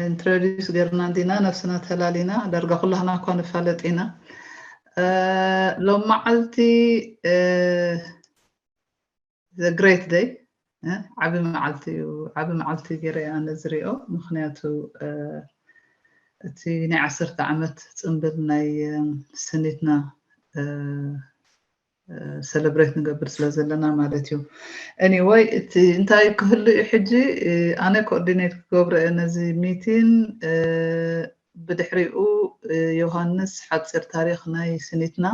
ኢንትሮዲስ ገርና እንዲና ነብስና ተላሊና ዳርጋ ኩላህና እኳ ንፋለጥ ኢና። ሎም መዓልቲ ግሬት ደይ ዓቢ መዓልቲ እዩ። ዓቢ መዓልቲ ገይረ ኣነ ዝሪኦ፣ ምክንያቱ እቲ ናይ ዓሰርተ ዓመት ፅንብል ናይ ስኒትና ሰለብሬት ንገብር ስለ ዘለና ማለት እዩ። ኤኒወይ እቲ እንታይ ክህሉ እዩ ሕጂ? ኣነ ኮኦርዲኔት ክገብሮ እየ ነዚ ሚቲን። ብድሕሪኡ ዮሃንስ ሓፂር ታሪክ ናይ ስኒትና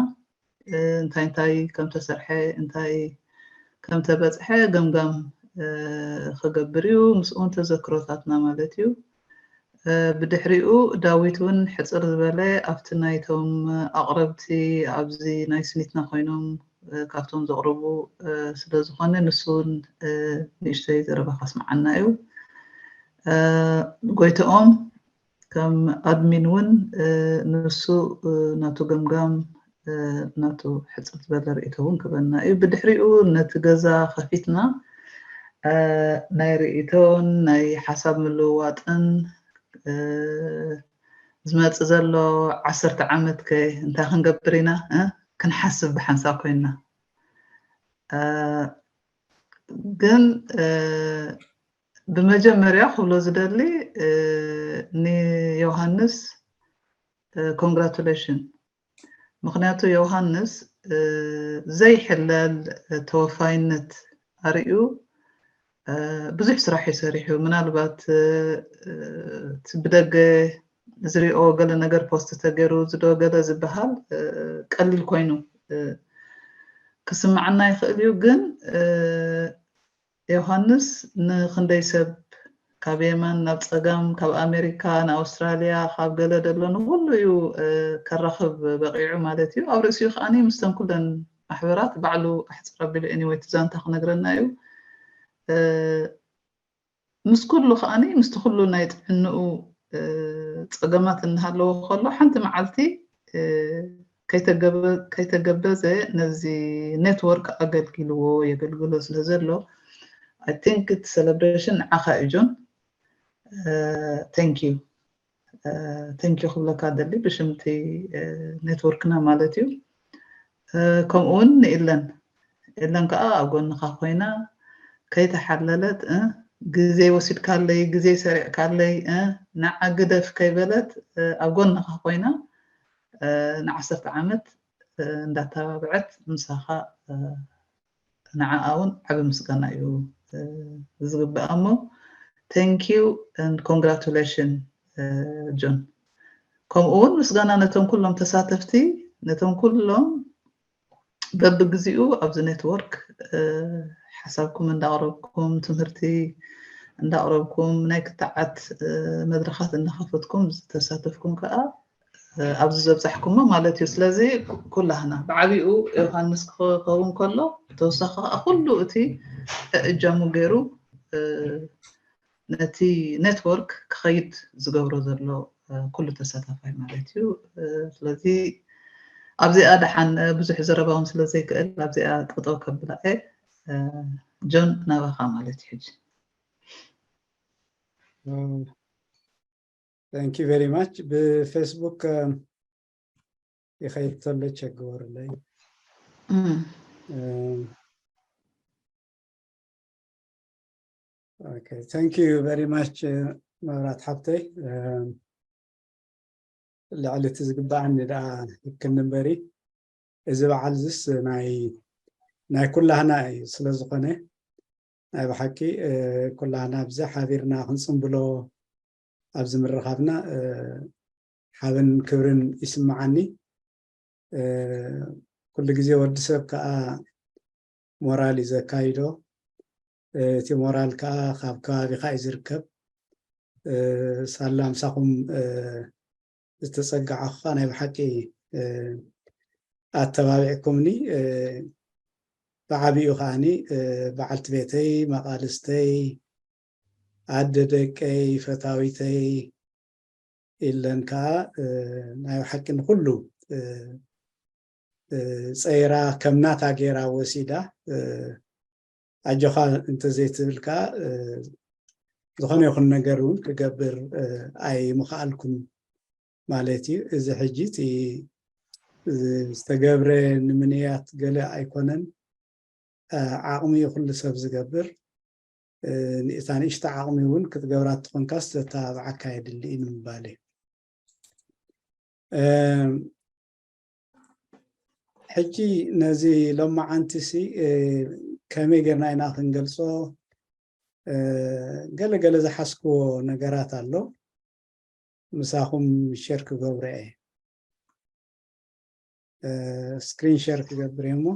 እንታይ እንታይ ከም ተሰርሐ እንታይ ከም ተበፅሐ ገምጋም ክገብር እዩ። ምስኡ እውን ተዘክሮታትና ማለት እዩ። ብድሕሪኡ ዳዊት እውን ሕፅር ዝበለ ኣብቲ ናይቶም ኣቕረብቲ ኣብዚ ናይ ስኒትና ኮይኖም ካብቶም ዘቕርቡ ስለ ዝኾነ ንሱ እውን ንእሽተይ ዘረባ ከስምዓና እዩ። ጎይትኦም ከም ኣድሚን እውን ንሱ ናቱ ገምጋም ናቱ ሕፅር ዝበለ ርእይቶ እውን ክበና እዩ። ብድሕሪኡ ነቲ ገዛ ከፊትና ናይ ርእይቶን ናይ ሓሳብ ምልውዋጥን ዝመፅእ ዘሎ ዓሰርተ ዓመት ከ እንታይ ክንገብር ኢና ክንሓስብ ብሓንሳብ ኮይንና። ግን ብመጀመርያ ክብሎ ዝደሊ ንዮሃንስ ኮንግራቱሌሽን። ምክንያቱ ዮሃንስ ዘይሕለል ተወፋይነት ኣርእዩ ብዙሕ ስራሕ እዩ ሰሪሑ። ምናልባት እቲ ብደገ ዝሪኦ ገለ ነገር ፖስት ተገይሩ ዝዶ ገለ ዝበሃል ቀሊል ኮይኑ ክስምዓና ይኽእል እዩ። ግን ዮሃንስ ንክንደይ ሰብ ካብ የማን ናብ ፀጋም፣ ካብ ኣሜሪካ ንኣውስትራልያ፣ ካብ ገለ ደሎ ንኩሉ እዩ ከራኽብ በቂዑ ማለት እዩ። ኣብ ርእሲኡ ከዓኒ ምስተን ኩለን ማሕበራት ባዕሉ ኣሕፅር ኣቢሉ ኤኒወይ እቲ ዛንታ ክነግረና እዩ። ምስ ኩሉ ከዓኒ ምስቲ ኩሉ ናይ ጥዕንኡ ፀገማት እናሃለዎ ከሎ ሓንቲ መዓልቲ ከይተገበዘ ነዚ ኔትወርክ ኣገልጊልዎ የገልግሎ ስለ ዘሎ I think እቲ ሰለብሬሽን ንዓኻ እዩ ጆን። Thank you ክብለካ ደሊ ብሽምቲ ኔትወርክና ማለት እዩ። ከምኡ እውን ንኢለን ኢለን ከዓ ኣብ ጎንኻ ኮይና ከይተሓለለት ግዜ ወሲድካለይ ግዜ ሰሪዕካለይ ንዓ ግደፍ ከይበለት ኣብ ጎንኻ ኮይና ንዓሰርተ ዓመት እንዳተባብዐት ምሳኻ ንዓኣ እውን ዓቢ ምስጋና እዩ ዝግብኣ እሞ thank you and congratulation ጆን። ከምኡ እውን ምስጋና ነቶም ኩሎም ተሳተፍቲ ነቶም ኩሎም በብግዚኡ ኣብዚ ኔትወርክ ሓሳብኩም እንዳቕረብኩም ትምህርቲ እንዳቕረብኩም ናይ ክትዓት መድረኻት እንዳኸፈትኩም ዝተሳተፍኩም ከዓ ኣብዚ ዘብፃሕኩሞ ማለት እዩ። ስለዚ ኩላህና ብዓቢኡ ዮሃንስ ክኸውን ከሎ ተወሳኺ ከዓ ኩሉ እቲ እጃሙ ገይሩ ነቲ ኔትወርክ ክኸይድ ዝገብሮ ዘሎ ኩሉ ተሳታፋይ ማለት እዩ። ስለዚ ኣብዚኣ ደሓን ብዙሕ ዘረባውን ስለ ዘይክእል ኣብዚኣ ጠጠው ከብላ እየ። ጆን ናባኻ ማለት እዩ ሕጂ። Thank you very much። ብፌስቡክ ይኸይድ ተሎ ቸግበሩለይ። Okay, thank you very much መብራት ሓብተይ። ልዕሊ እቲ ዝግባኣኒ ደኣ ይክን እምበሪ እዚ በዓል ዝስ ናይ ናይ ኩላህና እዩ ስለ ዝኾነ ናይ ብሓቂ ኩላህና ኣብዚ ሓቢርና ክንፅንብሎ ኣብዚ ምርኻብና ሓበን ክብርን ይስምዓኒ። ኩሉ ግዜ ወዲ ሰብ ከዓ ሞራል እዩ ዘካይዶ። እቲ ሞራል ከዓ ካብ ከባቢኻ እዩ ዝርከብ። ሳላ ምሳኹም ዝተፀጋዓኹ ከዓ ናይ ብሓቂ ኣተባቢዕኩምኒ። ብዓብኡ ከዓኒ በዓልቲ ቤተይ፣ መቓልስተይ፣ ኣደ ደቀይ፣ ፈታዊተይ ኢለን ከዓ ናይ ሓቂ ንኩሉ ፀይራ ከም ናታ ገይራ ወሲዳ ኣጆኻ እንተዘይትብል ከዓ ዝኾነ ይኹን ነገር እውን ክገብር ኣይምኽኣልኩን ማለት እዩ። እዚ ሕጂ እቲ ዝተገብረ ንምንያት ገለ ኣይኮነን። ዓቕሚ እዩ ኩሉ ሰብ ዝገብር። እታ ንእሽቶ ዓቕሚ እውን ክትገብራ ትኾንካስ ዘተባብዓካ የድሊ እዩ ንምባል እዩ። ሕጂ ነዚ ሎማዓንቲሲ ከመይ ጌርና ኢና ክንገልጾ? ገለ ገለ ዝሓዝክዎ ነገራት ኣሎ። ምሳኹም ሸር ክገብሮ እየ። ስክሪን ሸር ክገብር እየ እሞ።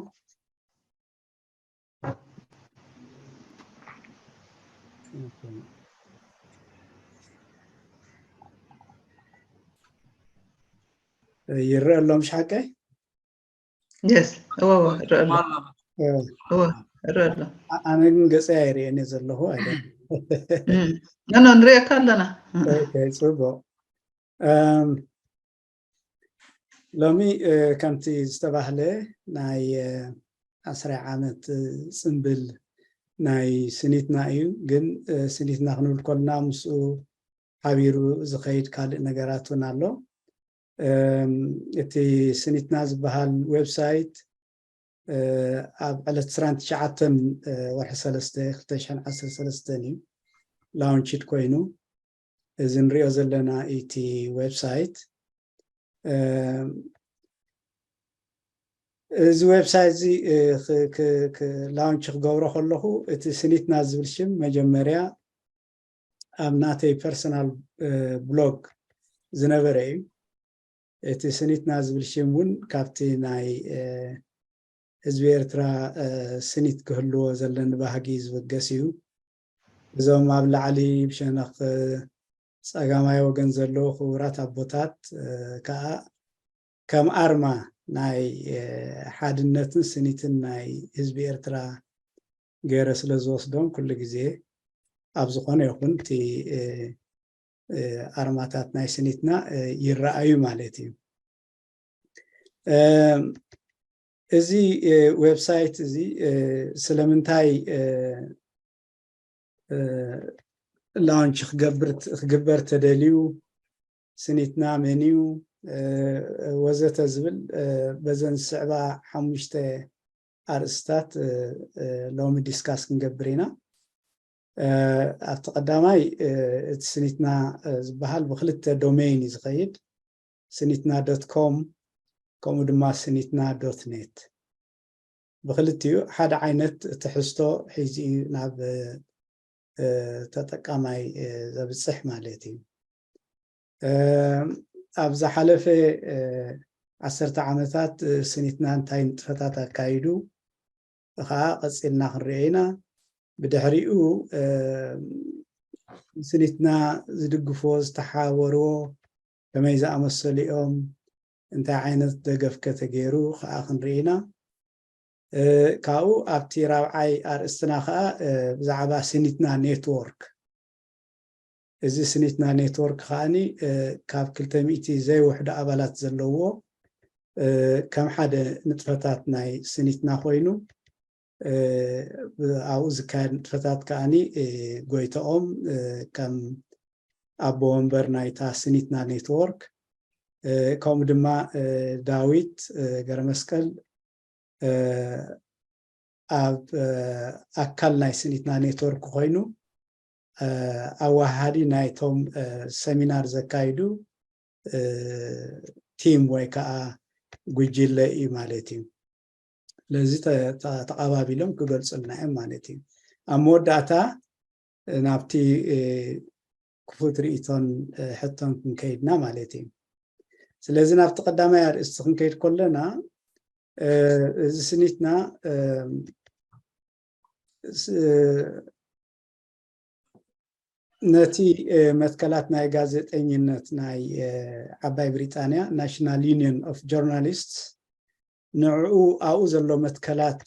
ይረአ ኣሎ ምሽ ሓቀይ? የስ እወ እወ እረአ ኣሎ። እወ እረአ ኣሎ። ኣነ ግን ገፀይ ኣይርእየን እየ ዘለኹ። ኖ ንሪእካ ኣለና። ፅቡቅ። ሎሚ ከምቲ ዝተባህለ ናይ ዓስራይ ዓመት ፅምብል ናይ ስኒትና እዩ። ግን ስኒትና ክንብል ከለና ምስኡ ሓቢሩ ዝኸይድ ካልእ ነገራት እውን ኣሎ። እቲ ስኒትና ዝበሃል ዌብሳይት ኣብ ዕለት ዕስራን ትሽዓተን ወርሒ ሰለስተ ክልተ ሽሕን ዓሰርተ ሰለስተን እዩ ላውንችድ ኮይኑ። እዚ ንሪኦ ዘለና እቲ ዌብሳይት፣ እዚ ዌብሳይት እዚ ላውንች ክገብሮ ከለኹ እቲ ስኒትና ዝብል ሽም መጀመርያ ኣብ ናተይ ፐርሰናል ብሎግ ዝነበረ እዩ። እቲ ስኒትና ዝብል ሽም እውን ካብቲ ናይ ህዝቢ ኤርትራ ስኒት ክህልዎ ዘለኒ ባህጊ ዝብገስ እዩ። እዞም ኣብ ላዕሊ ብሸነኽ ጸጋማይ ወገን ዘለዉ ክቡራት ኣቦታት ከዓ ከም ኣርማ ናይ ሓድነትን ስኒትን ናይ ህዝቢ ኤርትራ ገይረ ስለ ዝወስዶም ኩሉ ግዜ ኣብ ዝኾነ ይኹን እቲ ኣርማታት ናይ ስኒትና ይረኣዩ ማለት እዩ። እዚ ዌብሳይት እዚ ስለምንታይ ላውንች ክገብር ክግበር ተደልዩ፣ ስኒትና መን እዩ ወዘተ ዝብል በዘን ዝስዕባ ሓሙሽተ ኣርእስታት ሎሚ ዲስካስ ክንገብር ኢና። ኣብቲ ቀዳማይ እቲ ስኒትና ዝበሃል ብክልተ ዶሜይን እዩ ዝኸይድ። ስኒትና ዶት ኮም ከምኡ ድማ ስኒትና ዶት ኔት። ብክልቲኡ ሓደ ዓይነት ትሕዝቶ ሒዙ እዩ ናብ ተጠቃማይ ዘብፅሕ ማለት እዩ። ኣብ ዝሓለፈ ዓሰርተ ዓመታት ስኒትና እንታይ ንጥፈታት ኣካይዱ ከዓ ቀፂልና ክንሪኦ ኢና። ብድሕሪኡ ስኒትና ዝድግፍዎ ዝተሓባበርዎ ከመይ ዝኣመሰሉ እዮም፣ እንታይ ዓይነት ደገፍ ከተገይሩ ከዓ ክንርኢ ኢና። ካብኡ ኣብቲ ራብዓይ ኣርእስትና ከዓ ብዛዕባ ስኒትና ኔትወርክ፣ እዚ ስኒትና ኔትወርክ ከዓኒ ካብ ክልተ ሚእቲ ዘይውሕዱ ኣባላት ዘለዎ ከም ሓደ ንጥፈታት ናይ ስኒትና ኮይኑ ኣብኡ ዝካየድ ንጥፈታት ከዓኒ ጎይተኦም ከም ኣቦ ወንበር ናይታ ስኒትና ኔትወርክ ከምኡ ድማ ዳዊት ገረመስቀል ኣብ ኣካል ናይ ስኒትና ኔትወርክ ኮይኑ ኣወሃሃዲ ናይቶም ሰሚናር ዘካይዱ ቲም ወይ ከዓ ጉጅለ እዩ ማለት እዩ። ስለዚ ተቐባቢሎም ክገልፁልና እዮም ማለት እዩ። ኣብ መወዳእታ ናብቲ ክፉት ርእይቶን ሕቶን ክንከይድና ማለት እዩ። ስለዚ ናብቲ ቀዳማይ ኣርእስቲ ክንከይድ ከለና እዚ ስኒትና ነቲ መትከላት ናይ ጋዜጠኝነት ናይ ዓባይ ብሪጣንያ ናሽናል ዩኒየን ኦፍ ጆርናሊስትስ ንዕኡ ኣብኡ ዘሎ መትከላት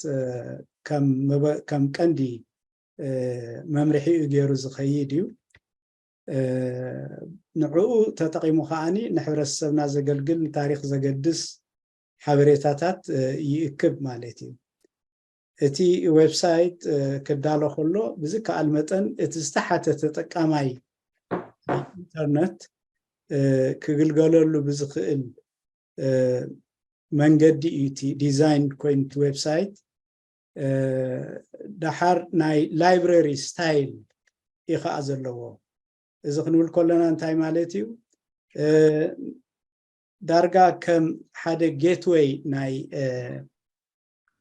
ከም ቀንዲ መምርሒኡ ገይሩ ዝኸይድ እዩ። ንዕኡ ተጠቒሙ ከዓኒ ንሕብረተሰብና ዘገልግል ንታሪኽ ዘገድስ ሓበሬታታት ይእክብ ማለት እዩ። እቲ ዌብሳይት ክዳሎ ከሎ ብዝከኣል መጠን እቲ ዝተሓተ ተጠቃማይ ኢንተርነት ክግልገለሉ ብዝኽእል መንገዲ እዩ እቲ ዲዛይን ኮይኑ እቲ ዌብሳይት። ደሓር ናይ ላይብረሪ ስታይል እዩ ከዓ ዘለዎ። እዚ ክንብል ከለና እንታይ ማለት እዩ? ዳርጋ ከም ሓደ ጌትወይ ናይ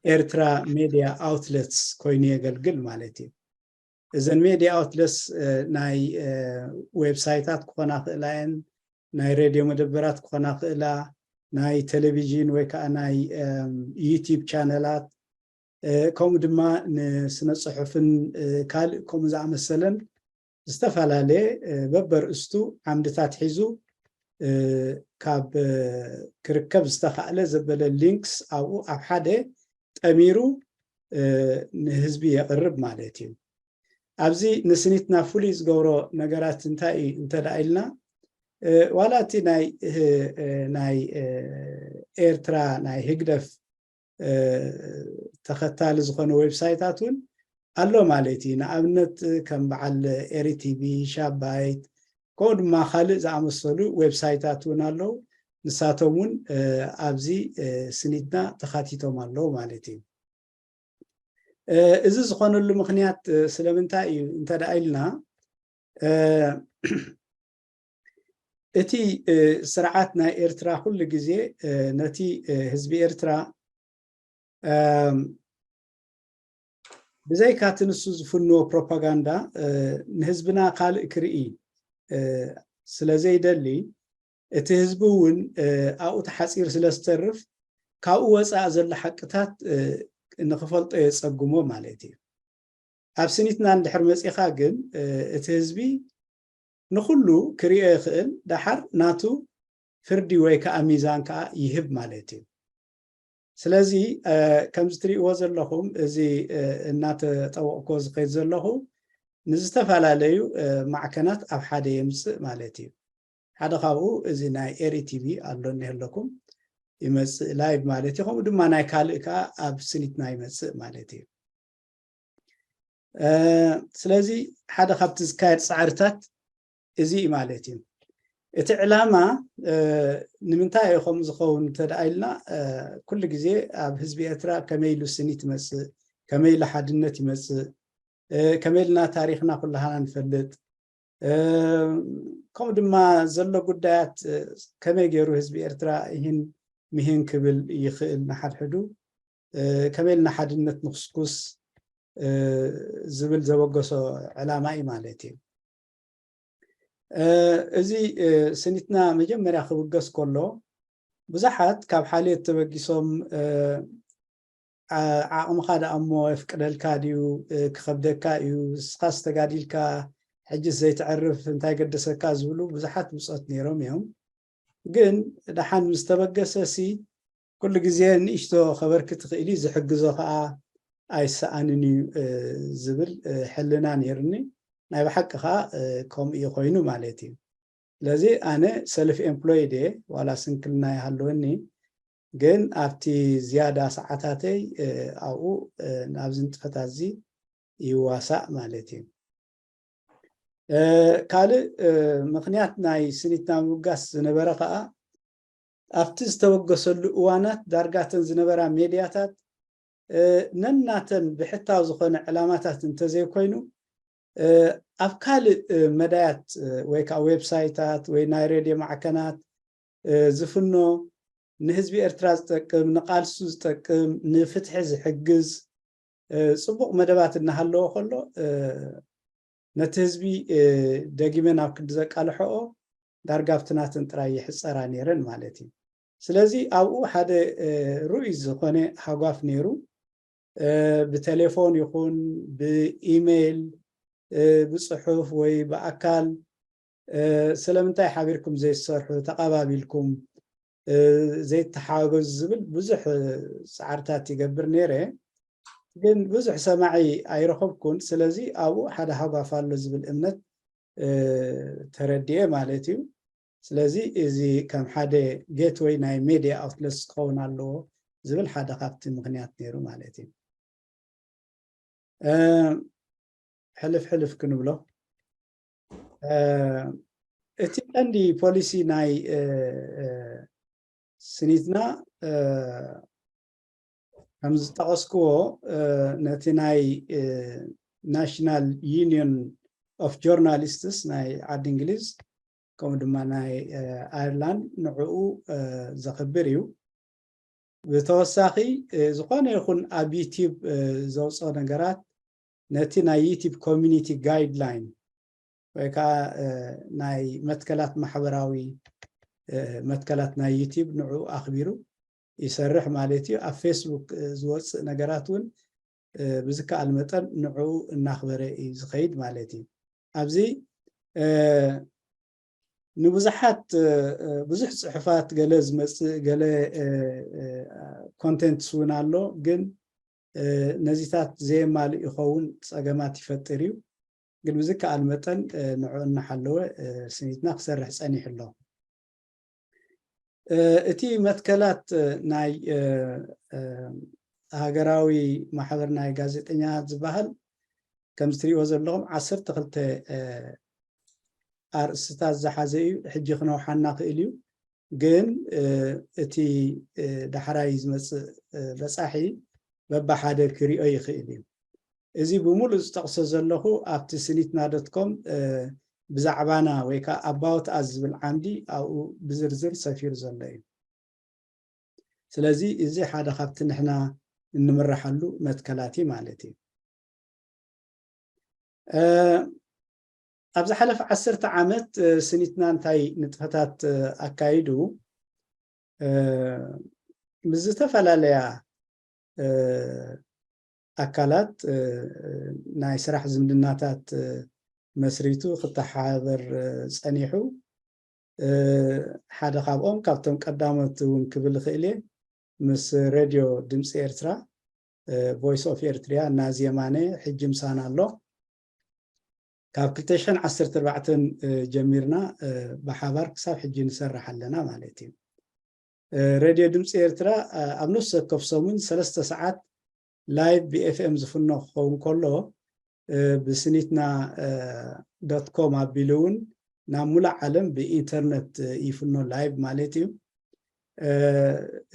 ኤርትራ ሜድያ ኣውትለትስ ኮይኑ የገልግል ማለት እዩ። እዘን ሜድያ ኣውትለትስ ናይ ዌብሳይታት ክኾና ክእላ እየን፣ ናይ ሬድዮ መደበራት ክኾና ክእላ፣ ናይ ቴሌቪዥን ወይ ከዓ ናይ ዩቲብ ቻነላት፣ ከምኡ ድማ ንስነ ፅሑፍን ካልእ ከምኡ ዝኣመሰለን ዝተፈላለየ በበርእስቱ ዓምድታት ሒዙ ካብ ክርከብ ዝተኻእለ ዘበለ ሊንክስ ኣብኡ ኣብ ሓደ ጠሚሩ ንህዝቢ የቕርብ ማለት እዩ። ኣብዚ ንስኒትና ፍሉይ ዝገብሮ ነገራት እንታይ እዩ እንተ ደኣ ኢልና፣ ዋላ እቲ ናይ ናይ ኤርትራ ናይ ህግደፍ ተኸታሊ ዝኾነ ዌብሳይታት እውን ኣሎ ማለት እዩ። ንኣብነት ከም በዓል ኤሪ ቲቪ፣ ሻባይት፣ ከምኡ ድማ ካልእ ዝኣመሰሉ ዌብሳይታት እውን ኣለዉ። ንሳቶም እውን ኣብዚ ስኒትና ተኻቲቶም ኣለዉ ማለት እዩ። እዚ ዝኾነሉ ምኽንያት ስለምንታይ እዩ እንተ ደኣ ኢልና፣ እቲ ስርዓት ናይ ኤርትራ ኩሉ ግዜ ነቲ ህዝቢ ኤርትራ ብዘይካ እቲ ንሱ ዝፍንዎ ፕሮፓጋንዳ ንህዝብና ካልእ ክርኢ ስለ ዘይደሊ፣ እቲ ህዝቢ እውን ኣብኡ ተሓፂሩ ስለ ዝተርፍ፣ ካብኡ ወፃእ ዘሎ ሓቅታት ንክፈልጦ የፀግሞ ማለት እዩ። ኣብ ስኒትና እንድሕር መፂኻ ግን እቲ ህዝቢ ንኩሉ ክሪኦ ይኽእል፣ ደሓር ናቱ ፍርዲ ወይ ከዓ ሚዛን ከዓ ይህብ ማለት እዩ። ስለዚ ከምዚ ትሪእዎ ዘለኹም እዚ እናተጠወቕኮ ዝኸይድ ዘለኹ ንዝተፈላለዩ ማዕከናት ኣብ ሓደ የምፅእ ማለት እዩ። ሓደ ካብኡ እዚ ናይ ኤሪ ቲቪ ኣሎ እኒሀለኩም ይመፅእ ላይቭ ማለት እዩ። ከምኡ ድማ ናይ ካልእ ከዓ ኣብ ስኒትና ይመፅእ ማለት እዩ። ስለዚ ሓደ ካብቲ ዝካየድ ፃዕርታት እዚ እዩ ማለት እዩ። እቲ ዕላማ ንምንታይ እዩ ከምኡ ዝኸውን እንተደኣ ኢልና፣ ኩሉ ግዜ ኣብ ህዝቢ ኤርትራ ከመይ ኢሉ ስኒት ይመፅእ፣ ከመይ ኢሉ ሓድነት ይመፅእ፣ ከመይ ኢልና ታሪኽና ኩላሃና ንፈልጥ፣ ከምኡ ድማ ዘሎ ጉዳያት ከመይ ገይሩ ህዝቢ ኤርትራ ይህን ምሂን ክብል ይኽእል ንሓድሕዱ፣ ከመይ ኢልና ሓድነት ንኽስኩስ ዝብል ዘበገሶ ዕላማ እዩ ማለት እዩ። እዚ ስኒትና መጀመርያ ክብገስ ከሎ ብዙሓት ካብ ሓልዮት ተበጊሶም ዓቕምኻ ደኣ እሞ የፍቅደልካ ድዩ፣ ክኸብደካ እዩ፣ ንስኻስ ተጋዲልካ ሕጅስ ዘይትዕርፍ እንታይ ገደሰካ ዝብሉ ብዙሓት ብፆት ነይሮም እዮም። ግን ደሓን ምስ ተበገሰ ሲ ኩሉ ግዜ ንእሽቶ ከበርክት ይኽእል እዩ፣ ዝሕግዞ ከዓ ኣይሰኣንን እዩ ዝብል ሕልና ነይሩኒ። ናይ ብሓቂ ከዓ ከምኡ እዩ ኮይኑ ማለት እዩ። ስለዚ ኣነ ሰልፍ ኤምፕሎይድ እየ፣ ዋላ ስንክልና ይሃለወኒ፣ ግን ኣብቲ ዝያዳ ሰዓታተይ ኣብኡ ናብዚ ንጥፈታት እዚ ይዋሳእ ማለት እዩ። ካልእ ምኽንያት ናይ ስኒትና ምብጋስ ዝነበረ ከዓ ኣብቲ ዝተበገሰሉ እዋናት ዳርጋተን ዝነበራ ሜድያታት ነናተን ብሕታዊ ዝኾነ ዕላማታት እንተዘይኮይኑ ኣብ ካልእ መዳያት ወይ ከዓ ዌብሳይታት ወይ ናይ ሬድዮ ማዕከናት ዝፍኖ ንህዝቢ ኤርትራ ዝጠቅም፣ ንቃልሱ ዝጠቅም፣ ንፍትሒ ዝሕግዝ ፅቡቕ መደባት እናሃለዎ ከሎ ነቲ ህዝቢ ደጊመ ናብ ክንዲ ዘቃልሐኦ ዳርጋ ኣብቲ ናተን ጥራይ ይሕፀራ ነይረን ማለት እዩ። ስለዚ ኣብኡ ሓደ ርኡይ ዝኾነ ሃጓፍ ነይሩ። ብቴሌፎን ይኹን ብኢሜይል ብፅሑፍ ወይ ብኣካል ስለምንታይ ሓቢርኩም ዘይትሰርሑ፣ ተቐባቢልኩም ዘይተሓገዙ ዝብል ብዙሕ ፃዕርታት ይገብር ነይረ። ግን ብዙሕ ሰማዒ ኣይረኸብኩን። ስለዚ ኣብኡ ሓደ ሃጓፍ ኣሎ ዝብል እምነት ተረዲኤ ማለት እዩ። ስለዚ እዚ ከም ሓደ ጌትወይ ናይ ሜድያ ኣውትለትስ ክኸውን ኣለዎ ዝብል ሓደ ካብቲ ምኽንያት ነይሩ ማለት እዩ። ሕልፍ ሕልፍ ክንብሎ። እቲ ቀንዲ ፖሊሲ ናይ ስኒትና፣ ከም ዝጠቐስክዎ፣ ነቲ ናይ ናሽናል ዩኒየን ኦፍ ጆርናሊስትስ ናይ ዓዲ እንግሊዝ፣ ከምኡ ድማ ናይ ኣየርላንድ ንዕኡ ዘኽብር እዩ። ብተወሳኺ፣ ዝኾነ ይኹን ኣብ ዩቲዩብ ዘውፅኦ ነገራት ነቲ ናይ ዩቲዩብ ኮሚኒቲ ጋይድላይን ወይ ከዓ ናይ መትከላት ማሕበራዊ መትከላት ናይ ዩቲዩብ ንዕኡ ኣኽቢሩ ይሰርሕ ማለት እዩ። ኣብ ፌስቡክ ዝወፅእ ነገራት እውን ብዝከኣል መጠን ንዕኡ እናኽበረ እዩ ዝኸይድ ማለት እዩ። ኣብዚ ንብዙሓት ብዙሕ ፅሑፋት ገለ ዝመፅእ ገለ ኮንቴንትስ እውን ኣሎ፣ ግን ነዚታት ዘየማልእ ይኸውን፣ ፀገማት ይፈጥር እዩ። ግን ብዝከኣል መጠን ንዕኡ እናሓለወ ስኒትና ክሰርሕ ፀኒሑ ኣሎ። እቲ መትከላት ናይ ሃገራዊ ማሕበር ናይ ጋዜጠኛታት ዝበሃል ከምዚ ትሪእዎ ዘለኹም ዓሰርተ ክልተ ኣርእስትታት ዝሓዘ እዩ። ሕጂ ክነውሓና ክእል እዩ፣ ግን እቲ ዳሕራይ ዝመፅእ በፃሒ በብሓደ ክሪኦ ይኽእል እዩ። እዚ ብምሉእ ዝጠቕሶ ዘለኹ ኣብቲ ስኒትና ዶት ኮም ብዛዕባና ወይ ከዓ ኣባውት ኣስ ዝብል ዓምዲ ኣብኡ ብዝርዝር ሰፊሩ ዘሎ እዩ። ስለዚ እዚ ሓደ ካብቲ ንሕና እንምርሓሉ መትከላት እዩ ማለት እዩ። ኣብ ዝሓለፈ ዓሰርተ ዓመት ስኒትና እንታይ ንጥፈታት ኣካይዱ? ምስ ዝተፈላለያ ኣካላት ናይ ስራሕ ዝምድናታት መስሪቱ ክተሓባበር ፀኒሑ። ሓደ ካብኦም ካብቶም ቀዳሞት እውን ክብል እኽእል እየ፣ ምስ ሬድዮ ድምፂ ኤርትራ፣ ቮይስ ኦፍ ኤርትሪያ፣ ናዚ የማነ ሕጂ ምሳና ኣሎ። ካብ ክልተ ሽሕን ዓሰርተ ኣርባዕተን ጀሚርና ብሓባር ክሳብ ሕጂ ንሰርሕ ኣለና ማለት እዩ። ሬድዮ ድምፂ ኤርትራ ኣብ ነፍሲ ወከፍ ሰሙን ሰለስተ ሰዓት ላይቭ ብኤፍኤም ዝፍኖ ክኸውን ከሎ፣ ብስኒትና ዶት ኮም ኣቢሉ እውን ናብ ሙሉእ ዓለም ብኢንተርነት ይፍኖ፣ ላይቭ ማለት እዩ።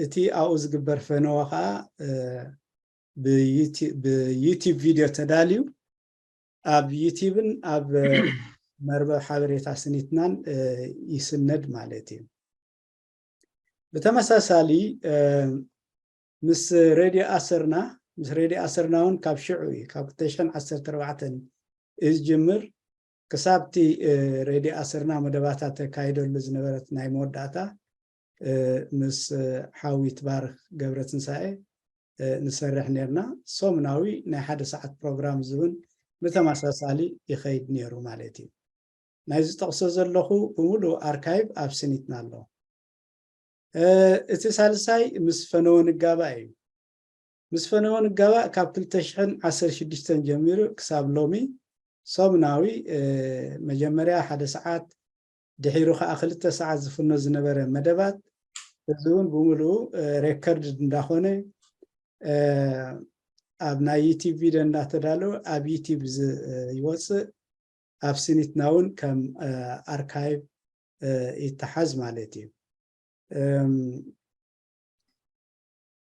እቲ ኣብኡ ዝግበር ፈነወ ከዓ ብዩቲዩብ ቪድዮ ተዳልዩ ኣብ ዩቲዩብን ኣብ መርበብ ሓበሬታ ስኒትናን ይስነድ ማለት እዩ። ብተመሳሳሊ ምስ ሬድዮ ኣሰርና፣ ምስ ሬድዮ ኣሰርና እውን ካብ ሽዑ እዩ፣ ካብ ክልተ ሽሕን ዓሰርተ ኣርባዕተን እዩ ዝጅምር። ክሳብቲ ሬድዮ ኣሰርና መደባታ ተካይደሉ ዝነበረት ናይ መወዳእታ ምስ ሓዊ ትባርክ ገብረ ትንሳኤ ንሰርሕ ነርና። ሰሙናዊ ናይ ሓደ ሰዓት ፕሮግራም ዝውን ብተመሳሳሊ ይኸይድ ነይሩ ማለት እዩ። ናይ ዝጠቕሶ ዘለኹ ብምሉእ ኣርካይቭ ኣብ ስኒትና ኣሎ። እቲ ሳልሳይ ምስ ፈነወ ንጋባእ እዩ። ምስ ፈነወ ንጋባእ ካብ ክልተ ሽሕን ዓሰርተ ሽዱሽተን ጀሚሩ ክሳብ ሎሚ ሰሙናዊ፣ መጀመርያ ሓደ ሰዓት፣ ድሒሩ ከዓ ክልተ ሰዓት ዝፍኖ ዝነበረ መደባት፣ እዚ እውን ብምሉኡ ሬከርድ እንዳኾነ ኣብ ናይ ዩቲዩብ ቪድዮ እንዳተዳለወ ኣብ ዩቲዩብ ይወፅእ፣ ኣብ ስኒትና እውን ከም ኣርካይቭ ይተሓዝ ማለት እዩ።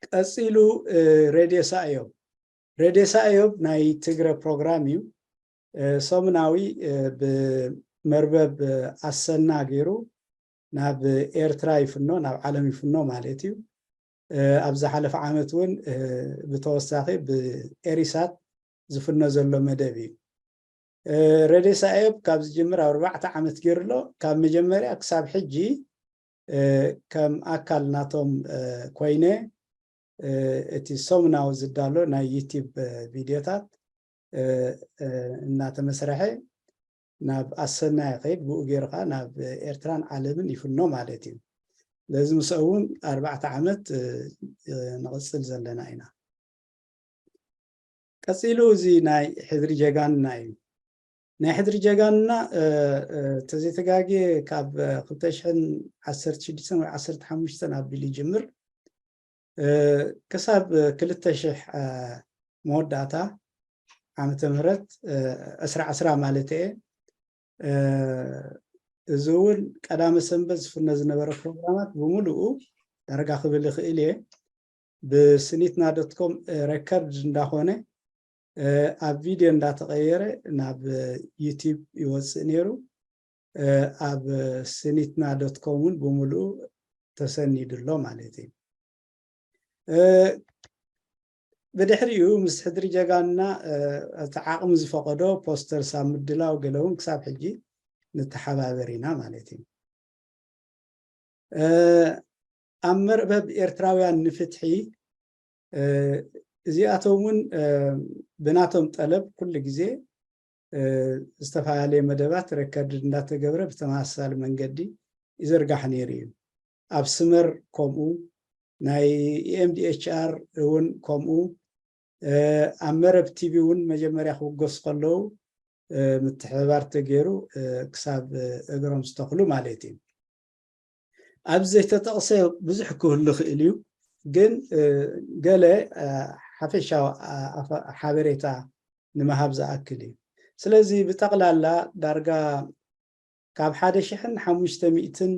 ቀፂሉ ሬድዮ ሳእዮብ፣ ሬድዮ ሳእዮብ ናይ ትግረ ፕሮግራም እዩ። ሰሙናዊ ብመርበብ ኣሰና ገይሩ ናብ ኤርትራ ይፍኖ፣ ናብ ዓለም ይፍኖ ማለት እዩ። ኣብ ዝሓለፈ ዓመት እውን ብተወሳኺ ብኤሪሳት ዝፍኖ ዘሎ መደብ እዩ። ሬድዮ ሳእዮብ ካብ ዝጅምር ኣርባዕተ ዓመት ገይሩ ኣሎ። ካብ መጀመርያ ክሳብ ሕጂ ከም ኣካል ናቶም ኮይነ እቲ ሰሙናዊ ዝዳሎ ናይ ዩቲዩብ ቪድዮታት እናተመስረሐ ናብ ኣሰና ይኸይድ፣ ብኡ ገይሩ ከዓ ናብ ኤርትራን ዓለምን ይፍኖ ማለት እዩ። ስለዚ ምስኡ እውን ኣርባዕተ ዓመት ንቕፅል ዘለና ኢና። ቀፂሉ እዚ ናይ ሕድሪ ጀጋንና እዩ። ናይ ሕድሪ ጀጋንና ተዘይተጋግየ ካብ ክልተ ሽሕን ዓሰርተ ሽዱሽተን ወይ ዓሰርተ ሓሙሽተን ኣቢሉ ይጅምር። ክሳብ ክልተ ሽሕ መወዳእታ ዓመተ ምህረት ዕስራ ዕስራ ማለት እየ። እዚ እውን ቀዳመ ሰንበት ዝፍነ ዝነበረ ፕሮግራማት ብምሉኡ ዳርጋ ክብል ይኽእል እየ ብስኒትና ዶትኮም ሬከርድ እንዳኾነ ኣብ ቪድዮ እንዳተቐየረ ናብ ዩቲብ ይወፅእ ነይሩ። ኣብ ስኒትና ዶትኮም እውን ብምሉኡ ተሰኒዱ ኣሎ ማለት እዩ። ብድሕሪኡ ምስ ሕድሪ ጀጋኑና እቲ ዓቕሚ ዝፈቐዶ ፖስተርስ ኣብ ምድላው ገለ እውን ክሳብ ሕጂ ንተሓባበር ኢና ማለት እዩ። ኣብ መርበብ ኤርትራውያን ንፍትሒ እዚኣቶም እውን ብናቶም ጠለብ ኩሉ ግዜ ዝተፈላለየ መደባት ረከርድ እንዳተገብረ ብተመሳሳሊ መንገዲ ይዝርጋሕ ነይሩ እዩ። ኣብ ስመር ከምኡ፣ ናይ ኢኤምዲኤችኣር እውን ከምኡ፣ ኣብ መረብ ቲቪ እውን መጀመርያ ክውገሱ ከለዉ ምትሕብባር ተገይሩ ክሳብ እግሮም ዝተኽሉ ማለት እዩ። ኣብ ዘይተጠቕሰ ብዙሕ ክህሉ ይኽእል እዩ፣ ግን ገለ ሓፈሻዊ ሓበሬታ ንምሃብ ዝኣክል እዩ። ስለዚ ብጠቕላላ ዳርጋ ካብ ሓደ ሽሕን ሓሙሽተ ሚእትን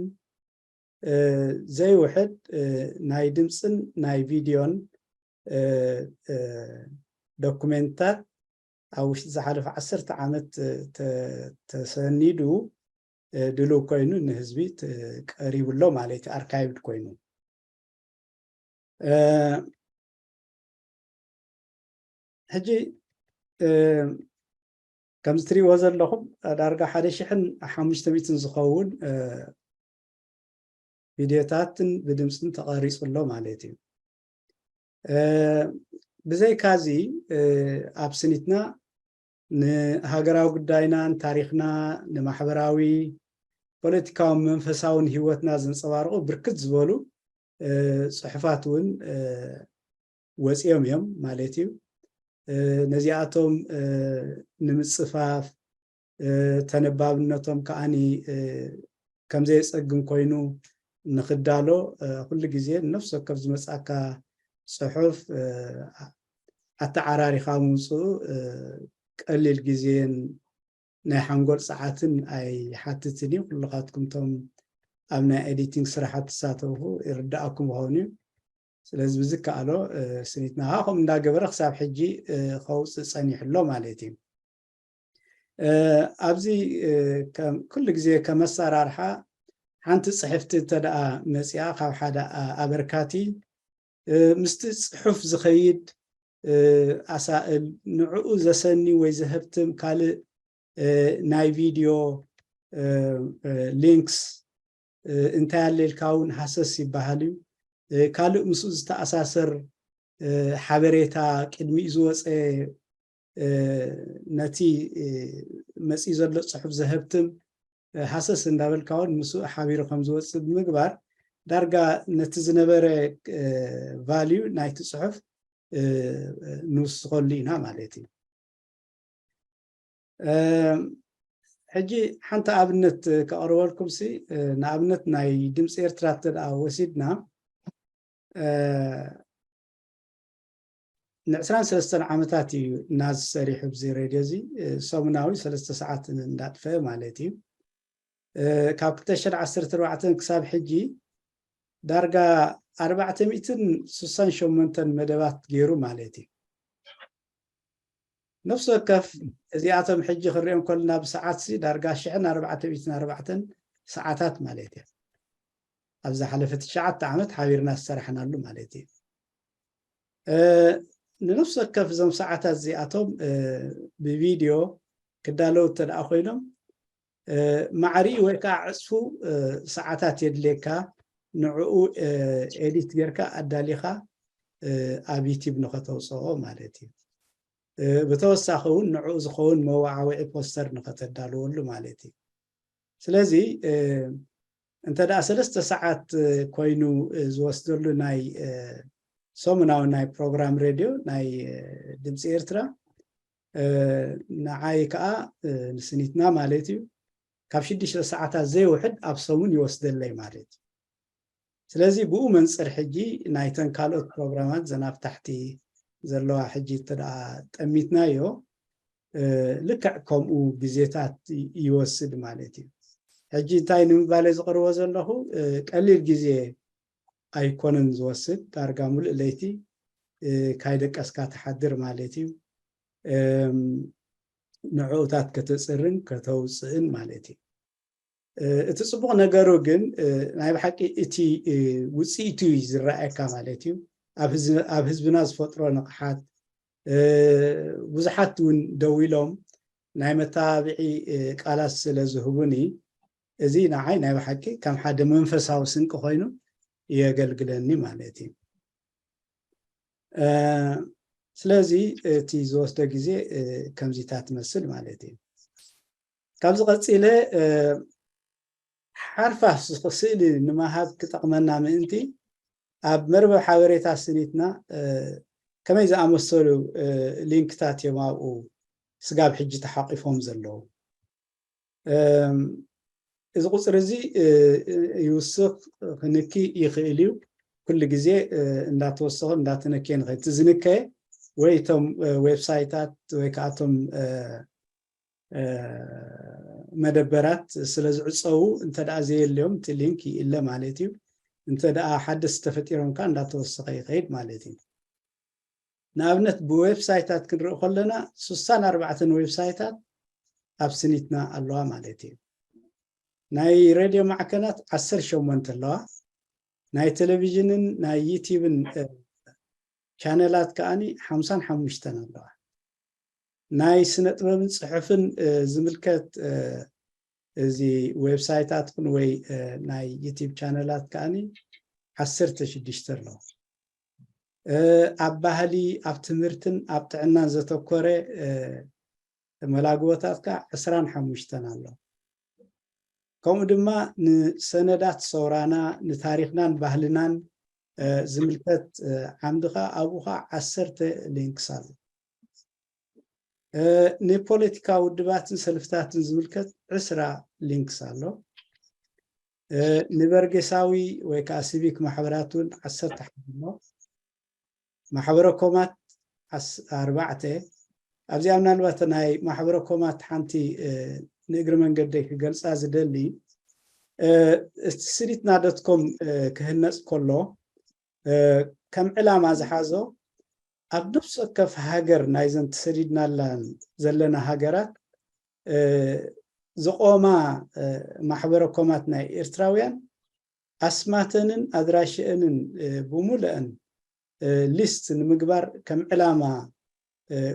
ዘይውሕድ ናይ ድምፅን ናይ ቪድዮን ዶኩሜንታት ኣብ ውሽጢ ዝሓለፈ ዓሰርተ ዓመት ተሰኒዱ ድሉው ኮይኑ ንህዝቢ ቀሪቡ ኣሎ ማለት እዩ፣ ኣርካይቭድ ኮይኑ። ሕጂ ከምዚ ትሪእዎ ዘለኹም ዳርጋ ሓደ ሽሕን ሓሙሽተ ሚእትን ዝኸውን ቪድዮታትን ብድምፅን ተቐሪፁ ኣሎ ማለት እዩ። ብዘይካዚ ኣብ ስኒትና ንሃገራዊ ጉዳይና፣ ንታሪኽና፣ ንማሕበራዊ፣ ፖለቲካውን መንፈሳውን ህይወትና ዘንፀባርቑ ብርክት ዝበሉ ፅሑፋት እውን ወፂኦም እዮም ማለት እዩ። ነዚኣቶም ንምፅፋፍ ተነባብነቶም ከዓኒ ከምዘየፀግም ኮይኑ ንክዳሎ ኩሉ ግዜ ነፍሲ ወከፍ ዝመፅኣካ ፅሑፍ ኣተዓራሪኻ ምውፅኡ ቀሊል ግዜን ናይ ሓንጎል ፀዓትን ኣይሓትትን እዩ። ኩልኻትኩም ቶም ኣብ ናይ ኤዲቲንግ ስራሓት ትሳተፉ ይርዳእኩም ይኸውን እዩ። ስለዚ ብዝከኣሎ ስኒትና ከምኡ እንዳገበረ ክሳብ ሕጂ ከውፅእ ፀኒሑ ኣሎ ማለት እዩ። ኣብዚ ኩሉ ግዜ ከመሰራርሓ ሓንቲ ፅሕፍቲ እንተ ደኣ መፂኣ ካብ ሓደ ኣበርካቲ ምስቲ ፅሑፍ ዝኸይድ ኣሳእል ንዕኡ ዘሰኒ ወይ ዘህብትም ካልእ ናይ ቪድዮ ሊንክስ እንታይ ኣለልካ እውን ሃሰስ ይበሃል እዩ። ካልእ ምስኡ ዝተኣሳሰር ሓበሬታ ቅድሚኡ ዝወፀ ነቲ መፂኡ ዘሎ ፅሑፍ ዘህብትም ሃሰስ እንዳበልካ እውን ምስኡ ሓቢሩ ከም ዝወፅእ ብምግባር ዳርጋ ነቲ ዝነበረ ቫልዩ ናይቲ ፅሑፍ ንውስኸሉ ኢና ማለት እዩ። ሕጂ ሓንቲ ኣብነት ከቕርበልኩም ሲ ንኣብነት ናይ ድምፂ ኤርትራ እተ ደኣ ወሲድና ንዕስራን ሰለስተን ዓመታት እዩ ናዝ ሰሪሑ ብዚ ሬድዮ እዚ ሰሙናዊ ሰለስተ ሰዓት እንዳጥፈ ማለት እዩ። ካብ ክልተ ሽሕን ዓሰርተ ኣርባዕተን ክሳብ ሕጂ ዳርጋ ኣርባዕተ ሚእትን ስሳን ሸሞንተን መደባት ገይሩ ማለት እዩ። ነፍሲ ወከፍ እዚኣቶም ሕጂ ክንሪኦም ከለና ብሰዓት ሲ ዳርጋ ሽሕን ኣርባዕተ ሚእትን ኣርባዕተን ሰዓታት ማለት እዩ። ኣብ ዝሓለፈ ትሽዓተ ዓመት ሓቢርና ዝሰራሕናሉ ማለት እዩ። ንነፍሲ ወከፍ እዞም ሰዓታት እዚኣቶም ብቪድዮ ክዳለዉ እተ ደኣ ኮይኖም ማዕሪኡ ወይ ከዓ ዕፅፉ ሰዓታት የድልየካ። ንዕኡ ኤዲት ጌርካ ኣዳሊኻ ኣብ ዩቲብ ንኸተውፅኦ ማለት እዩ። ብተወሳኺ እውን ንዕኡ ዝኸውን መወዓውዒ ፖስተር ንኸተዳልወሉ ማለት እዩ። ስለዚ እንተ ደኣ ሰለስተ ሰዓት ኮይኑ ዝወስደሉ ናይ ሰሙናዊ ናይ ፕሮግራም ሬድዮ ናይ ድምፂ ኤርትራ ንዓይ ከዓ ንስኒትና ማለት እዩ ካብ ሽዱሽተ ሰዓታት ዘይውሕድ ኣብ ሰሙን ይወስደለይ ማለት እዩ። ስለዚ ብኡ መንፅር ሕጂ ናይተን ካልኦት ፕሮግራማት ዘን ኣብ ታሕቲ ዘለዋ ሕጂ እተ ደኣ ጠሚትናዮ ልክዕ ከምኡ ግዜታት ይወስድ ማለት እዩ። ሕጂ እንታይ ንምባለ ዝቕርቦ ዘለኹ፣ ቀሊል ግዜ ኣይኮነን ዝወስድ፣ ዳርጋ ሙሉእ ለይቲ ካይደቀስካ ትሓድር ማለት እዩ። ንዕኡታት ከተፅርን ከተውፅእን ማለት እዩ። እቲ ፅቡቕ ነገሩ ግን ናይ ብሓቂ እቲ ውፅኢቱ እዩ ዝረኣየካ ማለት እዩ። ኣብ ህዝብና ዝፈጥሮ ንቕሓት፣ ብዙሓት እውን ደው ኢሎም ናይ መተባብዒ ቃላት ስለ ዝህቡኒ፣ እዚ ንዓይ ናይ ብሓቂ ከም ሓደ መንፈሳዊ ስንቂ ኮይኑ የገልግለኒ ማለት እዩ። ስለዚ እቲ ዝወስደ ግዜ ከምዚታት ትመስል ማለት እዩ። ካብዚ ቀፂለ ሓርፋፍ ስእሊ ንምሃብ ክጠቕመና ምእንቲ፣ ኣብ መርበብ ሓበሬታ ስኒትና ከመይ ዝኣመሰሉ ሊንክታት እዮም ኣብኡ ስጋብ ሕጂ ተሓቂፎም ዘለዉ? እዚ ቁፅሪ እዚ ይውስኽ ክንኪ ይኽእል እዩ። ኩሉ ግዜ እንዳተወሰኸ እንዳተነከየ ንኸ እቲ ዝንከየ ወይ እቶም ዌብሳይታት ወይ ከዓ እቶም መደበራት ስለ ዝዕፀዉ፣ እንተ ደኣ ዘየልዮም እቲ ሊንክ ይእለ ማለት እዩ። እንተ ደኣ ሓደስ ተፈጢሮም ከዓ እንዳተወሰኸ ይኸይድ ማለት እዩ። ንኣብነት ብዌብሳይታት ክንርኢ ከለና ስሳን ኣርባዕተን ዌብሳይታት ኣብ ስኒትና ኣለዋ ማለት እዩ። ናይ ሬድዮ ማዕከናት ዓሰርተ ሸሞንተ ኣለዋ። ናይ ቴሌቪዥንን ናይ ዩቲብን ቻነላት ከዓኒ ሓምሳን ሓሙሽተን ኣለዋ። ናይ ስነ ጥበብን ጽሑፍን ዝምልከት እዚ ዌብሳይታት ን ወይ ናይ ዩቲብ ቻነላት ከዓኒ ዓሰርተ ሽዱሽተ ኣለዋ። ኣብ ባህሊ፣ ኣብ ትምህርትን ኣብ ጥዕናን ዘተኮረ መላግቦታት ከዓ ዕስራን ሓሙሽተን ኣሎ። ከምኡ ድማ ንሰነዳት ሰውራና፣ ንታሪኽናን ባህልናን ዝምልከት ዓምዲ ከዓ ኣብኡ ከዓ ዓሰርተ ሊንክስ ኣሎ። ንፖለቲካ ውድባትን ሰልፍታትን ዝምልከት ዕስራ ሊንክስ ኣሎ። ንበርጌሳዊ ወይ ከዓ ሲቪክ ማሕበራት እውን ዓሰርተ ሓደ ኣሎ። ማሕበረ ኮማት ኣርባዕተ። ኣብዚኣ ምናልባት ናይ ማሕበረ ኮማት ሓንቲ ንእግሪ መንገደይ ክገልፃ ዝደሊ፣ እቲ ስኒትና ዶትኮም ክህነፅ ከሎ ከም ዕላማ ዝሓዞ ኣብ ነፍሲ ወከፍ ሃገር ናይዘን ተሰዲድናላን ዘለና ሃገራት ዝቆማ ማሕበረ ኮማት ናይ ኤርትራውያን ኣስማተንን ኣድራሽአንን ብሙሉአን ሊስት ንምግባር ከም ዕላማ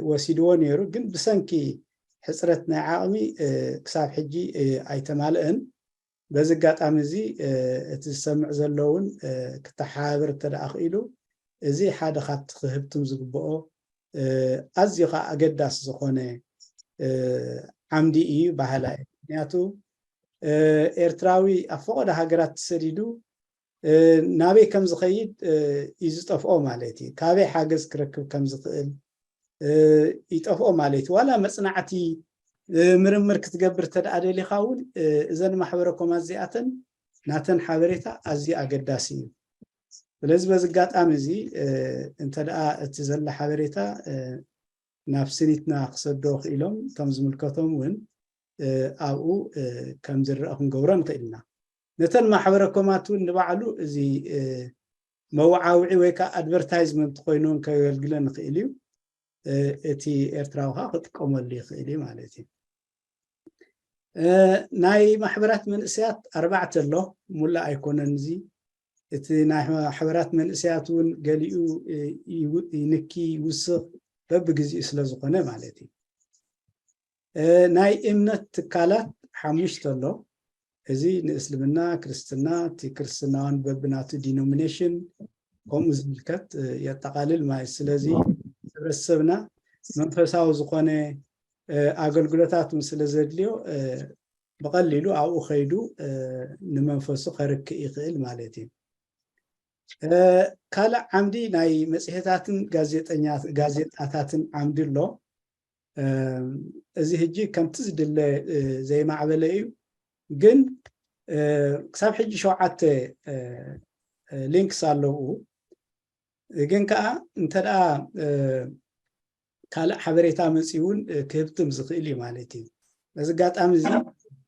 ወሲድዎ ነይሩ። ግን ብሰንኪ ሕፅረት ናይ ዓቕሚ ክሳብ ሕጂ ኣይተማልአን። በዚ ኣጋጣሚ እዚ እቲ ዝሰምዕ ዘሎ እውን ክተሓባበር እንተ ደኣ ክኢሉ፣ እዚ ሓደ ካብቲ ክህብትም ዝግብኦ ኣዝዩ ከዓ ኣገዳሲ ዝኾነ ዓምዲ እዩ በሃላይ። ምክንያቱ ኤርትራዊ ኣብ ፈቐዶ ሃገራት ተሰዲዱ ናበይ ከም ዝኸይድ እዩ ዝጠፍኦ ማለት እዩ። ካበይ ሓገዝ ክረክብ ከም ዝኽእል ይጠፍኦ ማለት እዩ። ዋላ መፅናዕቲ ምርምር ክትገብር እንተ ደኣ ደሊኻ እውን እዘን ማሕበረ ኮማት እዚኣተን ናተን ሓበሬታ ኣዝዩ ኣገዳሲ እዩ። ስለዚ በዚ ኣጋጣሚ እዚ እንተ ደኣ እቲ ዘሎ ሓበሬታ ናብ ስኒትና ክሰዶ ክኢሎም እቶም ዝምልከቶም እውን ኣብኡ ከም ዝረአ ክንገብሮ ንኽእል ኢና። ነተን ማሕበረ ኮማት እውን ንባዕሉ እዚ መወዓውዒ ወይ ከዓ ኣድቨርታይዝመንት ኮይኑን ከገልግለን ይኽእል እዩ። እቲ ኤርትራዊ ከዓ ክጥቀመሉ ይኽእል እዩ ማለት እዩ። ናይ ማሕበራት መንእሰያት ኣርባዕተ ኣሎ፣ ሙላእ ኣይኮነን እዚ። እቲ ናይ ማሕበራት መንእሰያት እውን ገሊኡ ይንኪ ይውስኽ በብግዚኡ ስለ ዝኾነ ማለት እዩ። ናይ እምነት ትካላት ሓሙሽተ ኣሎ። እዚ ንእስልምና፣ ክርስትና፣ እቲ ክርስትናውን በብናቱ ዲኖሚኔሽን ከምኡ ዝምልከት የጠቓልል ማለት። ስለዚ ሕብረተሰብና መንፈሳዊ ዝኾነ ኣገልግሎታት ስለ ዘድልዮ ብቐሊሉ ኣብኡ ከይዱ ንመንፈሱ ከርክእ ይኽእል ማለት እዩ። ካልእ ዓምዲ ናይ መፅሄታትን ጋዜጣታትን ዓምዲ ኣሎ። እዚ ሕጂ ከምቲ ዝድለ ዘይማዕበለ እዩ፣ ግን ክሳብ ሕጂ ሸውዓተ ሊንክስ ኣለዉ። ግን ከዓ እንተ ደኣ ካልእ ሓበሬታ መፂኡ እውን ክህብትም ዝኽእል እዩ ማለት እዩ። በዚ ኣጋጣሚ እዚ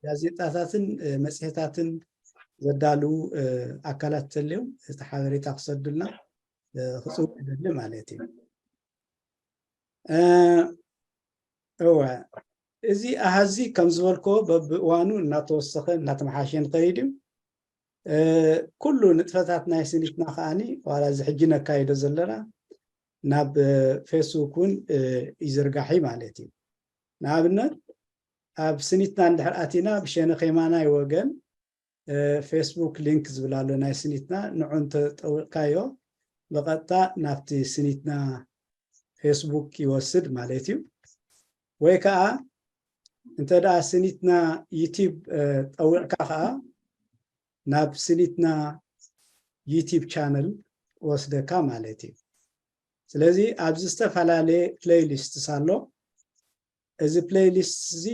ጋዜጣታትን መፅሄታትን ዘዳልዉ ኣካላት እንተልዮም እቲ ሓበሬታ ክሰዱልና ክፅውዕ ይደሊ ማለት እዩ። እወ፣ እዚ ኣሃዚ ከም ዝበልክዎ በብእዋኑ እናተወሰኸ እናተመሓሸ ንኸይድ እዩ። ኩሉ ንጥፈታት ናይ ስኒትና ከዓኒ ዋላ እዚ ሕጂ ነካይዶ ዘለና ናብ ፌስቡክ እውን ይዝርጋሕ ማለት እዩ። ንኣብነት ኣብ ስኒትና እንድሕር ኣቲና ብሸነኽ የማናይ ወገን ፌስቡክ ሊንክ ዝብል ኣሎ ናይ ስኒትና፣ ንዑ እንተጠዊቕካዮ ብቐጥታ ናብቲ ስኒትና ፌስቡክ ይወስድ ማለት እዩ። ወይ ከዓ እንተ ደኣ ስኒትና ዩቲብ ጠዊቕካ ከዓ ናብ ስኒትና ዩቲብ ቻነል ወስደካ ማለት እዩ። ስለዚ ኣብዚ ዝተፈላለየ ፕሌይሊስትስ ኣሎ። እዚ ፕሌይሊስት እዚ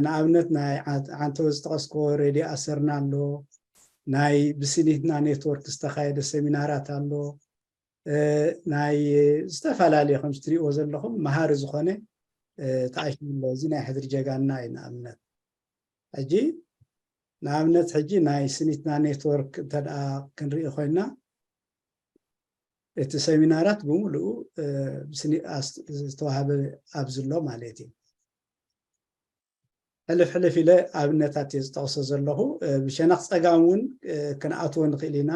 ንኣብነት ናይ ዓንተወ ዝጠቐስክዎ ሬድዮ ኣሰርና ኣሎ፣ ናይ ብስኒትና ኔትወርክ ዝተኻየደ ሰሚናራት ኣሎ፣ ናይ ዝተፈላለዩ ከምዚ ትሪእዎ ዘለኹም መሃሪ ዝኾነ ተኣሽሙ ኣሎ። እዚ ናይ ሕድሪ ጀጋና እዩ ንኣብነት። ሕጂ ንኣብነት ሕጂ ናይ ስኒትና ኔትወርክ እንተ ደኣ ክንርኢ ኮይና እቲ ሰሚናራት ብምሉኡ ዝተዋሃበ ኣብዚ ኣሎ ማለት እዩ። ሕልፍ ሕልፍ ኢለ ኣብነታት እየ ዝጠቕሶ ዘለኹ። ብሸነኽ ፀጋም እውን ክንኣትዎ ንኽእል ኢና።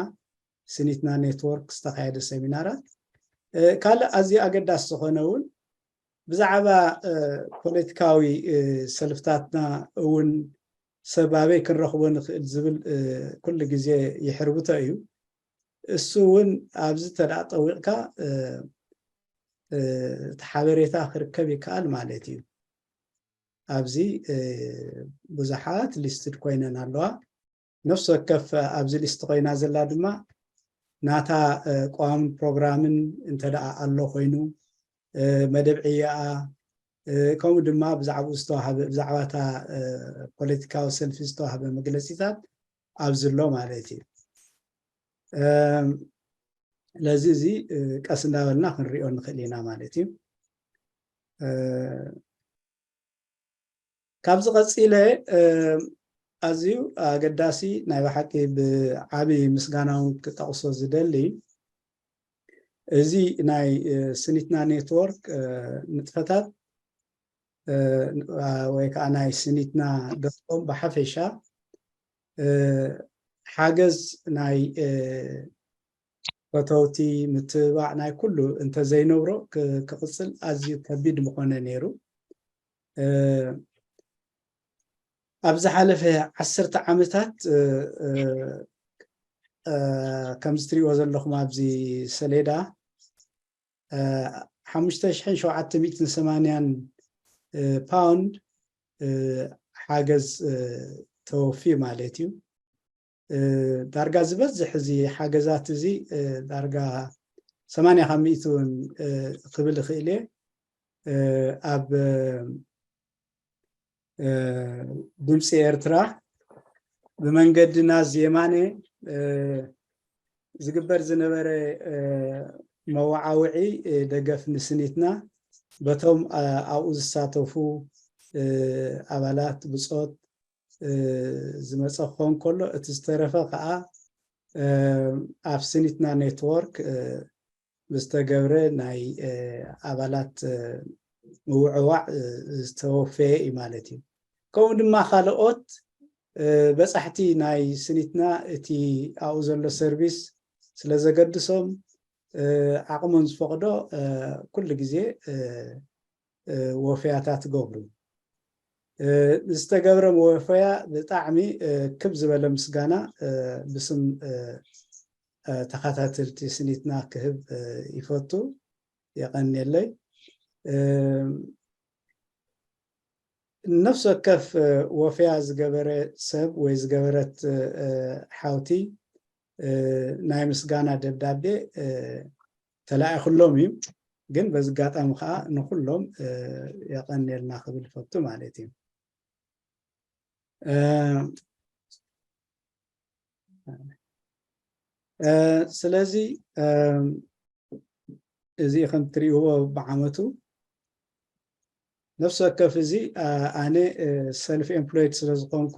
ስኒትና ኔትወርክ ዝተኻየደ ሰሚናራት። ካልእ ኣዝዩ ኣገዳሲ ዝኾነ እውን ብዛዕባ ፖለቲካዊ ሰልፍታትና እውን ሰብ ኣበይ ክንረኽቦ ንኽእል ዝብል ኩሉ ግዜ ይሕርብቶ እዩ። እሱ እውን ኣብዚ ተደኣ ጠዊቕካ እቲ ሓበሬታ ክርከብ ይከኣል ማለት እዩ። ኣብዚ ብዙሓት ሊስትድ ኮይነን ኣለዋ። ነፍሲ ወከፍ ኣብዚ ሊስት ኮይና ዘላ ድማ ናታ ቋምን ፕሮግራምን እንተ ደኣ ኣሎ ኮይኑ መደብ ዕያኣ ከምኡ ድማ ብዛዕባኡ ዝተዋሃበ ብዛዕባታ ፖለቲካዊ ሰልፊ ዝተዋሃበ መግለፂታት ኣብዚ ኣሎ ማለት እዩ። ስለዚ እዚ ቀስ እንዳበልና ክንሪኦ ንኽእል ኢና ማለት እዩ። ካብዚ ቀፂለ ኣዝዩ ኣገዳሲ ናይ ብሓቂ ብዓብዪ ምስጋናውን ክጠቕሶ ዝደሊ እዚ ናይ ስኒትና ኔትወርክ ንጥፈታት ወይ ከዓ ናይ ስኒትና ዶትኮም ብሓፈሻ ሓገዝ ናይ ፈተውቲ ምትብባዕ ናይ ኩሉ እንተዘይነብሮ ክቕፅል ኣዝዩ ከቢድ ምኾነ ነይሩ። ኣብ ዝሓለፈ ዓሰርተ ዓመታት ከምዚ ትሪእዎ ዘለኹም ኣብዚ ሰሌዳ ሓሙሽተ ሽሕን ሸውዓተ ሚእትን ሰማንያን ፓውንድ ሓገዝ ተወፊ ማለት እዩ። ዳርጋ ዝበዝሕ እዚ ሓገዛት እዚ ዳርጋ ሰማንያ ካብ ሚእቲ እውን ክብል ይኽእል እየ። ኣብ ድምፂ ኤርትራ ብመንገዲ ናዚ የማነ ዝግበር ዝነበረ መወዓውዒ ደገፍ ንስኒትና በቶም ኣብኡ ዝሳተፉ ኣባላት ብፆት ዝመፀ ክኸውን ከሎ እቲ ዝተረፈ ከዓ ኣብ ስኒትና ኔትወርክ ብዝተገብረ ናይ ኣባላት ምውዕዋዕ ዝተወፈየ እዩ ማለት እዩ። ከምኡ ድማ ካልኦት በፃሕቲ ናይ ስኒትና እቲ ኣብኡ ዘሎ ሰርቪስ ስለ ዘገድሶም ዓቕሞም ዝፈቕዶ ኩሉ ግዜ ወፈያታት ይገብሩ። ዝተገብረ ወፈያ ብጣዕሚ ክብ ዝበለ ምስጋና ብስም ተኸታተልቲ ስኒትና ክህብ ይፈቱ። የቐንየለይ። ነፍሲ ወከፍ ወፈያ ዝገበረ ሰብ ወይ ዝገበረት ሓውቲ ናይ ምስጋና ደብዳቤ ተላኢኹሎም እዩ። ግን በዚ ኣጋጣሚ ከዓ ንኩሎም የቐንየልና ክብል ፈቱ ማለት እዩ። ስለዚ እዚ ከም ትሪእዎ ብዓመቱ ነፍሲ ወከፍ እዚ ኣነ ሰልፍ ኤምፕሎይድ ስለ ዝኾንኩ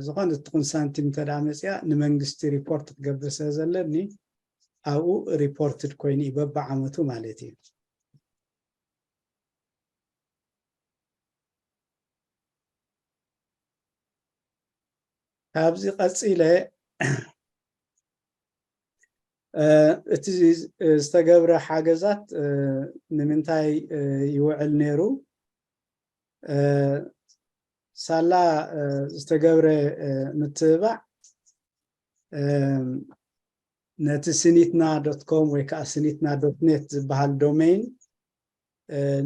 ዝኾነት ትኹን ሳንቲም እንተ ደኣ መፅያ ንመንግስቲ ሪፖርት ክገብር ስለ ዘለኒ ኣብኡ ሪፖርትድ ኮይኑ እዩ በብዓመቱ ማለት እዩ። ካብዚ ቀፂለ እቲ ዝተገብረ ሓገዛት ንምንታይ ይውዕል ነይሩ? ሳላ ዝተገብረ ምትብባዕ ነቲ ስኒትና ዶት ኮም ወይ ከዓ ስኒትና ዶት ኔት ዝበሃል ዶሜይን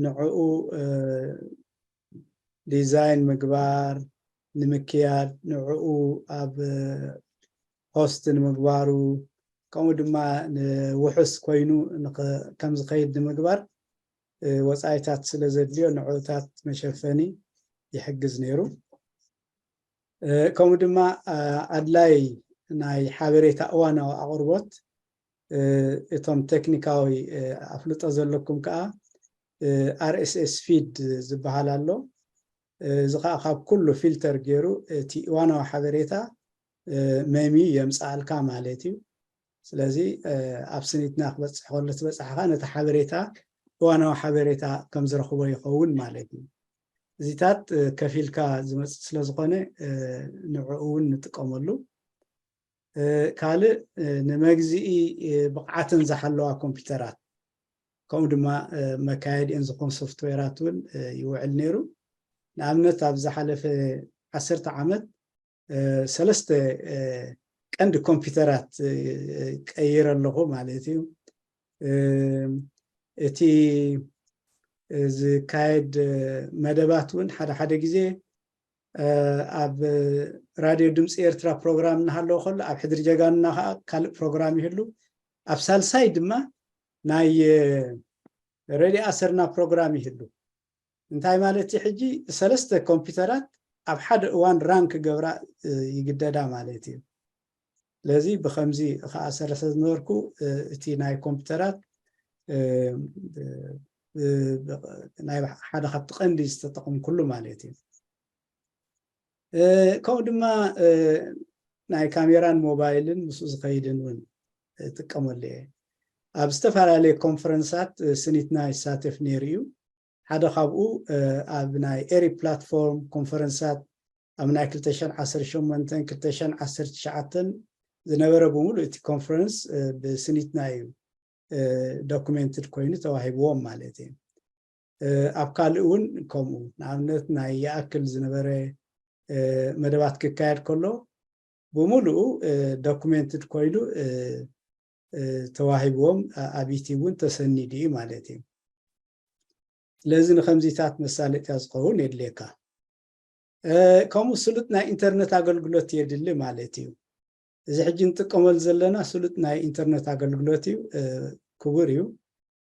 ንዕኡ ዲዛይን ምግባር ንምክያድ ንዕኡ ኣብ ሆስት ንምግባሩ ከምኡ ድማ ንውሑስ ኮይኑ ከም ዝኸይድ ንምግባር ወፃኢታት ስለ ዘድልዮ ንዕኡታት መሸፈኒ ይሕግዝ ነይሩ። ከምኡ ድማ ኣድላይ ናይ ሓበሬታ እዋናዊ ኣቕርቦት እቶም ቴክኒካዊ ኣፍልጦ ዘለኩም ከዓ ኣር ኤስ ኤስ ፊድ ዝበሃል ኣሎ። እዚ ከዓ ካብ ኩሉ ፊልተር ገይሩ እቲ እዋናዊ ሓበሬታ መሚ የምፅኣልካ ማለት እዩ። ስለዚ ኣብ ስኒትና ክበፅሕ ከሎ ትበፅሕኻ ነቲ ሓበሬታ እዋናዊ ሓበሬታ ከም ዝረኽቦ ይኸውን ማለት እዩ። እዚታት ከፊልካ ዝመፅእ ስለ ዝኾነ ንዕኡ እውን ንጥቀመሉ። ካልእ ንመግዝኢ ብቕዓተን ዝሓለዋ ኮምፒውተራት ከምኡ ድማ መካየዲአን ዝኾኑ ሶፍትዌራት እውን ይውዕል ነይሩ። ንኣብነት ኣብ ዝሓለፈ ዓሰርተ ዓመት ሰለስተ ቀንዲ ኮምፒውተራት ቀይረ ኣለኹ ማለት እዩ። እቲ ዝካየድ መደባት እውን ሓደ ሓደ ግዜ ኣብ ራድዮ ድምፂ ኤርትራ ፕሮግራም እናሃለወ ከሎ ኣብ ሕድሪ ጀጋኑና ከዓ ካልእ ፕሮግራም ይህሉ፣ ኣብ ሳልሳይ ድማ ናይ ሬድዮ ኣሰርና ፕሮግራም ይህሉ። እንታይ ማለት እዩ? ሕጂ ሰለስተ ኮምፒውተራት ኣብ ሓደ እዋን ራን ክገብራ ይግደዳ ማለት እዩ። ስለዚ ብከምዚ ከዓ ሰርሐ ዝነበርኩ እቲ ናይ ኮምፒውተራት ናይ ሓደ ካብቲ ቀንዲ ዝተጠቐምኩሉ ማለት እዩ። ከምኡ ድማ ናይ ካሜራን ሞባይልን ምስኡ ዝኸይድን እውን እጥቀመሉ እየ። ኣብ ዝተፈላለዩ ኮንፈረንሳት ስኒትና ይሳተፍ ነይሩ እዩ። ሓደ ካብኡ ኣብ ናይ ኤሪ ፕላትፎርም ኮንፈረንሳት ኣብ ናይ ክልተ ሺሕን ዓሰርተ ሸሞንተን ክልተ ሺሕን ዓሰርተ ትሽዓተን ዝነበረ ብምሉእ እቲ ኮንፈረንስ ብስኒትና እዩ ዶኩሜንትድ ኮይኑ ተዋሂብዎም ማለት እዩ። ኣብ ካልእ እውን ከምኡ ንኣብነት ናይ ይኣክል ዝነበረ መደባት ክካየድ ከሎ ብምሉኡ ዶኩሜንትድ ኮይኑ ተዋሂብዎም ኣብ ዩቲብ እውን ተሰኒዱ እዩ ማለት እዩ። ስለዚ ንከምዚታት መሳለጥያ ዝኸውን የድልየካ። ከምኡ ስሉጥ ናይ ኢንተርነት ኣገልግሎት የድሊ ማለት እዩ። እዚ ሕጂ ንጥቀመሉ ዘለና ስሉጥ ናይ ኢንተርነት ኣገልግሎት እዩ፣ ክቡር እዩ።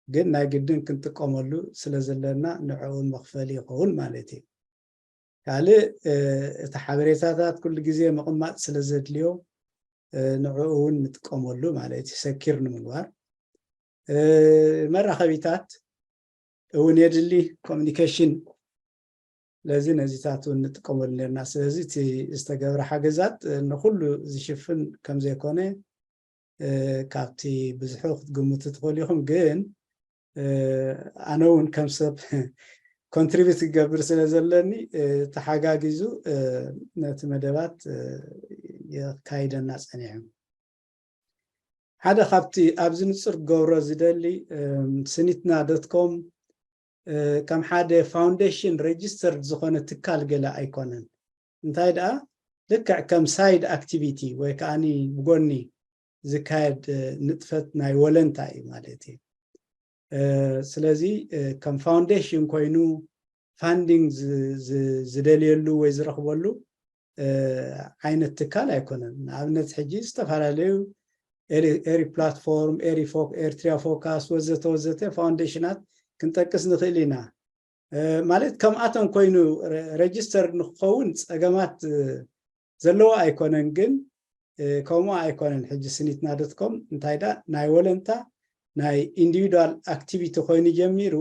ግን ናይ ግድን ክንጥቀመሉ ስለ ዘለና ንዕኡ መኽፈሊ ይኸውን ማለት እዩ። ካልእ እቲ ሓበሬታታት ኩሉ ግዜ ምቕማጥ ስለ ዘድልዮ ንዕኡ እውን ንጥቀመሉ ማለት እዩ፣ ሰኪር ንምግባር። መራኸቢታት እውን የድሊ፣ ኮሚኒኬሽን። ስለዚ ነዚታት እውን ንጥቀመሉ ነርና። ስለዚ እቲ ዝተገብረ ሓገዛት ንኩሉ ዝሽፍን ከም ዘይኮነ ካብቲ ብዝሑ ክትግምቱ ትኽእሉ ኢኹም። ግን ኣነ እውን ከም ሰብ ኮንትሪቢት ክገብር ስለ ዘለኒ ተሓጋጊዙ ነቲ መደባት የካይደና ፀኒሑ። ሓደ ካብቲ ኣብዚ ንፁር ክገብሮ ዝደሊ ስኒትና ዶት ኮም ከም ሓደ ፋውንዴሽን ሬጅስተርድ ዝኾነ ትካል ገለ ኣይኮነን። እንታይ ደኣ ልክዕ ከም ሳይድ ኣክቲቪቲ ወይ ከዓ ብጎኒ ዝካየድ ንጥፈት ናይ ወለንታ እዩ ማለት እዩ። ስለዚ ከም ፋውንዴሽን ኮይኑ ፋንዲንግ ዝደልየሉ ወይ ዝረኽበሉ ዓይነት ትካል ኣይኮነን። ንኣብነት ሕጂ ዝተፈላለዩ ኤሪ ፕላትፎርም፣ ኤሪ ኤርትሪያ ፎካስ ወዘተ ወዘተ ፋውንዴሽናት ክንጠቅስ ንኽእል ኢና። ማለት ከምኣቶም ኮይኑ ሬጅስተር ንክኸውን ፀገማት ዘለዎ ኣይኮነን፣ ግን ከምኡ ኣይኮነን። ሕጂ ስኒትና ዶት ኮም እንታይ ዳ ናይ ወለንታ ናይ individual activity ኮይኑ ጀሚሩ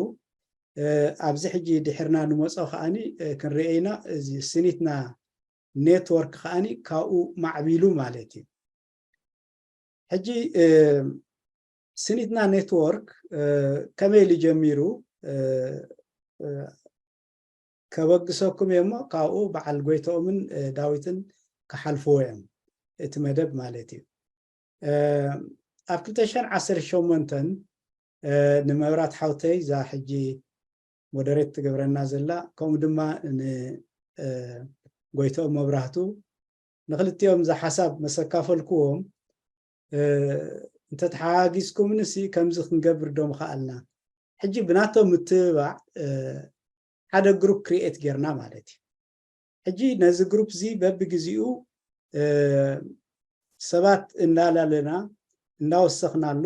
ኣብዚ ሕጂ ድሕርና ንመፆ ከዓኒ ክንርኤ ኢና። እዚ ስኒትና ኔትወርክ ከዓኒ ካብኡ ማዕቢሉ ማለት እዩ። ሕጂ ስኒትና ኔትወርክ ከመይ ኢሉ ጀሚሩ ከበግሰኩም እየ እሞ ካብኡ በዓል ጎይተኦምን ዳዊትን ክሓልፍዎ እዮም እቲ መደብ ማለት እዩ። ኣብ ክልተ ሽሕን ዓሰርተ ሸሞንተን ንመብራት ሓውተይ እዛ ሕጂ ሞደሬት ትገብረና ዘላ ከምኡ ድማ ንጎይተኦም መብራህቱ ንክልቲኦም እዛ ሓሳብ መሰካፈልክዎም እንተተሓጋጊዝኩምንሲ ከምዚ ክንገብር ዶ ምኸኣልና። ሕጂ ብናቶም ምትብባዕ ሓደ ግሩፕ ክሪኤት ጌርና ማለት እዩ። ሕጂ ነዚ ግሩፕ እዚ በብግዜኡ ሰባት እንዳላለና እንዳወሰኽናሉ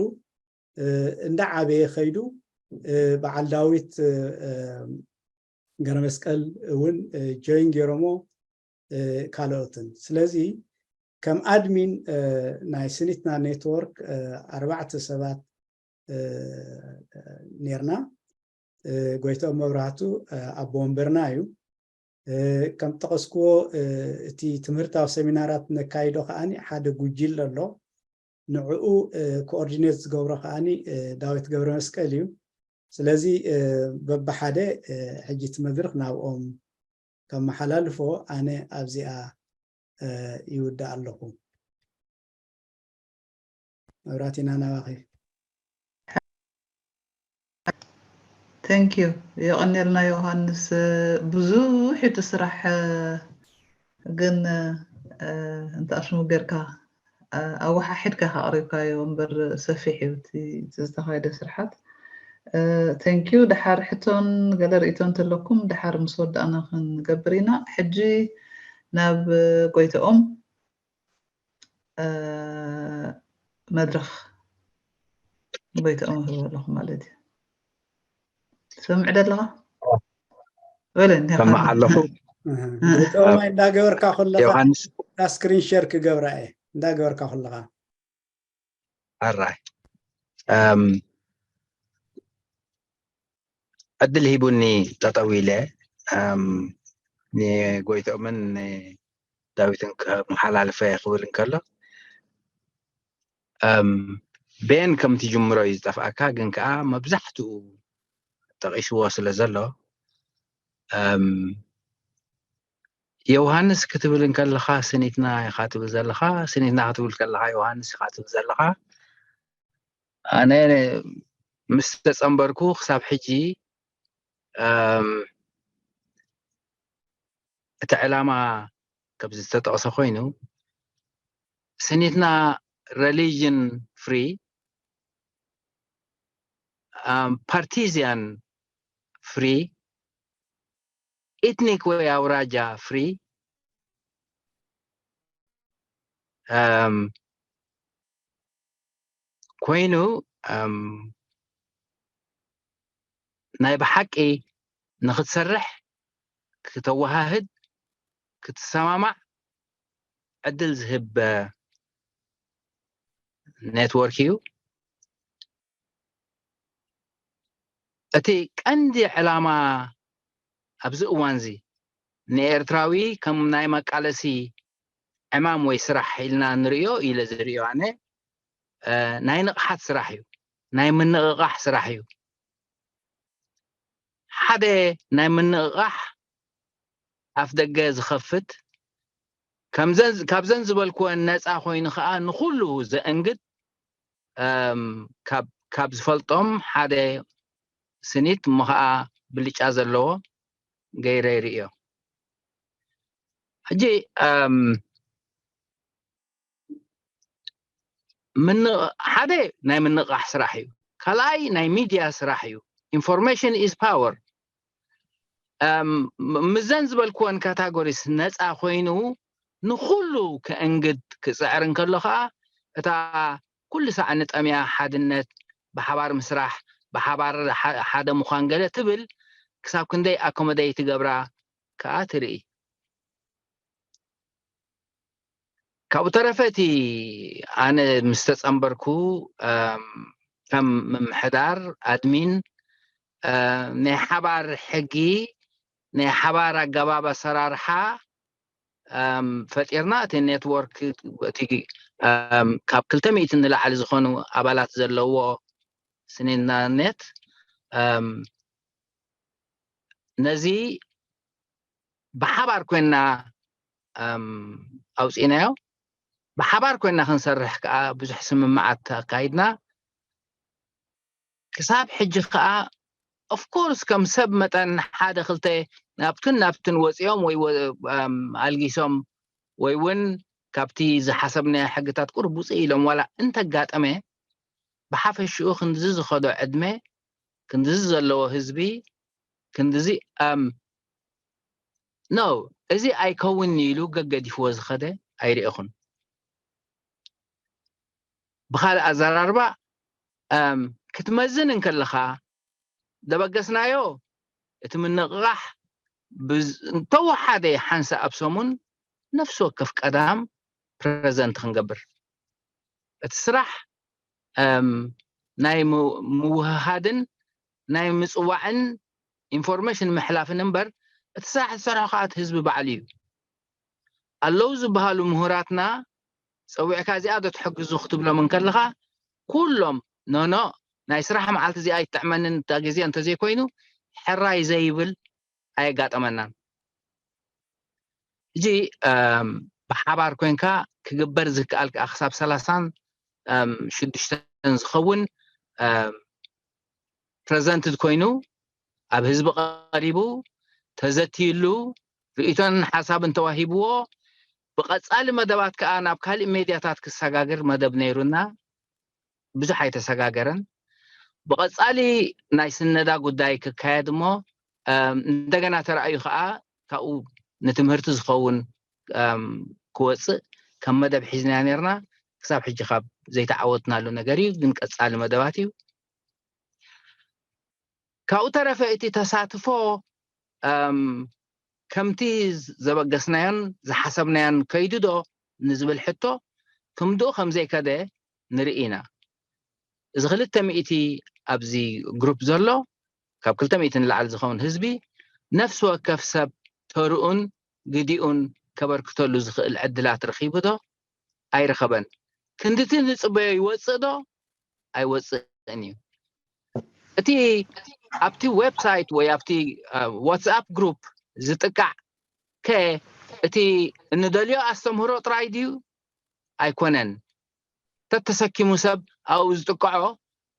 እንዳዓበየ ከይዱ በዓል ዳዊት ገረመስቀል እውን ጆይን ገይሮሞ ካልኦትን። ስለዚ ከም ኣድሚን ናይ ስኒትና ኔትወርክ ኣርባዕተ ሰባት ኔርና። ጎይተኦም መብራህቱ ኣቦ ወንበርና እዩ። ከም ጠቐስክዎ እቲ ትምህርታዊ ሰሚናራት ነካይዶ ከዓኒ ሓደ ጉጅለ ኣሎ። ንዕኡ ኮኦርዲኔት ዝገብሮ ከዓኒ ዳዊት ገብረ መስቀል እዩ። ስለዚ በብሓደ ሕጂ እቲ መድረኽ ናብኦም ከመሓላልፎ ኣነ ኣብዚኣ ይውዳእ ኣለኹ። መብራቲና ናባኺ። Thank you። የቐኔልና ዮሃንስ። ብዙሕ እቲ ስራሕ ግን እንተ ኣሽሙ ጌርካ ኣወሓሒድካ ከቕሪብካዮ እምበር ሰፊሕ እዩ እቲ ዝተኻየደ ስርሓት። Thank you። ደሓር ሕቶን ገለ ርእይቶ እንተለኩም ደሓር ምስ ወዳእና ክንገብር ኢና። ሕጂ ናብ ጎይተኦም መድረኽ ጎይተኦም እህብ ኣለኹ ማለት እዩ። ትሰምዕ ደለኻ? በለ እንዲኻ ሰማዕ ኣለኹ። ጎይተኦም እንዳገበርካ ከለኻ ዮሃንስ ስክሪን ሸር ክገብራ እየ እንዳገበርካ ከለኻ ኣራይ ዕድል ሂቡኒ ጠጠው ኢለ ንጎይቶምን ዳዊትን ከመሓላልፈ ክብል እንከሎ ቤን ከም ትጅምሮ እዩ ዝጠፍኣካ፣ ግን ከዓ መብዛሕትኡ ጠቒስዎ ስለ ዘሎ ዮሃንስ ክትብል እንከለኻ ስኒትና ኢኻ ትብል ዘለኻ፣ ስኒትና ክትብል ከለኻ ዮሃንስ ኢኻ ትብል ዘለኻ። ኣነ ምስ ተጸንበርኩ ክሳብ ሕጂ እቲ ዕላማ ከም ዝተጠቕሰ ኮይኑ ስኒትና religion free፣ partisan free፣ ethnic ወይ ኣውራጃ free ኮይኑ ናይ ብሓቂ ንክትሰርሕ፣ ክተወሃህድ፣ ክትሰማማዕ ዕድል ዝህብ ኔትወርክ እዩ። እቲ ቀንዲ ዕላማ ኣብዚ እዋን እዚ ንኤርትራዊ ከም ናይ መቃለሲ ዕማም ወይ ስራሕ ኢልና ንርእዮ ኢለ ዝርእዮ ኣነ ናይ ንቕሓት ስራሕ እዩ፣ ናይ ምንቕቓሕ ስራሕ እዩ። ሓደ ናይ ምንቕቓሕ ኣፍ ደገ ዝኸፍት ካብዘን ዝበልክወን ነፃ ኮይኑ ከዓ ንኩሉ ዘእንግድ ካብ ዝፈልጦም ሓደ ስኒት እሞ ከዓ ብልጫ ዘለዎ ገይረ ይርእዮ። ሕጂ ሓደ ናይ ምንቕቓሕ ስራሕ እዩ፣ ካልኣይ ናይ ሚድያ ስራሕ እዩ። Information is power። ምዘን ዝበልክወን ካታጎሪስ ነፃ ኮይኑ ንኩሉ ከእንግድ ክፅዕር እንከሎ ከዓ እታ ኩሉ ሳዕ ንጠምያ ሓድነት፣ ብሓባር ምስራሕ፣ ብሓባር ሓደ ምዃን ገለ ትብል ክሳብ ክንደይ ኣኮመደይ ትገብራ ከዓ ትርኢ። ካብኡ ተረፈ እቲ ኣነ ምስ ተጸንበርኩ ከም ምምሕዳር ኣድሚን ናይ ሓባር ሕጊ ናይ ሓባር ኣገባብ ኣሰራርሓ ፈጢርና እቲ ኔትወርክ እቲ ካብ ክልተ ሚእቲ ንላዕሊ ዝኾኑ ኣባላት ዘለዎ ስኒናኔት ነዚ ብሓባር ኮይና ኣውፂእናዮ። ብሓባር ኮይና ክንሰርሕ ከዓ ብዙሕ ስምምዓት ኣካይድና። ክሳብ ሕጂ ከዓ ኦፍኮርስ ከም ሰብ መጠን ሓደ ክልተ ናብትን ናብትን ወፂኦም ወይ ኣልጊሶም ወይ እውን ካብቲ ዝሓሰብናዮ ሕግታት ቁርብ ውፅእ ኢሎም ዋላ እንተጋጠመ ብሓፈሽኡ ክንድዚ ዝኸዶ ዕድመ ክንድዚ ዘለዎ ህዝቢ ክንድዚ ኣም ኖ እዚ ኣይከውን ኢሉ ገገዲፍዎ ዝኸደ ኣይርኤኹን። ብካልእ ኣዘራርባ ክትመዝን እንከለኻ ደበገስናዮ እቲ ምንቕቓሕ እንተወሓደ ሓንሳ ኣብ ሰሙን ነፍሲ ወከፍ ቀዳም ፕረዘንት ክንገብር እቲ ስራሕ ናይ ምውህሃድን ናይ ምፅዋዕን ኢንፎርሜሽን ምሕላፍን እምበር እቲ ስራሕ ዝሰርሖ ከዓ እቲ ህዝቢ ባዕሉ እዩ። ኣለዉ ዝበሃሉ ምሁራትና ፀዊዕካ እዚኣ ዶ ትሕግዙ ክትብሎም እንከለኻ ኩሎም ኖኖ ናይ ስራሕ መዓልቲ እዚኣ ኣይትጥዕመንን እታ ግዜ እንተዘይኮይኑ ሕራይ ዘይብል ኣየጋጠመናን። ሕጂ ብሓባር ኮይንካ ክግበር ዝከኣል ከዓ ክሳብ ሰላሳን ሽዱሽተን ዝኸውን ፕረዘንትድ ኮይኑ ኣብ ህዝቢ ቀሪቡ ተዘትይሉ ርእቶን ሓሳብን ተዋሂብዎ ብቐፃሊ መደባት ከዓ ናብ ካሊእ ሜድያታት ክሰጋግር መደብ ነይሩና። ብዙሕ ኣይተሰጋገረን። ብቐፃሊ ናይ ስነዳ ጉዳይ ክካየድ እሞ እንደገና ተረኣዩ ከዓ ካብኡ ንትምህርቲ ዝኸውን ክወፅእ ከም መደብ ሒዝናዮ ነርና። ክሳብ ሕጂ ካብ ዘይተዓወትናሉ ነገር እዩ፣ ግን ቀፃሊ መደባት እዩ። ካብኡ ተረፈ እቲ ተሳትፎ ከምቲ ዘበገስናዮን ዝሓሰብናዮን ከይዱ ዶ ንዝብል ሕቶ ክንድኡ ከም ዘይከደ ንርኢ ኢና። እዚ ክልተ ሚእቲ ኣብዚ ግሩፕ ዘሎ ካብ ክልተ ሚእቲ ንላዕሊ ዝኸውን ህዝቢ ነፍሲ ወከፍ ሰብ ተርኡን ግዲኡን ከበርክተሉ ዝኽእል ዕድላት ረኺቡ ዶ ኣይረኸበን? ክንድቲ ንፅበዮ ይወፅእ ዶ ኣይወፅእን እዩ? እቲ ኣብቲ ዌብሳይት ወይ ኣብቲ ዋትስኣፕ ግሩፕ ዝጥቃዕ ከ እቲ እንደልዮ ኣስተምህሮ ጥራይ ድዩ? ኣይኮነን። ተተሰኪሙ ሰብ ኣብኡ ዝጥቀዖ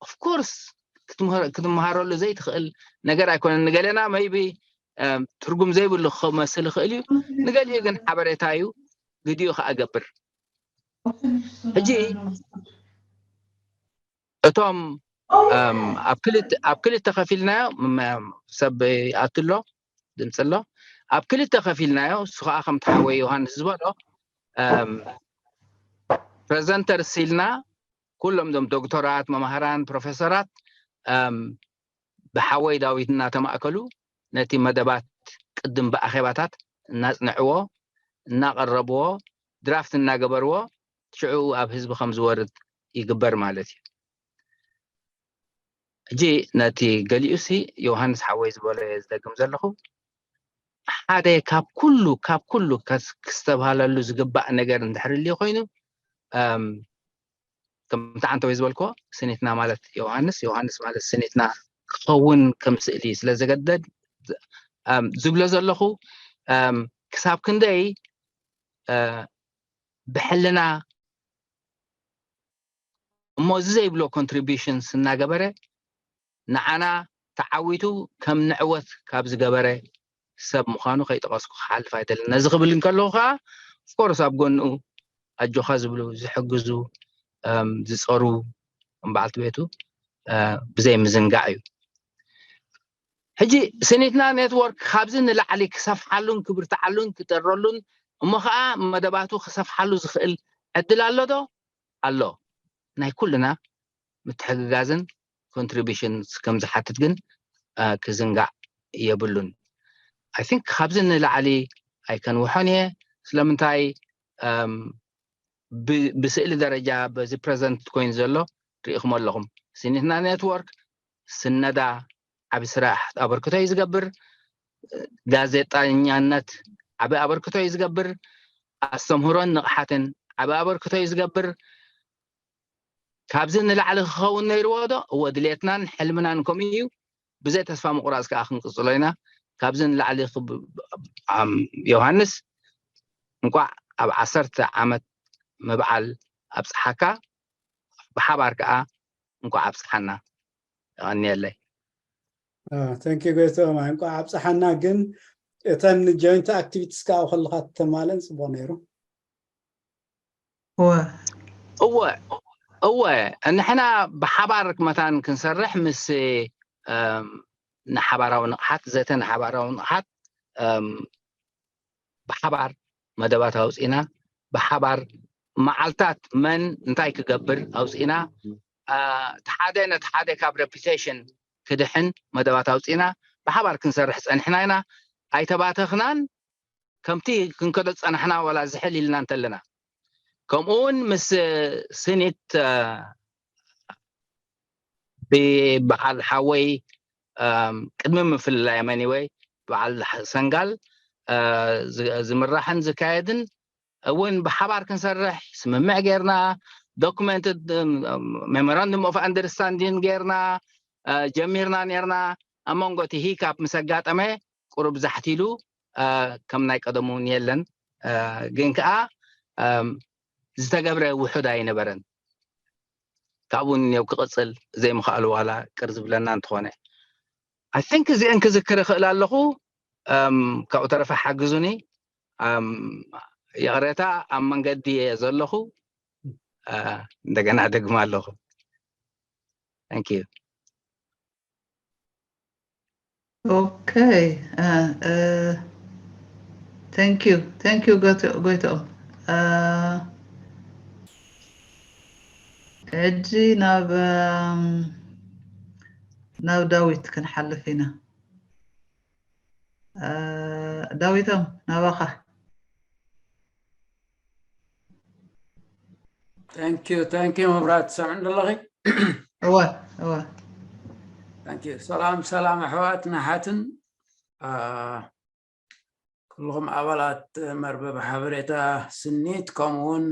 ኦፍኮርስ ክትመሃረሉ ዘይትኽእል ነገር ኣይኮነን። ንገለና መይቢ ትርጉም ዘይብሉ ክመስል ይኽእል እዩ፣ ንገሊኡ ግን ሓበሬታ እዩ፣ ግዲኡ ከዓ ገብር። ሕጂ እቶም ኣብ ክልተ ከፊልናዮ ሰብ ይኣቱ ኣሎ፣ ድምፂ ኣሎ። ኣብ ክልተ ከፊልናዮ እሱ ከዓ ከምቲ ሓወይ ዮሃንስ ዝበሎ ፕረዘንተርስ ኢልና ኩሎም እዞም ዶክተራት፣ መማህራን፣ ፕሮፌሰራት ብሓወይ ዳዊት እናተማእከሉ ነቲ መደባት ቅድም ብኣኼባታት እናፅንዕዎ እናቐረብዎ ድራፍት እናገበርዎ ሽዑ ኣብ ህዝቢ ከም ዝወርድ ይግበር ማለት እዩ። ሕጂ ነቲ ገሊኡሲ ዮሃንስ ሓወይ ዝበሎ እየ ዝደግም ዘለኹ። ሓደ ካብ ኩሉ ካብ ኩሉ ክስተብሃለሉ ዝግባእ ነገር እንድሕር ልዩ ኮይኑ ከምቲ ዓንተወይ ዝበልኮ ስኒትና ማለት ዮሃንስ ዮሃንስ ማለት ስኒትና ክኸውን ከም ስእሊ ስለ ዘገደድ ዝብሎ ዘለኹ ክሳብ ክንደይ ብሕልና እሞ እዚ ዘይብሎ ኮንትሪቢሽንስ እናገበረ ንዓና ተዓዊቱ ከም ንዕወት ካብ ዝገበረ ሰብ ምዃኑ ከይጠቐስኩ ክሓልፍ ኣይደልን። ነዚ ክብል እንከለኹ ከዓ ኦፍኮርስ ኣብ ጎንኡ ኣጆኻ ዝብሉ ዝሕግዙ ዝፀሩ በዓልቲ ቤቱ ብዘይ ምዝንጋዕ እዩ። ሕጂ ስኒትና ኔትወርክ ካብዚ ንላዕሊ ክሰፍሓሉን ክብርትዓሉን ክጠረሉን እሞ ከዓ መደባቱ ክሰፍሓሉ ዝኽእል ዕድል ኣሎ ዶ? ኣሎ። ናይ ኩልና ምትሕግጋዝን ኮንትሪቢሽን ከም ዝሓትት ግን ክዝንጋዕ የብሉን። ኣይ ቲንክ ካብዚ ንላዕሊ ኣይከንውሖን እየ። ስለምንታይ ብስእሊ ደረጃ በዚ ፕረዘንት ኮይኑ ዘሎ ርኢኹም ኣለኹም። ሲኒትና ኔትወርክ ስነዳ ዓቢ ስራሕ ኣበርክቶ እዩ ዝገብር። ጋዜጠኛነት ዓቢ ኣበርክቶ እዩ ዝገብር። ኣስተምህሮን ንቕሓትን ዓቢ ኣበርክቶ እዩ ዝገብር። ካብዚ ንላዕሊ ክኸውን ነይርዎ ዶ? እወ፣ ድሌትናን ሕልምናን ከምኡ እዩ። ብዘይ ተስፋ ምቑራጽ ከኣ ክንቅጽሎ ኢና። ካብዚ ንላዕሊ ክብ- ኣም፣ ዮሃንስ፣ እንቋዕ ኣብ ዓሰርተ ዓመት ምብዓል ኣብጽሓካ፣ ብሓባር ከኣ እንቋዕ ኣብጽሓና። የቐንየለይ። ተንኪ ጎይቶም፣ እንቋዕ ኣብፀሓና። ግን እተን ጆይንት ኣክቲቪቲስ ከዓ ከለካ ተማለን ፅቡቅ ነይሩ። እወ እወ እወ ንሕና ብሓባር መታን ክንሰርሕ ምስ እም፣ ንሓባራዊ ንቕሓት ዘተ ንሓባራዊ ንቕሓት እም፣ ብሓባር መደባት ኣውፂና፣ ብሓባር መዓልታት መን እንታይ ክገብር ኣውፂና፣ አ፣ እቲ ሓደ ነቲ ሓደ ካብ ሬፒቴሽን ክድሕን መደባት ኣውፂና ብሓባር ክንሰርሕ ፀኒሕና ኢና። ኣይተባተኽናን። ከምቲ ክንከዶ ዝፀናሕና ዋላ ዝሕል ኢልና እንተለና፣ ከምኡ እውን ምስ ስኒት አ፣ ብበዓል ሓወይ ኣም፣ ቅድሚ ምፍልላዮም፣ anyway፣ በዓል ሰንጋል አ፣ ዝ- ዝምራሕን ዝካየድን እውን ብሓባር ክንሰርሕ ስምምዕ ጌርና፣ ዶክመንት፣ ሜሞራንዱም ኦፍ ኣንደርስታንዲን ጌርና አ፣ ጀሚርና ኔርና። ኣብ መንጎ እቲ ሂካፕ ምስ ኣጋጠመ ቁሩብ ዛሕት ኢሉ አ፣ ከም ናይ ቀደሙ እውን የለን። አ፣ ግን ከኣ ኣም፣ ዝተገብረ ውሑድ ኣይነበረን። ካብኡ ንኔው ክቕፅል ዘይምኽኣሉ ዋላ ቅር ዝብለና እንተኾነ፣ I think እዚአን ክዝክር እኽእል ኣለኹ። ኣም፣ ካብኡ ተረፈ ሓግዙኒ። ኣም፣ ይቕሬታ፣ ኣብ መንገዲ እየ ዘለኹ። አ፣ እንደገና ደግማ ኣለኹ። Thank you። ኦኬ። አ፣ አ፣ thank you thank you ጎይቶ- ጎይቶኦም። አ፣ ሕጂ ናብ ኣም፣ ናብ ዳዊት ክንሓልፍ ኢና። አ፣ ዳዊቶም ናባኻ። Thank you thank you። መብራት ትሰምዕኒ ኣለኺ? እወ እወ። Thank you። ሰላም ሰላም ኣሕዋትን ኣሓትን፣ አ፣ ኩልኹም ኣባላት መርበብ ሓበሬታ ስኒት፣ ከምኡ እውን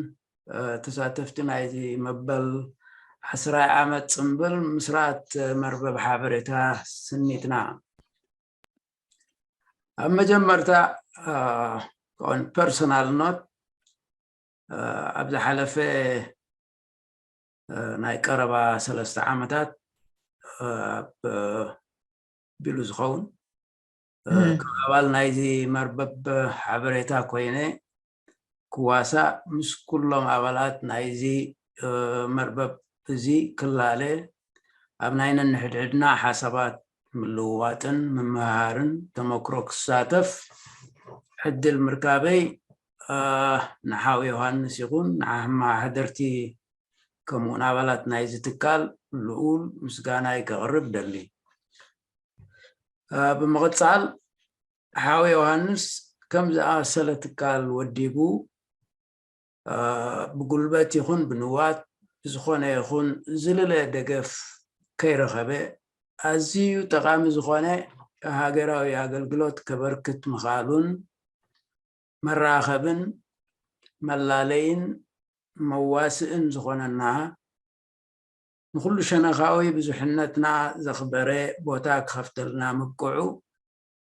አ፣ ተሳተፍቲ ናይዚ መበል ዓስራይ ዓመት ፅምብል ምስራት መርበብ ሓበሬታ ስኒትና። ኣብ መጀመርታ አ፣ ኦን ፐርሶናል ኖት፣ አ፣ ኣብ ዝሓለፈ አ፣ ናይ ቀረባ ሰለስተ ዓመታት አ፣ ኣብ ቢሉ ዝኸውን አ፣ ከም ኣባል ናይዚ መርበብ ሓበሬታ ኮይነ ክዋሳእ፣ ምስ ኩሎም ኣባላት ናይዚ አ፣ መርበብ እዚ ክላለ፣ ኣብ ናይ ነንሕድሕድና ሓሳባት ምልውዋጥን ምምሃርን ተመክሮ ክሳተፍ ዕድል ምርካበይ፣ አ፣ ንሓው ዮሃንስ ይኹን ንሓማ ሓደርቲ ከምኡውን ኣባላት ናይዚ ትካል ልኡል ምስጋናይ ከቕርብ ደሊ። አ፣ ብምቕጻል ሓው ዮሃንስ ከም ዝኣመሰለ ትካል ወዲቡ፣ አ፣ ብጉልበት ይኹን ብንዋት ብዝኾነ ይኹን ዝልለ ደገፍ ከይረኸበ፣ ኣዝዩ ጠቓሚ ዝኾነ ሃገራዊ ኣገልግሎት ከበርክት ምኽኣሉን መራኸብን መላለይን መዋስእን ዝኾነና፣ ንኹሉ ሸነኻዊ ብዙሕነትና ዘኽበረ ቦታ ክኸፍተልና ምብቅዑ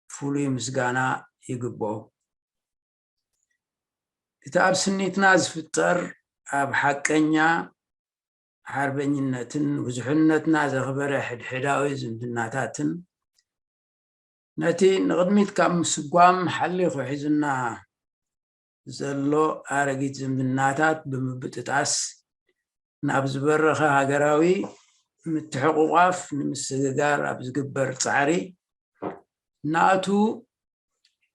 ፍሉይ ምስጋና ይግብኦ። እቲ ኣብ ስኒትና ዝፍጠር ኣብ ሓቀኛ ሓርበኝነትን ብዙሕነትና ዘኽበረ ሕድሕዳዊ ዝምድናታትን፣ ነቲ ንቕድሚት ካብ ምስጓም ሓሊኹ ሒዙና ዘሎ ኣረጊት ዝምድናታት ብምብጥጣስ፣ ናብ ዝበረኸ ሃገራዊ ምትሕቑቋፍ ንምስግጋር ኣብ ዝግበር ጻዕሪ፣ ናቱ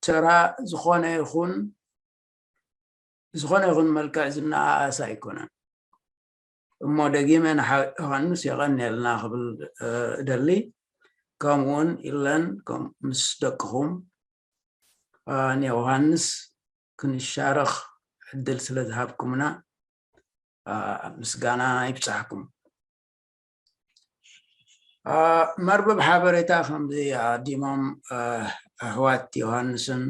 ተራ ዝኾነ ይኹን ብዝኾነ ይኹን መልክዕ ዝነኣኣስ ኣይኮነን። እሞ ደጊመ ንሓው ዮሃንስ የቐንየልና ክብል እ፣ እደሊ። ከምኡውን ኢለን ከም ምስ ደቅኹም እ፣ ንዮሃንስ ክንሻረኽ ዕድል ስለ ዝሃብኩምና እ፣ ምስጋና ይብጻሕኩም። መርበብ ሓበሬታ ከምዚ ኣዲሞም ኣሕዋት ዮሃንስን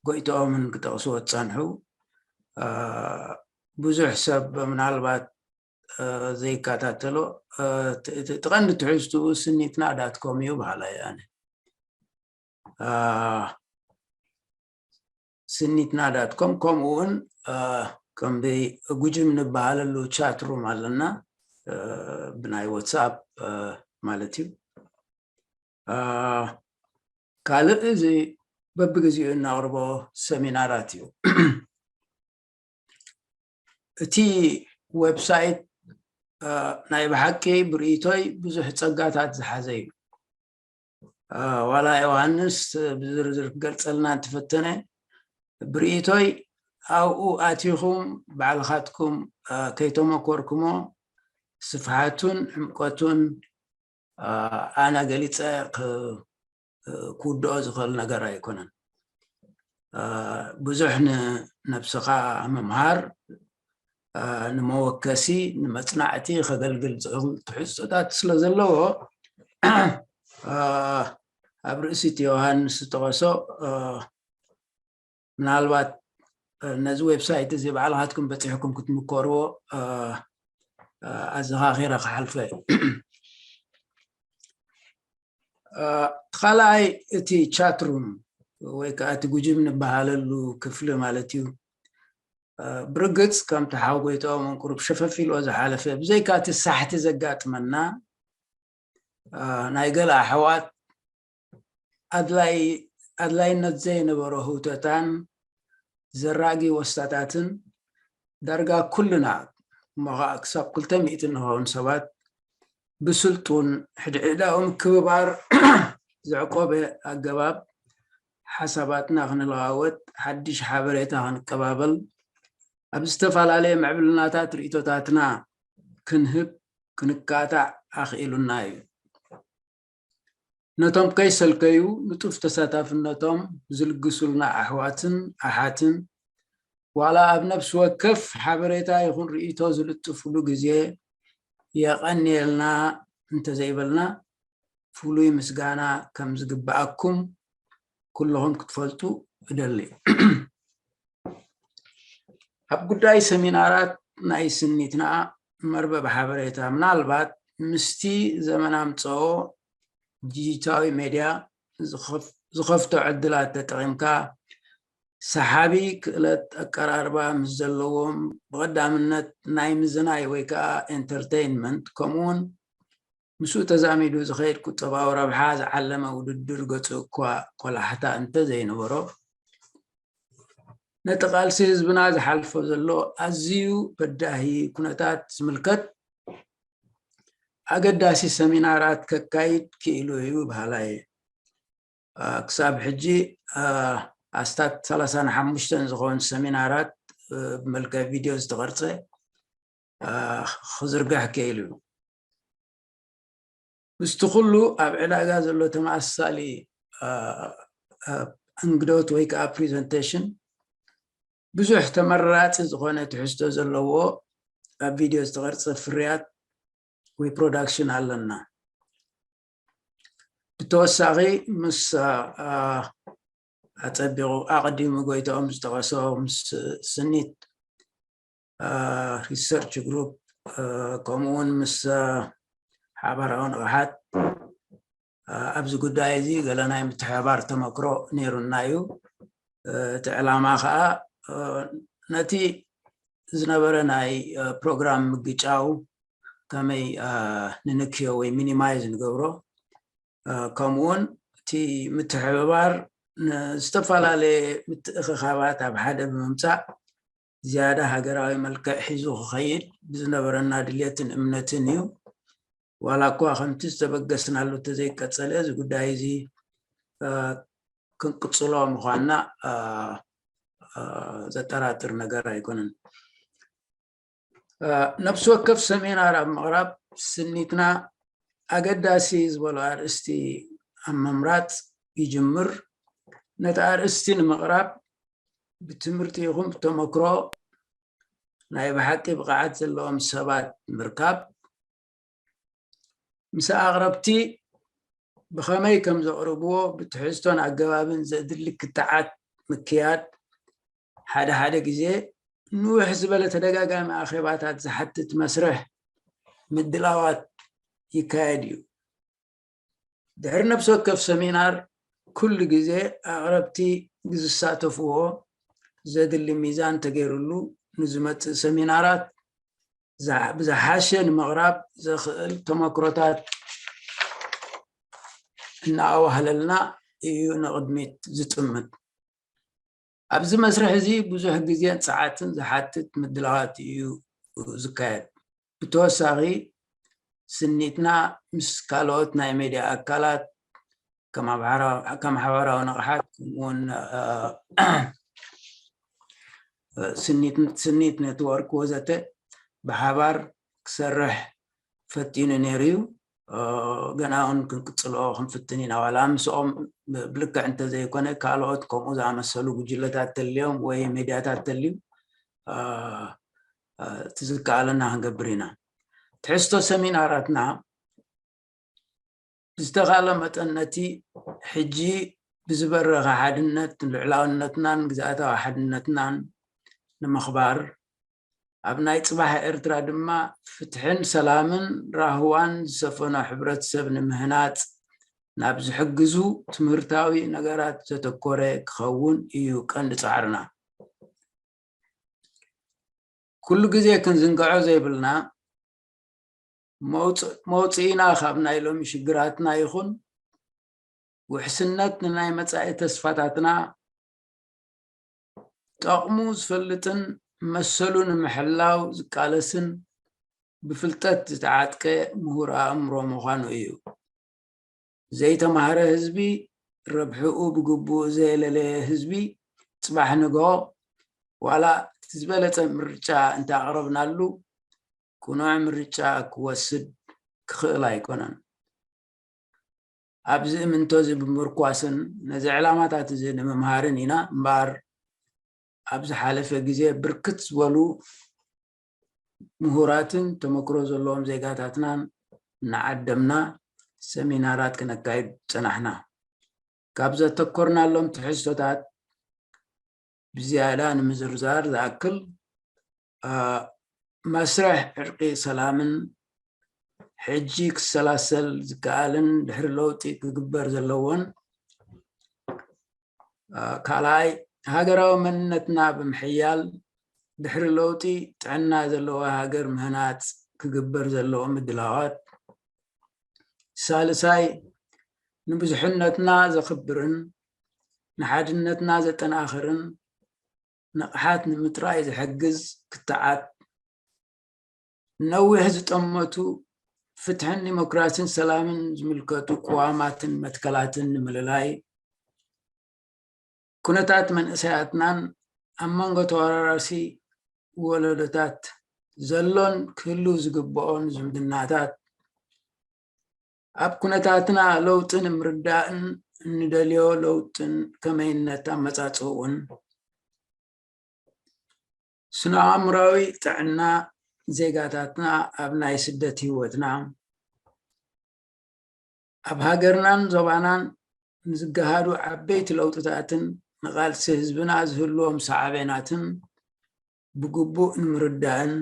ጎይቶኦምን ክጠቕስዎ ዝጸንሑ፣ ብዙሕ ሰብ ምናልባት ዘይከታተሎ፣ እቲ ቀንዲ ትሕዝትኡ ስኒትና ዳትኮም እዩ በሃላይ ኣነ። ስኒትና ዳትኮም፣ ከምኡ እውን ከም ጉጅም ንበሃለሉ ቻት ሩም ኣለና፣ ብናይ ዋትሳፕ ማለት እዩ። ካልእ እዚ በብግዜኡ እናቕርቦ ሰሚናራት እዩ። እቲ ዌብሳይት ናይ ብሓቂ ብርእይቶይ ብዙሕ ጸጋታት ዝሓዘ እዩ። ዋላ ዮሃንስ ብዝርዝር ክገልጸልና እንተፈተነ፣ ብርእይቶይ ኣብኡ ኣቲኹም ባዕልኻትኩም ከይተመኮርኩሞ ስፍሓቱን ዕምቀቱን ኣነ ገሊጸ ክውድኦ ዝኽእል ነገር ኣይኮነን። ብዙሕ ንነብስኻ ምምሃር፣ ንመወከሲ፣ ንመጽናዕቲ ከገልግል ዝኽእል ትሕዝቶታት ስለ ዘለዎ፣ ኣብ ርእሲ እቲ ዮሃንስ ዝጠቐሶ ምናልባት ነዚ ዌብሳይት እዚ ባዕልኻትኩም በጺሕኩም ክትምከርዎ ኣዘኻኺረ ክሓልፎ እየ። እቲ ካልኣይ እቲ ቻትሩም ወይ ከዓ እቲ ጉጅም ንበሃለሉ ክፍሊ ማለት እዩ። ብርግፅ ከምቲ ሓው ጎይትኦም ቁሩብ ሸፈፍ ኢልዎ ዝሓለፈ፣ ብዘይካ እቲ ሳሕቲ ዘጋጥመና ናይ ገለ ኣሕዋት ኣድላይነት ዘይነበሮ ህውተታን ዘራጊ ወስታታትን ዳርጋ ኩልና እሞ ኸዓ ክሳብ ክልተ ሚእቲ እንኸውን ሰባት ብስልጡን ሕድሕዳዊ ምክብባር ዘዕቆበ ኣገባብ ሓሳባትና ክንለዋወጥ፣ ሓድሽ ሓበሬታ ክንቀባበል፣ ኣብ ዝተፈላለየ ምዕብልናታት ርእይቶታትና ክንህብ ክንካታዕ ኣኽኢሉና እዩ። ነቶም ከይሰልከዩ ንጡፍ ተሳታፍነቶም ዝልግሱልና ኣሕዋትን ኣሓትን ዋላ ኣብ ነፍሲ ወከፍ ሓበሬታ ይኹን ርእይቶ ዝልጥፍሉ ግዜ የቐንየልና እንተዘይበልና ፍሉይ ምስጋና ከም ዝግብኣኩም ኩልኹም ክትፈልጡ እደሊ። ኣብ ጉዳይ ሰሚናራት ናይ ስኒትና መርበብ ሓበሬታ ምናልባት ምስቲ ዘመን ኣምፀኦ ዲጂታዊ ሜድያ ዝኸፍቶ ዕድላት ተጠቒምካ ሰሓቢ ክእለት ኣቀራርባ ምስ ዘለዎም ብቐዳምነት ናይ ምዝናይ ወይ ከዓ ኤንተርቴይንመንት ከምኡውን ምስኡ ተዛሚዱ ዝኸይድ ቁጠባዊ ረብሓ ዝዓለመ ውድድር ገፁ እኳ ቆላሕታ እንተዘይነበሮ ነቲ ቃልሲ ህዝብና ዝሓልፎ ዘሎ ኣዝዩ በዳሂ ኩነታት ዝምልከት ኣገዳሲ ሰሚናራት ከካይድ ክኢሉ እዩ በሃላይ እየ። ክሳብ ሕጂ ኣስታት ሰላሳን ሓሙሽተን ዝኾኑ ሰሚናራት ብመልክዕ ቪድዮ ዝተቐርጸ ክዝርጋሕ ክኢሉ እዩ። ምስቲ ኩሉ ኣብ ዕዳጋ ዘሎ ተመሳሳሊ ኣንግዶት ወይ ከዓ ፕሪዘንቴሽን ብዙሕ ተመራፂ ዝኾነ ትሕዝቶ ዘለዎ ኣብ ቪድዮ ዝተቐርፀ ፍርያት ወይ ፕሮዳክሽን ኣለና። ብተወሳኺ ምስ ኣፀቢቑ ኣቐዲሙ ጎይታኦም ዝጠቐሶ ምስ ስኒት ሪሰርች ግሩፕ ከምኡ እውን ምስ ሓባራዊ ንቕሓት ኣብዚ ጉዳይ እዚ ገለ ናይ ምትሕባር ተመክሮ ነይሩና እዩ። እቲ ዕላማ ከዓ ነቲ ዝነበረ ናይ ፕሮግራም ምግጫው ከመይ ንንክዮ ወይ ሚኒማይዝ ንገብሮ፣ ከምኡውን እቲ ምትሕብባር ንዝተፈላለየ ምትእኽኻባት ኣብ ሓደ ብምምፃእ ዝያዳ ሃገራዊ መልክዕ ሒዙ ክኸይድ ብዝነበረና ድልየትን እምነትን እዩ። ዋላ እኳ ከምቲ ዝተበገስናሉ እንተዘይቀፀለ እዚ ጉዳይ እዚ ክንቅፅሎ ምዃንና ዘጠራጥር ነገር ኣይኮነን። ነፍሲ ወከፍ ሰሚናር ኣብ ምቕራብ ስኒትና ኣገዳሲ ዝበሎ ኣርእስቲ ኣብ ምምራፅ ይጅምር። ነቲ ኣርእስቲ ንምቕራብ ብትምህርቲ ይኹን ብተመክሮ ናይ ብሓቂ ብቕዓት ዘለዎም ሰባት ምርካብ፣ ምስ ኣቕረብቲ ብኸመይ ከም ዘቕርብዎ ብትሕዝቶን ኣገባብን ዘድሊ ክትዓት ምክያድ፣ ሓደ ሓደ ግዜ ንውሕ ዝበለ ተደጋጋሚ ኣኼባታት ዝሓትት መስርሕ ምድላዋት ይካየድ እዩ። ድሕሪ ነፍሲ ወከፍ ሰሚናር ኩሉ ግዜ ኣቕረብቲ ብዝሳተፍዎ ዘድሊ ሚዛን ተገይሩሉ ንዝመጽእ ሰሚናራት ብዝሓሸ ንምቕራብ ዘኽእል ተመክሮታት እናኣዋህለልና እዩ ንቕድሚት ዝጥምት። ኣብዚ መስርሕ እዚ ብዙሕ ግዜን ጸዓትን ዝሓትት ምድላዋት እዩ ዝካየድ። ብተወሳኺ ስኒትና ምስ ካልኦት ናይ ሜድያ ኣካላት ከም ሓባራዊ ንቕሓት፣ ከምኡውን ስኒት ኔትወርክ ወዘተ ብሓባር ክሰርሕ ፈቲኑ ነይሩ እዩ። ገና እውን ክንቅፅሎ ክንፍትን ኢና። ዋላ ምስኦም ብልክዕ እንተዘይኮነ ካልኦት ከምኡ ዝኣመሰሉ ጉጅለታት ተልዮም ወይ ሜድያታት ተልዩ እቲ ዝከኣለና ክንገብር ኢና። ትሕዝቶ ሰሚናራትና ብዝተኻለ መጠን ነቲ ሕጂ ብዝበረኸ ሓድነት ልዕላውነትናን ግዝኣታዊ ሓድነትናን ንምኽባር፣ ኣብ ናይ ጽባሕ ኤርትራ ድማ ፍትሕን ሰላምን ራህዋን ዝሰፈኖ ሕብረተሰብ ንምህናጽ ናብ ዝሕግዙ ትምህርታዊ ነገራት ዘተኮረ ክኸውን እዩ ቀንዲ ጻዕርና። ኩሉ ግዜ ክንዝንግዖ ዘይብልና፣ መውፅእና ካብ ናይ ሎሚ ሽግራትና ይኹን ውሕስነት ንናይ መጻኢ ተስፋታትና ጠቕሙ ዝፈልጥን መሰሉ ንምሕላው ዝቃለስን ብፍልጠት ዝተዓጥቀ ምሁር ኣእምሮ ምዃኑ እዩ። ዘይተማህረ ህዝቢ፣ ረብሕኡ ብግቡእ ዘየለለየ ህዝቢ፣ ጽባሕ ንግሆ ዋላ እቲ ዝበለጸ ምርጫ እንተኣቕረብናሉ፣ ቅኑዕ ምርጫ ክወስድ ክኽእል ኣይኮነን። ኣብዚ እምንቶ እዚ ብምርኳስን ነዚ ዕላማታት እዚ ንምምሃርን ኢና እምበኣር፣ ኣብ ዝሓለፈ ግዜ ብርክት ዝበሉ ምሁራትን ተመክሮ ዘለዎም ዜጋታትናን እናዓደምና ሰሚናራት ክነካይድ ጸናሕና። ካብ ዘተኮርናሎም ትሕዝቶታት ብዝያዳ ንምዝርዛር ዝኣክል፣ መስርሕ ዕርቂ ሰላምን ሕጂ ክሰላሰል ዝከኣልን ድሕሪ ለውጢ ክግበር ዘለዎን፣ ካልኣይ ሃገራዊ መንነትና ብምሕያል ድሕሪ ለውጢ ጥዕና ዘለዋ ሃገር ምህናጽ ክግበር ዘለዎ ምድላዋት፣ ሳልሳይ ንብዙሕነትና ዘኽብርን ንሓድነትና ዘጠናኽርን ንቕሓት ንምጥራይ ዝሕግዝ ክትዓት፣ ነዊሕ ዝጠመቱ ፍትሕን ዲሞክራሲን ሰላምን ዝምልከቱ ቅዋማትን መትከላትን ንምልላይ፣ ኩነታት መንእሰያትናን ኣብ መንጎ ተወራራሲ ወለዶታት ዘሎን ክህሉ ዝግብኦን ዝምድናታት፣ ኣብ ኩነታትና ለውጢ ንምርዳእን እንደልዮ ለውጥን ከመይነት ኣመጻጽእኡን፣ ስነ-ኣእምራዊ ጥዕና ዜጋታትና ኣብ ናይ ስደት ህይወትና፣ ኣብ ሃገርናን ዞባናን ንዝገሃዱ ዓበይቲ ለውጥታትን ንቓልሲ ህዝብና ዝህልዎም ሳዕቤናትን ብግቡእ ንምርዳእን፣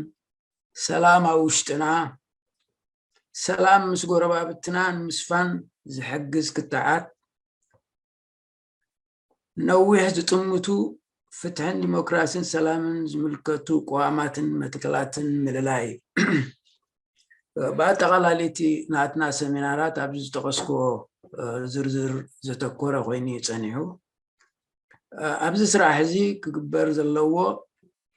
ሰላም ኣብ ውሽጥና፣ ሰላም ምስ ጎረባብትና ንምስፋን ዝሕግዝ ክትዓት፣ ነዊሕ ዝጥምቱ ፍትሕን ዲሞክራሲን ሰላምን ዝምልከቱ ቅዋማትን መትከላትን ምልላይ። ብኣጠቓላሊ እቲ ናትና ሰሚናራት ኣብዚ ዝጠቐስክዎ ዝርዝር ዘተኮረ ኮይኑ እዩ ጸኒሑ። ኣብዚ ስራሕ እዚ ክግበር ዘለዎ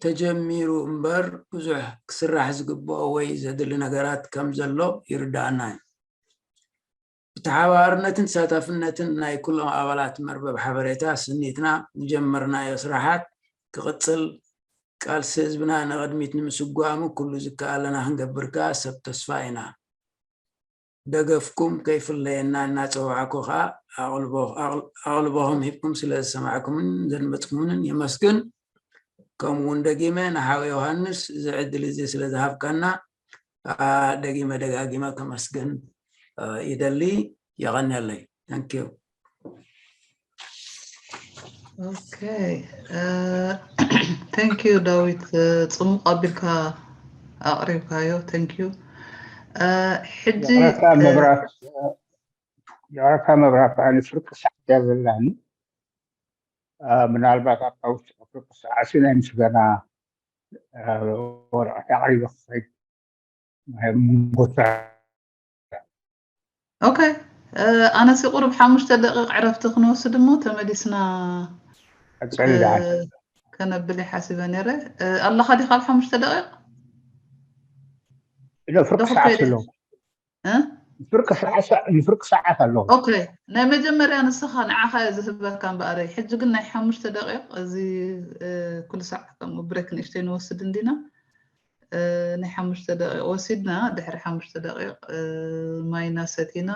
ተጀሚሩ እምበር ብዙሕ ክስራሕ ዝግብኦ ወይ ዘድሊ ነገራት ከም ዘሎ ይርዳኣና እዩ። ብተሓባባርነትን ተሳታፍነትን ናይ ኩሎም ኣባላት መርበብ ሓበሬታ ስኒትና ንጀመርናዮ ስራሓት ክቕጽል፣ ቃልሲ ህዝብና ንቕድሚት ንምስጓሙ ኩሉ ዝከኣለና ክንገብር ከኣ ሰብ ተስፋ ኢና። ደገፍኩም ከይፍለየና እናጸዋዕኩ ከኣ ኣቕልቦኹም ሂብኩም ስለ ዝሰማዕኩምን ዘድመጽኩምንን የመስግን። ከምኡ እውን ደጊመ ንሓው ዮሃንስ እዚ ዕድል እዚ ስለ ዝሃብካና ደጊመ ደጋጊመ ከመስግን ይደሊ። የቐንየለይ። Thank you። Okay. Thank you ዳዊት፣ ጽሙቕ ኣቢልካ ኣቕሪብካዮ። Thank you። ሕጂ የቕረታ መብራት ኣነ ፍርቂ ሰዓት እያ ዘላኒ። ምናልባት ኣብታ ውሽጢ ፍርቂ ሰዓት ናይ ምስጋና ወረቐት ኣቕሪበ ክኸይድ ኦኬ። ኣነሲ ቁሩብ ሓሙሽተ ደቂቕ ዕረፍቲ ክንወስድ እሞ ተመሊስና ከነብል ሓሲበ ነረ። ኣለኻ ዲኻ ኣብ ሓሙሽተ ደቂቕ? ፍርቂ ሰዓት ኣለዎ። ፍርቂ ሰዓት ኣለዎ። ኦኬ፣ ናይ መጀመርያ ንስኻ ንዓኻ እየ ዝህበካ እምበኣረይ። ሕጂ ግን ናይ ሓሙሽተ ደቂቕ፣ እዚ ኩሉ ሰዓት ከምኡ ብሬክ ንእሽተይ ንወስድ እንዲና። ናይ ሓሙሽተ ደቂቕ ወሲድና፣ ድሕሪ ሓሙሽተ ደቂቕ ማይና ሰቲና፣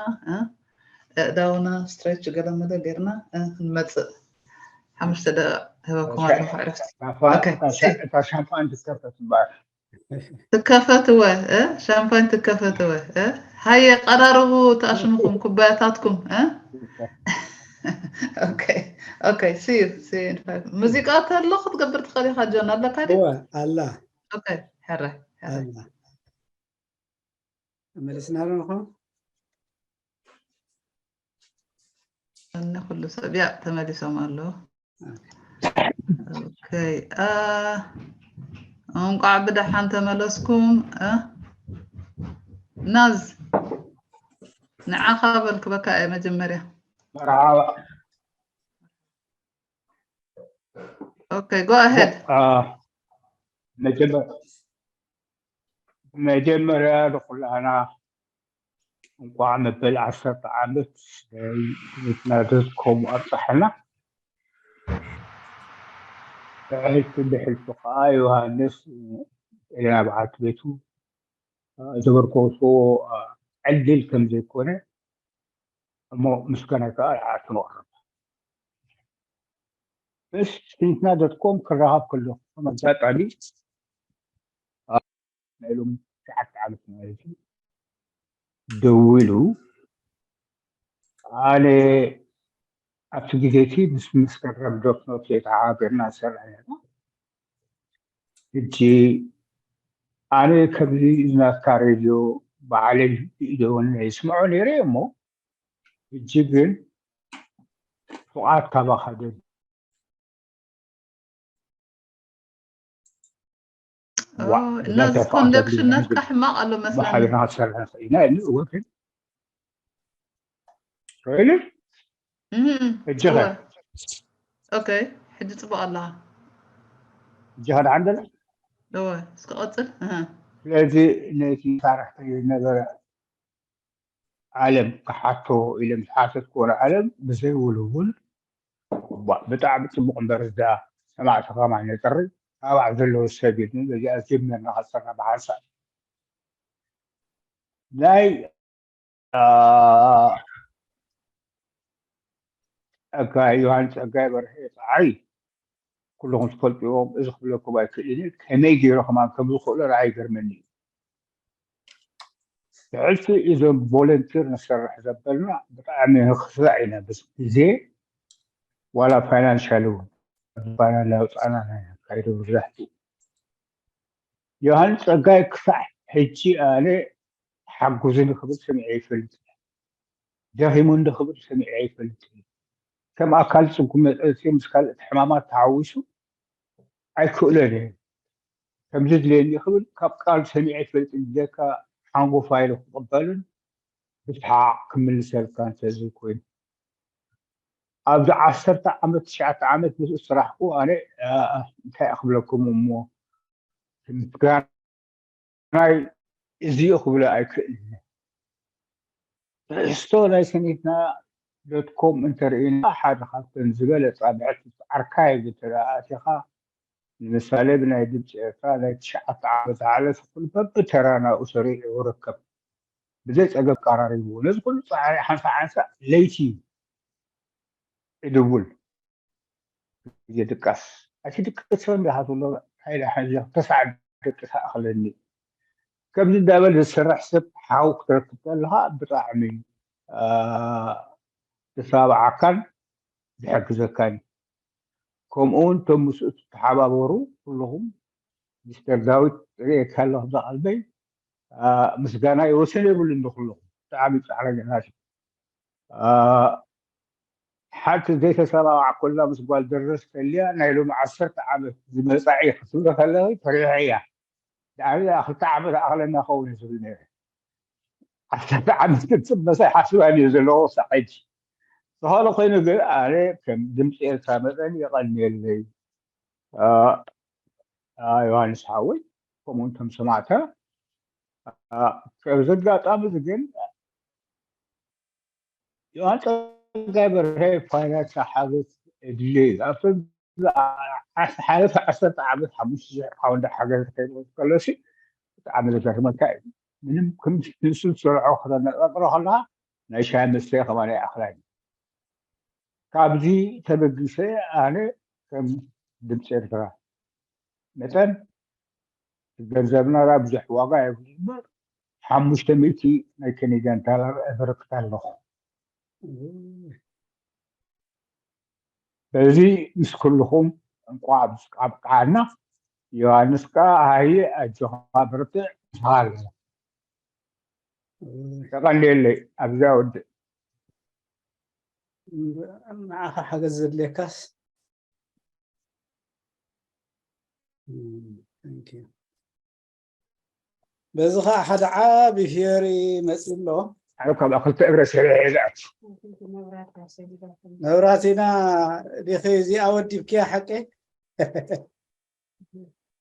ኣእዳውና ስትሬች ገለመለ ጌርና ክንመፅእ። ሓሙሽተ ደቂቕ ህበኩም ኣለኹ ዕረፍቲ። እታ ሻምፓን ትከፈት እምበኣር። ትከፈትወ ሻምፓኝ ትከፈትወ። ሃየ ቀራርቡ ተኣሽምኩም ኩባያታትኩም። ኦኬ፣ see you, see you in five. ሙዚቃ ተሎ ክትገብር ትኽእል ኢኻ ጆን፣ ኣለካ ድዩ? ኣላ ኦኬ፣ ሕረ ኣላ መለስና ዶ ንኾን እነ ኩሉ ሰብ ያ ተመሊሶም ኣለዉ። ኦኬ፣ እንቋዕ ብደሓን ተመለስኩም። ናዝ፣ ንዓኻ በልክበካ እየ መጀመርያ። መርሓባ። ኦኬ፣ go ahead። መጀመርያ ንኩላና እንቋዕ መበል ዓሰርተ ዓመት ናደስኮም ኣብፀሐና። ብሕልፊ ብሕልፊ ከዓ ዮሃንስ ኤሌና በዓልቲ ቤቱ ዘበርከስዎ ዕድል ከም ዘይኮነ እሞ ምስጋናይ ከዓ ንዓቱ ነቕርብ። ምስ ፊንትና ዶትኮም ክራኸብ ከለኹ ከም ኣጋጣሚ ናይ ሎሚ ትሽዓተ ዓመት ማለት እዩ ደዊሉ ኣነ ኣብቲ ግዜ እቲ ምስ መስከረም ዶክኖት የተሓባቢርና ንሰርሕ ነርና። ሕጂ ኣነ ከምዚ ናትካ ሬድዮ ባዕለይ ብኢደውን ይስምዖ ነይረ እሞ ሕጂ ግን ፍቓድ ካባኻ ደልዩ። እነዚ ኮንደክሽን ናትካ ሕማቕ ኣሎ መስለኒ። ብሓቢርና ክትሰርሕ ንኽእል ኢና። እወ ግን ሪሊ ሕጂ ኸ ኦኬ፣ ሕጂ ፅቡቅ ኣለኻ። ሕጂ ኸ ደሓን ደላ እወ፣ እስኪ ቀፅል። ስለዚ ነቲ ሳርሕተይ ዝነበረ ዓለም ክሓቶ ኢለ ምስ ሓተትኩ ንዓለም ብዘይ ውልውል ብጣዕሚ ፅቡቅ እምበር እዛ ሰማዕቲ ከማን ነፅሪ ታባዕ ዘለዎ ሰብ ኢሉ በዚኣ ጀሚርና ከሰርና ብሓንሳእ ናይ ጸጋይ ዮሃንስ ጸጋይ በርሀ ጸዓይ ኩልኹም ትፈልጥዎም እዚ ክብለኩም ኣይክእልን እየ። ከመይ ገይሩ ከማን ከም ዝኽእሎ ንዓይ ይገርመኒ እዩ። ብሕልፊ እዞም ቮለንቲር ንሰርሕ ዘበልና ብጣዕሚ ንኽፍእ ኢና። ብስ ግዜ ዋላ ፋይናንሻል እውን ባና እናውፃእና ኢና ነካይዶ። መብዛሕትኡ ዮሃንስ ፀጋይ ክሳዕ ሕጂ ኣነ ሓጉዝኒ ክብል ሰሚዐ ይፈልጥ፣ ደኺሙኒ ክብል ሰሚዐ ይፈልጥ። ከም ኣካል ፅጉም መፅእቲ ምስ ካልኦት ሕማማት ተሓዊሱ ኣይክእሎን እየ። ከምዚ ድልየኒ ክብል ካብ ቃል ሰሚዐ ይፈልጥ፣ ብጀካ ሓንጎፋይ ኢሉ ክቕበልን ብስሓቕ ክምልሰልካ እንተዘይኮይኑ ኣብዚ ዓሰርተ ዓመት ትሽዓተ ዓመት ምስኡ ዝሰራሕኩ ኣነ እንታይ ክብለኩም እሞ ምስጋናይ እዚኡ ክብሎ ኣይክእልን። ትሕዝቶ ናይ ሰኒትና ዶት ኮም እንተርኢና ሓደ ካብተን ዝበለፃ ብሕቲ ኣርካይቭ እንተ ኣቲኻ ንምሳሌ ብናይ ድምፂ ኤርትራ ናይ ትሽዓተ ዓመት ዝሓለፈ ኩሉ በብተራ ናብኡ ሰሪዑ ይርከብ። ብዘይ ፀገም ቀራሪብዎ ነዚ ኩሉ ፃዕሪ ሓንሳ ሓንሳ ለይቲ ይድውል ይድቃስ። ኣቲ ድቅሶ እንዳሃትሎ ሓይላ ሓዚ ተስዓ ደቂ ተኣኽለኒ ከምዚ እንዳበል ዝሰርሕ ሰብ ሓው ክትረክብ ከለኻ ብጣዕሚ ተሳብዓካን ዝሕግዘካን። ከምኡ እውን እቶም ምስኡ ትተሓባበሩ ኩለኹም፣ ሚስተር ዳዊት ርእየካ ኣለኹ ብቐልበይ ምስጋና ይወሰን የብሉን ንኩለኹም። ብጣዕሚ ፃዕረኛታት። ሓንቲ ዘይተሰማማዕ ኮላ ምስ ጓል ደረስ ከልያ ናይ ሎሚ ዓሰርተ ዓመት ዝመፃኢ ክትብሎ ከለኺ ፈሪሐ እያ። ንኣብነት ክልተ ዓመት ኣኽለና ኸውን ዝብል ነይረ። ዓሰርተ ዓመት ክትፅበሳ ሓስባን እየ ዘለኹ ክሳብ ሕጂ። ዝኾነ ኮይኑ ግን ኣነ ከም ድምፂ ኤርትራ መጠን የቐንየለይ ዮሃንስ ሓወይ፣ ከምኡ እንቶም ሰማዕታ። ኣብዚ ኣጋጣሚ እዚ ግን ዮሃን ጸጋይ በርሀ ፋይናንስ ሓገዝ የድልዮ እዩ። ኣብቶም ዝሓለፈ ዓሰርተ ዓመት ሓሙሽተ ሽሕ ፓውንድ ሓገዝ ከይመጽእ ከሎሲ ብጣዕሚ ዘገርመካ እዩ። ምንም ክንሱ ዝሰርሖ ከተነጻጽሮ ከለኻ ናይ ሻሂ መስተ ከማን ኣይኣኽላን እዩ። ካብዚ ተበጊሰ ኣነ ከም ድምፂ ኤርትራ መጠን ገንዘብና ዳ ብዙሕ ዋጋ የብሉ እምበር ሓሙሽተ ሚእቲ ናይ ከኔድያን ዳላር እበረክት ኣለኹ። በዚ ምስ ኩልኹም እንቋዕ ኣብቃዓና። ዮሃንስ ከኣ ሃየ ኣጆኻ በርትዕ ምሳኻ ኣለና። የቐንየለይ ኣብዚኣ ወድእ። ንዓኻ ሓገዝ ዘድልየካስ በዚ ከዓ ሓደ ዓቢ ፊዮሪ መፂ ኣሎ። ኣነ ካብ ክልተ እግረ ሰሪሐ እየ ዝኣቱ። መብራቲና ዲኸ እዚኣ ወዲብክያ ሓቀይ?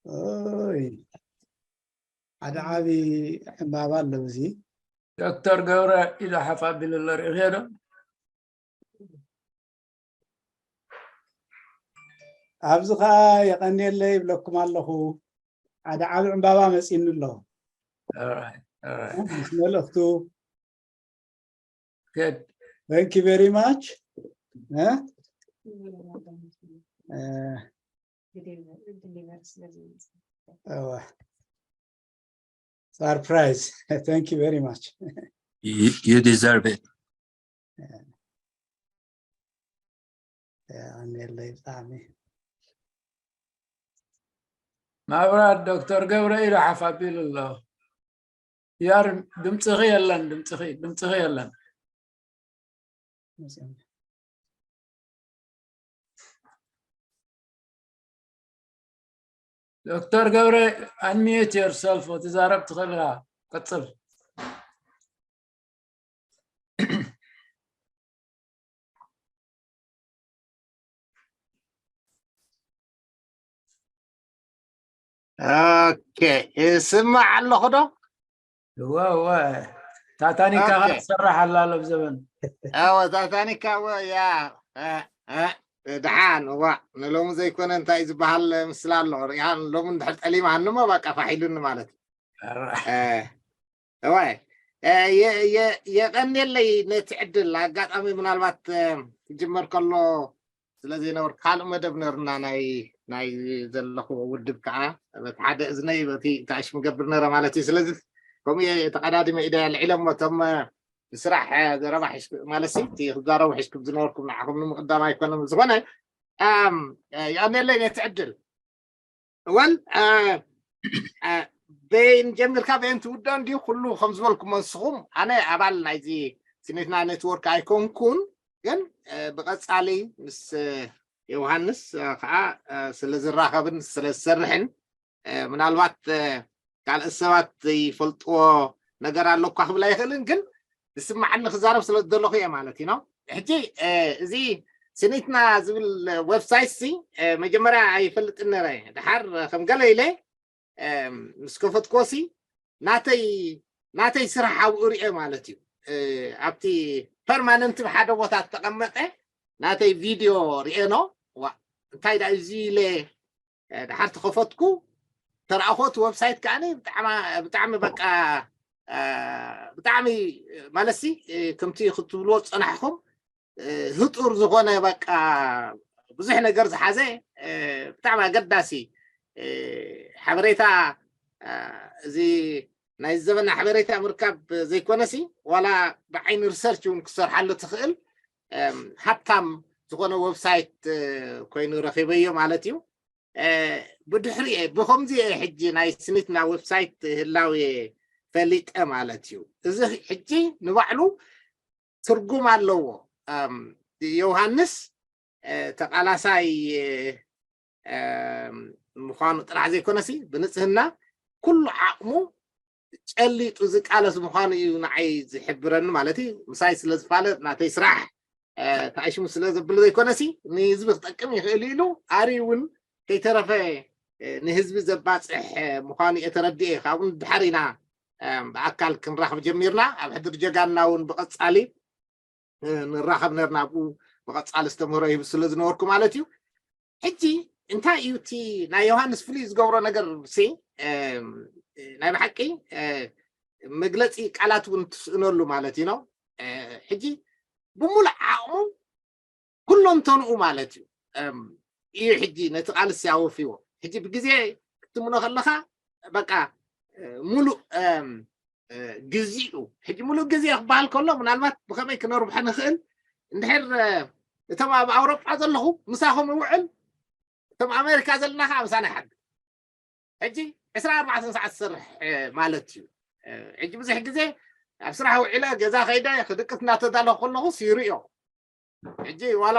ኦይ ሓደ ዓቢ ዕምባባ ኣሎ እዚ። ዶክተር ገብረ ኢሉ ሓፍ ኣቢሉ ኣሎ ርኢኽዮ ዶ? ኣብዚ ከዓ የቐንየለይ ይብለኩም ኣለኹ። ሓደ ዓቢ ዕምባባ መፂኒ ኣሎ All right, all right. ምስ መልእኽቱ። Good. Thank you very much. እ? እ፣ እወ። Surprise. Thank you very much. You, you deserve it. የቐንየለይ ብጣዕሚ። መብራት ዶክተር ገብረ ኢሉ ሓፍ ኣቢሉ ኣሎ። ያር ድምፅኺ የለን፣ ድምፅኺ ድምፅኺ የለን። ዶክተር ገብረ፣ unmute yourself፣ ክትዛረብ ትኽእል ኢኻ። ቀፅል። ኦኬ፣ ይስማዕ ኣለኹ ዶ? እወ እወ፣ ታታኒካ ኦኬ። ትሰርሕ ኣላ ኣብ ዘበን። እወ፣ ታታኒካ እወ፣ ያ፣ እ፣ እ፣ ደሓን፣ እዋ፣ ንሎሚ ዘይኮነ እንታይ ዝበሃል ምስላ ኣሎ። ሪሃን ሎሚ እንድሕር ጠሊምሃኒ እሞ በቃ ፋሕ ኢሉኒ ማለት እዩ። ኣረ፣ እ፣ እወ፣ እ፣ የ-፣ የ-፣ የቐንየለይ ነቲ ዕድል። ኣጋጣሚ ምናልባት፣ እ፣ ክጅመር ከሎ ስለ ዘይነበርኩ ካልእ መደብ ነርና ናይ፣ ናይ ዘለኹዎ ውድብ ከዓ በቲ ሓደ እዝነይ በቲ ታሽ ምገብር ነረ ማለት እዩ። ስለዚ ከምኡ እየ ተቐዳዲመ ኢደ ልዒለ እሞ እቶም፣ እ፣ ንስራሕ፣ እ፣ ዘረባ ሒዝኩ ማለት ሲ እቲ ክዛረቡ ሒዝኩም ዝነበርኩም ንዓኹም ንምቕዳም ኣይኮነን። ዝኾነ፣ ኣም፣ እ፣ የቐንየለይ ነቲ ዕድል። እዋን፣ እ፣ እ፣ በይን ጀሚርካ በይን ትውደኦ እንድዩ ኩሉ ከም ዝበልኩሞ ንስኹም። ኣነ ኣባል ናይዚ ስኒትና ኔትወርክ ኣይኮንኩን፣ ግን፣ እ፣ ብቐጻሊ ምስ፣ እ፣ ዮሃንስ፣ እ፣ ከዓ፣ እ፣ ስለ ዝራኸብን ስለ ዝሰርሕን፣ እ፣ ምናልባት፣ እ፣ ካልኦት ሰባት ዘይፈልጥዎ ነገር ኣሎ እኳ ክብል ኣይኽእልን፣ ግን ዝስማዓኒ ክዛረብ ስለ ዝደለኹ እየ ማለት እዩ ነው። ሕጂ፣ እ፣ እዚ ስኒትና ዝብል ዌብሳይት ሲ፣ እ፣ መጀመርያ ኣይፈልጥን ነረ። ድሓር ከም ገለ ኢለ፣ እ፣ ምስ ከፈትኮ ሲ ናተይ፣ ናተይ ስራሕ ኣብኡ ርኤ ማለት እዩ። እ፣ ኣብቲ ፐርማነንት ብሓደ ቦታ ዝተቐመጠ ናተይ ቪድዮ ርኤ ነው። ዋ፣ እንታይ ዳ እዚ ኢለ፣ እ፣ ድሓር ተኸፈትኩ፣ ተረኣኹ እቲ ዌብሳይት ከዓኒ ብጣዕማ-፣ ብጣዕሚ በቃ፣ እ፣ ብጣዕሚ ማለትሲ፣ እ፣ ከምቲ ክትብልዎ ዝጸናሕኩም፣ እ፣ ህጡር ዝኾነ በቃ ብዙሕ ነገር ዝሓዘ፣ እ፣ ብጣዕሚ ኣገዳሲ፣ እ፣ ሓበሬታ፣ እ፣ እዚ ናይ ዘበና ሓበሬታ ምርካብ ዘይኮነሲ ዋላ ብዓይኒ ሪሰርች እውን ክሰርሓሉ ትኽእል ሃብታም ዝኾነ ዌብሳይት ኮይኑ ረኺበዮ ማለት እዩ። ብድሕሪ ብከምዚ ሕጂ ናይ ስኒትና ዌብሳይት ህላው ፈሊጠ ማለት እዩ። እዚ ሕጂ ንባዕሉ ትርጉም ኣለዎ። ዮሃንስ ተቃላሳይ ምዃኑ ጥራሕ ዘይኮነሲ ብንጽህና ኩሉ ዓቕሙ ጨሊጡ ዝቃለስ ምዃኑ እዩ ንዓይ ዝሕብረኒ ማለት እዩ። ምሳይ ስለ ዝፋለጥ ናተይ ስራሕ ተኣሽሙ ስለ ዘብሎ ዘይኮነሲ ንህዝቢ ክጠቅም ይኽእል ኢሉ ኣሪ እውን ከይተረፈ ንህዝቢ ዘባፅሕ ምዃኑ እየ ተረዲኤ። ካብኡ ድሓር ኢና ብኣካል ክንራኽብ ጀሚርና። ኣብ ሕድር ጀጋና እውን ብቐፃሊ ንራኸብ ነርና ኣብኡ ብቐፃሊ ዝተምህሮ ይህብ ስለ ዝነበርኩ ማለት እዩ። ሕጂ እንታይ እዩ እቲ ናይ ዮሃንስ ፍሉይ ዝገብሮ ነገር ሲ ናይ ብሓቂ መግለፂ ቃላት እውን ትስእነሉ ማለት እዩ ነው። ሕጂ ብምሉእ ዓቕሙ ኩሎም ተንኡ ማለት እዩ እዩ ሕጂ ነቲ ቃልስ ያወፍዎ። ሕጂ ብግዜ ክትምኖ ከለኻ በቃ ሙሉእ ግዜኡ ሕጂ ሙሉእ ግዜ ክበሃል ከሎ ምናልባት ብኸመይ ክነርብሖ ንኽእል እንድሕር እቶም ኣብ ኣውሮጳ ዘለኹ ምሳኹም ይውዕል እቶም ኣሜሪካ ዘለና ከዓ ምሳና ይሓድር። ሕጂ ዕስራ ኣርባዕተ ሰዓት ዝሰርሕ ማለት እዩ። ሕጂ ብዙሕ ግዜ ኣብ ስራሕ ውዒለ ገዛ ከይደ ክድቅስ እናተዳለኹ ከለኹ ይርእዮ። ሕጂ ዋላ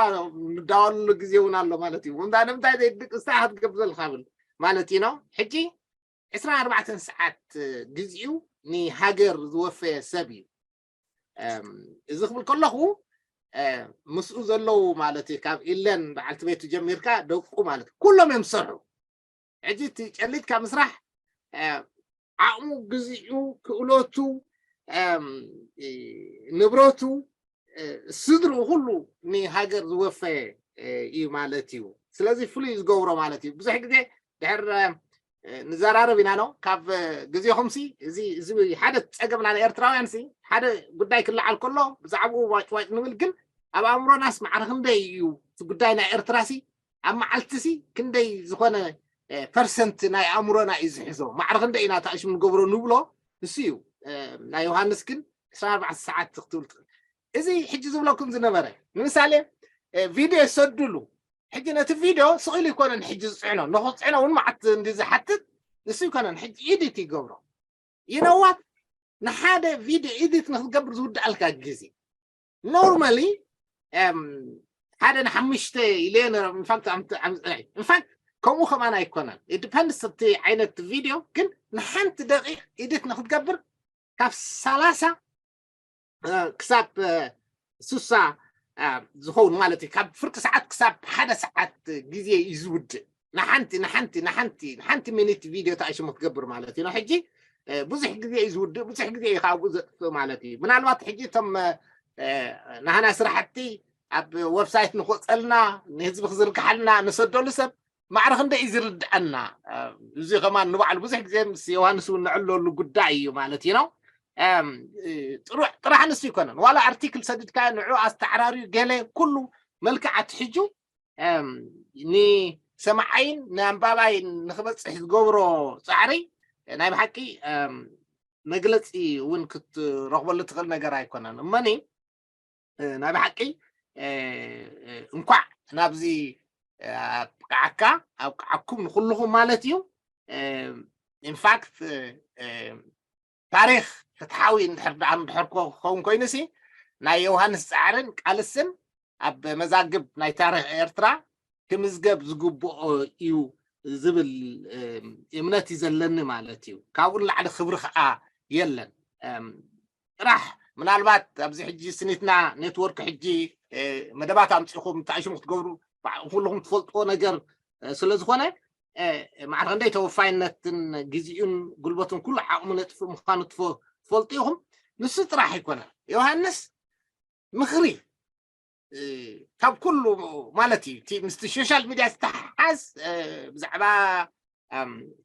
ንዳወሉ ግዜ እውን ኣሎ ማለት እዩ። እንዳ ንምንታይ ዘይድቅስ እንታይ ክትገብር ዘለካ ብል ማለት እዩ ነው። ሕጂ ዕስራን ኣርባዕተን ሰዓት ግዜኡ ንሃገር ዝወፈየ ሰብ እዩ። እዚ ክብል ከለኹ ምስኡ ዘለዉ ማለት እዩ ካብ ኢለን በዓልቲ ቤቱ ጀሚርካ ደቁ ማለት ኩሎም እዮም ዝሰርሑ። ሕጂ እቲ ጨሊጥካ ምስራሕ ዓቕሙ፣ ግዜኡ፣ ክእለቱ፣ ንብረቱ፣ ስድርኡ ኩሉ ንሃገር ዝወፈየ እዩ ማለት እዩ። ስለዚ ፍሉይ ዝገብሮ ማለት እዩ። ብዙሕ ግዜ ድሕር ንዘራረብ ኢና ነው ካብ ግዜኹምሲ እዚ እዚ ሓደ ፀገምና ንኤርትራውያንሲ ሓደ ጉዳይ ክለዓል ከሎ ብዛዕባኡ ዋጭዋጭ ንብል ግን ኣብ ኣእምሮናስ ማዕረ ክንደይ እዩ እቲ ጉዳይ ናይ ኤርትራሲ ኣብ መዓልትሲ ክንደይ ዝኾነ ፐርሰንት ናይ ኣእምሮና እዩ ዝሕዞ ማዕረ ክንደይ ኢና ተኣሽም ንገብሮ ንብሎ እሱ እዩ። ናይ ዮሃንስ ግን ዕስራን ኣርባዕተን ሰዓት ክትብል ትኽእል። እዚ ሕጂ ዝብለኩም ዝነበረ ንምሳሌ ቪድዮ ይሰዱሉ። ሕጂ ነቲ ቪድዮ ስቕ ኢሉ ይኮነን ሕጂ ዝፅዕኖ ነክፅዕኖ እውን መዓት እንዲ ዝሓትት ንሱ ይኮነን ሕጂ ኢዲት ይገብሮ። ይነዋት ንሓደ ቪድዮ ኢዲት ንክትገብር ዝውድኣልካ ግዜ ኖርማሊ ሓደ ንሓሙሽተ ኢለ ኢንፋክት ከምኡ ከማን ኣይኮነን። ኢት ዲፐንድስ እቲ ዓይነት ቪድዮ ግን ንሓንቲ ደቂቕ ኢዲት ንክትገብር ካብ ሰላሳ ክሳብ ስሳ ዝኸውን ማለት እዩ። ካብ ፍርቂ ሰዓት ክሳብ ሓደ ሰዓት ግዜ እዩ ዝውድእ። ንሓንቲ ንሓንቲ ንሓንቲ ንሓንቲ ሚኒት ቪድዮ ተኣሽሙ ክትገብር ማለት እዩ። ሕጂ ብዙሕ ግዜ እዩ ዝውድእ፣ ብዙሕ ግዜ እዩ ካብኡ ዘጥፍእ ማለት እዩ። ምናልባት ሕጂ እቶም ናህና ስራሕቲ ኣብ ወብሳይት ንቆፀልና ንህዝቢ ክዝርግሓልና ንሰደሉ ሰብ ማዕረ ክንደይ እዩ ዝርድኣና። እዚ ከማን ንባዕሉ ብዙሕ ግዜ ምስ ዮሃንስ እውን ንዕለሉ ጉዳይ እዩ ማለት እዩ ነው። ጥራሕ ንሱ ይኮነን ዋላ ኣርቲክል ሰድድካ ንዑ ኣስተዓራርዩ ገለ ኩሉ መልክዕ ኣትሕጁ ንሰማዓይን ንኣንባባይን ንክበፅሕ ዝገብሮ ፃዕሪ ናይ ብሓቂ መግለፂ እውን ክትረኽበሉ ትኽእል ነገር ኣይኮነን። እመኒ ናይ ብሓቂ እንኳዕ ናብዚ ኣብቃዓካ ኣብቃዓኩም ንኩልኹም ማለት እዩ። ኢንፋክት ታሪክ ፍትሓዊ እንድሕር ደኣ እንድሕር ክኸውን ኮይኑሲ ናይ ዮሃንስ ፃዕርን ቃልስን ኣብ መዛግብ ናይ ታሪክ ኤርትራ ክምዝገብ ዝግብኦ እዩ ዝብል እምነት እዩ ዘለኒ ማለት እዩ። ካብኡ ንላዕሊ ክብሪ ከዓ የለን። ጥራሕ ምናልባት ኣብዚ ሕጂ ስኒትና ኔትወርክ ሕጂ መደባት ኣምፂኹም ተኣሽሙ ክትገብሩ ኩልኹም ትፈልጥዎ ነገር ስለ ዝኾነ ማዕረ ክንደይ ተወፋይነትን ግዜኡን ጉልበቱን ኩሉ ዓቕሙ ነጥፍእ ምዃኑ ትፈልጡ ኢኹም። ንሱ ጥራሕ ኣይኮነን ዮሃንስ ምኽሪ ካብ ኩሉ ማለት እዩ እቲ ምስቲ ሶሻል ሚድያ ዝተሓሓዝ ብዛዕባ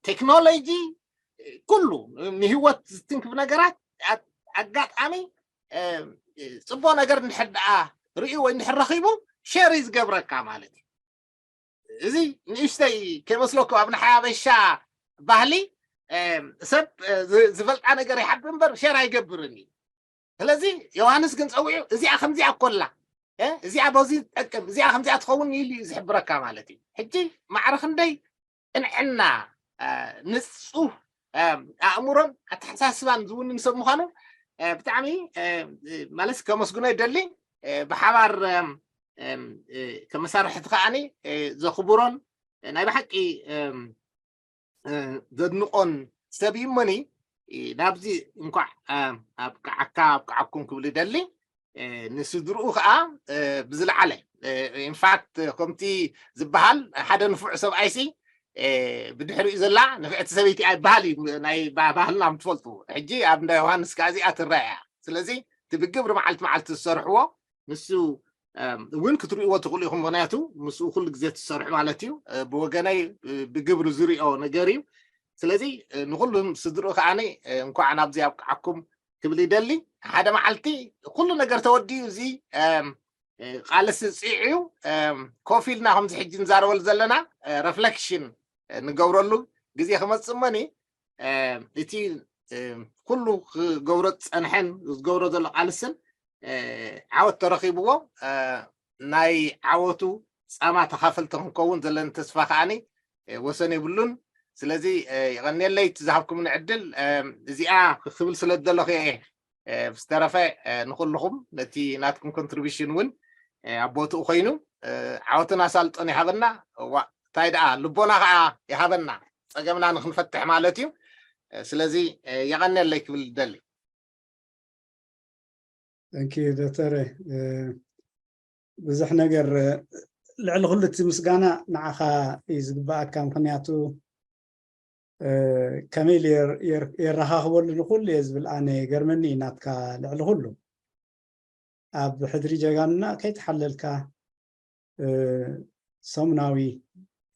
ቴክኖሎጂ ኩሉ ንህይወት ዝትንክፍ ነገራት ኣጋጣሚ ፅቡቅ ነገር እንድሕር ደኣ ርእዩ ወይ እንድሕር ረኺቡ ሸር እዩ ዝገብረካ ማለት እዩ። እዚ ንእሽተይ ከይመስለኩም ኣብ ናይ ሓበሻ ባህሊ ሰብ ዝፈልጣ ነገር ይሓቢ እምበር ሸር ኣይገብርን እዩ። ስለዚ ዮሃንስ ግን ፀዊዑ እዚኣ ከምዚኣ ኮላ እዚኣ በዚ ትጠቅም እዚኣ ከምዚኣ ትኸውን ኢሉ እዩ ዝሕብረካ ማለት እዩ። ሕጂ ማዕረ ክንደይ ቅንዕና፣ ንፁህ ኣእምሮን ኣተሓሳስባን ዝውንን ሰብ ምዃኑ ብጣዕሚ ማለት ከመስግኖ ይደሊ። ብሓባር ከመሳርሕቲ ከዓኒ ዘኽብሮን ናይ ብሓቂ ዘድንቆን ሰብ እዩ። እሞኒ ናብዚ እንኳዕ ኣብቅዓካ ኣብቅዓኩም ክብል ይደሊ። ንስድርኡ ከዓ ብዝለዓለ ኢንፋክት ከምቲ ዝበሃል ሓደ ንፉዕ ሰብኣይሲ ብድሕሪኡ ዘላ ንፍዕቲ ሰበይቲ ኣይበሃል እዩ ናይ ባህልና ምትፈልጡ። ሕጂ ኣብ እንዳ ዮሃንስ ከዓ እዚኣ ትረኣያ። ስለዚ እቲ ብግብሪ መዓልቲ መዓልቲ ዝሰርሕዎ ንሱ እውን ክትርእይዎ ትኽእሉ ኢኹም። ምክንያቱ ምስኡ ኩሉ ግዜ ትሰርሑ ማለት እዩ። ብወገነይ ብግብሪ ዝሪኦ ነገር እዩ። ስለዚ ንኩሉም ስድርኡ ከዓኒ እንኳዕ ናብዚ ኣብቅዓኩም ክብል ይደሊ። ሓደ መዓልቲ ኩሉ ነገር ተወዲኡ እዚ ቃልሲ ፅዒ እዩ። ኮፍ ኢልና ከምዚ ሕጂ ንዛረበሉ ዘለና ረፍሌክሽን ንገብረሉ ግዜ ክመፅእ እሞኒ እቲ ኩሉ ክገብሮ ዝፀንሐን ዝገብሮ ዘሎ ቃልስን ዓወት ተረኺብዎ ናይ ዓወቱ ፃማ ተኻፈልቲ ክንከውን ዘለኒ ተስፋ ከዓኒ ወሰን የብሉን። ስለዚ የቐንየለይ እቲ ዝሃብኩምኒ ዕድል። እዚኣ ክብል ስለ ዝደለኹ እየ። ብዝተረፈ ንኩልኹም ነቲ ናትኩም ኮንትሪቢሽን እውን ኣብ ቦትኡ ኮይኑ ዓወትን ኣሳልጦን ይሃበና። እንታይ ደኣ ልቦና ከዓ ይሃበና ፀገምና ንክንፈትሕ ማለት እዩ። ስለዚ የቐንየለይ ክብል ደሊ። Thank you ዶክተር። ብዙሕ ነገር ልዕሊ ኩሉ እቲ ምስጋና ንዓኻ እዩ ዝግባኣካ። ምክንያቱ ከመይ ኢሉ የራኻኽበሉ ንኩሉ እየ ዝብል ኣነ። ገርመኒ እዩ ናትካ ልዕሊ ኩሉ ኣብ ሕድሪ ጀጋኑና ከይተሓለልካ ሰሙናዊ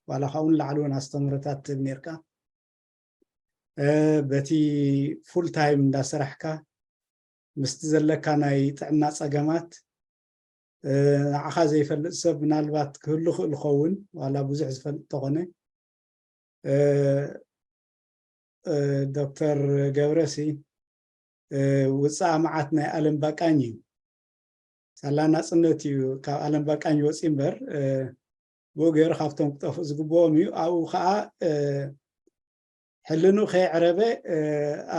ዋላ ካብኡ ንላዕሊ እውን ኣስተምህሮታት ትህብ ነርካ። በቲ ፉል ታይም እንዳሰራሕካ ምስቲ ዘለካ ናይ ጥዕና ፀገማት ንዓኻ ዘይፈልጥ ሰብ ምናልባት ክህሉ ክእል ኸውን ዋላ ብዙሕ ዝፈልጥ ተኾነ ዶክተር ገብረሲ ውፅኣ መዓት ናይ ኣለም ባቃኝ እዩ። ሳላ ናፅነት እዩ ካብ ኣለም ባቃኝ ወፂ እምበር ብኡ ገይሩ ካብቶም ክጠፍኡ ዝግብኦም እዩ። ኣብኡ ከዓ ሕልኑ ከይዕረበ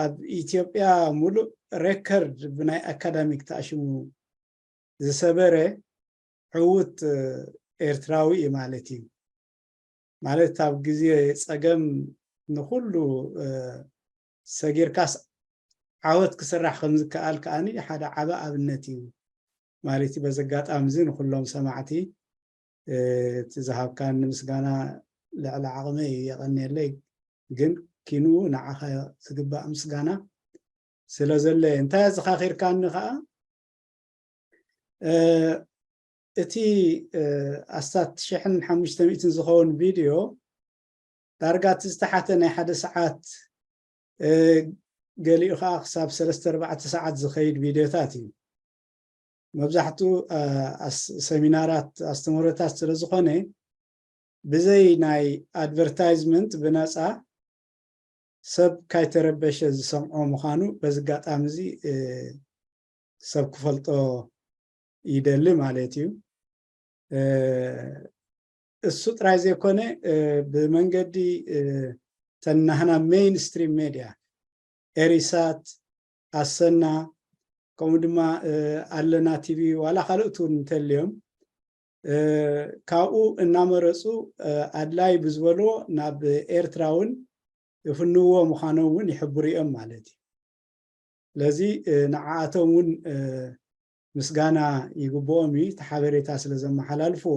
ኣብ ኢትዮጵያ ሙሉእ ሬከርድ ብናይ ኣካዳሚክ ተኣሽሙ ዝሰበረ ዕዉት ኤርትራዊ እዩ ማለት እዩ። ማለት ኣብ ግዜ ፀገም ንኩሉ ሰጊርካስ ዓወት ክስራሕ ከምዝከኣል ከዓኒ ሓደ ዓቢ ኣብነት እዩ ማለት እዩ። በዚ ኣጋጣሚ እዚ ንኩሎም ሰማዕቲ እቲ ዝሃብካኒ ምስጋና ልዕሊ ዓቕመይ እዩ የቐንየለይ። ግን ኪንኡ ንዓኻ ዝግባእ ምስጋና ስለ ዘሎ እየ። እንታይ ኣዘኻኺርካኒ ከዓ እቲ ኣስታት ሽሕን ሓሙሽተ ሚእትን ዝኸውን ቪድዮ ዳርጋ እቲ ዝተሓተ ናይ ሓደ ሰዓት ገሊኡ ከዓ ክሳብ ሰለስተ ኣርባዕተ ሰዓት ዝኸይድ ቪድዮታት እዩ። መብዛሕትኡ ሰሚናራት ኣስተምህሮታት ስለ ዝኾነ ብዘይ ናይ ኣድቨርታይዝመንት ብነፃ ሰብ ካይተረበሸ ዝሰምዖ ምዃኑ በዚ ኣጋጣሚ እዚ ሰብ ክፈልጦ ይደሊ ማለት እዩ። እሱ ጥራይ ዘይኮነ ብመንገዲ ተናህና ሜይንስትሪም ሜድያ ኤሪሳት፣ ኣሰና፣ ከምኡ ድማ ኣለና ቲቪ ዋላ ካልኦት እውን እንተልዮም ካብኡ እናመረፁ ኣድላይ ብዝበልዎ ናብ ኤርትራ እውን ይፍንዎ ምዃኖም እውን ይሕብሩ እዮም ማለት እዩ። ስለዚ ንዓኣቶም እውን ምስጋና ይግብኦም እዩ እቲ ሓበሬታ ስለ ዘመሓላልፍዎ።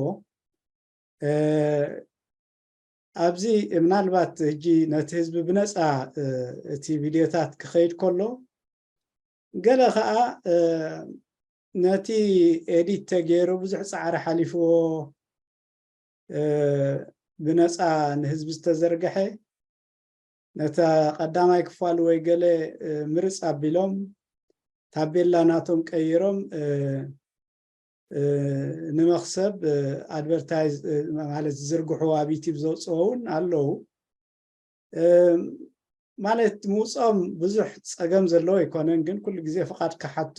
ኣብዚ ምናልባት ሕጂ ነቲ ህዝቢ ብነፃ እቲ ቪድዮታት ክኸይድ ከሎ ገለ ከዓ ነቲ ኤዲት ተገይሩ ብዙሕ ፃዕሪ ሓሊፍዎ ብነፃ ንህዝቢ ዝተዘርግሐ ነታ ቀዳማይ ክፋል ወይ ገለ ምርፅ ኣቢሎም ታቤላ ናቶም ቀይሮም ንመክሰብ ኣድቨርታይዝ ማለት ዝዝርግሑ ኣብ ዩቲብ ዘውፅኦ እውን ኣለዉ። ማለት ምውፅኦም ብዙሕ ፀገም ዘለዎ ኣይኮነን፣ ግን ኩሉ ግዜ ፍቓድ ክሓቱ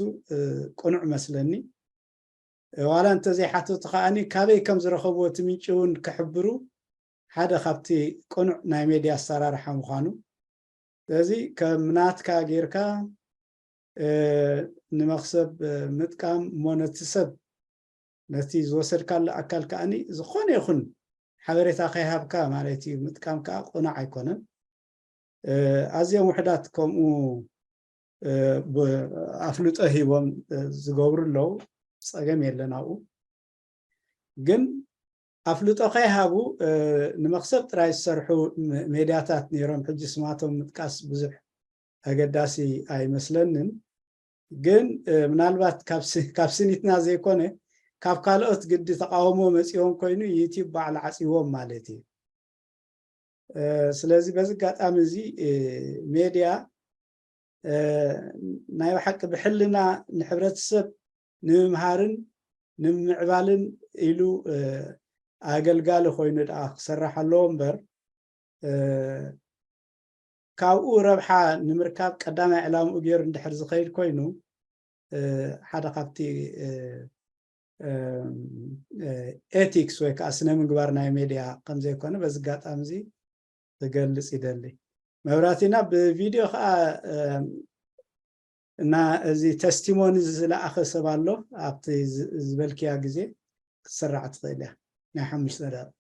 ቅኑዕ መስለኒ። ዋላ እንተዘይሓተቱ ከዓኒ ካበይ ከም ዝረኸብዎ እቲ ምንጪ እውን ክሕብሩ ሓደ ካብቲ ቅኑዕ ናይ ሜድያ ኣሰራርሓ ምዃኑ። ስለዚ ከም ናትካ ጌርካ ንመክሰብ ምጥቃም እሞ ነቲ ሰብ ነቲ ዝወሰድካሉ ኣካል ከዓኒ ዝኾነ ይኹን ሓበሬታ ከይሃብካ ማለት እዩ ምጥቃም ከዓ ቅኑዕ ኣይኮነን። ኣዝዮም ውሕዳት ከምኡ ኣፍልጦ ሂቦም ዝገብሩ ኣለዉ፣ ፀገም የለን ኣብኡ። ግን ኣፍልጦ ከይሃቡ ንመክሰብ ጥራይ ዝሰርሑ ሜድያታት ነይሮም። ሕጂ ስማቶም ምጥቃስ ብዙሕ ኣገዳሲ ኣይመስለንን። ግን ምናልባት ካብ ስኒትና ዘይኮነ ካብ ካልኦት ግዲ ተቃውሞ መፂዎም ኮይኑ ዩቲዩብ ባዕሉ ዓፂዎም ማለት እዩ። ስለዚ በዚ ኣጋጣሚ እዚ ሜድያ ናይ ብሓቂ ብሕልና ንሕብረተሰብ ንምምሃርን ንምምዕባልን ኢሉ ኣገልጋሊ ኮይኑ ደኣ ክሰርሕ ኣለዎ እምበር ካብኡ ረብሓ ንምርካብ ቀዳማይ ዕላምኡ ገይሩ እንድሕር ዝኸይድ ኮይኑ ሓደ ካብቲ ኤቲክስ ወይ ከዓ ስነ ምግባር ናይ ሜድያ ከምዘይኮነ በዚ ኣጋጣሚ እዚ ክገልፅ ይደሊ። መብራቲና ብቪድዮ ከዓ እና እዚ ተስቲሞኒ ዝለኣኸ ሰብ ኣሎ ኣብቲ ዝበልክያ ግዜ ክትስራዕ ትኽእል እያ ናይ ሓሙሽተ ደቂቕ።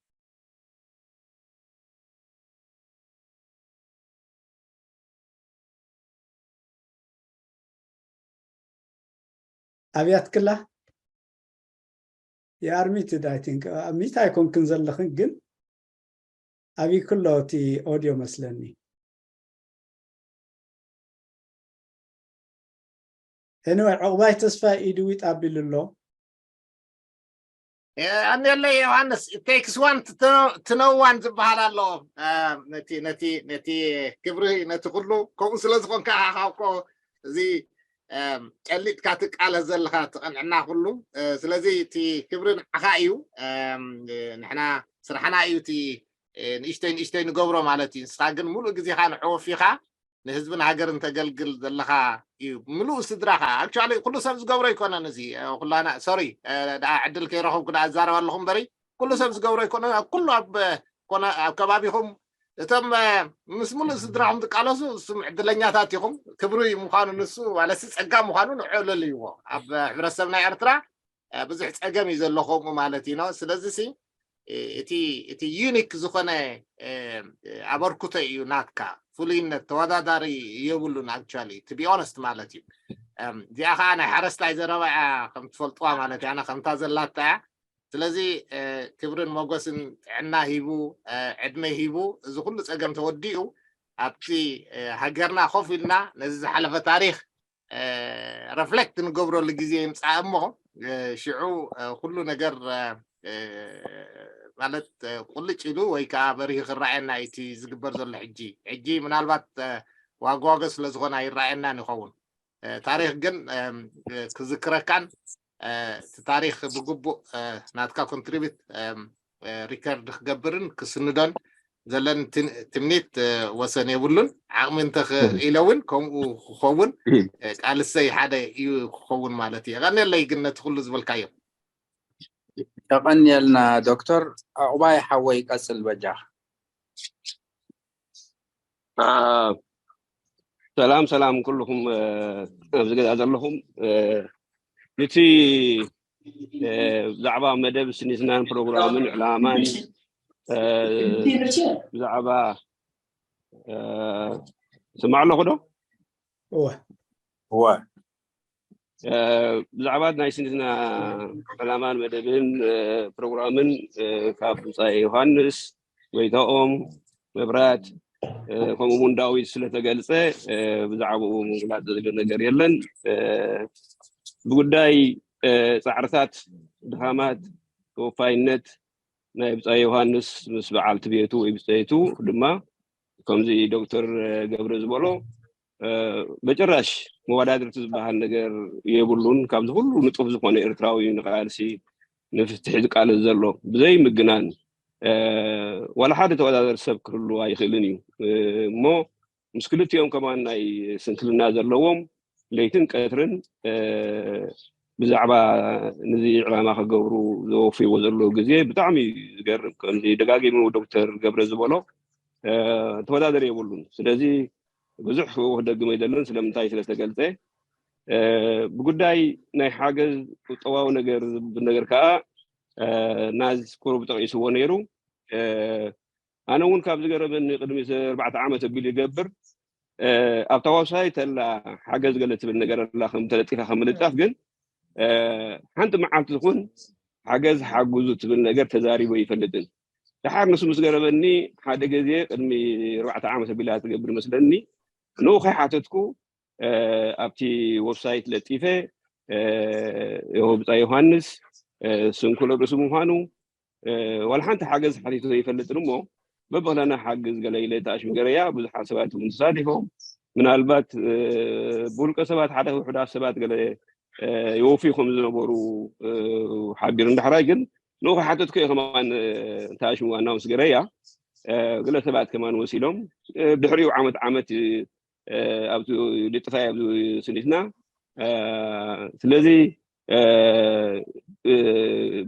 ኣብያትክላ የኣርሚትድ ኣይ ቲንክ ሚት ኣይኮንክን ዘለኽን ግን ኣብይክሎ እቲ ኦድዮ መስለኒ። Anyway ዕቑባይ ተስፋ ኢዱ ዊጥ ኣቢሉ ኣሎ። ኣንየለይ ዮሃንስ ቴክስ ዋን ትነዋን ዝበሃል ኣሎ። ነቲ ነቲ ነቲ ክብሪ ነቲ ኩሉ ከምኡ ስለ ዝኾንካ ኢኻ እኮ እዚ ጨሊጥካ ትቃለስ ዘለኻ ትቐንዕና ኩሉ። ስለዚ እቲ ክብሪ ንዓኻ እዩ። ንሕና ስራሕና እዩ እቲ ንእሽተይ ንእሽተይ ንገብሮ ማለት እዩ። ንስኻ ግን ሙሉእ ግዜኻ ንዕወፊኻ ንህዝብን ሃገርን ተገልግል ዘለኻ እዩ። ምሉእ ስድራኻ ኣክቹዋሊ ኩሉ ሰብ ዝገብሮ ኣይኮነን። እዚ ኩላና ሶሪ ደኣ ዕድል ከይረኸብኩ ደኣ እዛረብ ኣለኹ እምበሪ ኩሉ ሰብ ዝገብሮ ኣይኮነን። ኣብ ኩሉ ኣብ ኮነ ኣብ ከባቢኹም እቶም ምስ ሙሉእ ስድራኹም ትቃለሱ እሱም ዕድለኛታት ኢኹም። ክብሪ ምዃኑ ንሱ ማለትሲ ጸጋ ምዃኑ ንዕለልይዎ ኣብ ሕብረተሰብ ናይ ኤርትራ ብዙሕ ጸገም እዩ ዘሎ ከምኡ ማለት እዩ ነው። ስለዚ ሲ እቲ እቲ ዩኒክ ዝኾነ ኣበርክቶ እዩ ናትካ። ፍሉይነት ተወዳዳሪ የብሉን። ኣክቹዋሊ ቱ ቢ ኦነስት ማለት እዩ። እዚኣ ከዓ ናይ ሓረስታይ ዘረባ እያ ከም ትፈልጥዋ ማለት እያ። ኣነ ከምታ ዘላታ እያ። ስለዚ ክብርን ሞገስን ጥዕና ሂቡ ዕድመ ሂቡ እዚ ኩሉ ጸገም ተወዲኡ ኣብቲ ሃገርና ኮፍ ኢልና ነዚ ዝሓለፈ ታሪክ ረፍሌክት ንገብረሉ ግዜ ይምፃእ እሞ ሽዑ ኩሉ ነገር ማለት ቁልጭ ኢሉ ወይ ከዓ በሪሁ ክረኣየና እዩ እቲ ዝግበር ዘሎ ሕጂ። ሕጂ ምናልባት ዋጋዋገ ስለ ዝኾነ ኣይረኣየናን ይኸውን። ታሪክ ግን ክዝክረካን እቲ ታሪክ ብግቡእ ናትካ ኮንትሪቢት ሪከርድ ክገብርን ክስንዶን ዘለን ትምኒት ወሰን የብሉን። ዓቕሚ እንተኽኢለ እውን ከምኡ ክኸውን ቃልሰይ ሓደ እዩ ክኸውን ማለት እዩ። የቐንየለይ ግን ነቲ ኩሉ ዝበልካዮ። የቐንየልና ዶክተር። ዕቑባይ ሓወይ ቀፅል በጃኻ። ሰላም ሰላም ኩልኹም ኣብዚ ገዛ ዘለኹም። እቲ ብዛዕባ መደብ ስኒትናን ፕሮግራምን ዕላማን ብዛዕባ ስማዕ ኣለኹ ዶ? እወ እወ ብዛዕባ ናይ ስኒትና ዕላማን መደብን ፕሮግራምን ካብ ብፃይ ዮሃንስ ጎይታኦም መብራት ከምኡ እውን ዳዊት ስለተገልፀ ብዛዕባኡ ምግላፅ ዝብል ነገር የለን። ብጉዳይ ፃዕርታት ድኻማት ተወፋይነት ናይ ብፃይ ዮሃንስ ምስ በዓልቲ ቤቱ ወይ ብፀይቱ ድማ ከምዚ ዶክተር ገብረ ዝበሎ በጭራሽ መወዳድርቲ ዝበሃል ነገር የብሉን። ካብዚ ኩሉ ንጡፍ ዝኾነ ኤርትራዊ ንቃልሲ ንፍትሒ ዝቃለስ ዘሎ ብዘይ ምግናን ዋላ ሓደ ተወዳደር ሰብ ክህሉ ኣይኽእልን እዩ እሞ ምስ ክልቲኦም ከማን ናይ ስንክልና ዘለዎም ለይትን ቀትርን ብዛዕባ ነዚ ዕላማ ክገብሩ ዘወፍይዎ ዘለዉ ግዜ ብጣዕሚ እዩ ዝገርም። ከምዚ ደጋጊሙ ዶክተር ገብረ ዝበሎ ተወዳደር የብሉን። ስለዚ ብዙሕ ክደግሞ ኣይደልን ስለምንታይ ስለተገልጸ። ብጉዳይ ናይ ሓገዝ ቁጠባዊ ነገር ዝብል ነገር ከዓ ናዝ ቁሩብ ጠቒስዎ ነይሩ። ኣነ እውን ካብ ዝገረመኒ ቅድሚ ኣርባዕተ ዓመት ኣቢሉ ይገብር ኣብታ ዋብሳይት ኣላ ሓገዝ ገለ ትብል ነገር ኣላ ከም ተለጢፋ ከም ምልጣፍ ግን ሓንቲ መዓልቲ ትኹን ሓገዝ ሓግዙ ትብል ነገር ተዛሪቡ ኣይፈልጥን። ደሓር ንሱ ምስ ገረመኒ ሓደ ግዜ ቅድሚ ኣርባዕተ ዓመት ኣቢላ ትገብር መስለኒ ንኡ ከይሓተትኩ ኣብቲ ወብሳይት ለጢፈ ብፃ ዮሃንስ ስንኩል ርእሱ ምዃኑ ዋላ ሓንቲ ሓገዝ ሓቲቱ ዘይፈልጥን እሞ በብክለና ሓግዝ ገለ ኢለ ተኣሽሙ ገረያ ብዙሓት ሰባት እውን ተሳቲፎም ምናልባት ብውልቀ ሰባት ሓደ ውሕዳት ሰባት ገለ ይወፍዩ ከም ዝነበሩ ሓቢሩ እንዳሕራይ ግን ንኡ ከሓተትኩ እየ ከማን ተኣሽሙ ዋናው ምስ ገረያ ገለ ሰባት ከማን ወሲሎም ድሕሪኡ ዓመት ዓመት ኣብቲ ልጥፋይ ኣብዚ ስኒትና ስለዚ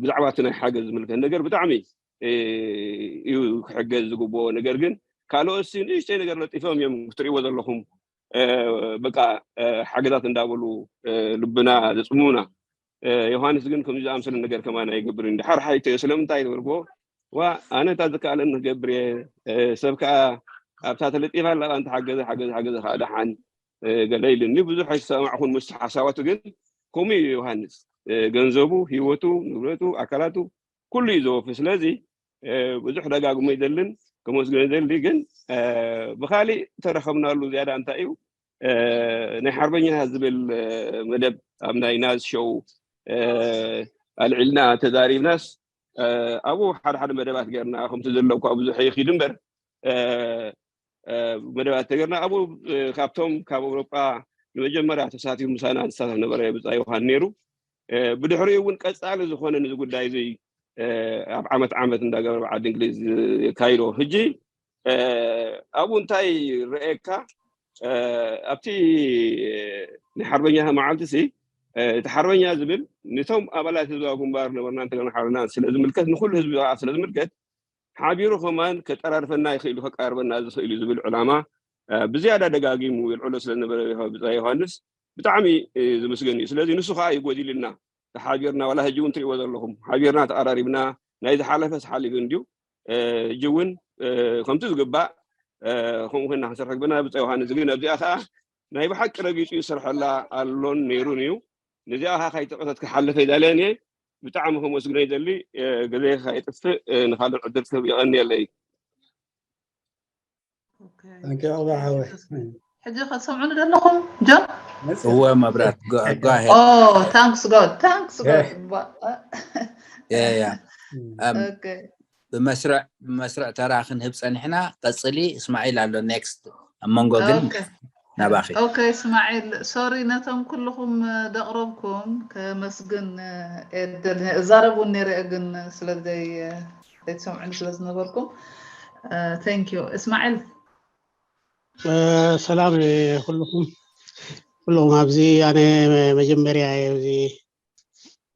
ብዛዕባ እቲ ናይ ሓገዝ ዝምልከት ነገር ብጣዕሚ እዩ ክሕገዝ ዝግብኦ ነገር ግን ካልኦት ንእሽተይ ነገር ለጢፎም እዮም ክትሪእዎ ዘለኹም በቃ ሓገዛት እንዳበሉ ልብና ዘፅምሙና ዮሃንስ ግን ከምዚ ዝኣምሰለ ነገር ከማን ኣይገብርን ድሓር ሓይተ ስለምንታይ ዝበልክዎ ዋ ኣነ እታ ዝከኣለኒ ክገብር እየ ሰብ ከዓ ኣብታ ተለጢፋ ኣለካ እንተ ሓገዘ ሓገዘ ሓገዘ ከዓ ደሓን ገለ ኢሉኒ ብዙሕ ኣይተሰማዕኹን ምስ ሓሳባቱ ግን ከምኡ እዩ ዮሃንስ ገንዘቡ ህይወቱ ንብረቱ ኣካላቱ ኩሉ እዩ ዘወፊ ስለዚ ብዙሕ ደጋግሞ ይደልን ከመስግኖ ይደሊ ግን ብካሊእ ተረኸብናሉ ዝያዳ እንታይ እዩ ናይ ሓርበኛታት ዝብል መደብ ኣብ ናይ ናዝ ሾው ኣልዒልና ተዛሪብናስ ኣብኡ ሓደ ሓደ መደባት ገርና ከምቲ ዘለኳ ብዙሕ ይኪድ እምበር መደባት ተገርና ኣብኡ ካብቶም ካብ ኣውሮጳ ንመጀመርያ ተሳቲፉ ምሳና ዝሳተፍ ነበረ ብፃ ዮሃን ነይሩ ብድሕሪኡ እውን ቀፃሊ ዝኾነ ንዚ ጉዳይ እዚ ኣብ ዓመት ዓመት እንዳገበረ ብዓዲ እንግሊዝ የካይዶ ሕጂ ኣብኡ እንታይ ረኤካ ኣብቲ ናይ ሓርበኛ መዓልቲ ሲ እቲ ሓርበኛ ዝብል ነቶም ኣባላት ህዝባዊ ግንባር ነበርና እንተገና ሓርና ስለ ዝምልከት ንኩሉ ህዝቢ ስለ ዝምልከት ሓቢሩ ከማን ከጠራርፈና ይኽእል ከቀራርበና ዝኽእል እዩ ዝብል ዕላማ ብዝያዳ ደጋጊሙ የልዕሎ ስለዝነበረ ብፃ ዮሃንስ ብጣዕሚ ዝምስገን እዩ ስለዚ ንሱ ከዓ ይጎዲልና ተሓቢርና ዋላ ሕጂ እውን ትሪእዎ ዘለኹም ሓቢርና ተቐራሪብና ናይ ዝሓለፈ ሓሊፉ እንድዩ ሕጂ እውን ከምቲ ዝግባእ ከምኡ ኮይና ክንሰርሐ ግበና ብፃ ዮሃንስ ግን ኣብዚኣ ከዓ ናይ ብሓቂ ረጊፁ ይሰርሐላ ኣሎን ነይሩን እዩ ነዚኣ ከዓ ካይጠቐሰት ክሓልፈ ይዳልያን እየ ብጣዕሚ ከመስግኖ ይደሊ ግዜ ካይጥፍእ ንካልእ ዕድል ክህብ የቐንየለይ ሕጂ ከሰምዑኒ ዘለኹም ጆን እወ መብራት ጓሄ ታንክስ ጎድ ታንክስ ጎድ ብመስርዕ ብመስርዕ ተራ ክንህብ ፀኒሕና ቀፅሊ እስማዒል ኣሎ ኔክስት ኣብ መንጎ ግን ናባኺ ኦኬ እስማዒል ሶሪ ነቶም ኩልኹም ደቕረብኩም ከመስግን እዛረብ እውን ነይረ ግን ስለ ዘይትሰምዑኒ ስለ ዝነበርኩም thank you እስማዒል ሰላም ኩልኹም ኩልኹም ኣብዚ ኣነ መጀመርያ እዚ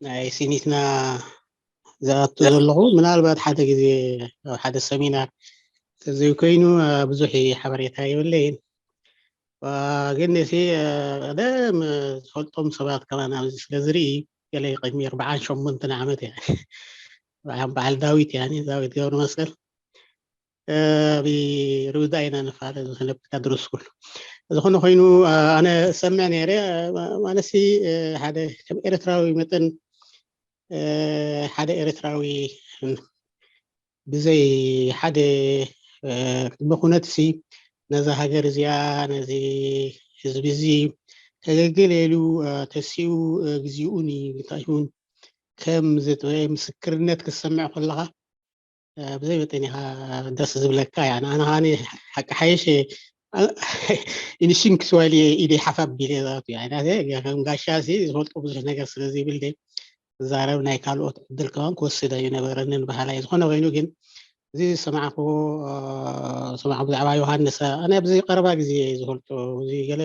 ናይ ሲኒትና ዝኣቱ ዘለኹ ምናልባት ሓደ ግዜ ኣብ ሓደ ሰሚናር ተዘይኮይኑ ብዙሕ ሓበሬታ የብለይን ግን ነቲ ቀደም ዝፈልጦም ሰባት ከማን ኣብዚ ስለ ዝርኢ ገለ ቅድሚ ኣርባዓን ሸሞንተን ዓመት እያ በዓል ዳዊት እያ ዳዊት ገብረ መስቀል ብርውዳ ኢና ንፋለ ዝነበርካ ድረስ ኩሉ ዝኾነ ኮይኑ ኣነ ሰምዕ ነይረ ማለትሲ ሓደ ከም ኤርትራዊ መጠን ሓደ ኤርትራዊ ብዘይ ሓደ ቅድመ ኩነት ሲ ነዛ ሃገር እዚኣ ነዚ ህዝቢ እዚ ከገልግል ኢሉ ተሲኡ ግዜኡን ይታሽውን ከም ምስክርነት ክሰምዕ ከለካ ብዘይ መጠን ኢኻ ደስ ዝብለካ እያ ንኣና ከዓኒ ሓቂ ሓይሽ ኢንሽንክ ስዋሊ ኢደ ሓፋ ቢለ ዛቱ እያ ከም ጋሻ ሲ ዝፈልጦ ብዙሕ ነገር ስለ ዘይብል ደ ዛረብ ናይ ካልኦት ዕድል ከማን ክወስድ ኣይነበረንን ባህላ እዩ ዝኾነ ኮይኑ ግን እዚ ዝሰማዕኩዎ ዝሰማዕኩ ብዛዕባ ዮሃንስ ኣነ ኣብዚ ቀረባ ግዜ ዝፈልጦ እዚ ገለ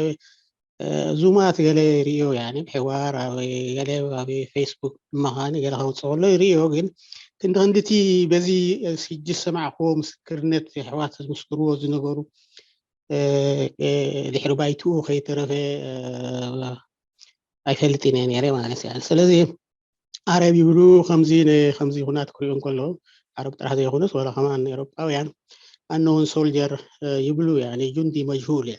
ዙማት ገለ ርእዮ ያኒ ብሕዋር ኣብ ገለ ኣብ ፌስቡክ ምዃን ገለ ከውፅእ ከሎ ይርእዮ። ግን ክንዲ ክንድቲ በዚ ስጅ ዝሰማዕኩዎ ምስክርነት ኣሕዋት ዝምስክርዎ ዝነበሩ ድሕሪ ባይትኡ ከይተረፈ ኣይፈልጥን እየ ነይረ ማለት እዩ። ስለዚ ዓረብ ይብሉ ከምዚ ከምዚ ኩናት ክሪኡ እንከሎ ዓረብ ጥራሕ ዘይኮነስ ዋላ ከማን ኤሮጳውያን ኣነውን ሶልጀር ይብሉ ያኒ ጁንዲ መጅሁል እያ።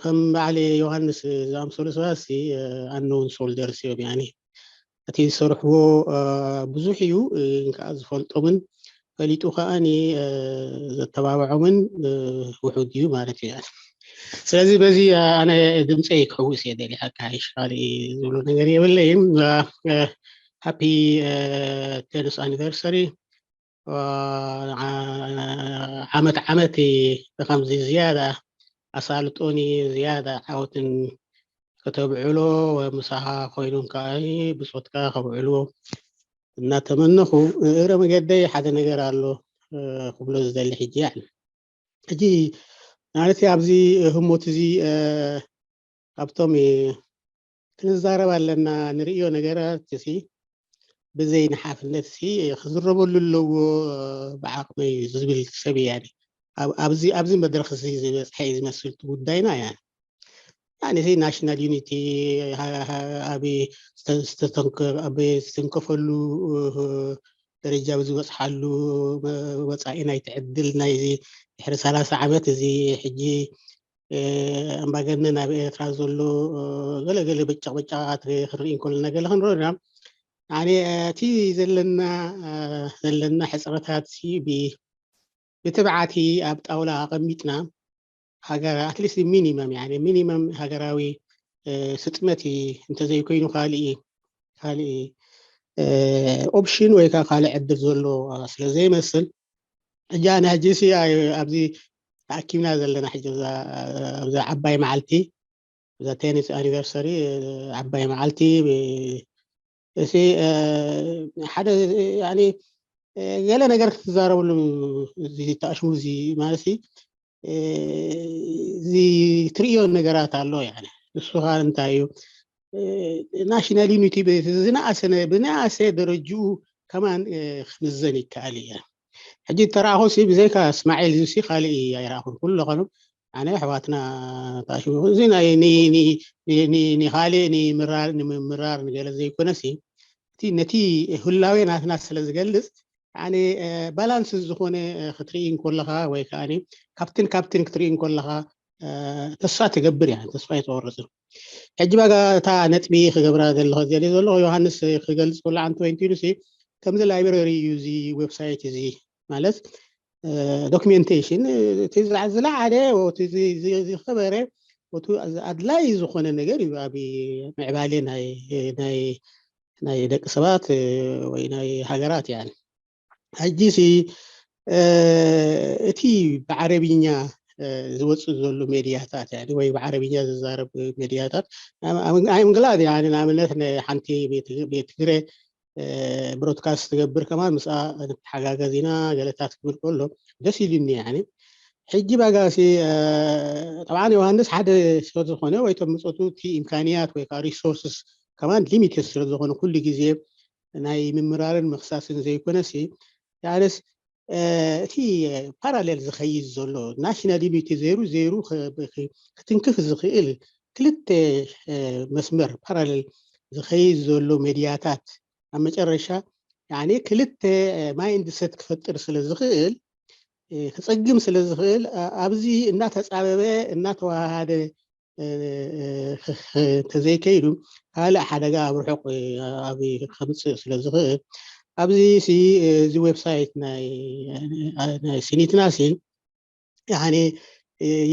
ከም በዓል ዮሃንስ ዝኣምሰሉ ሰባት ሲ ኣነውን ሶልጀርስ እዮም ያኒ እቲ ዝሰርሕዎ ብዙሕ እዩ። ከዓ ዝፈልጦምን ፈሊጡ ከዓኒ ዘተባብዖምን ውሑድ እዩ ማለት እዩ። ስለዚ በዚ ኣነ ድምፀይ ክሕውስ እየ ደሊ ሓቂ ሓይሽ ካልእ ዝብሎ ነገር የብለይን። ሃፒ ቴንስ ኣኒቨርሰሪ። ዓመት ዓመት ብከምዚ ዝያዳ ኣሳልጦኒ ዝያዳ ዓወትን ከተብዕሎ ምሳኻ ኮይኖም ከዓ ብፆትካ ከብዕልዎ እናተመነኹ እግረ መገደይ ሓደ ነገር ኣሎ ክብሎ ዝደሊ ሕጂ ያኒ ሕጂ ማለት ኣብዚ ህሞት እዚ ካብቶም ክንዛረብ ኣለና ንርእዮ ነገራት ሲ ብዘይ ንሓፍነት ሲ ክዝረበሉ ኣለዎ ብዓቕመይ ዝብል ሰብ እያ ኣብዚ ኣብዚ መድረክ እዚ ዝበፅሐ እዩ ዝመስል እቲ ጉዳይና እያ ናሽናል ዩኒቲ ኣብ ዝተንከፈሉ ደረጃ ብዝበፅሓሉ ወፃኢ ናይቲ ዕድል ናይዚ ድሕሪ ሰላሳ ዓመት እዚ ሕጂ ኣምባገነን ኣብ ኤርትራ ዘሎ ገለገለ በጫቕ በጫቓት ክንርኢ እንከለና ገለ ክንርኢ ኢና ኣነ እቲ ዘለና ዘለና ሕፅረታት ብትብዓቲ ኣብ ጣውላ ኣቐሚጥና ሃገር ኣትሊስት ሚኒመም ሚኒመም ሃገራዊ ስጥመት እንተዘይኮይኑ ካልእ ካልእ ኦፕሽን ወይ ከዓ ካልእ ዕድል ዘሎ ስለ ዘይመስል ሕጂ ኣነ ሕጂ ሲ ኣብዚ ተኣኪብና ዘለና ሕጂ ኣብዛ ዓባይ መዓልቲ እዛ ቴኒስ ኣኒቨርሰሪ ዓባይ መዓልቲ እሲ ሓደ ገለ ነገር ክትዛረብሉ ተኣሽሙ እዚ ማለት እዚ ትርእዮ ነገራት ኣሎ ንሱ ከዓ እንታይ እዩ ናሽናል ዩኒቲ ዝነኣሰ ብነኣሰ ደረጅኡ ከማን ክምዘን ይከኣል እየ ሕጂ ተረኣኹ ብዘይካ እስማዒል እዚ ካልእ ኣይረኣኹን ኩሉ ኾኑ ኣነ ኣሕዋትና ተኣሽሙ እዚ ናይ ንኻልእ ንምራር ንምምራር ንገለ ዘይኮነሲ እቲ ነቲ ህላዌ ናትና ስለ ዝገልፅ ባላንስ ዝኾነ ክትርኢ እንከለኻ ወይ ከዓ ካብትን ካብትን ክትርኢ እንከለኻ ተስፋ ትገብር እያ ተስፋ ኣይተቆርፅን ሕጂ ባጋ እታ ነጥቢ ክገብራ ዘለኹ ዘለ ዘለኹ ዮሃንስ ክገልፅ ብላዓንቲ ወይንቲሉሲ ከምዚ ላይብረሪ እዩ እዚ ዌብሳይት እዚ ማለት ዶክሜንቴሽን እቲ ዝለዓለ ዝኸበረ ኣድላይ ዝኾነ ነገር እዩ ኣብ ምዕባሌ ናይ ደቂ ሰባት ወይ ናይ ሃገራት እያ ሕጂ ሲ እቲ ብዓረብኛ ዝወፅእ ዘሎ ሜድያታት ወይ ብዓረብኛ ዝዛረብ ሜድያታት ኣይምግላድ ንኣብነት ሓንቲ ቤት ትግረ ብሮድካስት ትገብር ከማን ምስኣ ንተሓጋገዝ ኢና ገለታት ክብል ከሎ ደስ ኢሉኒ ሕጂ ባጋሲ ጠብዓን ዮሃንስ ሓደ ስለዝኾነ ወይ ቶም ምፀቱ እቲ ኢምካንያት ወይ ከዓ ሪሶርስስ ከማን ሊሚትድ ስለዝኾነ ኩሉ ግዜ ናይ ምምራርን ምኽሳስን ዘይኮነሲ ያለስ እቲ ፓራሌል ዝኸይድ ዘሎ ናሽናል ዩኒቲ ዘይሩ ዘይሩ ክትንክፍ ዝኽእል ክልተ መስመር ፓራሌል ዝኸይድ ዘሎ ሜድያታት ኣብ መጨረሻ ክልተ ማይንድሰት ክፈጥር ስለ ዝኽእል ክፀግም ስለ ዝኽእል ኣብዚ እናተፃበበ እናተዋሃደ እንተዘይከይዱ ካልእ ሓደጋ ኣብ ርሑቕ ኣብ ከምፅእ ስለ ዝኽእል ኣብዚ እዚ ዌብሳይት ናይ ሲኒትና ሲ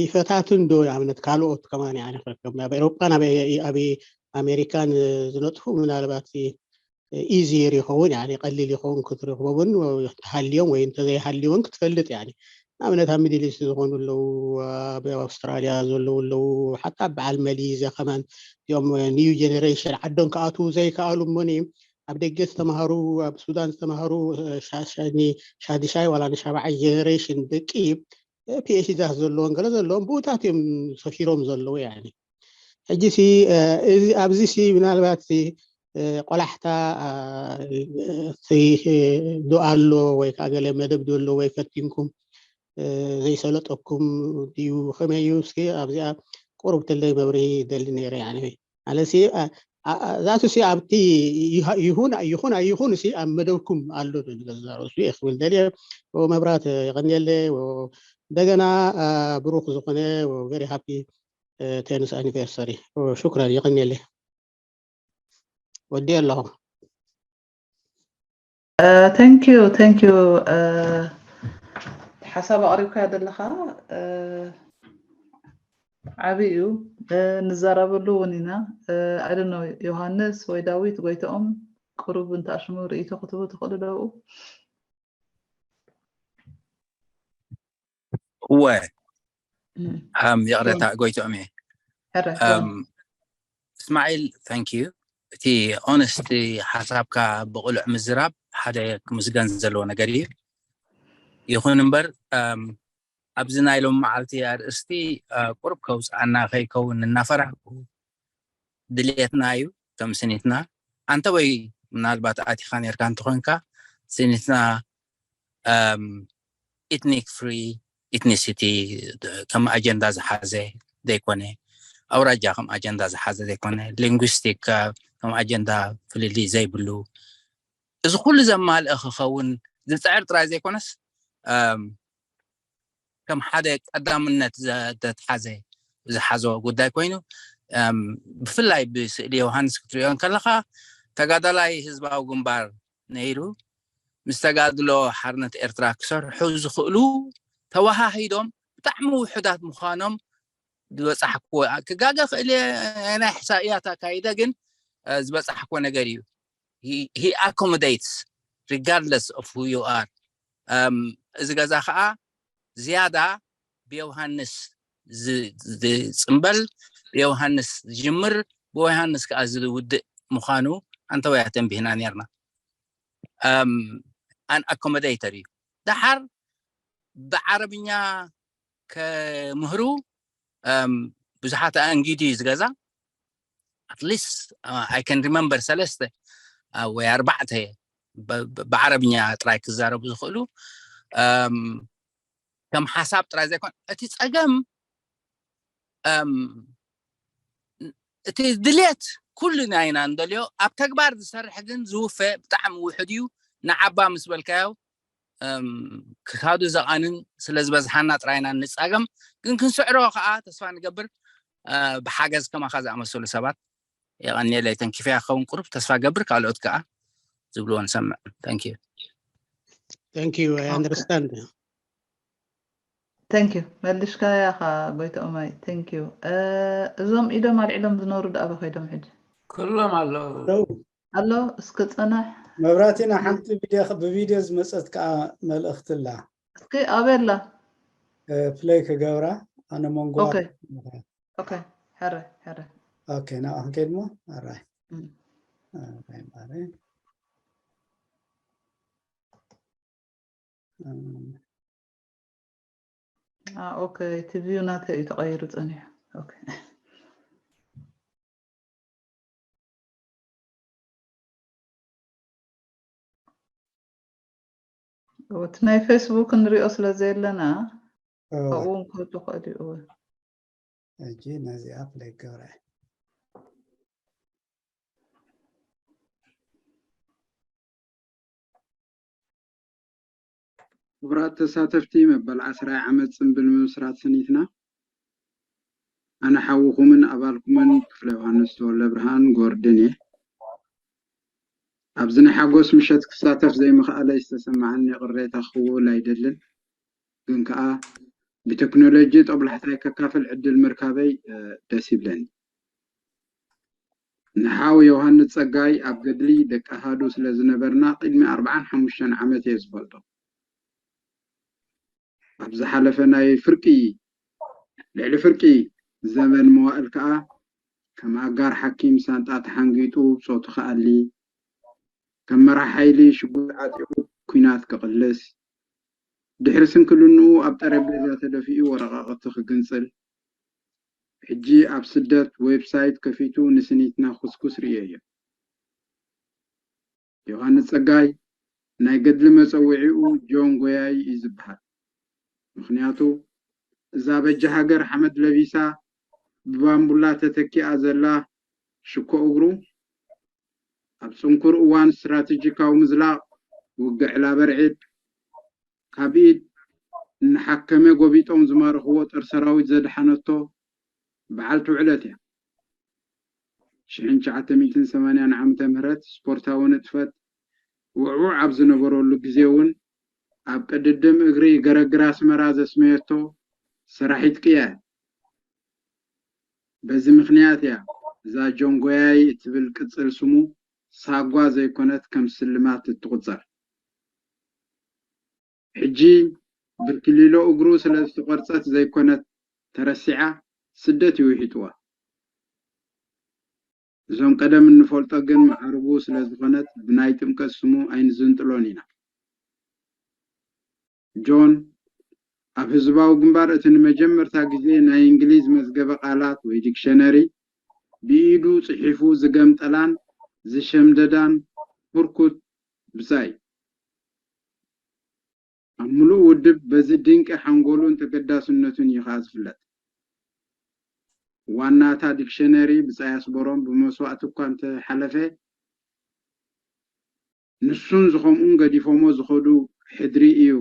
ይፈታትን ዶ ንኣብነት ካልኦት ከማን ክርከብ ኣብ ኤሮጳን ኣብ ኣሜሪካን ዝነጥፉ ምናልባት ኢዚየር ይኸውን ቀሊል ይኸውን ክትረኽቦ እውን ተሃልዮም ወይ እንተዘይሃልዮን ክትፈልጥ ንኣብነት ኣብ ሚድል ኢስት ዝኾኑ ኣለዉ ኣብ ኣውስትራልያ ዘለዉ ኣለዉ ሓታ በዓል መሊዝያ ከማን እዚኦም ኒው ጀነሬሽን ዓዶም ክኣትዉ ዘይከኣሉ እሞኒ ኣብ ደገ ዝተማሃሩ፣ ኣብ ሱዳን ዝተማሃሩ፣ እ፣ ሻ-፣ ሻ-፣ ኒ-፣ ሻድሻይ ዋላ ንሻብዓይ ጀነሬሽን ደቂ፣ እ፣ ፒ ኤች ዲ ታት ዘለዎም፣ ገለ ዘለዎም ብኡታት እዮም ሰፊሮም ዘለዉ፣ ያኒ። ሕጂ ሲ፣ እ፣ እዚ፣ ኣብዚ ሲ ምናልባት ሲ፣ እ፣ ቆላሕታ፣ እ፣ ሲ፣ እ፣ ዶ ኣሎ ወይ ከኣ ገለ መደብ ዶ ኣሎ ወይ ፈቲንኩም፣ እ፣ ዘይሰለጠኩም ድዩ? ከመይ እዩ? እስኪ ኣብዚኣ ቁሩብ ትለይ መብርሂ ደሊ ነይረ፣ ያኒ። ማለት ሲ፣ ኣ-፣ ኣ-፣ ኣ-፣ ዛቱ ሲ ኣብቲ ይሃ-፣ ይኹን፣ ይኹን ኣይኹን ሲ ኣብ መደብኩም ኣሎ ዶ ዝገዛሮ? እሱ እየ ክብል ደልየ። ወ መብራት፣ እ፣ የቐንየለይ። ወ እንደገና፣ እ፣ ብሩኽ ዝኾነ፣ ወ very happy፣ እ፣ tenth anniversary። ወ ሹክራን፣ የቐንየለይ። ወዲ ኣለኹ። Thank you, thank you. ሓሳብ ኣቕሪብካዮ ዘለኻ ዓብይ እዩ። ንዛረበሉ እውን ኢና። I don't know፣ ዮሃንስ ወይ ዳዊት ጎይትኦም ቁሩብ እንተኣሽሙ ርእይቶ ክትህቡ ትኽእሉ ዶ ኣብኡ? እወ። እም፣ ይቕሬታ ጎይትኦም እየ። እስማዒል፣ thank you። እቲ ኦነስቲ ሓሳብካ ብቕሉዕ ምዝራብ ሓደ ክምስገን ዘለዎ ነገር እዩ። ይኹን እምበር ኣብዚ ናይ ሎም መዓልቲ ኣርእስቲ ቁርብ ከውፅኣና ከይከውን እናፈራህኩ ድልየትና እዩ ከም ስኒትና። ኣንተ ወይ ምናልባት ኣቲኻ ነርካ እንተኾንካ ስኒትና ኢትኒክ ፍሪ ኢትኒሲቲ ከም ኣጀንዳ ዝሓዘ ዘይኮነ፣ ኣውራጃ ከም ኣጀንዳ ዝሓዘ ዘይኮነ፣ ሊንጉስቲክ ከም ኣጀንዳ ፍልልይ ዘይብሉ፣ እዚ ኩሉ ዘማልአ ክኸውን ዝፅዕር ጥራይ ዘይኮነስ ከም ሓደ ቀዳምነት ዘተትሓዘ ዝሓዞ ጉዳይ ኮይኑ ብፍላይ ብስእሊ ዮሃንስ ክትሪኦ እንከለኻ ተጋዳላይ ህዝባዊ ግንባር ነይሩ ምስ ተጋድሎ ሓርነት ኤርትራ ክሰርሑ ዝኽእሉ ተወሃሂዶም ብጣዕሚ ውሑዳት ምዃኖም ዝበፃሕክዎ ክጋገ ክእል ናይ ሕሳእያት ኣካይደ ግን ዝበፃሕክዎ ነገር እዩ። He accommodates regardless of who you are። እዚ ገዛ ከዓ ዝያዳ ብዮሃንስ ዝፅምበል ብዮሃንስ ዝጅምር ብዮሃንስ ከዓ ዝውድእ ምዃኑ ኣንተወያ ተንቢህና ነርና። ኣን ኣኮሞዴተር እዩ። ደሓር ብዓረብኛ ከምህሩ ብዙሓት ኣንጊዱ እዩ ዝገዛ። At least I can remember ሰለስተ ወይ ኣርባዕተ ብዓረብኛ ጥራይ ክዛረቡ ዝኽእሉ ከም ሓሳብ ጥራይ ዘይኮነ እቲ ፀገም እቲ ድሌት ኩሉ ናይና እንደልዮ ኣብ ተግባር ዝሰርሕ ግን ዝውፈ ብጣዕሚ ውሕድ እዩ። ንዓባ ምስ በልካዮ ክሳዱ ዘቓንን ስለ ዝበዝሓና ጥራይና ንጻገም ግን ክንስዕሮ ከዓ ተስፋ ንገብር። ብሓገዝ ከማኻ ዝኣመሰሉ ሰባት የቐንየለይ። ተንኪፈያ ክኸውን ቁሩብ ተስፋ ገብር ካልኦት ከዓ ዝብልዎ ንሰምዕ። Thank you። Thank you. I understand. Thank you። መልሽካያ ኻ ጎይትኦማይ። Thank you። እዞም ኢዶም ኣልዒሎም ዝነበሩ ዶ ኣበይ ከይዶም ሕጂ? ኩሎም ኣለዉ። ኣሎ እስኪ ጽናሕ። መብራቲና ሓንቲ ቪድዮ ብቪድዮ ዝመጸት ከዓ መልእኽቲ ኣላ። እስኪ ኣበይ ኣላ? ፕለይ ክገብራ ኣነ መንጎ ኦኬ ኦኬ ሕረ ሕረ ኦኬ ናብኣ ክንከይድ ሞ ኣራይ ኣራይ ማረ ኦኬ እቲ ቪው ናተይ እዩ ተቐይሩ ጸኒሑ። ኦኬ እቲ ናይ ፌስቡክ ንሪኦ ስለ ዘየለና ኣብኡ እውን ክህሉ ይኽእል እዩ። እወ። ሕጂ ነዚኣ ፕለይ ክገብራ እየ። ክቡራት ተሳተፍቲ መበል ዓስራይ ዓመት ጽምብል ምምስራት ስኒትና ኣነ ሓውኹምን ኣባልኩምን ክፍለ ዮሃንስ ተወልደብርሃን ጎርድን እየ። ኣብዚ ናይ ሓጎስ ምሸት ክሳተፍ ዘይምኽኣለይ ዝተሰማዓኒ ቅሬታ ክኽውል ኣይደልን፣ ግን ከኣ ብቴክኖሎጂ ጦብላሕታይ ከካፍል ዕድል ምርካበይ ደስ ይብለኒ። ንሓው ዮሃንስ ጸጋይ ኣብ ገድሊ ደቂ ኣሃዱ ስለ ዝነበርና ቅድሚ ኣርብዓን ሓሙሽተን ዓመት እየ ዝፈልጦ። ኣብ ዝሓለፈ ናይ ፍርቂ ልዕሊ ፍርቂ ዘበን መዋእል ከኣ ከም ኣጋር ሓኪም ሳንጣ ተሓንጊጡ ብጾቱ ክኣሊ ከም መራሕ ሓይሊ ሽጉጥ ዓጢቑ ኲናት ክቕልስ፣ ድሕሪ ስንክልንኡ ኣብ ጠረጴዛ ተደፊኡ ወረቓቕቲ ክግንጽል፣ ሕጂ ኣብ ስደት ዌብሳይት ከፊቱ ንስኒትና ኩስኩስ ርእየዮ። ዮሃንስ ጸጋይ ናይ ገድሊ መጸውዒኡ ጆን ጎያይ እዩ ዝበሃል። ምኽንያቱ እዛ በጃ ሃገር ሓመድ ለቢሳ ብባምቡላ ተተኪኣ ዘላ ሽኮ እግሩ ኣብ ጽንኩር እዋን ስትራቴጂካዊ ምዝላቕ ውግዕ ላበርዒድ ካብ ኢድ እናሓከመ ጎቢጦም ዝማረኽዎ ጦር ሰራዊት ዘድሓነቶ በዓልቲ ውዕለት እያ። ሽሕን ትሽዓተ ሚእትን ሰማንያን ዓመተ ምህረት ስፖርታዊ ንጥፈት ውዕዉዕ ኣብ ዝነበረሉ ግዜ እውን ኣብ ቅድድም እግሪ ገረግር ኣስመራ ዘስመየቶ ሰራሒት ቅያ እያ። በዚ ምኽንያት እያ እዛ ጆን ጎያይ እትብል ቅጽል ስሙ ሳጓ ዘይኮነት ከም ስልማት እትቑጸር። ሕጂ ብርኪሊሎ እግሩ ስለ ዝተቖርጸት ዘይኮነት ተረሲዓ፣ ስደት እዩ ውሒጥዋ። እዞም ቀደም እንፈልጦ ግን መዓርጉ ስለ ዝኾነት ብናይ ጥምቀት ስሙ ኣይንዝንጥሎን ኢና። ጆን ኣብ ህዝባዊ ግንባር እቲ ንመጀመርታ ግዜ ናይ እንግሊዝ መዝገበ ቃላት ወይ ዲክሸነሪ ብኢዱ ጽሒፉ ዝገምጠላን ዝሸምደዳን ህርኩት ብጻይ እዩ። ኣብ ምሉእ ውድብ በዚ ድንቂ ሓንጎሉን ተገዳስነቱን እዩ ኸኣ ዝፍለጥ። ዋና እታ ዲክሸነሪ ብጻይ ኣስበሮም ብመስዋእቲ እኳ እንተሓለፈ፣ ንሱን ዝኸምኡን ገዲፎሞ ዝኸዱ ሕድሪ እዩ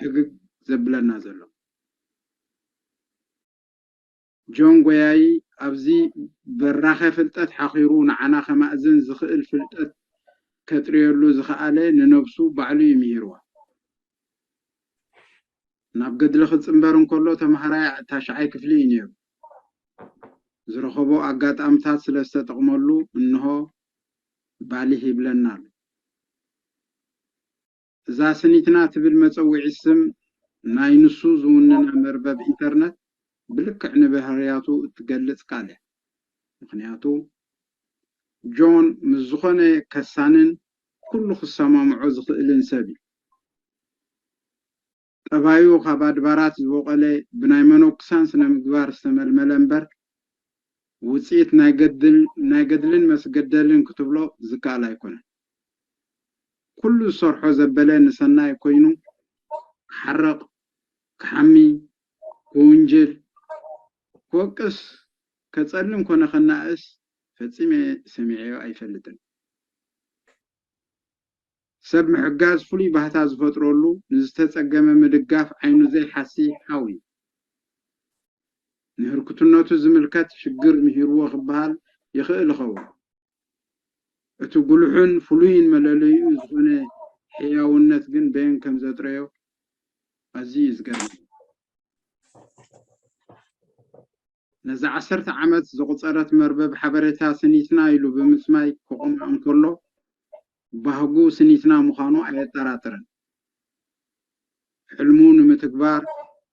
ሕግግ ዘብለና ዘሎ። ጆን ጎያይ ኣብዚ በራኸ ፍልጠት ሓኺሩ ንዓና ከማእዝን ዝኽእል ፍልጠት ከጥርየሉ ዝኸኣለ ንነብሱ ባዕሉ እዩ ምሂርዋ። ናብ ገድሊ ክጽንበር እንከሎ ተምሃራይ ታሽዓይ ክፍሊ እዩ ነይሩ። ዝረኸቦ ኣጋጣምታት ስለ ዝተጠቕመሉ እንሆ ባሊህ ይብለና ኣሎ። እዛ ስኒትና ትብል መጸውዒ ስም ናይ ንሱ ዝውንና መርበብ ኢንተርነት ብልክዕ ንባህርያቱ እትገልጽ ቃል እያ። ምኽንያቱ ጆን ምስ ዝኾነ ከሳንን ኩሉ ክሰማምዖ ዝኽእልን ሰብ እዩ። ጠባዩ ካብ ኣድባራት ዝበቖለ ብናይ መነኩሳን ስነ ምግባር ዝተመልመለ እምበር ውጽኢት ናይ ገድል ናይ ገድልን መስገደልን ክትብሎ ዝከኣል ኣይኮነን። ኩሉ ዝሰርሖ ዘበለ ንሰናይ ኮይኑ ክሓርቕ፣ ክሓሚ፣ ክውንጅል፣ ክወቅስ፣ ከጸልም ኮነ ከናእስ ፈጺመ ሰሚዐዮ ኣይፈልጥን። ሰብ ምሕጋዝ ፍሉይ ባህታ ዝፈጥረሉ ንዝተጸገመ ምድጋፍ ዓይኑ ዘይሓሲ ሓው እዩ። ንህርኩትነቱ ዝምልከት ሽግር ምሂርዎ ክበሃል ይኽእል ይኸውን። እቲ ጉሉሕን ፍሉይን መለለይኡ ዝኾነ ሕያውነት ግን በየን ከም ዘጥረዮ ኣዝዩ እዩ ዝገርም። ነዛ ዓሰርተ ዓመት ዘቑጸረት መርበብ ሓበሬታ ስኒትና ኢሉ ብምስማይ ክቑማ እንከሎ ባህጉ ስኒትና ምዃኑ ኣየጠራጥርን። ሕልሙ ንምትግባር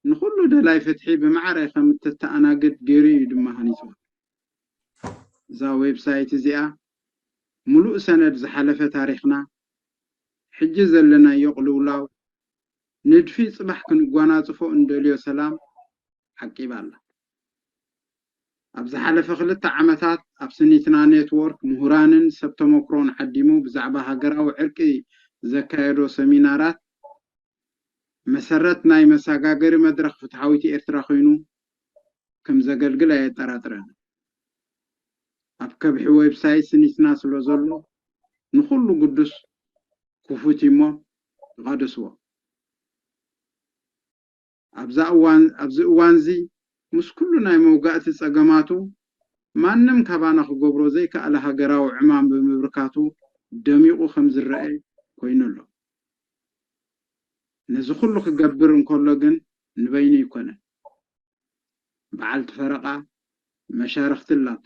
ንኹሉ ደላይ ፍትሒ ብማዕረ ከም እተተኣናግድ ገይሩ እዩ ድማ ሃኒጽዋ። እዛ ዌብሳይት እዚኣ ምሉእ ሰነድ ዝሓለፈ ታሪኽና፣ ሕጂ ዘለናዮ ቅልውላው፣ ንድፊ ጽባሕ ክንጓናጽፎ እንደልዮ ሰላም ዓቂባ ኣላ። ኣብ ዝሓለፈ ክልተ ዓመታት ኣብ ስኒትና ኔትወርክ ምሁራንን ሰብ ተመክሮን ዓዲሙ ብዛዕባ ሃገራዊ ዕርቂ ዘካየዶ ሰሚናራት መሰረት ናይ መሰጋገሪ መድረኽ ፍትሓዊት ኤርትራ ኮይኑ ከም ዘገልግል ኣየጠራጥረን። ኣብ ከብሒ ዌብሳይት ስኒትና ስለ ዘሎ ንኹሉ ግዱስ ክፉት እሞ ተቓደስዎ። ኣብዛ እዋን ኣብዚ እዋንዚ ምስ ኩሉ ናይ መውጋእቲ ጸገማቱ ማንም ካባና ክገብሮ ዘይከኣለ ሃገራዊ ዕማም ብምብርካቱ ደሚቑ ከም ዝረአ ኮይኑ ኣሎ። ነዚ ኩሉ ክገብር እንከሎ ግን ንበይኑ ኣይኮነን። በዓልቲ ፈረቓ መሻርኽቲ ኣላቶ።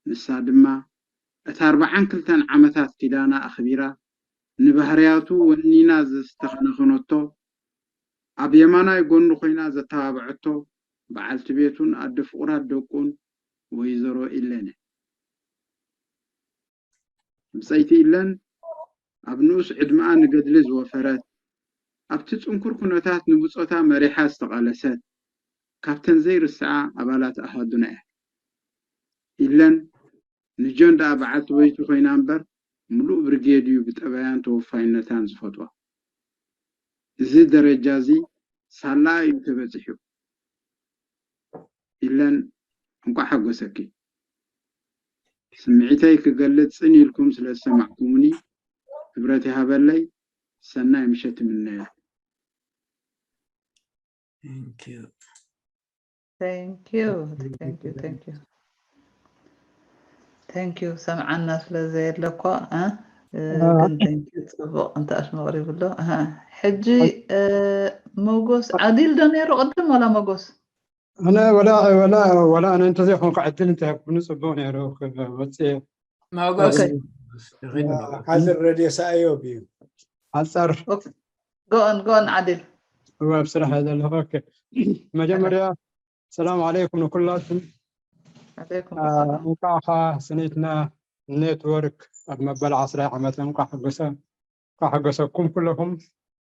ንሳ ድማ እታ ኣርብዓን ክልተን ዓመታት ኪዳና ኣኽቢራ ንባህርያቱ ወኒና ዘስተኻነኸነቶ፣ ኣብ የማናይ ጎኑ ኮይና ዘተባብዐቶ በዓልቲ ቤቱን ኣደ ፍቑራት ደቁን ወይዘሮ ኢለነ። ብጸይቲ ኢለን ኣብ ንኡስ ዕድመኣ ንገድሊ ዝወፈረት፣ ኣብቲ ጽንኩር ኩነታት ንብጾታ መሪሓ ዝተቓለሰት፣ ካብተን ዘይርስዓ ኣባላት ኣሃዱና እያ። ኢለን ንጆን ደኣ በዓልቲ በይቱ ኮይና እምበር፣ ምሉእ ብርጌድ እዩ ብጠባያን ተወፋይነታን ዝፈትዋ። እዚ ደረጃ እዚ ሳላኣ እዩ ተበጺሑ። ኢለን እንቋዕ ሓጎሰኪ። ስምዒተይ ክገልጽ ጽን ኢልኩም ስለ ዝሰማዕኩምኒ ክብረት ይሃበለይ። ሰናይ ምሸት ይምነየልኩም። Thank you. Thank you, thank you, thank you. Thank you ሰምዓና ስለ ዘየለ እኮ እ፣ እ፣ ግን thank you ጽቡቕ እንተ ኣሽመቕሪብሎ እ፣ ሕጂ እ፣ ሞጎስ ዓዲል ዶ ነይሩ ቅድም ወላ ሞጎስ? ኣነ ወላ ወላ ወላ ኣነ እንተዘይኮንኩ ዕድል እንተሃብኩኒ ጽቡቕ ነይሩ ክወፅእ ሞጎስ ኦኬ። ይኺድ ሞጎስ። ሓድር ረድዮ ሰኣዮብ እዩ። ሓፃር ኦኬ። ጎን ጎን ዓዲል እወ ኣብ ስራሕ እየ ዘለኹ። ኦኬ። መጀመርያ ሰላም ዓለይኩም ንኩላትኩም። ዓለይኩም አ፣ ሰላም። እንኳዕ ኸዓ ስኒትና ኔትወርክ ኣብ መበል ዓስራይ ዓመት እንኳዕ ሓጎሰ እንኳዕ ሓጎሰኩም ኩለኩም።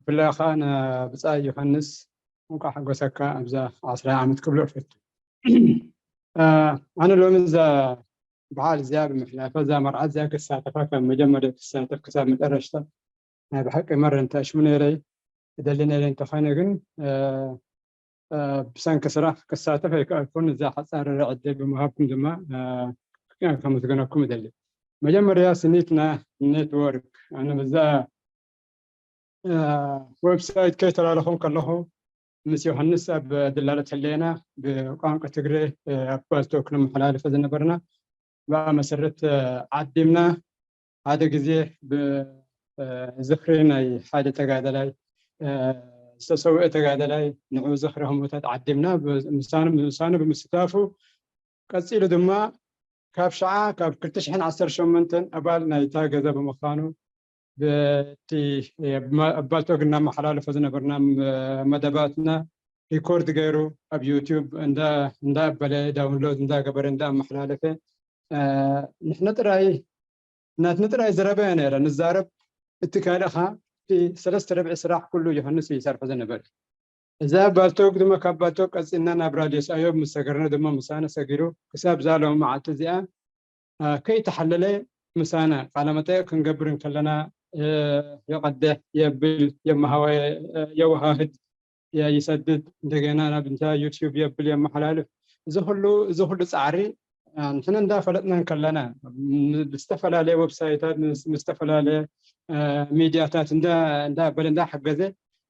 ብፍላይ ኸዓ ንብፃይ ዮሃንስ እንኳዕ ሓጎሰካ ኣብዛ ዓስራይ ዓመት ክብሎ እፈቱ። አ፣ ኣነ ሎሚ እዛ በዓል እዚኣ ብምሕላፈ እዛ መርዓት እዚኣ ክሳተፋ ካብ መጀመርያ ክሳተፍ ክሳብ መጨረሽታ ናይ ብሓቂ መረንታ ሽሙ ነይረይ እደሊ ነይረ እንተኾይነ ግን አ፣ አ፣ ብሰንኪ ስራሕ ክሳተፍ ኣይከኣልኩን። እዛ ሓፃር ዕድል ብምሃብኩም ድማ አ፣ ከመስግነኩም እደሊ። መጀመርያ ስኒትና ኔትወርክ ኣነ በዛ አ፣ ዌብሳይት ከይተላለኹም ከለኹ ምስ ዮሃንስ ኣብ ድላለት ህሌና ብቋንቋ ትግሬ አ፣ ኣብ ፓልቶክ ነመሓላልፈ ዝነበርና ብኣ መሰረት አ፣ ዓዲምና ሓደ ግዜ ብ አ፣ ዝኽሪ ናይ ሓደ ተጋደላይ አ፣ ዝተሰውአ ተጋደላይ ንዑ ዝኽሪ ህሞታት ዓዲምና ብ- ምሳኑ ምሳኑ ብምስታፉ ቀፂሉ ድማ ካብ ሸዓ ካብ ክልተ ሽሕን ዓሰርተ ሸሞንተን ኣባል ናይታ ገዛ ብምዃኑ በቲ አ፣ ማ- ኣብ ፓልቶክ እናመሓላለፎ ዝነበርና ም- መደባትና ሪኮርድ ገይሩ ኣብ ዩቲዩብ እንዳ እንዳኣበለ ዳውንሎድ እንዳገበረ እንዳኣመሓላለፈ አ፣ ንሕና ጥራይ ናትና ጥራይ ዘረባ እያ ነይራ ንዛረብ። እቲ ካልእ ኸዓ እቲ ሰለስተ ርብዒ ስራሕ ኩሉ ዮሃንስ እዩ ይሰርሖ ዝነበረ። እዛ ፓልቶክ ድማ ካብ ፓልቶክ ቀፂልና ናብ ራድዮ ሳዮብ ምስ ሰገርና ድማ ምሳና ሰጊሩ ክሳብ እዛ ሎሚ መዓልቲ እዚኣ አ፣ ከይተሓለለ ምሳና ቃለ መጠየቅ ክንገብር እንከለና አ፣ የቐድሕ የብል የመሃወ አ፣ የወሃህድ የ- ይሰድድ እንደገና ናብ እንታ ዩቲዩብ የብል የመሓላልፍ። እዚ ኩሉ እዚ ኩሉ ፃዕሪ አ፣ ንሕና እንዳፈለጥና እንከለና ም- ብዝተፈላለየ ዌብሳይታት ምስ ምስ ዝተፈላለየ አ፣ ሚድያታት እንዳ እንዳበለ እንዳሓገዘ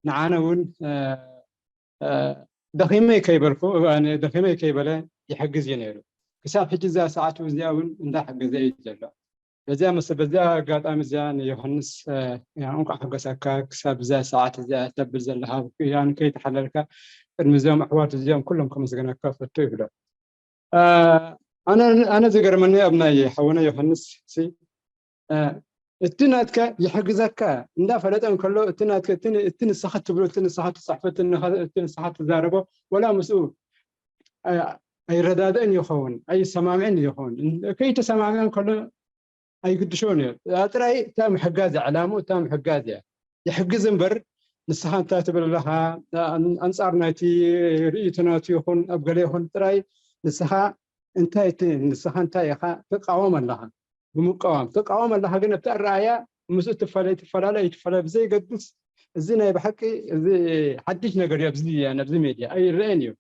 ንዓነ እውን አ፣ አ፣ ደኺመ ከይበልኩ ኣነ ደኺመ ከይበለ ይሕግዝ እዩ ነይሩ። ክሳብ ሕጂ እዛ ሰዓት እውን እዚኣ እውን እንዳሓገዘ እዩ ዘሎ። በዚያ መስ በዚያ ኣጋጣሚ እዚኣ ንዮሃንስ አ፣ ያ፣ እንኳዕ ሓጎሰካ ክሳብ እዛ ሰዓት እዚኣ ተብል ዘለኻ ያን ከይተሓለልካ ቅድሚ እዚኦም ኣሕዋት እዚኦም ኩሎም ከመስገነካ ፈቱ ይብሎ። አ፣ ኣነ ኣነ ዝገርመኒ ኣብ ናይ ሓውና ዮሃንስ ሲ አ፣ እቲ ናትካ ይሕግዘካ እንዳፈለጠ እንከሎ እቲ ናትካ እቲ ን- እቲ ንስኻ ትብሎ እቲ ንስኻ ትፅሕፎ እቲ ንኻ- እቲ ንስኻ ትዛረቦ ወላ ምስኡ አ- ኣይረዳድእን ይኸውን ኣይሰማምዕን ይኸውን። እን- ከይተሰማምዐ እንከሎ ኣይግድሾን እዩ። እዛ ጥራይ እታ ምሕጋዝ እያ ዕላምኡ እታ ምሕጋዝ እያ። ይሕግዝ እምበር ንስኻ እንታይ ትብል ኣለኻ አ- ኣንፃር ናይቲ ርእይቶ ናቱ ይኹን ኣብ ገለ ይኹን ጥራይ ንስኻ እንታይ እቲ ንስኻ እንታይ ኢኻ ትቃወም ኣለኻ ብምቃዋም ትቃወም ኣለኻ ግን ኣብቲ ኣረኣያ ምስኡ ትፈላለ ትፈላለ ኣይትፈላለ ብዘይገድስ እዚ ናይ ብሓቂ እዚ ሓድሽ ነገር እዩ ኣብዚ ኣብዚ ሜድያ ኣይረአን እዩ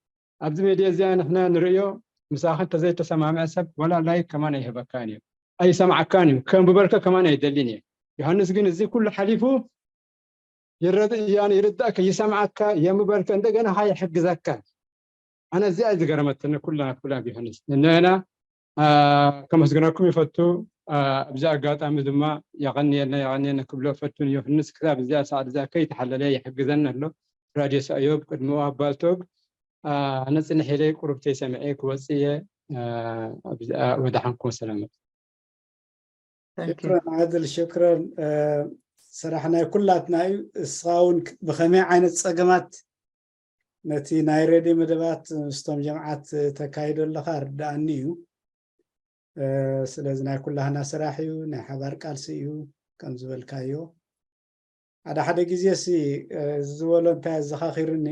ኣብዚ ሜድያ እዚኣ ንሕና ንርእዮ ምሳኻ እንተዘይተሰማምዐ ሰብ ወላ ላይክ ከማን ኣይህበካን እዩ ኣይሰምዓካን እዩ ከንብበልካ ከማን ኣይደልን እዩ ዮሃንስ ግን እዚ ኩሉ ሓሊፉ ይረድ ያን ይርዳእካ ይሰምዓካ የምበልካ እንደገና ካ ይሕግዘካ ኣነ እዚኣ ዝገረመትኒ ኩላ ኩላ ዮሃንስ ንሕና ከመስግነኩም ይፈቱ ኣብዚ ኣጋጣሚ ድማ የቐንየልና የቐንየልና ክብሎ ፈቱ ንዮሃንስ ክሳብ እዚኣ ሰዓት እዚኣ ከይተሓለለ ይሕግዘና ኣሎ ራድዮ ሳእዮብ ቅድሚኡ ኣባልቶግ ኣነ ፅንሕ ኢለ ቁሩብ ተይሰምዐ ክወፅእ እየ ወደሓንኩም ሰላመት Thank you. ሽክረን ዓድል ሽክረን ስራሕ ናይ ኩላትና እዩ እስኻ እውን ብኸመይ ዓይነት ፀገማት ነቲ ናይ ሬድዮ መደባት ምስቶም ጀምዓት ተካይዶ ኣለኻ ርድኣኒ እዩ ስለዚ ናይ ኩላህና ስራሕ እዩ ናይ ሓባር ቃልሲ እዩ ከም ዝበልካዮ ሓደ ሓደ ግዜ ሲ ዝበሎ እንታይ ኣዘኻኺርኒ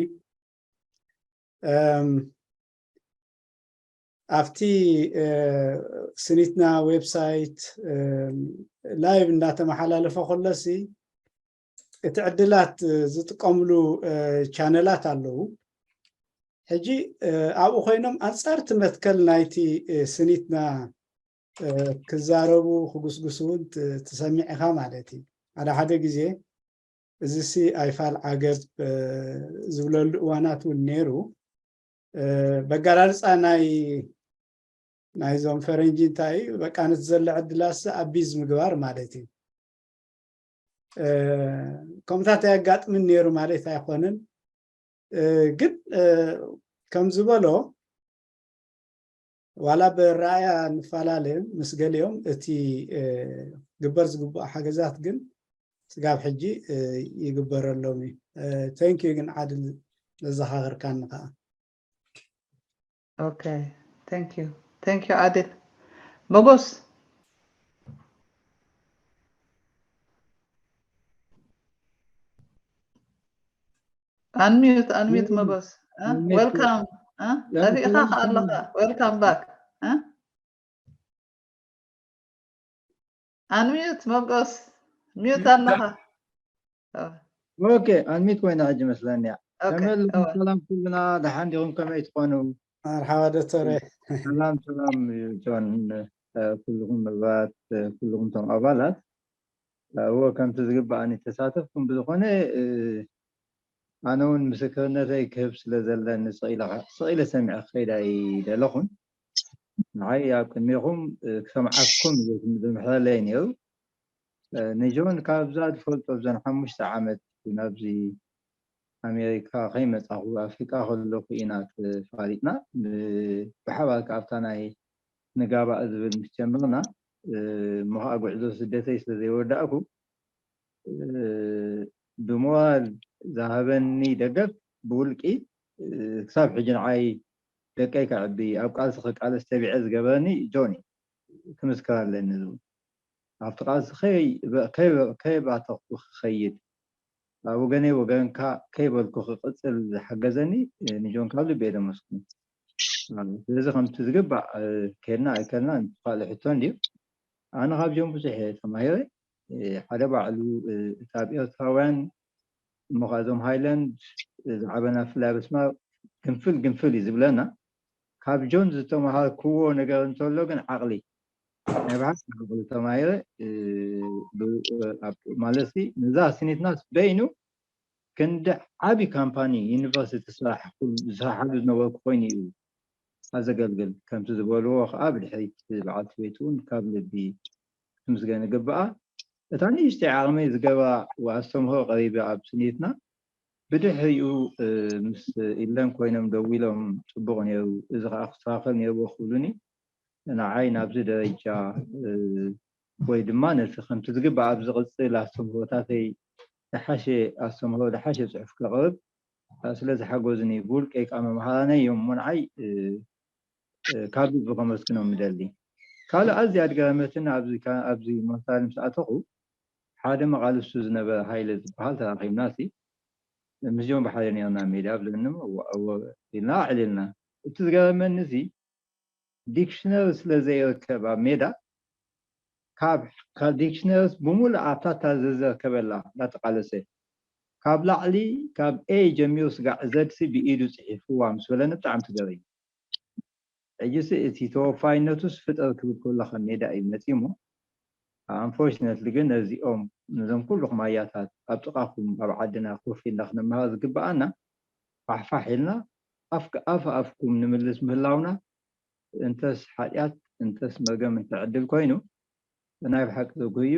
ኣብቲ ስኒትና ዌብሳይት ላይቭ እንዳተመሓላለፈ ከሎሲ እቲ ዕድላት ዝጥቀምሉ ቻነላት ኣለዉ። ሕጂ ኣብኡ ኮይኖም ኣንፃርቲ መትከል ናይቲ ስኒትና ክዛረቡ ክጉስጉስ እውን ትሰሚዕ ኢኻ ማለት እዩ። ሓደ ሓደ ግዜ እዚ ሲ ኣይፋል ዓገብ ዝብለሉ እዋናት እውን ነይሩ። በጋላልፃ ናይ ናይዞም ፈረንጂ እንታይ እዩ በቃ ነቲ ዘሎ ዕድላሲ ኣቢዝ ምግባር ማለት እዩ። ከምታት ኣያጋጥምን ነይሩ ማለት ኣይኮነን። ግን ከም ዝበሎ ዋላ ብኣረኣእያ ንፈላለ ምስ ገሊኦም እቲ ግበር ዝግብኦ ሓገዛት ግን ስጋብ ሕጂ ይግበረሎም እዩ። ተንኪዩ ግን ዓድል ዘዘኻኽርካኒ ከዓ። Okay, thank you. Thank you, Adil. Mogos. Unmute, unmute, Mogos. Welcome. ጠፊእኻ ከ ኣለኻ? Welcome back. Unmute ሞጎስ ሚዩት ኣለኻ። ኦኬ ኣንሚት ኮይና ሕጂ መስለኒ እያ። ተመልሱ ሰላም ኩልና ደሓን ዲኹም ከመይ ትኾኑ? መርሓባ ዶክተር። ሰላም ሰላም ጆን ኩልኹም መርባት ኩልኹም ቶም ኣባላት እዎ ከምቲ ዝግባኣኒ ተሳተፍኩም ብዝኾነ ኣነ እውን ምስክርነተይ ክህብ ስለ ዘለኒ ስቕ ኢለ ሰሚዐ ክኸይድ ኣይደለኹን። ንዓይ ኣብ ቅድሜኹም ክሰምዓኩም እዩ ዝምሕረለይ ነይሩ። ንጆን ካብዛ ዝፈልጦ ብዘን ሓሙሽተ ዓመት ናብዚ ኣሜሪካ ከይመፃኹ ኣፍሪቃ ከለኹ ኢና ተፋሊጥና። ብሓባር ካብታ ናይ ንጋባእ ዝብል ምስ ጀመርና እሞ ከዓ ጉዕዞ ስደተይ ስለ ዘይወዳእኩ ብሞራል ዝሃበኒ ደገፍ ብውልቂ ክሳብ ሕጂ ንዓይ ደቀይ ከዕቢ ኣብ ቃልሲ ክቃለስ ተቢዐ ዝገበረኒ ጆኒ ክምስክር ኣለኒ ዝብል ኣብቲ ቃልሲ ከይባተኽኩ ክኸይድ ኣብ ወገነይ ወገንካ ከይበልኩ ክቅፅል ዝሓገዘኒ ንጆን ካብ ልቢ የመስግን። ስለዚ ከምቲ ዝግባእ ከድና ኣይከድና ካልእ ሕቶ እንድዩ። ኣነ ካብ ጆን ብዙሕ እየ ተማሂረ። ሓደ ባዕሉ እታ ኣብ ኤርትራውያን እሞ ከዓ እዞም ሃይላንድ ዝዓበና ብፍላይ ኣብ ኣስመራ ግንፍል ግንፍል እዩ ዝብለና። ካብ ጆን ዝተምሃርክዎ ነገር እንተሎ ግን ዓቕሊ ናይ ብሓቂ ዓቕሊ ተማሂረ ማለት ነዛ ስኒትናስ በይኑ ክንዲ ዓብዪ ካምፓኒ ዩኒቨርሲቲ ስራሕ ዝሰራሓሉ ዝነበርኩ ኮይኑ እዩ ኣዘገልግል ከምቲ ዝበልዎ ከዓ ብድሕሪት በዓልቲ ቤት እውን ካብ ልቢ ክትምስገን ይግበኣ። እታ ንእሽተይ ዓቕመይ ዝገባ ኣስተምህሮ ቀሪበ ኣብ ስኒትና ብድሕሪኡ ምስ ኢለን ኮይኖም ደዊሎም ፅቡቕ ነይሩ እዚ ከዓ ክስተኻኸል ነይርዎ ክብሉኒ ንዓይ ናብዚ ደረጃ ወይ ድማ ነቲ ከምቲ ዝግባእ ኣብ ዝቕፅል ኣስተምህሮታተይ ዝሓሸ ኣስተምህሮ ዝሓሸ ፅሑፍ ከቕርብ ስለ ዝሓገዙኒ ብውልቀይ ከዓ መምሃራነይ እዮም እሞ ንዓይ ካብ ልቢ ከመስግኖም ምደሊ። ካልእ ኣዝያ ኣድገረመትን ኣብዚ ሞንታል ምስ ኣተኹ ሓደ መቓልስቱ ዝነበረ ሃይለ ዝበሃል ተራኺብና ሲ ምስኦም ብሓደ ነርና ሜዳ ብለኒ ኢልና ኣዕሊልና። እቲ ዝገረመኒ እዚ ዲክሽነሪ ስለ ዘይርከብ ኣብ ሜዳ ካብ ዲክሽነርስ ብምሉእ ኣብታ እታ ዘዘርከበላ እንዳተቃለሰ ካብ ላዕሊ ካብ ኤ ጀሚሩ ስጋዕ ዘድሲ ብኢዱ ፅሒፍዋ ምስ በለኒ ብጣዕሚ ተገሪመ። ሕጂሲ እቲ ተወፋይነቱስ ፍጠር ክብል ከሎ ካብ ሜዳ እዩ መፂኡ እሞ ኣንፎርችነትሊ ግን ነዚኦም ነዞም ኩሉ ክማያታት ኣብ ጥቓኹም ኣብ ዓድና ኮፍ ኢልና ክነመሃር ዝግበኣና ፋሕፋሕ ኢልና ኣፍ ኣፍ ኣፍኩም ንምልስ ምህላውና እንተስ ሓጢኣት እንተስ መርገም እንተ ዕድል ኮይኑ ናይ ብሓቂ ዘጉህዩ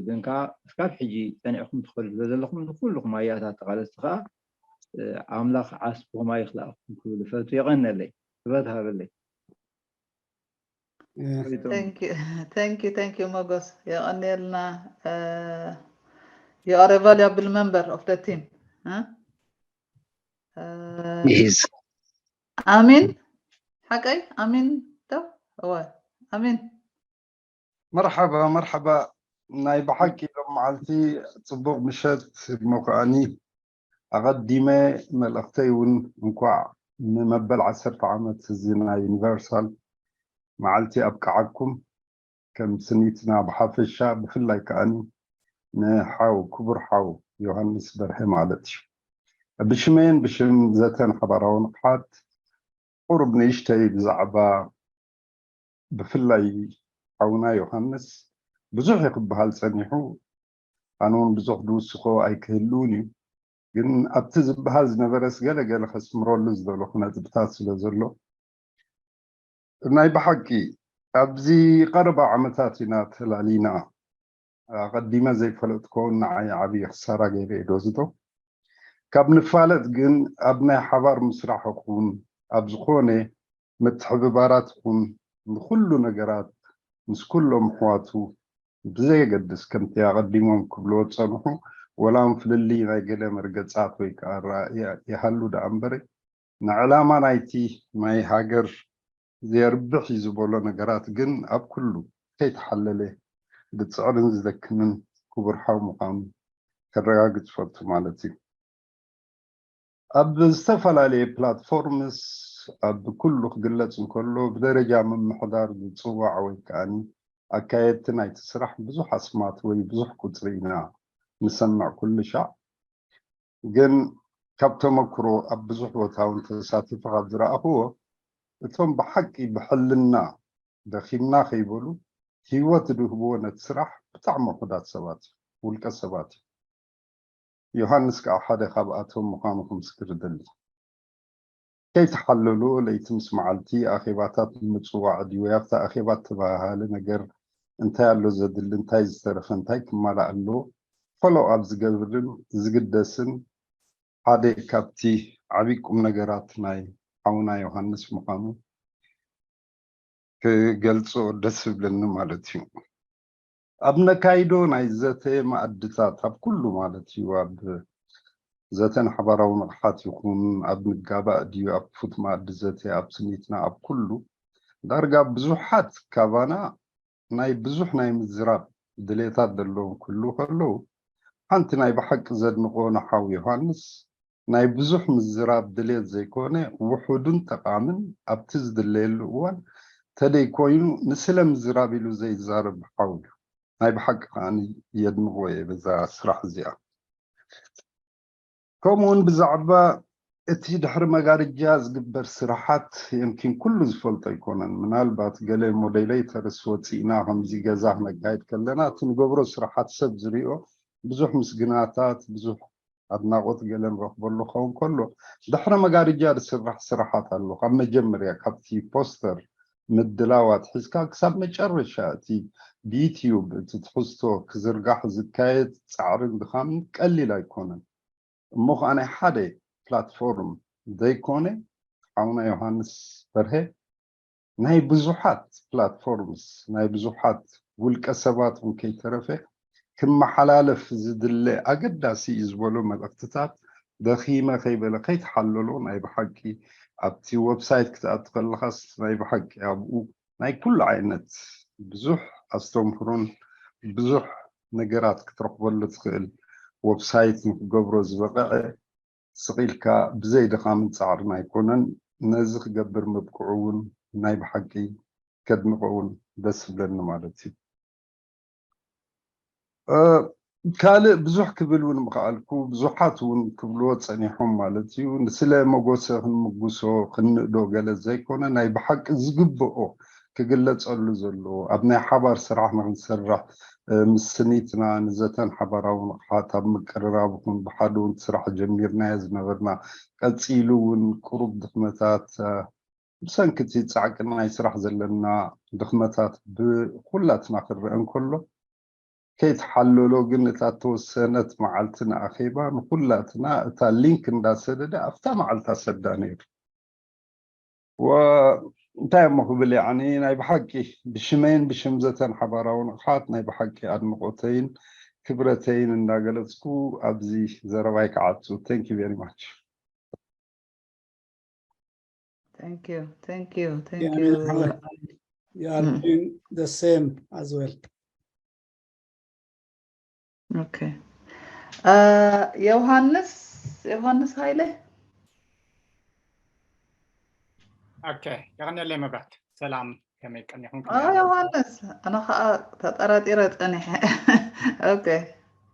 ግን ከዓ እስካብ ሕጂ ፀኒዕኩም ትኸዱ ስለ ዘለኹም ንኩልኩም ኣያታት ተቓለስቲ ከዓ ኣምላኽ ዓስብኹም ኣይኽላእኩም ክብል እፈቱ። የቐነለይ ክብረት ሃበለይ። Thank you, thank you, thank you ሞጎስ የቐንየልና። You are a valuable member of the team. ኣሚን ሓቀይ ኣሚን ዶ እወ ኣሚን መርሓባ መርሓባ ናይ ብሓቂ ሎም መዓልቲ ጽቡቕ ምሸት እሞ ከኣኒ ኣቐዲመ መልእኽተይ እውን እንኳዕ ንመበል ዓሰርተ ዓመት እዚ ናይ ዩኒቨርሳል መዓልቲ ኣብቅዓኩም። ከም ስኒትና ብሓፈሻ ብፍላይ ከኣኒ ንሓው ክቡር ሓው ዮሃንስ በርሀ ማለት እዩ። ብሽመይን ብሽም ዘተን ሓባራዊ ንቕሓት ቁሩብ ንእሽተይ ብዛዕባ ብፍላይ ሓውና ዮሃንስ ብዙሕ እዩ ክበሃል ጸኒሑ። ኣነ እውን ብዙሕ ድውስኾ ኣይክህልውን እዩ። ግን ኣብቲ ዝበሃል ዝነበረስ ገለ ገለ ከስምረሉ ዝደለኹ ነጥብታት ስለ ዘሎ ናይ ብሓቂ ኣብዚ ቀረባ ዓመታት ኢና ተላሊና። ኣቐዲመ ዘይፈለጥኮ ንዓይ ዓብዪ ክሳራ ገይረ እየ ዶ ዝዶ ካብ ንፋለጥ ግን ኣብ ናይ ሓባር ምስራሕ ይኹን ኣብ ዝኾነ ምትሕብባራት ይኹን ንኹሉ ነገራት ምስ ኩሎም ኣሕዋቱ ብዘየገድስ ከምቲ ኣቐዲሞም ክብልዎ ዝጸንሑ ወላ እውን ፍልልይ ናይ ገለ መርገጻት ወይ ከዓ ኣረኣእያ ይሃሉ ደኣ እምበረ ንዕላማ ናይቲ ናይ ሃገር ዘየርብሕ እዩ ዝበሎ ነገራት ግን ኣብ ኩሉ ከይተሓለለ ዝጽዕርን ዝደክምን ክቡር ሓው ምዃኑ ከረጋግጽ ፈቱ ማለት እዩ። ኣብ ዝተፈላለየ ፕላትፎርምስ ኣብ ኩሉ ክግለጽ እንከሎ ብደረጃ ምምሕዳር ዝጽዋዕ ወይ ከኣ ኣካየድቲ ናይቲ ስራሕ ብዙሕ ኣስማት ወይ ብዙሕ ቁጽሪ ኢና ንሰምዕ ኩሉ ሻዕ። ግን ካብ ተመክሮ ኣብ ብዙሕ ቦታ እውን ተሳቲፈ ካብ ዝረኣኽዎ እቶም ብሓቂ ብሕልና ደኺምና ከይበሉ ህይወት ዝህብዎ ነቲ ስራሕ ብጣዕሚ ውሑዳት ሰባት እዩ፣ ውልቀ ሰባት እዩ። ዮሃንስ ከዓ ሓደ ካብኣቶም ምዃኑ ክምስክር እደሊ። ከይተሓለሉ ለይቲ ምስ መዓልቲ ኣኼባታት ንምጽዋዕ ድዩ ወይ ኣብቲ ኣኼባ እተበሃሃለ ነገር እንታይ ኣሎ ዘድሊ እንታይ ዝተረፈ እንታይ ክማላእ ኣለዎ ፎሎው ኣብ ዝገብርን ዝግደስን ሓደ ካብቲ ዓብዪ ቁም ነገራት ናይ ሓውና ዮሃንስ ምዃኑ ክገልጾ ደስ ዝብለኒ ማለት እዩ። ኣብ ነካይዶ ናይ ዘተ መኣድታት ኣብ ኩሉ ማለት እዩ ኣብ ዘተን ሓባራዊ ንቕሓት ይኹን ኣብ ንጋባእ ድዩ ኣብ ክፉት መኣዲ ዘተ ኣብ ስኒትና ኣብ ኩሉ ዳርጋ ብዙሓት ካባና ናይ ብዙሕ ናይ ምዝራብ ድሌታት ዘለዎም ክህልዉ ከለዉ ሓንቲ ናይ ብሓቂ ዘድንቖ ንሓው ዮሃንስ ናይ ብዙሕ ምዝራብ ድሌት ዘይኮነ ውሑዱን ጠቓምን ኣብቲ ዝድለየሉ እዋን ተደይ ኮይኑ ንስለ ምዝራብ ኢሉ ዘይዛረብ ሓው እዩ። ናይ ብሓቂ ከዓኒ የድንቖ እየ በዛ ስራሕ እዚኣ። ከምኡ እውን ብዛዕባ እቲ ድሕሪ መጋርጃ ዝግበር ስራሓት የምኪን ኩሉ ዝፈልጦ ኣይኮነን። ምናልባት ገለ ሞዴሌተርስ ወፂእና ከምዚ ገዛ ክነካይድ ከለና እቲ ንገብሮ ስራሓት ሰብ ዝሪኦ ብዙሕ ምስግናታት ብዙሕ ኣድናቆት ገለ ንረክበሉ ክኸውን ከሎ ድሕሪ መጋርጃ ዝስራሕ ስራሓት ኣሎ። ካብ መጀመርያ ካብቲ ፖስተር ምድላው ኣትሒዝካ ክሳብ መጨረሻ እቲ ብዩትዩብ እቲ ትሕዝቶ ክዝርጋሕ ዝካየድ ጻዕርን ድኻምን ቀሊል ኣይኮነን። እሞ ከኣ ናይ ሓደ ፕላትፎርም ዘይኮነ ሓውና ዮሃንስ በርሀ ናይ ብዙሓት ፕላትፎርምስ ናይ ብዙሓት ውልቀ ሰባት እውን ከይተረፈ ክመሓላለፍ ዝድለ ኣገዳሲ እዩ ዝበሎ መልእኽትታት ደኺመ ከይበለ ከይተሓለሎ ናይ ብሓቂ ኣብቲ ዌብሳይት ክትኣቱ ከለኻስ ናይ ብሓቂ ኣብኡ ናይ ኩሉ ዓይነት ብዙሕ ኣስተምህሮን ብዙሕ ነገራት ክትረኽበሉ ትኽእል ዌብሳይት ንክገብሮ ዝበቕዐ ስቕ ኢልካ ብዘይ ድኻምን ጻዕርን ኣይኮነን። ነዚ ክገብር ምብቅዑ እውን ናይ ብሓቂ ከድንቖ እውን ደስ ዝብለኒ ማለት እዩ። ካልእ ብዙሕ ክብል እውን ምኽኣልኩ ብዙሓት እውን ክብልዎ ጸኒሖም ማለት እዩ። ንስለ መጎሰ ክንምጉሶ ክንእዶ ገለ ዘይኮነ ናይ ብሓቂ ዝግብኦ ክግለጸሉ ዘለዎ ኣብ ናይ ሓባር ስራሕ ንክንሰርሕ ምስ ስኒትና ንዘተን ሓባራዊ ንቕሓት ኣብ ምቅርራብ ኹን ብሓደ እውን ስራሕ ጀሚርናዮ ዝነበርና ቀጺሉ እውን ቅሩብ ድኽመታት ብሰንኪ እቲ ጻዕቂ ናይ ስራሕ ዘለና ድኽመታት ብኹላትና ክረአ እንከሎ ከይተሓለሎ ግን እታ እተወሰነት መዓልቲ ንኣኼባ ንኹላትና እታ ሊንክ እንዳሰደደ ኣብታ መዓልታ ሰዳ ነይሩ። እንታይ እሞ ክብል ያኒ ናይ ብሓቂ ብሽመይን ብሽም ዘተን ሓባራዊ ንቕሓት ናይ ብሓቂ ኣድንቆተይን ክብረተይን እንዳገለጽኩ ኣብዚ ዘረባይ ክዓጹ። Thank you very much. Thank you, thank you, thank Yeah, you. Ahmed. You are doing the same as well. ኦኬ። አ፣ ዮሃንስ፣ ዮሃንስ ሃይለ? ኦኬ፣ የቐንየለይ መብራት። ሰላም፣ ከመይ ቀኒኹም? አ፣ ዮሃንስ፣ ኣነ ኸዓ ተጠራጢረ ጸኒሐ። ኦኬ።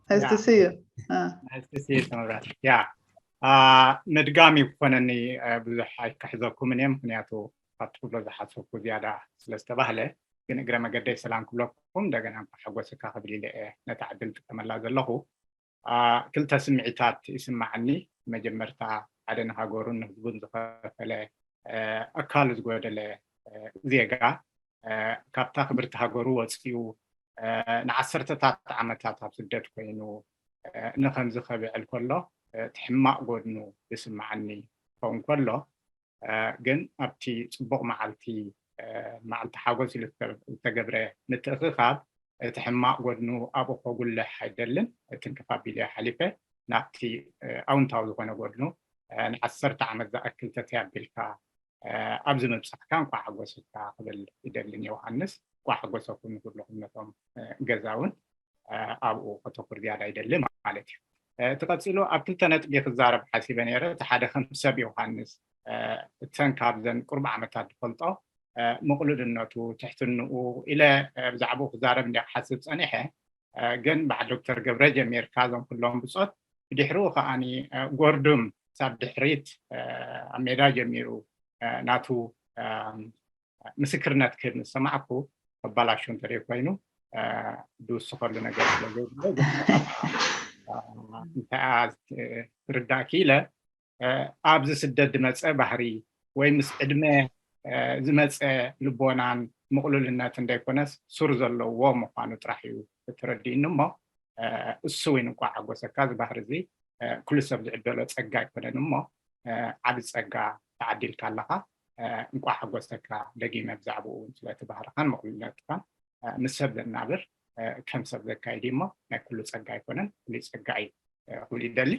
Nice to see you. አ። Nice to see you መብራት። ያ፣ አ፣ ምድጋም ይኮነኒ፣ አ፣ ብዙሕ ኣይክሕዘኩምን እየ፣ ምክንያቱ ካብቲ ክብሎ ዝሓሰብኩ ዝያዳ ስለ ዝተባህለ፣ ግን እግረ መገደይ ሰላም ክብለኩም፣ እንደገና እንኳዕ ሓጎሰካ ክብል ኢለ እየ ነታ ዕድል ዝጥቀመላ ዘለኹ። አ፣ ክልተ ስምዒታት ይስማዓኒ። መጀመርታ፣ ሓደ ንሃገሩን ንህዝቡን ዝኸፈለ፣ አ፣ ኣካሉ ዝጎደለ፣ አ፣ ዜጋ፣ አ፣ ካብታ ክብርቲ ሃገሩ ወፂኡ፣ አ፣ ንዓሰርተታት ዓመታት ኣብ ስደት ኮይኑ፣ አ፣ ንኸምዚ ከብዕል ከሎ፣ አ፣ እቲ ሕማቕ ጎድኑ ዝስማዓኒ ክኸውን ከሎ፣ አ፣ ግን ኣብቲ ፅቡቕ መዓልቲ፣ አ፣ መዓልቲ ሓጎስ ኢሉ ዝተ-፣ ዝተገብረ ምትእኽኻብ፣ እቲ ሕማቕ ጎድኑ ኣብኡ ከጉልሕ ኣይደልን። ትንክፍ ኣቢለ ሓሊፈ ናብቲ፣ አ፣ ኣውንታዊ ዝኾነ ጎድኑ፣ አ፣ ንዓሰርተ ዓመት ዝኣክል ተተይ ኣቢልካ፣ አ፣ ኣብዚ ምብፃሕካ እንኳዕ ሓጎሰካ ክብል ይደልን። ዮሃንስ፣ እንኳዕ ሓጎሰኩም ንኩልኹም ነቶም፣ አ፣ ገዛ እውን፣ አ፣ ኣብኡ ከተኩር ዝያዳ ይደሊ ማለት እዩ። አ፣ እቲ ቀፂሉ ኣብ ክልተ ነጥቢ ክዛረብ ሓሲበ ነይረ። እቲ ሓደ ከም ሰብ ዮሃንስ፣ አ፣ እተን ካብዘን ቁሩብ ዓመታት ዝፈልጦ፣ አ፣ ምቕሉልነቱ፣ ትሕትንኡ ኢለ፣ አ፣ ብዛዕባኡ ክዛረብ እንዲያ ክሓስብ ጸኒሐ። አ፣ ግን በዓል ዶክተር ገብረ ጀሚርካ እዞም ኩሎም ብጾት፣ ብድሕሪኡ ከኣኒ፣ አ፣ ጎርዱም ክሳብ ድሕሪት፣ አ፣ ኣብ ሜዳ ጀሚሩ፣ አ፣ ናቱ፣ አ፣ ምስክርነት ክህብ ምስ ሰማዕኩ፣ ከባላሹ እንተደይ ኮይኑ፣ አ፣ ዝውስኸሉ ነገር ስለ ዘይብለ፣ ግን፣ አ፣ እንታይ እያ ትርዳእ ክኢለ፣ አ፣ ኣብዚ ስደት ዝመጸ ባህሪ ወይ ምስ ዕድመ፣ አ፣ ዝመጸ ልቦናን ምቕሉልነትን ዘይኮነስ፣ ሱር ዘለዎ ምዃኑ ጥራሕ እዩ ተረዲእኒ እሞ፣ አ፣ እሱ እውን እንኳዕ ሓጎሰካ። እዚ ባህሪ እዚ፣ አ፣ ኩሉ ሰብ ዝዕደሎ ጸጋ ኣይኮነን እሞ፣ አ፣ ዓቢ ጸጋ ተዓዲልካ ኣለኻ። አ፣ እንኳዕ ሓጎሰካ። ደጊመ ብዛዕባኡ እውን ስለቲ ባህርኻን ምቕሉልነትካን፣ አ፣ ምስ ሰብ ዘናብር፣ አ፣ ከም ሰብ ዘካይድ እዩ እሞ፣ ናይ ኩሉ ጸጋ ኣይኮነን፣ ፍሉይ ጸጋ እዩ፣ አ፣ ክብል ይደሊ።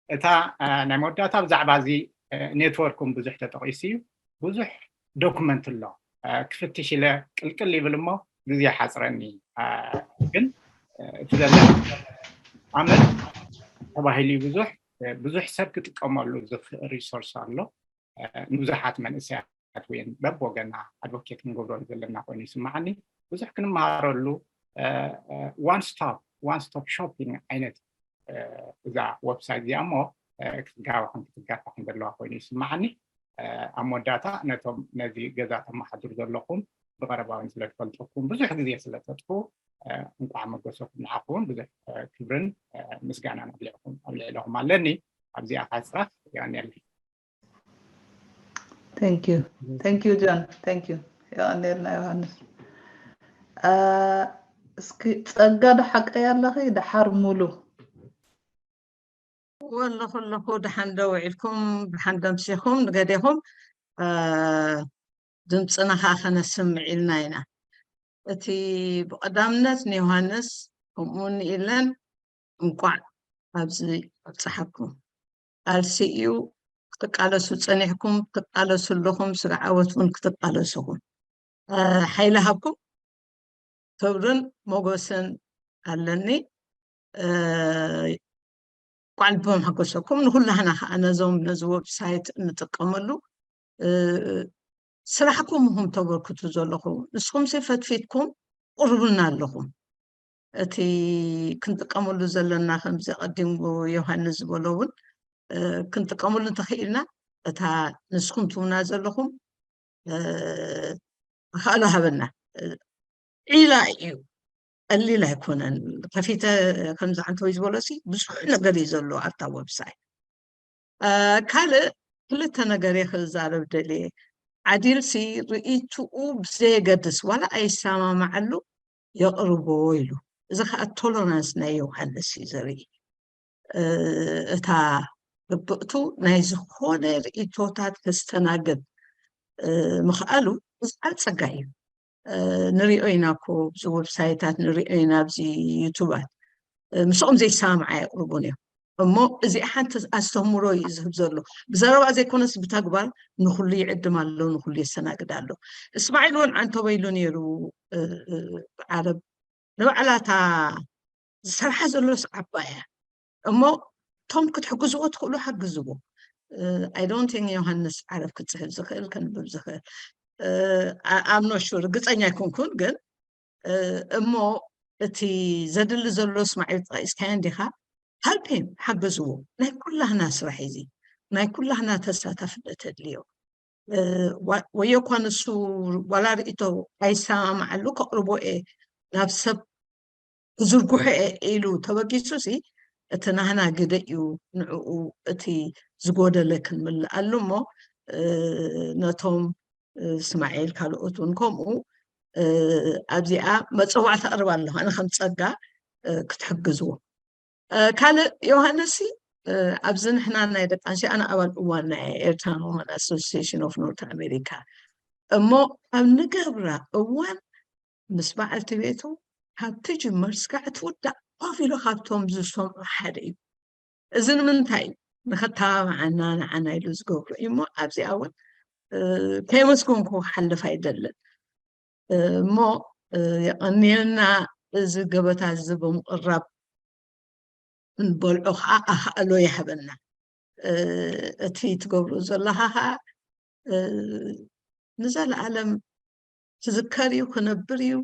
እታ፣ አ፣ ናይ መወዳእታ ብዛዕባ እዚ፣ አ፣ ኔትወርክ እውን ብዙሕ ተጠቒሱ እዩ። ብዙሕ ዶክመንት ኣሎ። አ፣ ክፍትሽ ኢለ ቅልቅል ይብል እሞ ግዜ ሓጽረኒ። አ፣ ግን፣ አ፣ እቲ ዘሎ ኣመት ተባሂሉ እዩ ብዙሕ፣ አ፣ ብዙሕ ሰብ ክጥቀመሉ ዝኽእል ሪሶርስ ኣሎ። አ፣ ንብዙሓት መንእሰያት ወይ በብወገና ኣድቮኬት ክንገብረሉ ዘለና ኮይኑ ይስምዓኒ። ብዙሕ ክንመሃረሉ፣ አ፣ አ፣ ዋን ስቶፕ፣ ዋን ስቶፕ ሾፒንግ ዓይነት፣ አ፣ እዛ ዌብሳይት እዚኣ እሞ፣ አ፣ ክትጋባሕን ክትጋፋሕን ዘለዋ ኮይኑ ይስምዓኒ። አ፣ ኣብ መወዳእታ ነቶም ነዚ ገዛ ተመሓድሩ ዘለኹም ብቐረባ እውን ስለ ዝፈልጠኩም ብዙሕ ግዜ ስለ ተጥፉ፣ አ፣ እንቋዕ መጎሰኩም። ንዓኹም እውን ብዙሕ፣ አ፣ ክብርን፣ አ፣ ምስጋናን ኣብ ልዕኹም፣ ኣብ ልዕለኹም ኣለኒ። ኣብዚኣ ካሕጽራ። የቐንየለይ። Thank you. Thank you, ጆን። Thank you። የቐንየልና ዮሃንስ። አ፣ እስኪ ጸጋ ዶ ሓቀይ ኣለኺ? ደሓር ሙሉ። ወለኹ ኣለኹ። ደሓን ዶ ውዒልኩም? ደሓን ዶ ኣምሲኹም? ንገዴኹም፣ አ፣ ድምፅና ኸዓ ከነስምዕ ኢልና ኢና። እቲ ብቐዳምነት ንዮሃንስ፣ ከምኡ እውን ንኢለን እንቋዕ ኣብዚ ኣብፀሓኩም። ቃልሲ እዩ። ክትቃለሱ ፀኒሕኩም፣ ትቃለሱ ኣለኹም፣ ስጋዕ ዓወት እውን ክትቃለሱ ኢኹም። አ፣ ሓይሊ ሃብኩም። ክብርን ሞገስን ኣለኒ። አ፣ እንቋዕ ልቦም ሓጎሰኩም። ንኹላህና ኸዓ ነዞም፣ ነዚ ዌብሳይት እንጥቀመሉ፣ እ፣ ስራሕኩም ኢኹም ተበርክቱ ዘለኹም። ንስኹም ሲ ፈትፊትኩም ቅርቡና ኣለኹም። እቲ ክንጥቀመሉ ዘለና፣ ከምዚ ቀዲሙ ዮሃንስ ዝበሎ እውን፣ እ፣ ክንጥቀመሉ እንተኽኢልና፣ እታ ንስኹም ትህቡና ዘለኹም፣ እ፣ ኣኻእሎ ሃበና። እ፣ ዒላ እዩ፣ ቀሊል ኣይኮነን። ከፊተ ከምዚ ዓንተወይ ዝበሎ ሲ ብዙሕ ነገር እዩ ዘሎ ኣብታ ዌብሳይት። እ፣ ካልእ ክልተ ነገር እየ ክዛረብ ደልየ። ዓዲል ሲ ርእይትኡ ብዘየገድስ፣ ዋላ ኣይሰማማዓሉ፣ የቕርቦ ኢሉ። እዚ ኸዓ ቶለራንስ ናይ ዮሃንስ እዩ ዘርኢ። እ፣ እታ ግብእቱ ናይ ዝኾነ ርእይቶታት ከስተናግድ፣ እ፣ ምኽኣሉ ዝዓል ጸጋ እዩ። እ፣ ንሪኦ ኢና እኮ፣ ኣብዚ ዌብሳይታት ንሪኦ ኢና፣ ኣብዚ ዩቱባት። እ፣ ምስኦም ዘይሰማምዓ የቕርቡን እዮም። እሞ እዚ ሓንቲ ኣስተምህሮ እዩ ዝህብ ዘሎ። ብዘረባ ዘይኮነስ ብተግባር ንኹሉ ይዕድም ኣሎ፣ ንኹሉ የስተናግድ ኣሎ። እስማዒል እውን ዓንተቦ ኢሉ ነይሩ፣ እ፣ እ፣ ብዓረብ ንባዕላ እታ ዝሰርሓ ዘሎስ ዓባይ እያ እሞ እቶም ክትሕግዝዎ ትኽእሉ ሓግዝዎ። I don't think ዮሃንስ ዓረብ ክፅሕፍ ዝኽእል ከንብብ ዝኽእል I'm not sure ርግፀኛ ኣይኮንኩን ግን እሞ እቲ ዘድሊ ዘሎ እስማዒል ጠቒስካዮ እንዲኻ help him ሓግዝዎ ናይ ኩላህና ስራሕ እዚ ናይ ኩላህና ተሳታፍነት ኣድልዮ ወዮ እኳ ንሱ ዋላ ርእቶ ኣይሰማማዓሉ ከቕርቦ እየ ናብ ሰብ ክዝርግሖ እየ ኢሉ ተበጊሱ ሲ እቲ ናህና ግደ እዩ ንዕኡ እቲ ዝጎደለ ክንምልኣሉ እሞ ነቶም እስማኤል ካልኦት እውን ከምኡ ኣብዚኣ መፀዋዕታ ኣቕርብ ኣለኹ ኣነ ከም ፀጋ ክትሕግዝዎ ካልእ ዮሃንስ ኣብዚ ንሕና ናይ ደቂ ኣንስትዮ ኣነ ኣባል እዋን ናይ ኤርትራ ኖርማል ኣሶሲሽን ኦፍ ኖርት ኣሜሪካ እሞ ኣብ ንገብራ እዋን ምስ በዓልቲ ቤቱ ካብ ትጅመር ስጋዕ ትውዳእ ኮፍ ኢሉ ካብቶም ዝሰምዑ ሓደ እዩ እዚ ንምንታይ እዩ ንኸተባብዓና ንዓና ኢሉ ዝገብሮ እዩ እሞ ኣብዚኣ እውን ከየመስገንኩ ክሓልፍ ኣይደልን እሞ የቐንየልና እዚ ገበታ እዚ ብምቕራብ ንበልዖ ከዓ ኣኽኣሎ ይሃበና እቲ ትገብሮ ዘለኻ ከዓ ንዘለኣለም ክዝከር እዩ ክነብር እዩ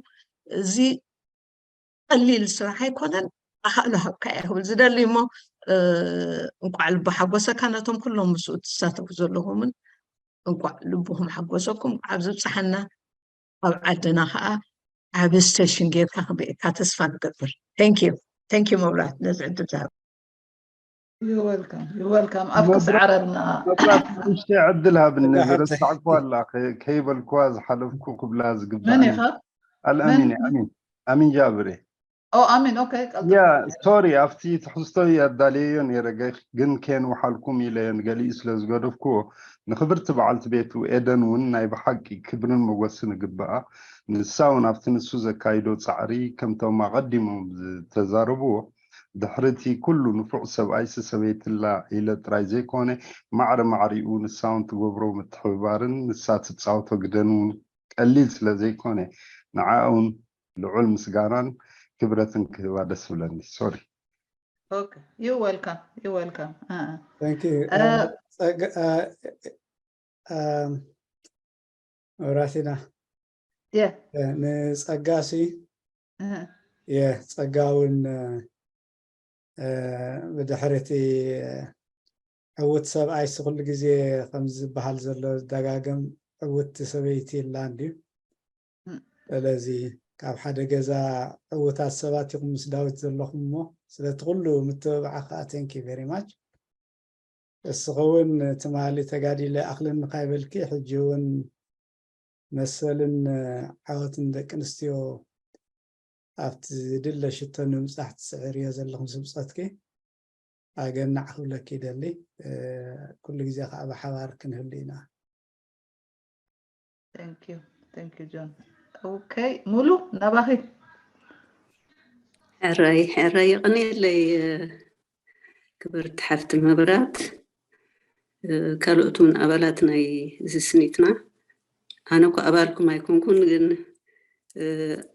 እዚ ቀሊል ስራሕ ኣይኮነን ኣኽኣሎ ሃብካ እያ ክብል ዝደሊ እሞ እንቋዕ ልቢ ሓጎሰካ ነቶም ኩሎም ምስኡ ትሳተፉ ዘለኹምን እንቋዕ ልብኹም ሓጎሰኩም ኣብ ዝብፅሓና ኣብ ዓድና ከዓ ዓብ ስቴሽን ጌርካ ክበኤካ ተስፋ ንገብር thank you thank you መብራት ነዚ ዕድል ዝሃብ You're welcome. You're welcome. ኣብክስ ዓረርና መብራት ንእሽተይ ዕድል ሃብኒ ዝረሳዕኩዋ ኣላ ከይበልኩዋ ዝሓለፍኩ ክብላ ዝግባእ መን ኢኻ? ኣልኣሚን ኣሚን ኣሚን ጃብሬ ኦ ኣሚን ኦኬ ቀጥል። ያ ሶሪ ኣብቲ ትሕዝቶይ ኣዳልየዮ ነይረ ገ- ግን ከየንውሓልኩም ኢለ ንገሊኡ ስለ ዝገደፍኩዎ ንክብርቲ በዓልቲ ቤቱ ኤደን እውን ናይ ብሓቂ ክብርን መጎስን ይግብኣ ንሳ እውን ኣብቲ ንሱ ዘካይዶ ፃዕሪ ከምቶም ኣቐዲሞም ዝተዛረብዎ ድሕሪ እቲ ኩሉ ንፉዕ ሰብኣይሲ ሰበይትላ ኢለ ጥራይ ዘይኮነ ማዕረ ማዕሪኡ ንሳ እውን ትገብሮ ምትሕብባርን ንሳ ትፃወቶ ግደን እውን ቀሊል ስለ ዘይኮነ ንዓኣ እውን ልዑል ምስጋናን ክብረትን ክህባ ደስ ይብለኒ። ሶሪ። Okay, you welcome. You welcome. Uh, Thank you. Uh, ጸጋ መብራሲና yeah. ንጸጋሲ Uh, የጸጋውን ብድሕሪ እቲ ዕውት ሰብኣይሲ ኩሉ ግዜ ከም ዝበሃል ዘሎ ዝደጋገም ዕውት ሰበይቲ የላን ድዩ? ስለዚ ካብ ሓደ ገዛ ዕውታት ሰባት ኢኹም ምስ ዳዊት ዘለኹም እሞ ስለቲ ኩሉ ምትብባዓ ከዓ thank you very much። እስኺ እውን ትማሊ ተጋዲለ ኣኽለኒ ካይበልኪ ሕጂ እውን መሰልን ዓወትን ደቂ ኣንስትዮ ኣብቲ ዝድለ ሽቶ ንምብፃሕ ትፅዕርዮ ዘለኹም ስብፀትኪ ኣገናዕ ክብለኪ ይደሊ። ኩሉ ግዜ ከዓ ብሓባር ክንህሉ ኢና። Thank you. Thank you, John. Okay, ሙሉ ናባኺ። ሕራይ ሕራይ የቐንየለይ ክብርቲ ሓፍቲ መብራት ካልኦት እውን ኣባላት ናይ እዚ ስኒትና ኣነ እኮ ኣባልኩም ኣይኮንኩን ግን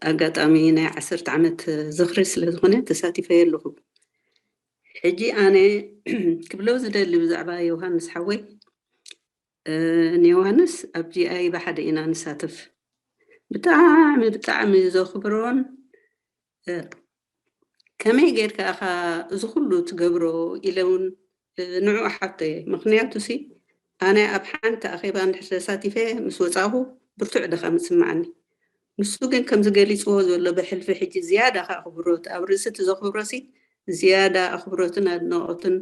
ኣጋጣሚ ናይ ዓሰርተ ዓመት ዝኽሪ ስለ ዝኾነ ተሳቲፈ ኣለኹ ሕጂ ኣነ ክብሎ ዝደሊ ብዛዕባ ዮሃንስ ሓወይ ንዮሃንስ ኣብ ጂኣይ ብሓደ ኢና ንሳተፍ ብጣዕሚ ብጣዕሚ ዘኽብሮን ከመይ ጌርካ ኢኻ እዚ ኩሉ ትገብሮ ኢለ እውን ንዕኡ ሓተየ ምኽንያቱ ሲ ኣነ ኣብ ሓንቲ ኣኼባ እንድሕር ተሳቲፈ ምስ ወፃኹ ብርቱዕ ድኻም ይስምዓኒ ንሱ ግን ከምዚ ገሊፅዎ ዘሎ ብሕልፊ ሕጂ ዝያዳ ከ ኣኽብሮት ኣብ ርእሲ እቲ ዘኽብሮ ሲ ዝያዳ ኣኽብሮትን ኣድናቖትን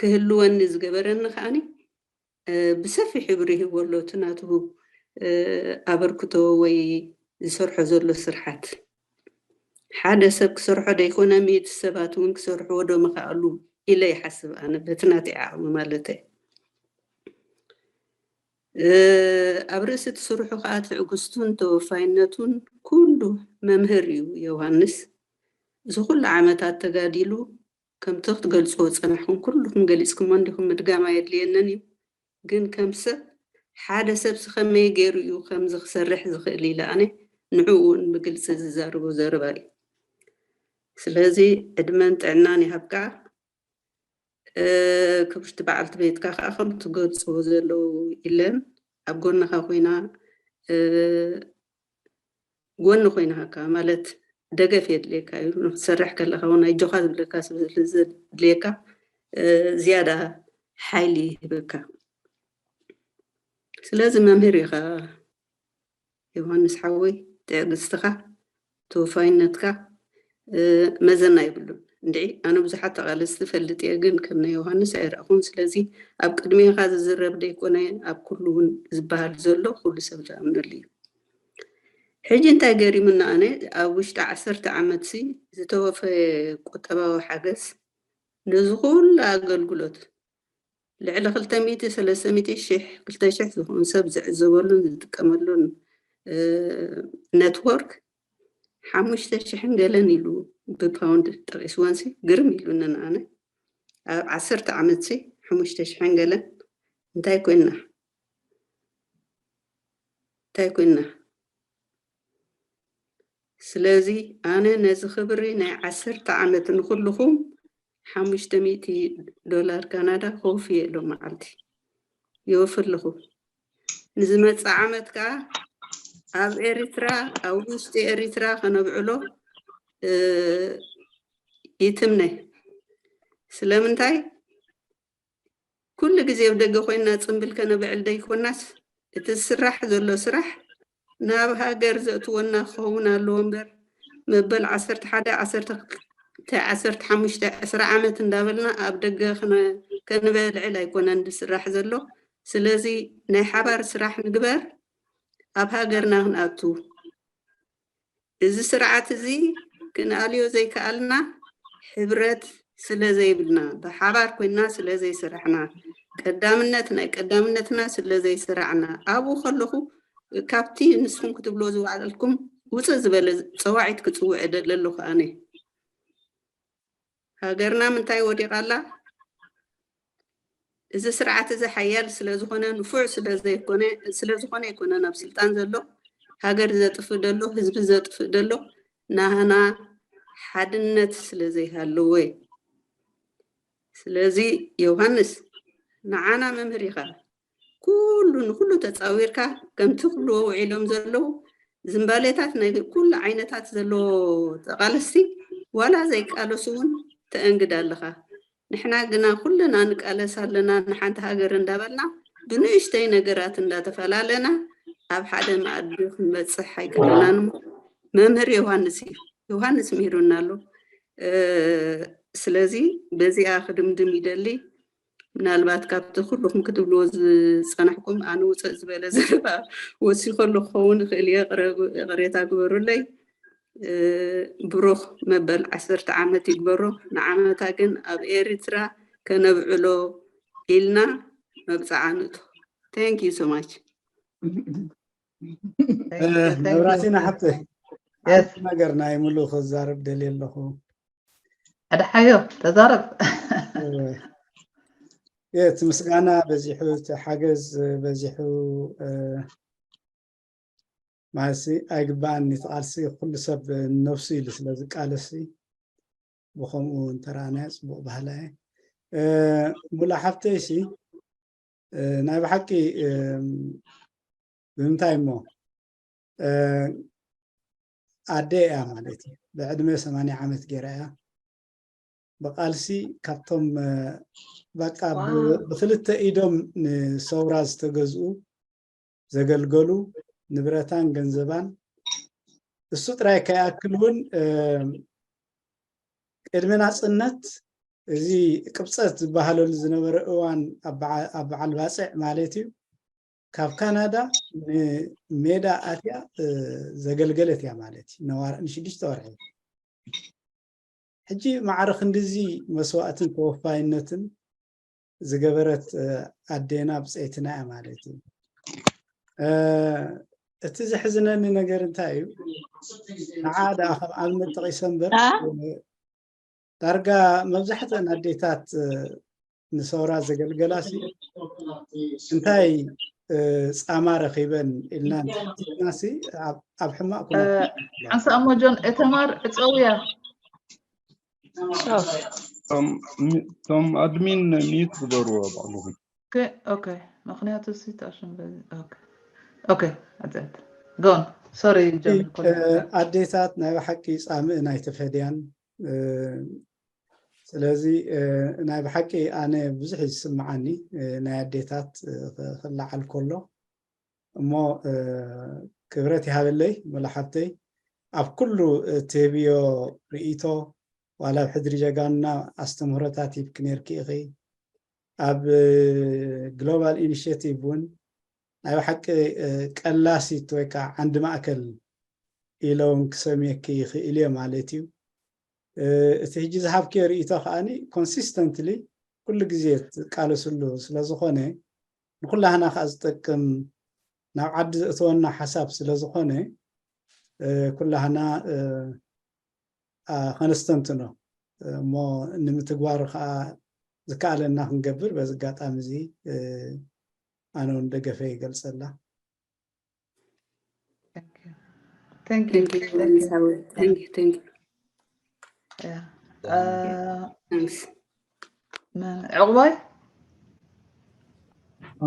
ክህልወኒ ዝገበረኒ ከዓኒ ብሰፊሑ ብርሂዎ ኣሎ እቲ ናቱ ኣበርክቶ ወይ ዝሰርሖ ዘሎ ስርሓት ሓደ ሰብ ክሰርሖ ደይኮነ ሚእቲ ሰባት እውን ክሰርሕዎ ዶ ምኽኣሉ ኢለ ይሓስብ ኣነ በቲ ናተይ ዓቕሚ ማለተይ ኣብ ርእሲ እቲ ስርሑ ከዓ ትዕግስቱን ተወፋይነቱን ኩሉ መምህር እዩ ዮሃንስ እዚ ኩሉ ዓመታት ተጋዲሉ ከምቲ ክትገልፅዎ ዝፀናሕኩም ኩልኩም ገሊፅኩሞ እንዲኹም ምድጋም ኣየድልየንን እዩ ግን ከም ሰብ ሓደ ሰብሲ ከመይ ገይሩ እዩ ከምዚ ክሰርሕ ዝኽእል ኢለ ኣነ ንዕኡ እውን ብግልፂ ዝዛረቦ ዘረባ እዩ ስለዚ ዕድመን ጥዕናን ይሃብካ። ክብርቲ በዓልቲ ቤትካ ከዓ ከም ትገልፅዎ ዘለዉ ኢለን ኣብ ጎንኻ ኮይና ጎኒ ኮይናካ ማለት ደገፍ የድልየካ እዩ። ንክትሰርሕ ከለካ እውን ኣጆካ ዝብለካ ሰብ ዘድልየካ ዝያዳ ሓይሊ ይህበካ። ስለዚ መምህር ኢኻ ዮሃንስ ሓወይ፣ ትዕግስትኻ፣ ተወፋይነትካ መዘና የብሉን። እንድዒ ኣነ ብዙሓት ተቓለስቲ እፈልጥ እየ፣ ግን ከም ናይ ዮሃንስ ኣይረእኹን። ስለዚ ኣብ ቅድሜኻ ዝዝረብ ደይኮነ ኣብ ኩሉ እውን ዝበሃል ዘሎ ኩሉ ሰብ ዝኣምነሉ እዩ። ሕጂ እንታይ ገሪሙና፣ ኣነ ኣብ ውሽጢ ዓሰርተ ዓመትሲ ዝተወፈየ ቁጠባዊ ሓገዝ ነዚ ኩሉ ኣገልግሎት ልዕሊ ክልተ ሚእቲ ሰለስተ ሚእቲ ሽሕ ክልተ ሽሕ ዝኾኑ ሰብ ዝዕዘበሉን ዝጥቀመሉን ነትወርክ ሓሙሽተ ሽሕን ገለን ኢሉ ብፓውንድ ጠቂስወንሲ ግርም ኢሉኒ ንኣነ። ኣብ ዓሰርተ ዓመትሲ ሓሙሽተ ሽሕን ገለን እንታይ ኮይና እንታይ ኮይና? ስለዚ ኣነ ነዚ ክብሪ ናይ ዓሰርተ ዓመት ንኩልኹም ሓሙሽተ ሚእቲ ዶላር ካናዳ ክወፍየ ሎም መዓልቲ ይወፍልኹ። ንዝመፅእ ዓመት ከዓ ኣብ ኤሪትራ ኣብ ውሽጢ ኤሪትራ ከነብዕሎ ይትምነ። ስለምንታይ ኩሉ ግዜ ኣብ ደገ ኮይና ፅምብል ከነብዕል ደይኮናስ እቲ ዝስራሕ ዘሎ ስራሕ ናብ ሃገር ዘእትወና ክኸውን ኣለዎ እምበር መበል ዓሰርተ ሓደ ዓሰርተ ዓሰርተ ሓሙሽተ ዕስራ ዓመት እንዳበልና ኣብ ደገ ከንበልዕል ኣይኮነን ዝስራሕ ዘሎ። ስለዚ ናይ ሓባር ስራሕ ንግበር፣ ኣብ ሃገርና ክንኣቱ። እዚ ስርዓት እዚ ክንኣልዮ ዘይከኣልና ሕብረት ስለ ዘይብልና፣ ብሓባር ኮይና ስለ ዘይሰራሕና፣ ቀዳምነት ናይ ቀዳምነትና ስለ ዘይሰራዕና፣ ኣብኡ ከለኹ ካብቲ ንስኹም ክትብልዎ ዝወዓልኩም ውፅእ ዝበለ ፀዋዒት ክፅውዕ እደሊ ኣለኹ ኣነ። ሃገርና ምንታይ ወዲቓ ኣላ? እዚ ስርዓት እዚ ሓያል ስለ ዝኾነ ንፉዕ ስለ ዘይኮነ ስለ ዝኾነ ኣይኮነን ኣብ ስልጣን ዘሎ። ሃገር ዘጥፍእ ዘሎ፣ ህዝቢ ዘጥፍእ ዘሎ፣ ናህና ሓድነት ስለ ዘይሃለወ እዩ። ስለዚ ዮሃንስ ንዓና መምህር ኢኻ። ኩሉ ንኩሉ ተፃዊርካ ከምቲ ክብልዎ ውዒሎም ዘለዉ ዝምባሌታት ናይ ኩሉ ዓይነታት ዘለዎ ተቓለስቲ ዋላ ዘይቃለሱ እውን ተአንግድ ኣለኻ። ንሕና ግና ኩልና ንቃለስ ኣለና ንሓንቲ ሃገር እንዳበልና ብንእሽተይ ነገራት እንዳተፈላለና ኣብ ሓደ መኣዲ ክንበፅሕ ኣይክእልናን። መምህር ዮሃንስ እዩ፣ ዮሃንስ ምሂሩና ኣሎ። ስለዚ በዚኣ ክድምድም ይደሊ። ምናልባት ካብቲ ኩልኹም ክትብልዎ ዝፀናሕኩም ኣነ ውፅእ ዝበለ ዘረባ ወሲኸ ኣሎ ክኸውን ይኽእል እየ። ይቕሬታ ግበሩለይ። ብሩኽ መበል ዓሰርተ ዓመት ይግበሮ። ንዓመታ ግን ኣብ ኤሪትራ ከነብዕሎ ኢልና መብፅዓ ንእቶ። Thank you so much። መብራቲና ሓብተይ፣ ሓንቲ ነገር ናይ ሙሉ ክዛረብ ደልየ ኣለኹ። ኣድሓዮ ተዛረብ። እቲ ምስጋና በዚሑ፣ እቲ ሓገዝ በዚሑ፣ ማለትሲ ኣይግባኣን። እቲ ቃልሲ ኩሉ ሰብ ነብሱ ኢሉ ስለ ዝቃለሲ ብከምኡ እንተረኣናዮ ፅቡቅ ባህላ እየ። ሙላ ሓፍተይሲ ናይ ብሓቂ ብምንታይ እሞ ኣደ እያ ማለት እዩ። ብዕድመ ሰማንያ ዓመት ገይራ እያ። ብቃልሲ ካብቶም በቃ ብክልተ ኢዶም ንሰውራ ዝተገዝኡ ዘገልገሉ ንብረታን ገንዘባን እሱ ጥራይ ከይኣክል እውን ቅድሚ ናፅነት እዚ ቅብፀት ዝበሃለሉ ዝነበረ እዋን ኣብ በዓል ባፅዕ ማለት እዩ ካብ ካናዳ ንሜዳ ኣትያ ዘገልገለት እያ ማለት እዩ። ነዋር ንሽዱሽተ ወርሒ ሕጂ ማዕረ ክንድዚ መስዋእትን ተወፋይነትን ዝገበረት ኣዴና ብፀይትና እያ ማለት እዩ። እቲ ዘሕዝነኒ ነገር እንታይ እዩ? ንዓ ደኣ ከም ኣብነት ጠቂሰ እምበር ዳርጋ መብዛሕትአን ኣዴታት ንሰውራ ዘገልገላ ሲ እንታይ ፃማ ረኺበን ኢልና ንተሓቲትናሲ ኣብ ሕማቕ ኩነታት ሓንሳእ እሞ ጆን እተማር ዕፀውያ እቶም ኣድሚን ሚዩት ግበርዎ ባዕልኹም። ኦኬ፣ ምክንያቱ ሲ ታሽን ኦኬ፣ ኦኬ፣ ኣዘት ጎን ሶሪ። ኣዴታት ናይ ብሓቂ ፃምእ ናይ ተፈድያን። ስለዚ ናይ ብሓቂ ኣነ ብዙሕ ይስምዓኒ ናይ ኣዴታት ክለዓል ከሎ። እሞ ክብረት ይሃበለይ መላ ሓብተይ፣ ኣብ ኩሉ ትህብዮ ርእይቶ፣ ዋላ ኣብ ሕድሪ ጀጋኑና ኣስተምህሮታት ሂብኪ ነይርኪ ኢኺ። ኣብ ግሎባል ኢኒሽቲቭ እውን ናይ ብሓቂ ቀላሲት ወይ ከዓ ዓንዲ ማእከል ኢለ እውን ክሰምየኪ ይኽእል እየ ማለት እዩ። እቲ ሕጂ ዝሃብክዮ ርእይቶ ከዓኒ ኮንሲስተንትሊ ኩሉ ግዜ ትቃለስሉ ስለዝኾነ፣ ንኩላህና ከዓ ዝጠቅም ናብ ዓዲ ዘእተወና ሓሳብ ስለዝኾነ ኩላህና ከነስተንትኖ እሞ ንምትግባሩ ከዓ ዝከኣለና ክንገብር በዚ ኣጋጣሚ እዚ ኣነ እውን ደገፈ ይገልፀላ።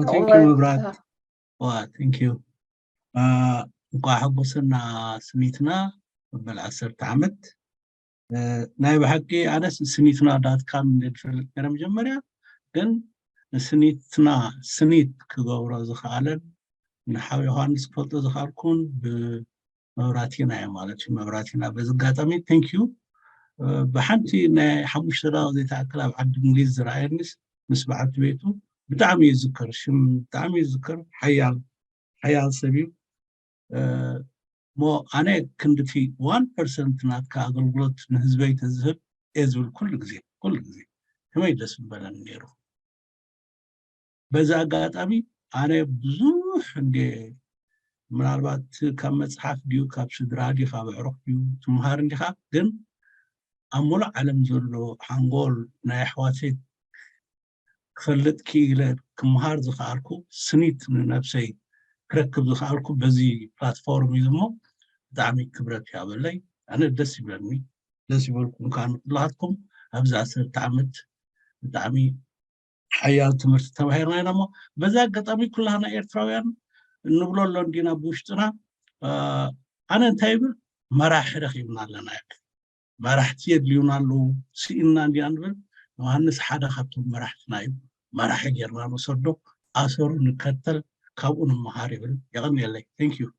ዕቁባይ መብራት። ዋ፣ thank you። እንኳዕ ሓጎሰና ስኒትና መበል ዓሰርተ ዓመት። ናይ ብሓቂ ኣነስ ስኒትና ዳት ካም ዝፈልጥ ነረ መጀመርያ፣ ግን ንስኒትና ስኒት ክገብሮ ዝኸኣለን ንሓው ዮሃንስ ክፈልጦ ዝኸኣልኩን ብመብራቲና እየ ማለት እዩ። መብራቲና በዚ ኣጋጣሚ thank you። ብሓንቲ ናይ ሓሙሽተ ደቂቕ ዘይትኣክል ኣብ ዓዲ እንግሊዝ ዝረኣየኒስ ምስ በዓልቲ ቤቱ ብጣዕሚ እዩ ዝዝከር፣ ሽም ብጣዕሚ እዩ ዝዝከር። ሓያል ሓያል ሰብ እዩ። እሞ ኣነ ክንድቲ ዋን ፐርሰንት ናትካ ኣገልግሎት ንህዝበይ ተዝህብ እየ ዝብል ኩሉ ግዜ ኩሉ ግዜ ከመይ ደስ ምበለኒ ነይሩ። በዚ ኣጋጣሚ ኣነ ብዙሕ እንደ ምናልባት ካብ መፅሓፍ ድዩ ካብ ስድራ ድዩ ካብ ኣዕሩኽ ድዩ ትምሃር እንዲኻ፣ ግን ኣብ ሙሉእ ዓለም ዘሎ ሓንጎል ናይ ኣሕዋተይ ክፈልጥ ክኢለ ክምሃር ዝኸኣልኩ ስኒት ንነብሰይ ክረክብ ዝኸኣልኩ በዚ ፕላትፎርም እዩ እሞ ብጣዕሚ ክብረት ይሃበለይ። ኣነ ደስ ይብለኒ። ደስ ይበልኩም ከዓ ንኩላትኩም ኣብዚ ዓሰርተ ዓመት ብጣዕሚ ሓያል ትምህርቲ ተማሂርና ኢና እሞ በዚ ኣጋጣሚ ኩላህና ኤርትራውያን እንብሎ ኣሎ እንዲና ብውሽጥና ኣነ እንታይ ይብል መራሒ ረኺብና ኣለና ይብል መራሕቲ የድልዩና ኣለዉ ስኢንና እንዲና ንብል ዮሃንስ ሓደ ካብቶም መራሕትና እዩ መራሒ ጌርና ንውሰዶ ኣሰሩ ንከተል ካብኡ ንምሃር ይብል የቐንየለይ thank you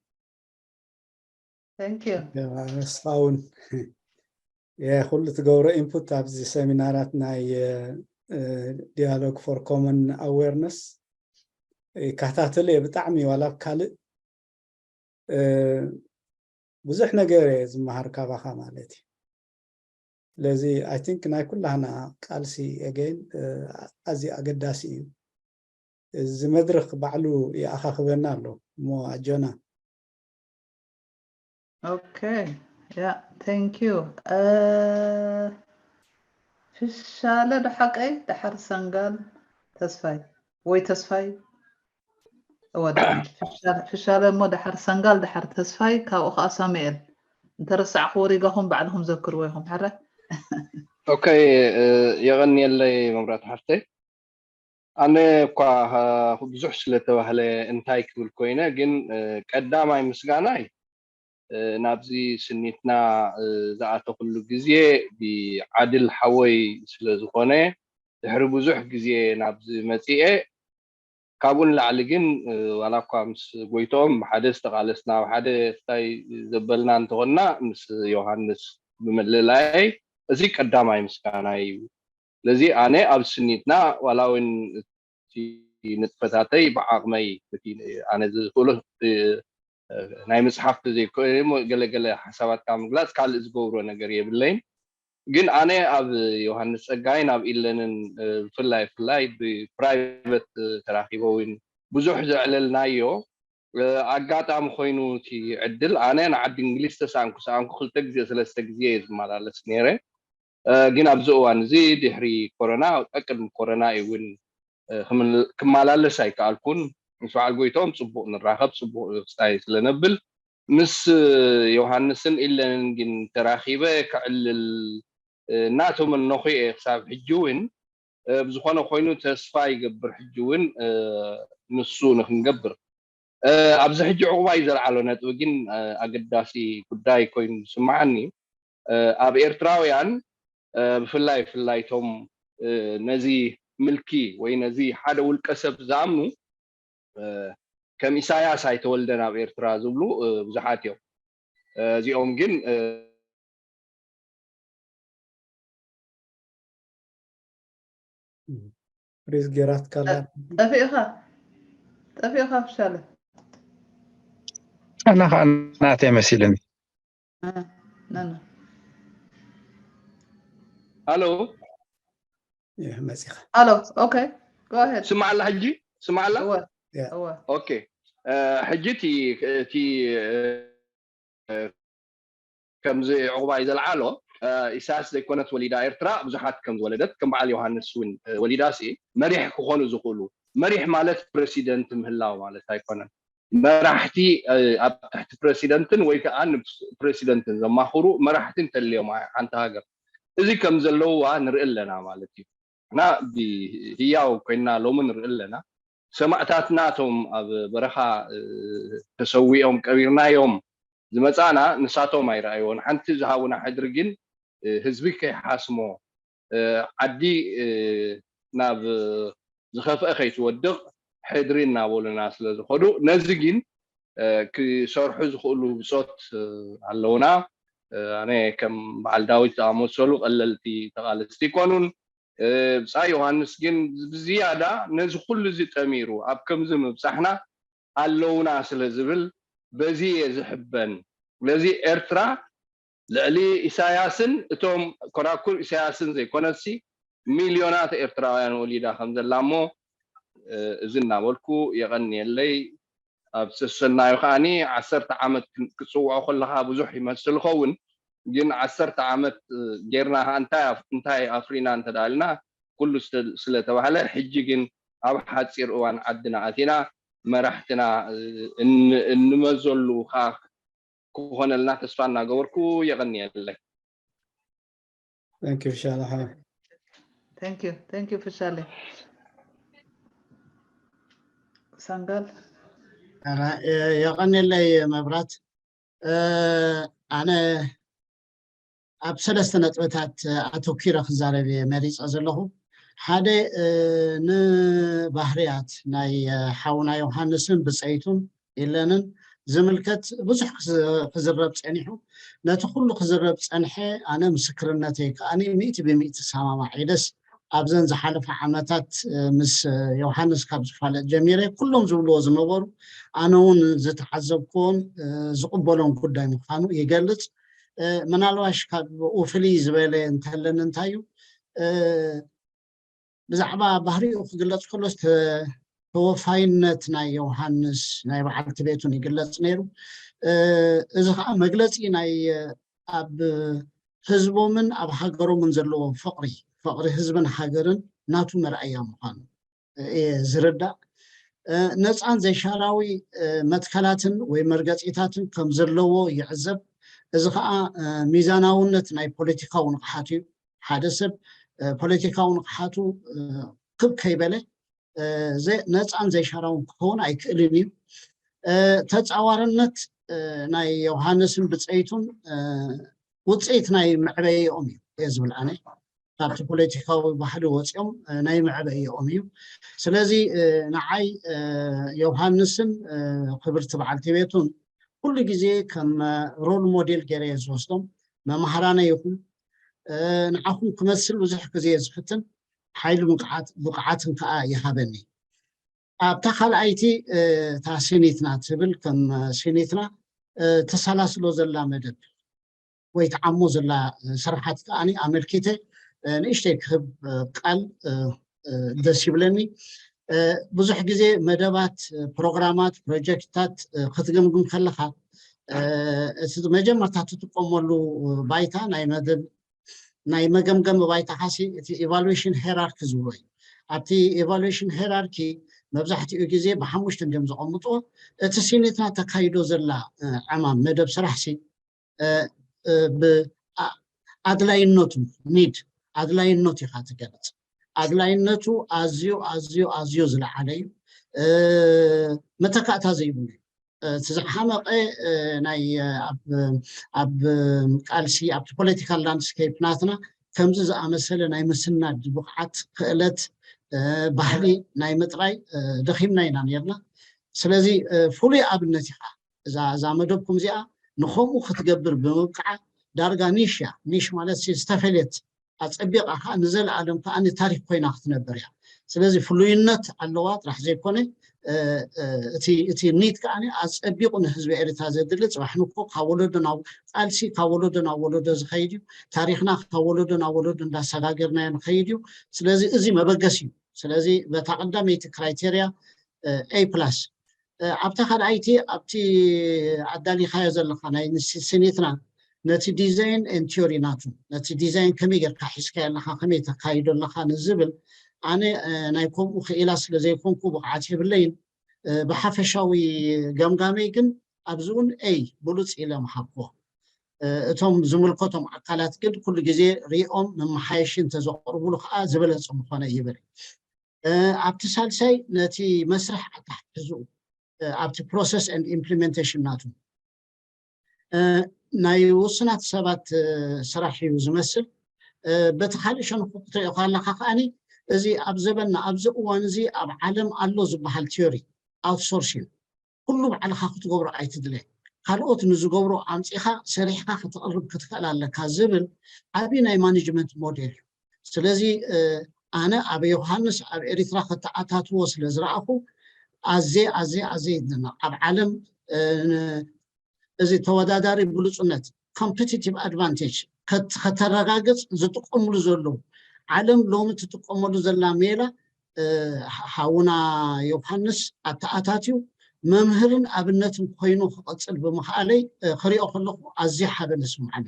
እስኻውን ኩሉ ትገብሮ ኢንፑት ኣብዚ ሰሚናራት ናይ dialogue for common awareness ይከታተል እየ ብጣዕሚ ዋላ ኣብ ካልእ ብዙሕ ነገር እየ ዝመሃር ካባኻ ማለት እዩ ስለዚ I think ናይ ኩላህና ቃልሲ again ኣዝዩ ኣገዳሲ እዩ እዚ መድረክ ባዕሉ ይኣኻኽበና ኣሎ እሞ ኣጆና okay yeah thank you ፍሻለ ደሓቀይ ደሓር ሰንጋል ተስፋይ ወይ ተስፋይ እወ ፍሻለ እሞ ደሓር ሰንጋል ደሓር ተስፋይ ካብኡ ከዓ ሳሙኤል እንተረሳዕኩ ወሪጋኹም ባዕልኹም ዘክርዎ ኢኹም ሕረ okay የቐንየለይ መብራት ሓፍተይ ኣነ እኳ ብዙሕ ስለተባህለ እንታይ ክብል ኮይነ ግን ቀዳማይ ምስጋናይ ናብዚ ስኒትና ዝኣተኹሉ ግዜ ብዓድል ሓወይ ስለ ዝኾነ ድሕሪ ብዙሕ ግዜ ናብዚ መፂኤ ካብኡ ንላዕሊ ግን ዋላ እኳ ምስ ጎይትኦም ብሓደ ዝተቓለስና ኣብ ሓደ ክታይ ዘበልና እንተኾንና ምስ ዮሃንስ ብምልላየይ እዚ ቀዳማይ ምስጋና እዩ ስለዚ ኣነ ኣብ ስኒትና ዋላ እውን እቲ ንጥፈታተይ ብዓቕመይ እቲ ኣነ ዝኽእሎ ናይ መፅሓፍ ተዘይኮይነ ገለገለ ሓሳባት ካብ ምግላፅ ካልእ ዝገብሮ ነገር የብለይን ግን ኣነ ኣብ ዮሃንስ ፀጋይን ኣብ ኢለንን ብፍላይ ፍላይ ብፕራይቨት ተራኪበ እውን ብዙሕ ዘዕለልናዮ ኣጋጣሚ ኮይኑ እቲ ዕድል ኣነ ንዓዲ እንግሊዝ ተሳንኩ ሰኣንኩ ክልተ ግዜ ሰለስተ ግዜ እየ ዝመላለስ ነይረ ግን ኣብዚ እዋን እዚ ድሕሪ ኮሮና ቀቅድሚ ኮሮና እዩ እውን ክመላለስ ኣይከኣልኩን ምስ በዓል ጎይቶም ፅቡቅ ንራኸብ ፅቡቅ ክስታይ ስለነብል ምስ ዮሃንስን ኢለንን ግን ተራኺበ ክዕልል ናቶም እነኹ እየ ክሳብ ሕጂ እውን ብዝኾነ ኮይኑ ተስፋ ይገብር ሕጂ እውን ንሱ ንክንገብር ኣብዚ ሕጂ ዕቑባ እዩ ዘልዓሎ ነጥቢ ግን ኣገዳሲ ጉዳይ ኮይኑ ዝስምዓኒ ኣብ ኤርትራውያን ብፍላይ ብፍላይ እቶም ነዚ ምልኪ ወይ ነዚ ሓደ ውልቀ ሰብ ዝኣምኑ ከም ኢሳያስ ኣይተወልደን ኣብ ኤርትራ ዝብሉ ብዙሓት እዮም። እዚኦም ግን ፍሪዝ ጌራትካ ኣላ። ጠፊእኻ ጠፊእኻ ፍሻለ ኣና ከዓ ናተይ መሲልኒ። ናና ሃሎ ይህ መፂኻ ሃሎ ኦኬ go ahead ስማዓላ ሕጂ ስማዓላ እወ ያ። እወ ኦኬ ሕጂ እቲ እቲ ከምዚ ዕቑባ እዩ ዘልዓሎ ኢሳያስ ዘይኮነት ወሊዳ ኤርትራ ብዙሓት ከም ዝወለደት ከም በዓል ዮሃንስ እውን ወሊዳሲ መሪሕ ክኾኑ ዝኽእሉ መሪሕ ማለት ፕረሲደንት ምህላው ማለት ኣይኮነን መራሕቲ ኣብ ትሕቲ ፕረሲደንትን ወይ ከዓ ንፕረሲደንትን ዘማኽሩ መራሕቲ እንተልዮም ሓንቲ ሃገር እዚ ከም ዘለውዋ ንርኢ ኣለና ማለት እዩ እና ህያው ኮይና ሎሚ ንርኢ ኣለና ሰማእታትና እቶም ኣብ በረኻ ተሰዊኦም ቀቢርናዮም ዝመፃና ንሳቶም ኣይረኣይዎን ሓንቲ ዝሃቡና ሕድሪ ግን ህዝቢ ከይሓስሞ ዓዲ ናብ ዝኸፍአ ከይትወድቕ ሕድሪ እናበሉና ስለ ዝኸዱ ነዚ ግን ክሰርሑ ዝኽእሉ ብፆት ኣለውና ኣነ ከም በዓል ዳዊት ዝኣመሰሉ ቀለልቲ ተቓለስቲ ይኮኑን ብፃይ ዮሃንስ ግን ብዝያዳ ነዚ ኩሉ እዚ ጠሚሩ ኣብ ከምዚ ምብፃሕና ኣለውና ስለ ዝብል በዚ እየ ዝሕበን ስለዚ ኤርትራ ልዕሊ ኢሳያስን እቶም ኮራኩር ኢሳያስን ዘይኮነሲ ሚልዮናት ኤርትራውያን ወሊዳ ከም ዘላ እሞ እዚ እናበልኩ የቐንየለይ ኣብ ሰሰናዩ ከዓኒ ዓሰርተ ዓመት ክፅውዖ ከለካ ብዙሕ ይመስል ኸውን ግን ዓሰርተ ዓመት ጌርና ከዓ እንታይ ኣፍሪና እንተዳልና ኩሉ ስለተባህለ ሕጂ ግን ኣብ ሓፂር እዋን ዓድና ኣቲና መራሕትና እንመዘሉ ከዓ ክኾነልና ተስፋ እናገበርኩ የቐንየለይ Thank you ሻለሓ thank you thank you ፍሻለ ሳንጋል የቐንየለይ መብራት ኣነ ኣብ ሰለስተ ነጥብታት ኣተኪረ ክዛረብ እየ መሪፀ ዘለኹ ሓደ ንባህርያት ናይ ሓውና ዮሃንስን ብፀይቱን ኢለንን ዝምልከት ብዙሕ ክዝረብ ፀኒሑ ነቲ ኩሉ ክዝረብ ፀንሐ ኣነ ምስክርነተይ ከዓኒ ሚእቲ ብሚእቲ ሰማማዕ ኢደስ ኣብዘን ዝሓለፈ ዓመታት ምስ ዮሃንስ ካብ ዝፋለጥ ጀሚረ ኩሎም ዝብልዎ ዝነበሩ ኣነ እውን ዝተዓዘብክዎን ዝቕበሎን ጉዳይ ምዃኑ ይገልፅ ምናልባሽ ካብኡ ፍልይ ዝበለ እንተለኒ እንታይ እዩ ብዛዕባ ባህሪኡ ክግለፅ ከሎስ ተወፋይነት ናይ ዮሃንስ ናይ በዓልቲ ቤቱን ይግለፅ ነይሩ እዚ ከዓ መግለፂ ናይ ኣብ ህዝቦምን ኣብ ሃገሮምን ዘለዎ ፍቕሪ ፍቕሪ ህዝብን ሃገርን ናቱ መርኣያ ምዃኑ እየ ዝርዳእ ነፃን ዘይሻራዊ መትከላትን ወይ መርገፂታትን ከም ዘለዎ ይዕዘብ እዚ ከዓ ሚዛናውነት ናይ ፖለቲካዊ ንቕሓት እዩ ሓደ ሰብ ፖለቲካዊ ንቕሓቱ ክብ ከይበለ ነፃን ዘይሻራውን ክኸውን ኣይክእልን እዩ ተፃዋርነት ናይ ዮሃንስን ብፀይቱን ውፅኢት ናይ መዕበይኦም እዩ እየ ዝብል ኣነ ካብቲ ፖለቲካዊ ባህሊ ወፂኦም ናይ መዕበይኦም እዩ ስለዚ ንዓይ ዮሃንስን ክብርቲ በዓልቲ ቤቱን ኩሉ ግዜ ከም ሮል ሞዴል ገይረ እየ ዝወስዶም መምሃራነ ይኹን ንዓኹም ክመስል ብዙሕ ግዜ እየ ዝፍትን ሓይሊ ብቕዓትን ከዓ ይሃበኒ ኣብታ ካልኣይቲ እታ ሲኒትና ትብል ከም ሲኒትና ተሰላስሎ ዘላ መደብ ወይ ትዓሞ ዘላ ስራሓት ከዓኒ ኣመልኪተ ንእሽተይ ክህብ ቃል ደስ ይብለኒ ብዙሕ ግዜ መደባት ፕሮግራማት ፕሮጀክትታት ክትግምግም ከለካ እቲ መጀመርታ ትጥቀመሉ ባይታ ናይ መደብ ናይ መገምገሚ ባይታኻሲ እቲ evaluation hierarchy ዝብሎ እዩ ኣብቲ evaluation hierarchy መብዛሕትኡ ግዜ ብሓሙሽተ እንዲም ዘቐምጥዎ እቲ ሲኒትና ተካይዶ ዘላ ዕማም መደብ ስራሕሲ ኣድላይነቱ፣ ኒድ ኣድላይነቱ ኢኻ ትገልጽ። ኣድላይነቱ ኣዝዩ ኣዝዩ ኣዝዩ ዝለዓለ እዩ። መተካእታ ዘይብሉ እዩ። እቲ ዝሓመቐ ናይ ኣብ ቃልሲ ኣብቲ ፖለቲካል ላንድስኬፕ ናትና ከምዚ ዝኣመሰለ ናይ ምስናድ ብቕዓት፣ ክእለት፣ ባህሊ ናይ ምጥራይ ደኺምና ኢና ነርና። ስለዚ ፍሉይ ኣብነት ኢኻ እዛ መደብኩም እዚኣ ንከምኡ ክትገብር ብምብቅዓ። ዳርጋ ኒሽ እያ። ኒሽ ማለት ዝተፈለየት፣ ኣፀቢቓ ከዓ ንዘለኣለም ከዓ ንታሪክ ኮይና ክትነብር እያ። ስለዚ ፍሉይነት ኣለዋ ጥራሕ ዘይኮነ እቲ ኒድ ከዓ ኣፀቢቑ ንህዝቢ ኤርትራ ዘድሊ። ፅባሕ ንኮ ካብ ወለዶ ናብ ቃልሲ ካብ ወለዶ ናብ ወለዶ ዝኸይድ እዩ። ታሪክና ካብ ወለዶ ናብ ወለዶ እንዳሰጋገርናዮ ንኸይድ እዩ። ስለዚ እዚ መበገስ እዩ። ስለዚ በታ ቀዳመይቲ ክራይቴርያ ኤ ፕላስ። ኣብታ ካልኣይቲ ኣብቲ ኣዳሊኻዮ ዘለካ ናይ ስኒትና ነቲ ዲዛይን ን ቲዮሪ ናቱ፣ ነቲ ዲዛይን ከመይ ጌርካ ሒዝካዮ ኣለካ፣ ከመይ ተካይዶ ኣለካ ንዝብል፣ ኣነ ናይ ከምኡ ክኢላ ስለ ዘይኮንኩ ብቕዓት የብለይን። ብሓፈሻዊ ገምጋመይ ግን ኣብዚ እውን ኤይ ብሉፅ ኢለ ምሃብኩዎ። እቶም ዝምልከቶም ኣካላት ግን ኩሉ ግዜ ሪኦም መመሓየሺ እንተዘቕርቡሉ ከዓ ዝበለፀ ምኾነ ይብል። ኣብቲ ሳልሳይ ነቲ መስርሕ ኣተሓሕዝኡ ኣብቲ ፕሮሰስ ን ኢምፕሊሜንቴሽን ናቱ ናይ ውሱናት ሰባት ስራሕ እዩ ዝመስል። በቲ ካልእ ሸንኩ ክትሪኦ ካለካ ከዓኒ እዚ ኣብ ዘበንና ኣብዚ እዋን እዚ ኣብ ዓለም ኣሎ ዝበሃል ቲዮሪ ኣውትሶርሲንግ ኩሉ ባዕልኻ ክትገብሮ ኣይትድለ። ካልኦት ንዝገብሮ ኣምፂኻ ሰሪሕካ ከተቕርብ ክትክእል ኣለካ ዝብል ዓብዪ ናይ ማኔጅመንት ሞዴል እዩ። ስለዚ ኣነ ኣብ ዮሃንስ ኣብ ኤሪትራ ከተኣታትዎ ስለ ዝረኣኹ ኣዜ ኣዜ ኣዜ ይድነቕ። ኣብ ዓለም እዚ ተወዳዳሪ ብሉፅነት ኮምፒቲቲቭ ኣድቫንቴጅ ከተረጋግፅ ዝጥቀምሉ ዘለዉ ዓለም ሎሚ ትጥቀመሉ ዘላ ሜላ ሓውና ዮሃንስ ኣተኣታትዩ መምህርን ኣብነትን ኮይኑ ክቐፅል ብምኽኣለይ ክሪኦ ከለኹ ኣዝዩ ሓበን ይስምዓኒ።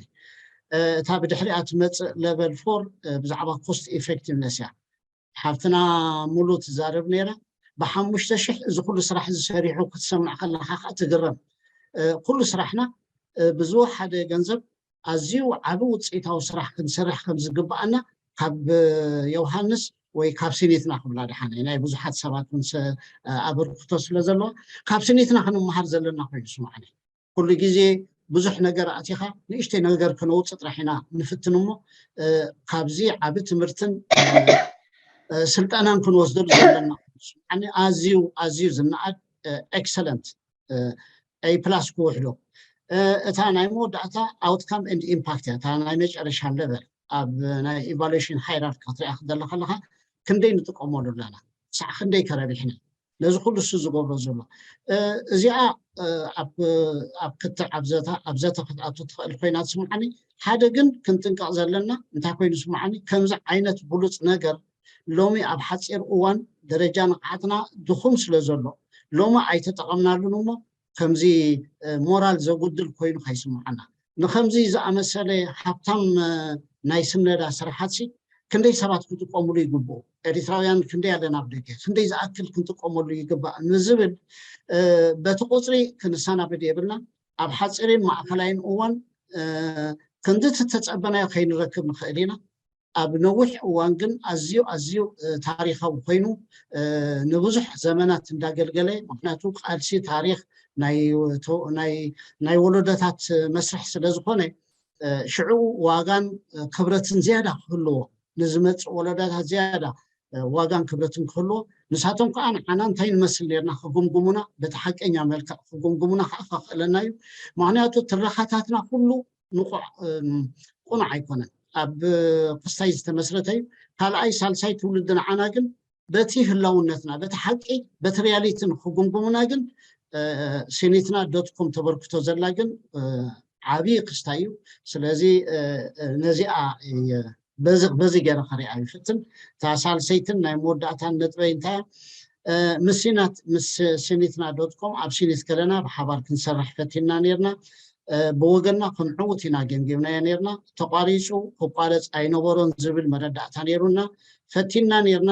እታ ብድሕሪኣ ትመፅእ ለቨል ፎር ብዛዕባ ኮስት ኢፌክቲቭነስ እያ። ሓፍትና ሙሉ ትዛረብ ነይራ። ብሓሙሽተ ሽሕ እዚ ኩሉ ስራሕ ዝሰሪሑ ክትሰምዕ ከለካ ከዓ ትግረም። ኩሉ ስራሕና ብዝወሓደ ገንዘብ ኣዝዩ ዓቢ ውፅኢታዊ ስራሕ ክንሰርሕ ከም ዝግብኣና ካብ ዮሃንስ ወይ ካብ ስኒትና ክብላ ድሓነይ ናይ ብዙሓት ሰባት እውን ኣበርክቶ ስለ ዘለዋ ካብ ስኒትና ክንመሃር ዘለና ኮይኑ ይስማዕኒ። ኩሉ ግዜ ብዙሕ ነገር ኣቲኻ ንእሽተይ ነገር ክነውፅእ ጥራሕ ኢና ንፍትን እሞ ካብዚ ዓቢ ትምህርትን ስልጠናን ክንወስደሉ ዘለና ኮይኑ ይስማዕኒ። ኣዝዩ ኣዝዩ ዝነኣድ ኤክሰለንት ኤ ፕላስ ክውሕዶ። እታ ናይ መወዳእታ ኣውትካም ኤንድ ኢምፓክት እያ። እታ ናይ መጨረሻ ለቨል ኣብ ናይ ኢቫሉዌሽን ሃይራርኪ ክትሪኣ ክደለ ከለካ ክንደይ ንጥቀመሉ ኣለና፣ ክሳዕ ክንደይ ከረቢሕና ነዚ ኩሉ እሱ ዝገብሮ ዘሎ። እዚኣ ኣብ ክትዕ ኣብ ዘተ ክትኣቱ ትኽእል ኮይና ትስምዓኒ። ሓደ ግን ክንጥንቀቕ ዘለና እንታይ ኮይኑ ስምዓኒ፣ ከምዚ ዓይነት ብሉፅ ነገር ሎሚ ኣብ ሓፂር እዋን ደረጃ ንቕሓትና ድኹም ስለ ዘሎ ሎሚ ኣይተጠቐምናሉን እሞ ከምዚ ሞራል ዘጉድል ኮይኑ ከይስምዓና ንከምዚ ዝኣመሰለ ሃብታም ናይ ስነዳ ስራሓትሲ ክንደይ ሰባት ክጥቀምሉ ይግብኡ፣ ኤሪትራውያን ክንደይ ኣለና ኣብ ደገ፣ ክንደይ ዝኣክል ክንጥቀመሉ ይግባእ ንዝብል በቲ ቁፅሪ ክንሰናብድ የብልና። ኣብ ሓፂርን ማእከላይን እዋን ክንዲ ተፀበናዮ ከይንረክብ ንኽእል ኢና። ኣብ ነዊሕ እዋን ግን ኣዝዩ ኣዝዩ ታሪኻዊ ኮይኑ ንብዙሕ ዘመናት እንዳገልገለ፣ ምክንያቱ ቃልሲ ታሪኽ ናይ ወለዶታት መስርሕ ስለ ዝኾነ ሽዑ ዋጋን ክብረትን ዝያዳ ክህልዎ፣ ንዝመፅእ ወለዶታት ዝያዳ ዋጋን ክብረትን ክህልዎ፣ ንሳቶም ከዓ ንዓና እንታይ ንመስል ነርና ክጉምጉሙና፣ በቲ ሓቀኛ መልክዕ ክጉምጉሙና ከዓ ከኽእለና እዩ። ምክንያቱ ትረኻታትና ኩሉ ንቑዕ ቁኑዕ ኣይኮነን። ኣብ ክስታይ ዝተመስረተ እዩ። ካልኣይ ሳልሳይ ትውልዲ ንዓና ግን በቲ ህላውነትና በቲ ሓቂ በቲ ሪያሊቲ ንክጉምጉሙና ግን ሲኒትና ዶት ኮም ተበርክቶ ዘላ ግን ዓብዪ ክስታይ እዩ። ስለዚ ነዚኣ በዚ ገይረ ከሪኣ ይፍትን። እታ ሳልሰይትን ናይ መወዳእታን ነጥበይ እንታይ ምስናት ምስ ሲኒትና ዶት ኮም ኣብ ሲኒት ከለና ብሓባር ክንሰርሕ ፈቲና ነርና። ብወገንና ክንዕውት ኢና ገምጊምናዮ ነርና። ተቋሪፁ ክቋረፅ ኣይነበሮን ዝብል መረዳእታ ነይሩና። ፈቲና ነርና።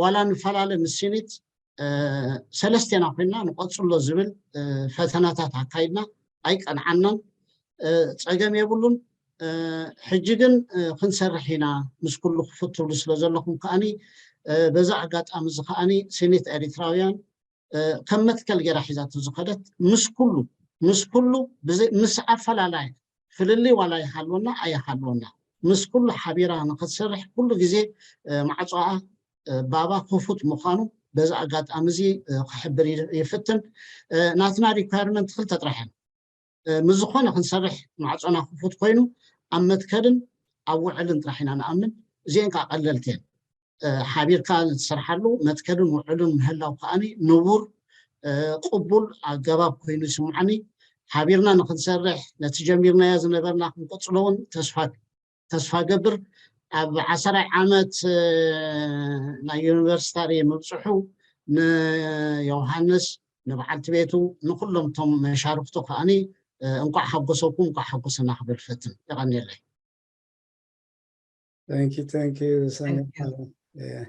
ዋላ ንፈላለ ምስ ሲኒት ሰለስቴና ኮይንና ንቐፅሎ ዝብል ፈተናታት ኣካይድና። ኣይቀንዓናን። ፀገም የብሉን። ሕጂ ግን ክንሰርሕ ኢና ምስ ኩሉ ክፉት ትብሉ ስለ ዘለኹም ከዓኒ በዛ ኣጋጣሚ እዚ ከዓኒ ሴኔት ኤሪትራውያን ከም መትከል ገይራ ሒዛቶ ዝኸደት ምስ ኩሉ ምስ ኩሉ ምስ ኣፈላላይ ፍልልይ ዋላ ይሃልወና ኣይሃልወና ምስ ኩሉ ሓቢራ ንክትሰርሕ ኩሉ ግዜ ማዕፅኣ ባባ ክፉት ምዃኑ በዚ ኣጋጣሚ እዚ ክሕብር ይፍትን። ናትና ሪኳርመንት ክልተ ጥራሕ እዮም። ምስ ዝኾነ ክንሰርሕ ማዕፆና ክፉት ኮይኑ ኣብ መትከልን ኣብ ውዕልን ጥራሕ ኢና ንኣምን። እዚአን ከዓ ቀለልቲ እየን። ሓቢርካ ዝሰርሓሉ መትከልን ውዕልን ምህላው ከዓኒ ንቡር ቅቡል ኣገባብ ኮይኑ ይስምዓኒ። ሓቢርና ንክንሰርሕ ነቲ ጀሚርናዮ ዝነበርና ክንቅፅሎ እውን ተስፋ ተስፋ ገብር። ኣብ ዓሰራይ ዓመት ናይ ዩኒቨርሲታሪ ምብፅሑ ንዮሃንስ ንበዓልቲ ቤቱ ንኩሎም እቶም መሻርክቱ ከዓኒ እንቋዕ ሓጎሰኩም እንቋዕ ሓጎሰና ክብል ፈትን። የቐንየለይ። Thank you, thank you, Sangha. Yeah.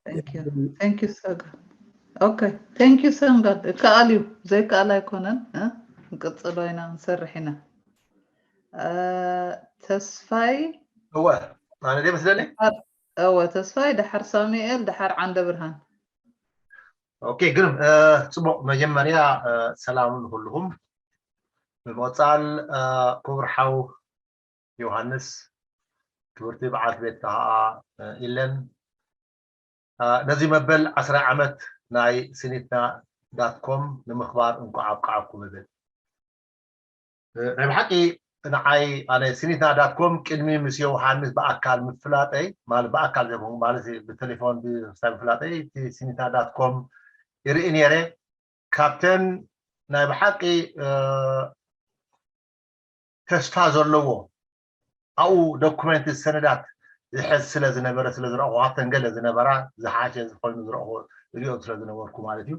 Thank you. Thank you, Saga. Okay, thank you, Sangha. ከኣል እዩ ዘይከኣል ኣይኮነን። ንቅፅሎ ኢና ንሰርሕ ኢና። ተስፋይ እወ ኣነ ደ መስለኒ እወ ተስፋይ ድሓር ሳሙኤል ድሓር ዓንደ ብርሃን። ኦኬ፣ ግርም። ጽቡቕ፣ መጀመርያ ሰላም ንኩልኹም። ብምቕጻል ክቡር ሓው ዮሃንስ፣ ክብርቲ በዓልቲ ቤትካ ከዓ ኢለን፣ ነዚ መበል ዓስራይ ዓመት ናይ ሲኒትና ዳት ኮም ንምኽባር እንኳዕ ኣብቃዓኩም እብል። ናይ ብሓቂ ንዓይ ኣነ ሲኒትና ዳት ኮም ቅድሚ ምስ ዮሃንስ ብኣካል ምፍላጠይ፣ ማለት ብኣካል ዘይኮንኩ፣ ማለት ብቴሌፎን ብክስታይ ምፍላጠይ፣ እቲ ሲኒትና ዳት ኮም ይርኢ ነይረ። ካብተን ናይ ብሓቂ ተስፋ ዘለዎ ኣብኡ ዶኩመንት ሰነዳት ዝሕዝ ስለ ዝነበረ ስለ ዝረእኹ ካብተን ገለ ዝነበራ ዝሓሸ ዝኾይኑ ዝረእኹ እሪኦም ስለ ዝነበርኩ ማለት እዩ።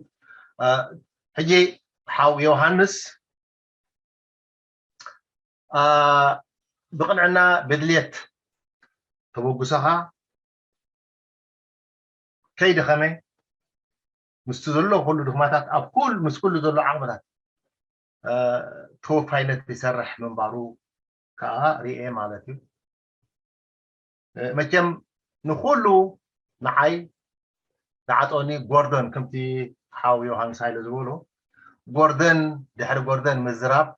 ሕጂ ሓው ዮሃንስ ብቕንዕና ብድልየት ተበጉሰኻ ከይደኸመ ምስቲ ዘሎ ኩሉ ድኽማታት ኣብ ኩል ምስ ኩሉ ዘሎ ዓቕምታት ተወፋይነት ይሰርሕ ምንባሩ ከዓ ርኤ ማለት እዩ። መቸም ንኩሉ ንዓይ ዝዓጠኒ ጎርደን ከምቲ ሓው ዮሃንስ ሃይለ ዝበሎ ጎርደን ድሕሪ ጎርደን ምዝራብ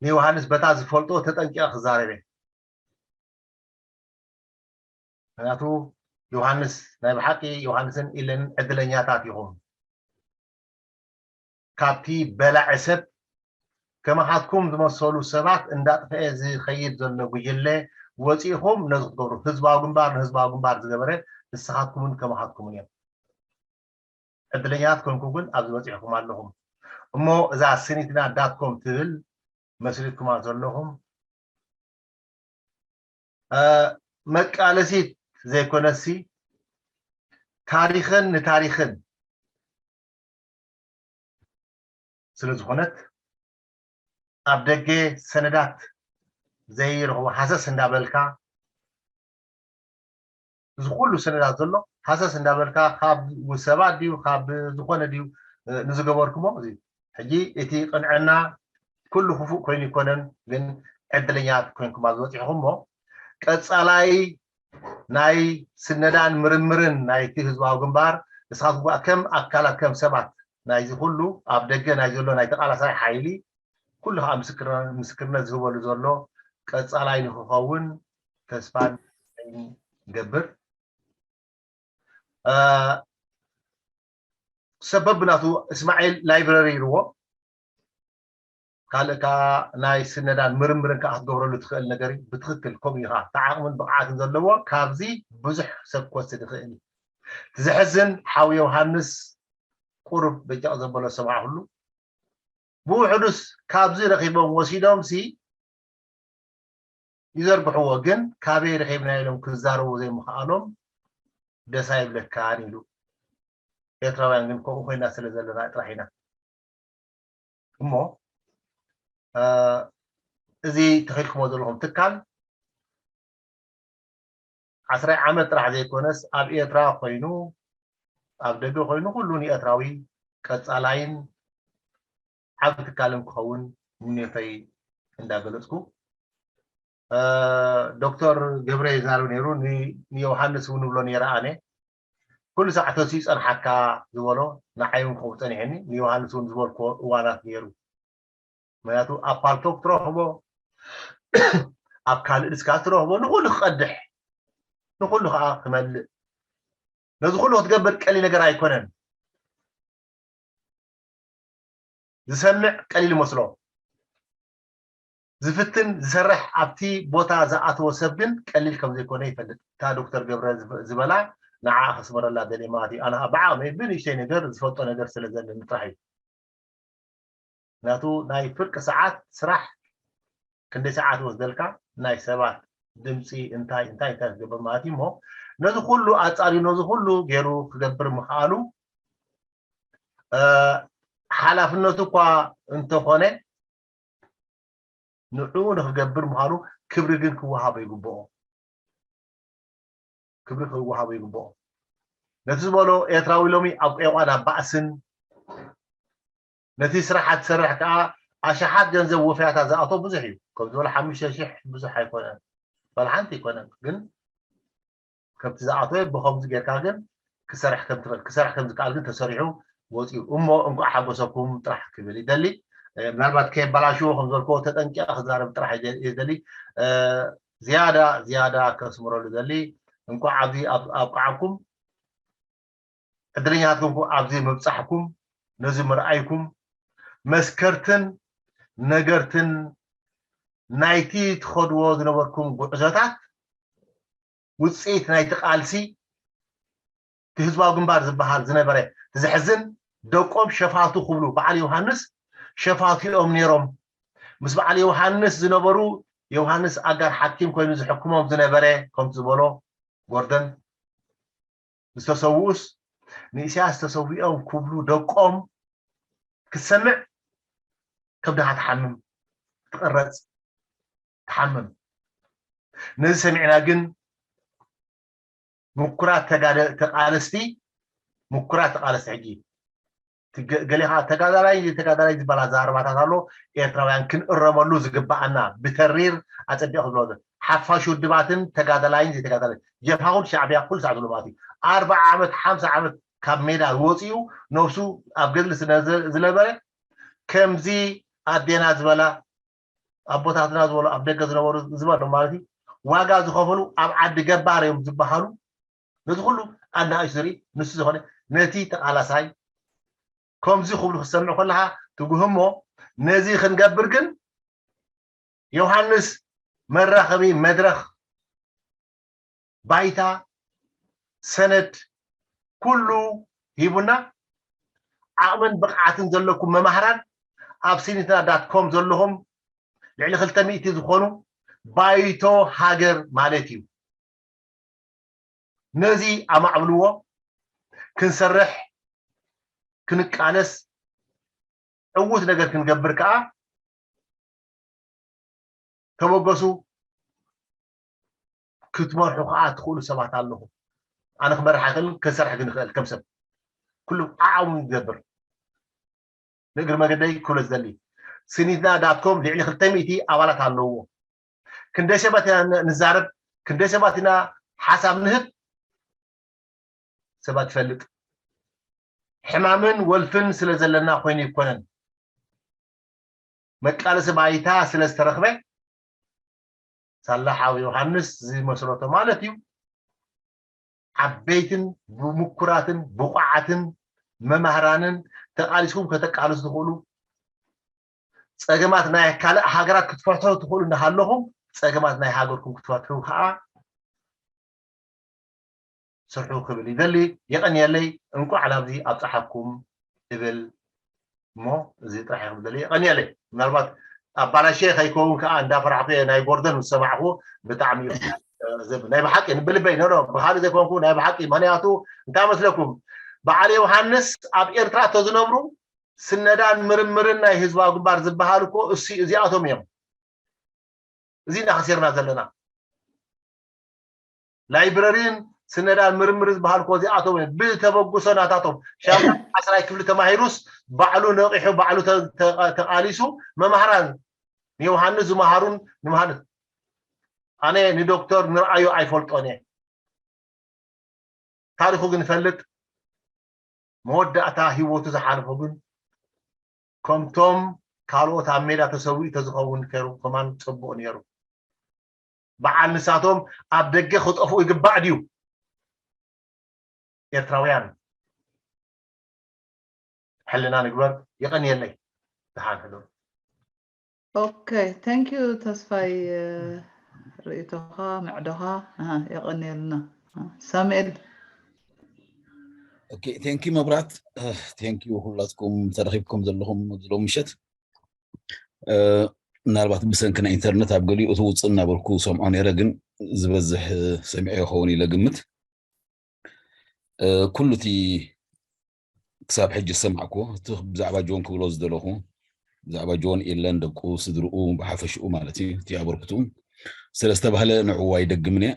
ንዮሃንስ በታ ዝፈልጦ ተጠንቂቐ ክዛረበ ምክንያቱ ዮሃንስ ናይ ብሓቂ ዮሃንስን ኢለንን ዕድለኛታት ኢኹም። ካብቲ በላዒ ሰብ ከማኻትኩም ዝመሰሉ ሰባት እንዳጥፈኤ ዝኸይድ ዘሎ ጉጅለ ወፂእኹም ነዚ ክትገብሩ ህዝባዊ ግንባር ንህዝባዊ ግንባር ዝገበረ ንስኻትኩምን ከማኻትኩምን እዮም። ዕድለኛታት ኮንኩም ግን ኣብዚ በፂሕኩም ኣለኹም። እሞ እዛ ስኒትና ዳት ኮም ትብል መስሪትኩማ ዘለኹም መቃለሲት ዘይኮነሲ ታሪኽን ንታሪኽን ስለ ዝኾነት ኣብ ደገ ሰነዳት ዘይረኽቦ ሃሰስ እንዳበልካ እዚ ኩሉ ሰነዳት ዘሎ ሃሰስ እንዳበልካ ካብ ሰባት ድዩ ካብ ዝኾነ ድዩ ንዝገበርኩሞ እዚ ሕጂ እቲ ቅንዕና ኩሉ ክፉእ ኮይኑ ይኮነን ግን ዕድለኛት ኮይንኩም ኣብ ዝበፂሕኹሞ ቀፃላይ ናይ ስነዳን ምርምርን ናይቲ ህዝባዊ ግንባር ንስኻትኩም ከዓ ከም ኣካላት ከም ሰባት ናይዚ ኩሉ ኣብ ደገ ናይ ዘሎ ናይ ተቃላሳይ ሓይሊ ኩሉ ከዓ ምስክርነት ዝህበሉ ዘሎ ቀፃላይ ንክኸውን ተስፋ ንገብር። ሰበብ ናቱ እስማዒል ላይብረሪ ኢልዎ ካልእ ከዓ ናይ ስነዳን ምርምርን ከዓ ክትገብረሉ ትኽእል ነገር እዩ። ብትኽክል ከምኡ ኢኻ። እቲ ዓቕምን ብቕዓትን ዘለዎ ካብዚ ብዙሕ ሰብ ክወስድ ይኽእል እዩ። እቲ ዘሕዝን ሓው ዮሃንስ ቁሩብ በጨቕ ዘበሎ ሰብዓ ኩሉ ብውሕዱስ ካብዚ ረኺቦም ወሲዶም ሲ ይዘርግሕዎ ግን ካበይ ረኺብና ኢሎም ክዛረቡ ዘይምኽኣሎም ደስ ኣይብለካን ኢሉ። ኤርትራውያን ግን ከምኡ ኮይና ስለ ዘለና ጥራሕ ኢና እሞ እዚ ተኺልኩሞ ዘለኹም ትካል ዓስራይ ዓመት ጥራሕ ዘይኮነስ ኣብ ኤርትራ ኮይኑ ኣብ ደገ ኮይኑ ኩሉ ንኤርትራዊ ቀጻላይን ዓቢ ትካልን ክኸውን ምንዮተይ ዶክተር ገብረ ይዛረብ ነይሩ። ንዮሃንስ እውን ንብሎ ነይረ ኣነ። ኩሉ ሰዓት ተሲኡ ይፀንሓካ ዝበሎ ንዓይ እውን ክኸውን ፀኒሐኒ። ንዮሃንስ እውን ዝበልኮ እዋናት ነይሩ። ምክንያቱ ኣብ ፓልቶክ ትረኽቦ፣ ኣብ ካልእ ድስካ ትረኽቦ፣ ንኩሉ ክቐድሕ፣ ንኩሉ ከዓ ክመልእ። ነዚ ኩሉ ክትገብር ቀሊል ነገር ኣይኮነን። ዝሰምዕ ቀሊል ይመስሎ። ዝፍትን ዝሰርሕ ኣብቲ ቦታ ዝኣተወ ሰብ ግን ቀሊል ከም ዘይኮነ ይፈልጥ። እታ ዶክተር ገብረ ዝበላ ንዓ ከስመረላ ደልየ ማለት እዩ። ኣነ ብዓቕመይ ብንእሽተይ ነገር ዝፈልጦ ነገር ስለ ዘለኒ ጥራሕ እዩ። ምክንያቱ ናይ ፍርቂ ሰዓት ስራሕ ክንደይ ሰዓት ይወስደልካ፣ ናይ ሰባት ድምፂ እንታይ እንታይ እንታይ ዝገብር ማለት እዩ። እሞ ነዚ ኩሉ ኣፃርዩ ነዚ ኩሉ ገይሩ ክገብር ምኽኣሉ ሓላፍነቱ እኳ እንተኾነ ንዕኡ ንክገብር ምዃኑ ክብሪ ግን ክወሃቦ ይግብኦ። ክብሪ ክወሃቦ ይግብኦ። ነቲ ዝበሎ ኤርትራዊ ሎሚ ኣብ ቄቋን ኣብ ባእስን ነቲ ስራሕ ትሰርሕ ከዓ ኣሽሓት ገንዘብ ወፍያታት ዝኣቶ ብዙሕ እዩ። ከም ዝበሎ ሓሙሽተ ሽሕ ብዙሕ ኣይኮነን፣ ባል ሓንቲ ኣይኮነን። ግን ከምቲ ዝኣተወ ብኸምዚ ጌርካ ግን ክሰርሕ ከም ትኽእል ክሰርሕ ከም ዝከኣል ግን ተሰሪሑ ወፂኡ እሞ እንኳዕ ሓጎሰኩም ጥራሕ ክብል ይደሊ። ምናልባት ከየበላሽዎ ከም ዘልኮ ተጠንቂቐ ክዛረብ ጥራሕ ይደሊ። ዝያዳ ዝያዳ ከስምረሉ ደሊ። እንኳዕ ኣብዚ ኣብቃዓኩም። ዕድለኛትኩም ኣብዚ ምብፃሕኩም፣ ነዚ ምርኣይኩም መስከርትን ነገርትን ናይቲ ትኸድዎ ዝነበርኩም ጉዕዞታት ውፅኢት ናይቲ ቃልሲ እቲ ህዝባዊ ግንባር ዝበሃል ዝነበረ። እቲ ዘሕዝን ደቆም ሸፋቱ ክብሉ በዓል ዮሃንስ ሸፋቱ እዮም ነይሮም። ምስ በዓል ዮሃንስ ዝነበሩ ዮሃንስ ኣጋር ሓኪም ኮይኑ ዝሕክሞም ዝነበረ ከምቲ ዝበሎ ጎርደን ዝተሰውኡስ ንኢሳያስ ተሰዊኦም ክብሉ ደቆም ክትሰምዕ ከብድኻ ትሓምም ትቕረፅ ትሓምም። ነዚ ሰሚዕና ግን ምኩራት ተጋደ ተቃለስቲ ምኩራት ተቃለስቲ ሕጂ ገሌኻ ተጋዳላይ ተጋዳላይ ዝበላ ዛረባታት ኣሎ። ኤርትራውያን ክንእረመሉ ዝግባኣና ብተሪር ኣጸቢቕ ዝብሎ ሓፋሽ ውድባትን ተጋዳላይን ዘይተጋዳላይ ጀብሃ ኩን ሻዕብያ ኩሉ ሳዕ ዝብሎ ማለት እዩ። ኣርባዓ ዓመት ሓምሳ ዓመት ካብ ሜዳ ወፂኡ ነብሱ ኣብ ገድሊ ዝነበረ ከምዚ ኣዴና ዝበላ ኣቦታትና ዝበሉ ኣብ ደገ ዝነበሩ ዝበሉ ማለት እዩ ዋጋ ዝኸፈሉ ኣብ ዓዲ ገባር እዮም ዝበሃሉ። ነዚ ኩሉ ኣናእሽ ዝርኢ ንሱ ዝኾነ ነቲ ተቓላሳይ ከምዚ ክብሉ ክሰምዕ ከለኻ ትጉህሞ። ነዚ ክንገብር ግን ዮሃንስ መራኸቢ መድረኽ ባይታ ሰነድ ኩሉ ሂቡና። ዓቕምን ብቕዓትን ዘለኩም መማህራን ኣብ ሲኒትና ዳት ኮም ዘለኹም ልዕሊ ክልተ ሚእቲ ዝኾኑ ባይቶ ሃገር ማለት እዩ። ነዚ ኣማዕብልዎ። ክንሰርሕ ክንቃለስ ዕዉት ነገር ክንገብር ከዓ ተበገሱ። ክትመርሑ ከዓ ትኽእሉ ሰባት ኣለኹም። ኣነ ክመርሕ ኣይክእልን ክሰርሕ ግን ይኽእል ከም ሰብ ኩሉ ዓዓው ይገብር። ንእግሪ መገደይ ክብሎ ዝደሊ ሲኒትና ዳት ኮም ልዕሊ ክልተ ሚእቲ ኣባላት ኣለውዎ። ክንደይ ሰባት ኢና ንዛረብ ክንደይ ሰባት ኢና ሓሳብ ንህብ ሰባት ይፈልጥ። ሕማምን ወልፍን ስለ ዘለና ኮይኑ ይኮነን መቃለሲ ባይታ ስለ ዝተረኽበ ሳላ ሓው ዮሃንስ ዝመስረቶ ማለት እዩ። ዓበይትን ብምኩራትን ብቑዓትን መማህራንን ተቃሊስኩም ከተቃልሱ ትኽእሉ። ፀገማት ናይ ካልእ ሃገራት ክትፈትሑ ትኽእሉ እንዳሃለኹም ፀገማት ናይ ሃገርኩም ክትፈትሑ ከዓ ስርሑ ክብል ይደሊ። የቐንየለይ። እንቋዕ ናብዚ ኣብፀሓኩም እብል እሞ እዚ ጥራሕ ክብል ደሊ። የቐንየለይ። ምናልባት ኣባላሸ ከይከውን ከዓ እንዳፈራሕኩ እየ ናይ ጎርደን ምስ ሰማዕኩ ብጣዕሚ እዩ ዘብ ናይ ብሓቂ ብልበይ ኖ ብካልእ ዘይኮንኩ ናይ ብሓቂ ምክንያቱ እንታይ መስለኩም በዓል ዮሃንስ ኣብ ኤርትራ ተዝነብሩ ስነዳን ምርምርን ናይ ህዝባዊ ግንባር ዝበሃል እኮ እሱ እዚኣቶም እዮም። እዚ ኢና ከሲርና ዘለና። ላይብረሪን ስነዳን ምርምር ዝበሃል እኮ እዚኣቶም እዮም። ብተበግሶ ናታቶም ሻምናይ ዓስራይ ክፍሊ ተማሂሩስ ባዕሉ ነቂሑ ባዕሉ ተቃሊሱ መማህራን ንዮሃንስ ዝመሃሩን ንመሃር ኣነ ንዶክተር ንርኣዩ ኣይፈልጦን እየ። ታሪኹ ግን እፈልጥ። መወዳእታ ህይወቱ ዝሓለፎ ግን ከምቶም ካልኦት ኣብ ሜዳ ተሰዊኡ ተዝኸውን ከሩ ከማን ጽቡቕ ነይሩ። በዓል ንሳቶም ኣብ ደገ ክጠፍኡ ይግባእ ድዩ? ኤርትራውያን ሕልና ንግበር። የቐንየለይ። ደሓን ሕደሩ። Okay, thank you ተስፋይ፣ ርእይቶኻ፣ ምዕዶኻ። ኣሃ፣ የቐንየልና። ሳሙኤል። Okay, thank you መብራት። Thank you ኩላትኩም ተረኺብኩም ዘለኹም ኣብዚ ሎም ምሸት። ምናልባት ብሰንኪ ናይ ኢንተርነት ኣብ ገሊኡ እቲ ውፅእ እናበልኩ ሰምዖ ነይረ፣ ግን ዝበዝሕ ሰሚዖ ይኸውን ኢለ ግምት። ኩሉ እቲ ክሳብ ሕጂ ዝሰማዕኩዎ፣ እቲ ብዛዕባ ጆን ክብሎ ዝደለኹ፣ ብዛዕባ ጆን፣ ኤለን፣ ደቁ፣ ስድርኡ፣ ብሓፈሽኡ ማለት እዩ፣ እቲ ኣበርክትኡ ስለ ዝተባህለ ንዕኡ ኣይደግምን እየ።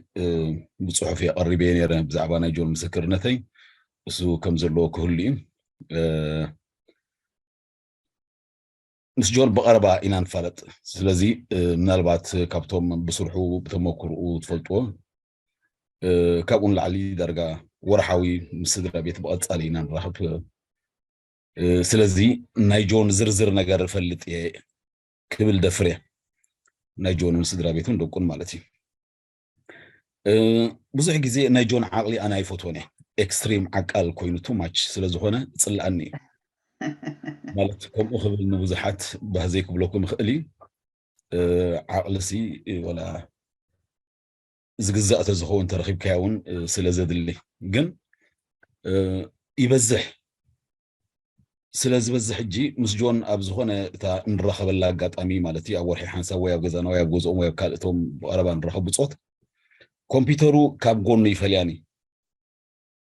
ብፅሑፍ እየ ቀሪበ ነይረ ብዛዕባ ናይ ጆን ምስክርነተይ፣ እሱ ከም ዘለዎ ክህሉ እዩ። ምስ ጆን ብቐረባ ኢና ንፋለጥ። ስለዚ ምናልባት ካብቶም ብስርሑ ብተመክርኡ ትፈልጥዎ፣ ካብኡ ንላዕሊ ዳርጋ ወርሓዊ ምስ ስድራ ቤት ብቐጻሊ ኢና ንራኸብ። ስለዚ ናይ ጆን ዝርዝር ነገር እፈልጥ እየ ክብል ደፍር እየ። ናይ ጆንን ስድራ ቤቱን ደቁን ማለት እዩ። ብዙሕ ግዜ ናይ ጆን ዓቕሊ ኣነ ኣይፈትዎን እየ። ኤክስትሪም ዓቃል ኮይኑ ቱ ማች ስለዝኾነ ጽልኣኒ እዩ። ማለት ከምኡ ክብል ንብዙሓት ባህ ዘይክብለኩም ይኽእል እዩ። ዓቕልሲ ወላ ዝግዛእ ተዝኸውን ተረኺብካዮ እውን ስለ ዘድሊ፣ ግን ይበዝሕ ስለ ዝበዝሕ ሕጂ ምስ ጆን ኣብ ዝኾነ እታ እንራኸበላ ኣጋጣሚ ማለት እዩ፣ ኣብ ወርሒ ሓንሳብ ወይ ኣብ ገዛና ወይ ኣብ ገዝኦም ወይ ኣብ ካልእቶም ብቐረባ እንራኸብ ብጾት ኮምፒውተሩ ካብ ጎኑ ይፈልያን እዩ።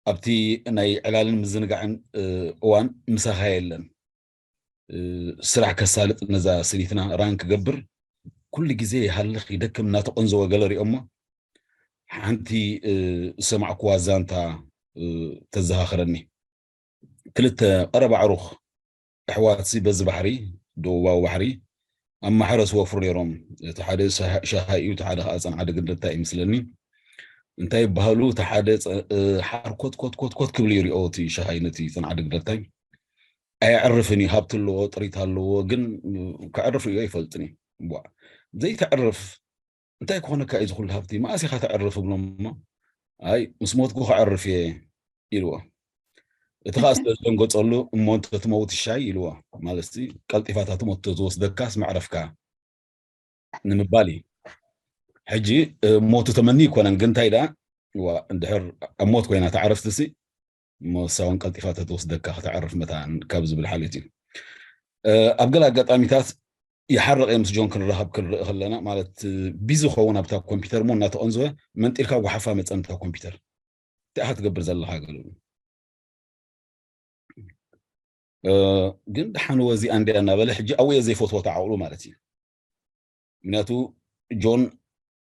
ኣብቲ ናይ ዕላልን ምዝንጋዕን እዋን ምሳኻ የለን። ስራሕ ከሳልጥ ነዛ ስኒትና ራን ክገብር ኩሉ ግዜ ይሃልኽ ይደክም እናተቐንዘወ ገለ ሪኦሞ ሓንቲ ዝሰማዕኩዋ ዛንታ ተዘኻኽረኒ። ክልተ ቀረባ ኣዕሩኽ ኣሕዋትሲ በዚ ባሕሪ ደቡባዊ ባሕሪ ኣብ ማሕረስ ወፍሩ ነይሮም። እቲ ሓደ ሻሃይ እዩ፣ እቲ ሓደ ከዓ ፀንዓ ደግደታይ ይመስለኒ። እንታይ ይበሃሉ? እቲ ሓደ ሓርኮት ኮት ኮት ኮት ክብል ይሪኦ እቲ ሻሃይ ነቲ ፀንዓ ደግደታይ። ኣየዕርፍን እዩ፣ ሃብቲ ኣለዎ፣ ጥሪት ኣለዎ፣ ግን ከዕርፍ ሪኦ ይፈልጥን እዩ። ዘይተዕርፍ እንታይ ክኾነካ እዩ ዝኹሉ ሃብቲ? መኣስ ኢኻ ተዕርፍ እብሎ እሞ፣ ኣይ ምስ ሞትኩ ከዕርፍ እየ ኢልዎ። እቲ ከዓ ስለ ዝደንገፀሉ እሞ እንተትመውት ይሻይ ኢልዎ። ማለት ቀልጢፋታ ትሞት ተዝወስደካስ መዕረፍካ ንምባል እዩ። ሕጂ ሞቱ ተመኒ ይኮነን፣ ግን እንታይ ደኣ እንድሕር ኣብ ሞት ኮይና ተዓረፍትሲ እሞ እሳ እውን ቀልጢፋ ተትወስደካ ከተዕርፍ መታን ካብ ዝብል ሓልዮት እዩ። ኣብ ገለ ኣጋጣሚታት ይሓርቕ እየ ምስ ጆን ክንራኸብ ክንርኢ ከለና፣ ማለት ቢዚ ኸውን ኣብታ ኮምፒውተር እሞ እናተቐንዘወ መንጢልካ ጓሓፋ መፀን እታ ኮምፒውተር እንታይ ኢኻ ትገብር ዘለኻ ገለ ግን ደሓን ወዚ ኣንድያ እናበለ ሕጂ ኣብኡ እየ ዘይፈትዎ ተዓቕሉ ማለት እዩ። ምክንያቱ ጆን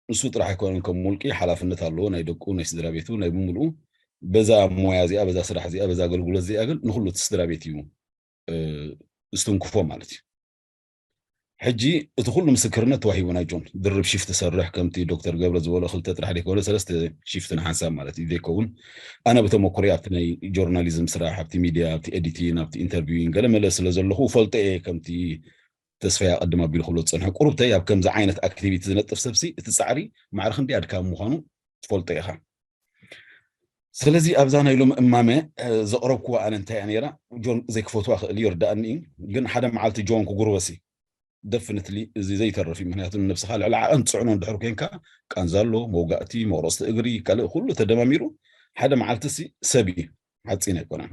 ንሱ ጥራሕ ኣይኮነን ከም ውልቂ ሓላፍነት ኣለዎ፣ ናይ ደቁ፣ ናይ ስድራ ቤቱ፣ ናይ ብምልኡ በዛ ሞያ እዚኣ፣ በዛ ስራሕ እዚኣ፣ በዛ ኣገልግሎት እዚኣ ግን ንኩሉ እቲ ስድራ ቤት እዩ ዝትንክፎ ማለት እዩ። ሕጂ እቲ ኩሉ ምስክርነት ተዋሂቡ ናይ ጆን ድርብ ሺፍት ሰርሕ ከምቲ ዶክተር ገብረ ዝበሎ ክልተ ጥራሕ ዘይኮነ ሰለስተ ሺፍት ንሓንሳብ ማለት እዩ ዘይከውን ኣነ ብተመክሮይ ኣብቲ ናይ ጆርናሊዝም ስራሕ ኣብቲ ሚድያ ኣብቲ ኤዲቲን ኣብቲ ኢንተርቪዊን ገለ መለ ስለ ዘለኹ ፈልጦ እየ ከምቲ ተስፋይ ኣቐድም ኣቢሉ ክብሎ ዝጸንሐ ቁሩብተይ ኣብ ከምዚ ዓይነት ኣክቲቪቲ ዝነጥፍ ሰብሲ እቲ ጻዕሪ ማዕረ ክንደይ ኣድካሚ ምዃኑ ትፈልጦ ኢኻ። ስለዚ ኣብዛ ናይ ሎሚ እማመ ዘቕረብክዋ ኣነ እንታይ እያ ነይራ፣ ጆን ዘይክፈትዋ ክእል እዩ ይርዳእኒ እዩ፣ ግን ሓደ መዓልቲ ጆን ክጉርበሲ ደፍንትሊ እዚ ዘይተርፍ እዩ። ምክንያቱ ንነብስኻ ልዕሊ ዓቐን ትፅዕኖ እንድሕር ኮንካ ቃንዛ ኣሎ፣ መውጋእቲ፣ መቁረፅቲ እግሪ፣ ካልእ ኩሉ ተደማሚሩ ሓደ መዓልቲ ሲ ሰብ እዩ፣ ሓፂን ኣይኮነን።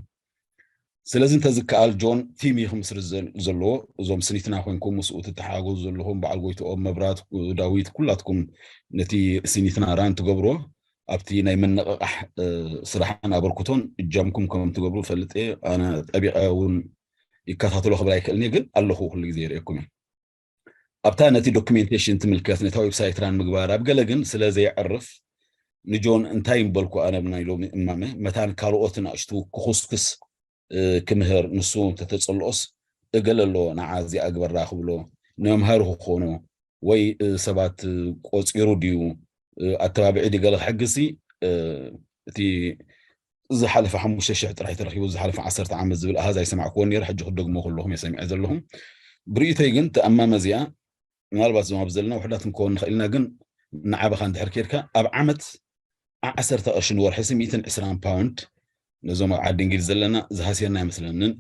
ስለዚ እንተዝከኣል ጆን ቲም እዩ ክምስርት ዘል- ዘለዎ። እዞም ስኒትና ኮንኩም ምስኡ ትተሓጋገዙ ዘለኹም በዓል ጎይትኦም፣ መብራት፣ ዳዊት ኩላትኩም ነቲ ስኒትና ራን ትገብርዎ ኣብቲ ናይ ምንቕቓሕ እ፣ ስራሕን ኣበርክቶን እጃምኩም ከም ትገብሩ ፈልጥ እየ። ኣነ ጠቢቐ እውን ይከታተሎ ክብል ኣይክእልን እየ፣ ግን ኣለኹ ኩሉ ግዜ ይርእየኩም እየ። ኣብታ ነቲ ዶክሜንቴሽን ትምልከት ነታ ዌብሳይት ራን ምግባር ኣብ ገለ ግን ስለ ዘየዕርፍ ንጆን እንታይ ምበልኩ ኣነ ብናይ ሎሚ እማመ መታን ካልኦት ንኣሽቱ ክኹስክስ እ፣ ክምህር ንሱ እንተተጸልኦስ እገለ ኣሎ ንዓ እዚኣ ግበራ ክብሎ ንመምሃሪ ክኾኖ ወይ ሰባት ቆፂሩ ድዩ ኣተባብዒ ድዩ ገለ ክሕግዝሲ እቲ ዝሓለፈ ሓሙሽተ ሽሕ ጥራሕ ተረኪቡ ዝሓለፈ ዓሰርተ ዓመት ዝብል ኣሃዝ ኣይሰማዕክዎን ነይረ። ሕጂ ክደግሞ ከለኹም እየ ሰሚዐ ዘለኹም። ብርእይቶይ ግን ተኣማመ እዚኣ ምናልባት እዞም ኣብ ዘለና ውሕዳት ንከውን ንኽእል ኢና፣ ግን ንዓበኻ እንድሕር ኬድካ ኣብ ዓመት ዓሰርተ ቅርሺ ንወርሒ ሲ ሚእትን ዕስራን ፓውንድ ነዞም ኣብ ዓዲ እንግሊዝ ዘለና ዝሃስየና ኣይመስለንን።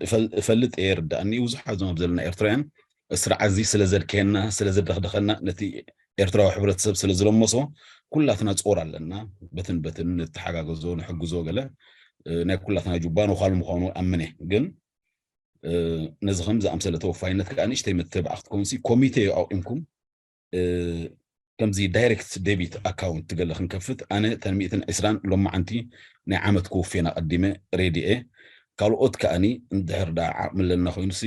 እፈልጥ እየ፣ ርዳእኒ። ብዙሓት እዞም ኣብ ዘለና ኤርትራውያን ስርዓት እዚ ስለ ዘድከየና ስለ ዘደኽደኸና ነቲ ኤርትራዊ ሕብረተሰብ ስለ ዝለመሶ ኩላትና ጾር ኣለና። በትን በትን ንተሓጋገዞ ንሕግዞ ገለ ናይ ኩላትና ጁባ ንዃል ምዃኑ ኣምነ። ግን ነዚ ከም ዝኣምሰለ ተወፋይነት ከዓ ንእሽተይ መተባዕ ክትከውን ሲ ኮሚቴ ኣቑምኩም ከምዚ ዳይሬክት ዴቢት ኣካውንት ገለ ክንከፍት ኣነ ተን ሚእትን ዕስራን ሎማዓንቲ ናይ ዓመት ክውፌና ቀዲመ ሬዲኤ ካልኦት ከኣኒ እንድሕር ዳ ዓቕሚ ኣለና ኮይኑሲ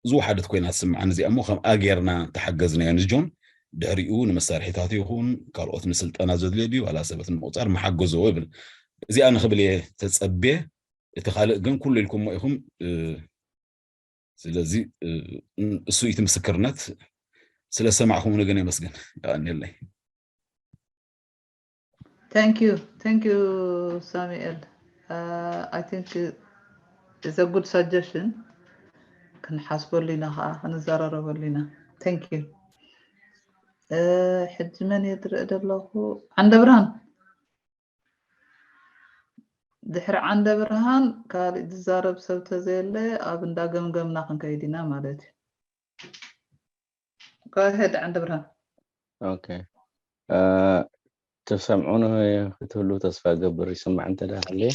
ዝወሓደት ኮይና ትስምዓኒ እዚኣ እሞ ከምኣ ጌርና ተሓገዝናዮ ንጆን ድሕሪኡ ንመሳርሒታት ይኹን ካልኦት ንስልጠና ዘድልዮ ድዩ ዋላ ሰበት ንምቁፃር መሓገዞ ይብል እዚኣ ንክብል እየ ተፀቤ እቲ ካልእ ግን ኩሉ ኢልኩሞ ኢኹም ስለዚ እሱ እቲ ምስክርነት ስለ ሰማዕኹምኒ ግን የመስግን። የቀንየለይ። Thank you. Thank you, Samuel. Uh, I think it's a good suggestion. ክንሓስበሉ ኢና ከዓ ክንዘራረበሉ ኢና። Thank you. ሕጂ መን እየ ዝርኢ ዘለኹ? ዓንደ ብርሃን። ድሕሪ ዓንደ ብርሃን ካሊእ ዝዛረብ ሰብ ተዘየለ ኣብ እንዳ ገምገምና ክንከይድ ኢና ማለት እዩ። Go ahead ዓንደ ብርሃን። Okay. ተሰምዑን ክትህሉ ተስፋ ገብር ይስማዕ እንተ ደኣ ሃልየ።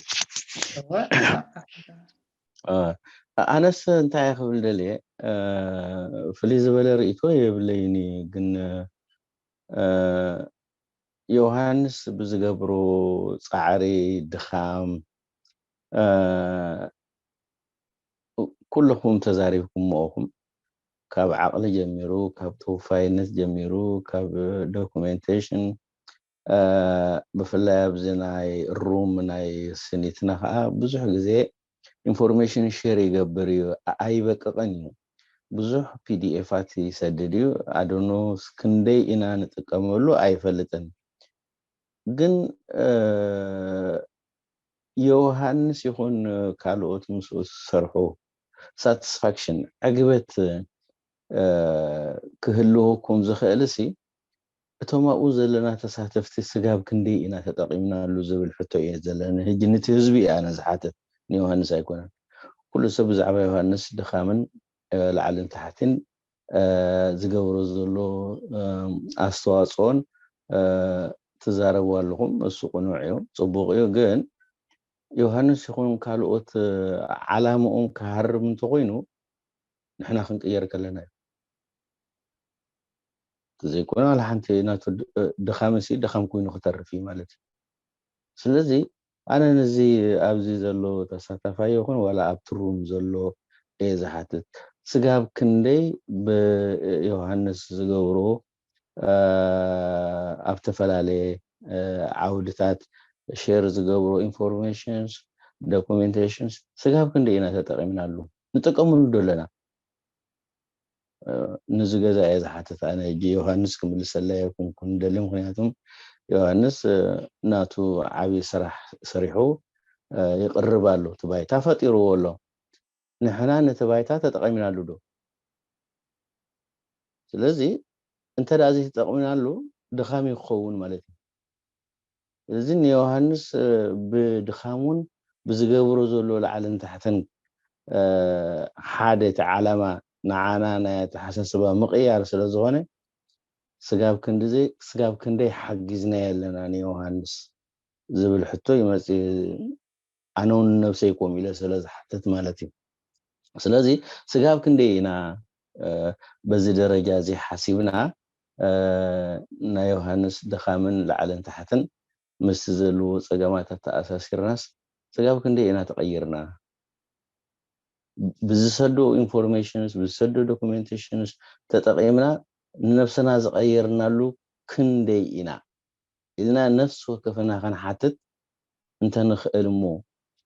ኣነስ እንታይ ክብል ደልየ ፍልይ ዝበለ ርእይቶ የብለይኒ ግን ዮሃንስ ብዝገብሮ ፃዕሪ ድኻም ኩልኹም ተዛሪብኩሞ ኢኹም ካብ ዓቕሊ ጀሚሩ ካብ ተወፋይነት ጀሚሩ ካብ ዶኩሜንቴሽን ብፍላይ ኣብዚ ናይ ሩም ናይ ስኒትና ከዓ ብዙሕ ግዜ ኢንፎርሜሽን ሼር ይገብር እዩ ኣይበቅቕን እዩ ብዙሕ ፒዲኤፋት ይሰድድ እዩ ኣዶኖ ክንደይ ኢና ንጥቀመሉ ኣይፈልጥን ግን ዮሃንስ ይኹን ካልኦት ምስኡ ዝሰርሑ ሳቲስፋክሽን ዕግበት ክህልወኩም ዝኽእል ሲ እቶም ኣብኡ ዘለና ተሳተፍቲ ስጋብ ክንደይ ኢና ተጠቒምናሉ ዝብል ሕቶ እየ ዘለኒ። ሕጂ ነቲ ህዝቢ እየ ኣነ ዝሓትት ንዮሃንስ ኣይኮነን። ኩሉ ሰብ ብዛዕባ ዮሃንስ ድኻምን ላዕልን ታሕትን ዝገብሮ ዘሎ ኣስተዋፅኦን ትዛረቡ ኣለኹም። እሱ ቅኑዕ እዩ፣ ፅቡቕ እዩ። ግን ዮሃንስ ይኹን ካልኦት ዓላምኦም ክሃርም እንተኮይኑ ንሕና ክንቅየር ከለና እዩ። ዘይኮነ ዋላ ሓንቲ ናቱ ድኻምሲ ድኻም ኮይኑ ክተርፍ እዩ ማለት እዩ። ስለዚ ኣነ ነዚ ኣብዚ ዘሎ ተሳታፋይ ይኹን ዋላ ኣብቲ ሩም ዘሎ እየ ዝሓትት። ስጋብ ክንደይ ብዮሃንስ ዝገብሮ ኣብ ዝተፈላለየ ዓውድታት ሼር ዝገብሮ ኢንፎርሜሽንስ ዶኩሜንቴሽንስ ስጋብ ክንደይ ኢና ተጠቒምናሉ? ንጥቀምሉ ዶ ኣለና? ነዚ ገዛ እየ ዝሓትት ኣነ ሕጂ ዮሃንስ ክምልሰላ የኩንኩን ደሊ ምክንያቱም ዮሃንስ ናቱ ዓብዪ ስራሕ ሰሪሑ ይቅርብ ኣሎ እቲ ባይታ ፈጢርዎ ኣሎ ንሕና ነቲ ባይታ ተጠቂምናሉ ዶ ስለዚ እንተ ደኣ ዘይተጠቂምናሉ ድኻም እዩ ክኸውን ማለት እዩ እዚ ንዮሃንስ ብድኻሙን ብዝገብሮ ዘሎ ላዕልን ታሕትን ሓደ እቲ ዓላማ ንዓና ናይ ኣተሓሳስባ ምቕያር ስለ ዝኾነ ስጋብ ክንድዚ ስጋብ ክንደይ ሓጊዝናዮ ኣለና ንዮሃንስ ዝብል ሕቶ ይመፅእ ኣነ እውን ነብሰይ ከምኡ ኢለ ስለ ዝሓትት ማለት እዩ ስለዚ ስጋብ ክንደይ ኢና በዚ ደረጃ እዚ ሓሲብና ናይ ዮሃንስ ድኻምን ላዕልን ታሕትን ምስቲ ዘለዎ ፀገማት ኣተኣሳሲርናስ ስጋብ ክንደይ ኢና ተቐይርና ብዝሰዶ ኢንፎርሜሽንስ ብዝሰዶ ዶኩሜንቴሽንስ ተጠቒምና ንነብስና ዝቐየርናሉ ክንደይ ኢና ኢልና ነፍሲ ወከፍና ክንሓትት እንተንኽእል እሞ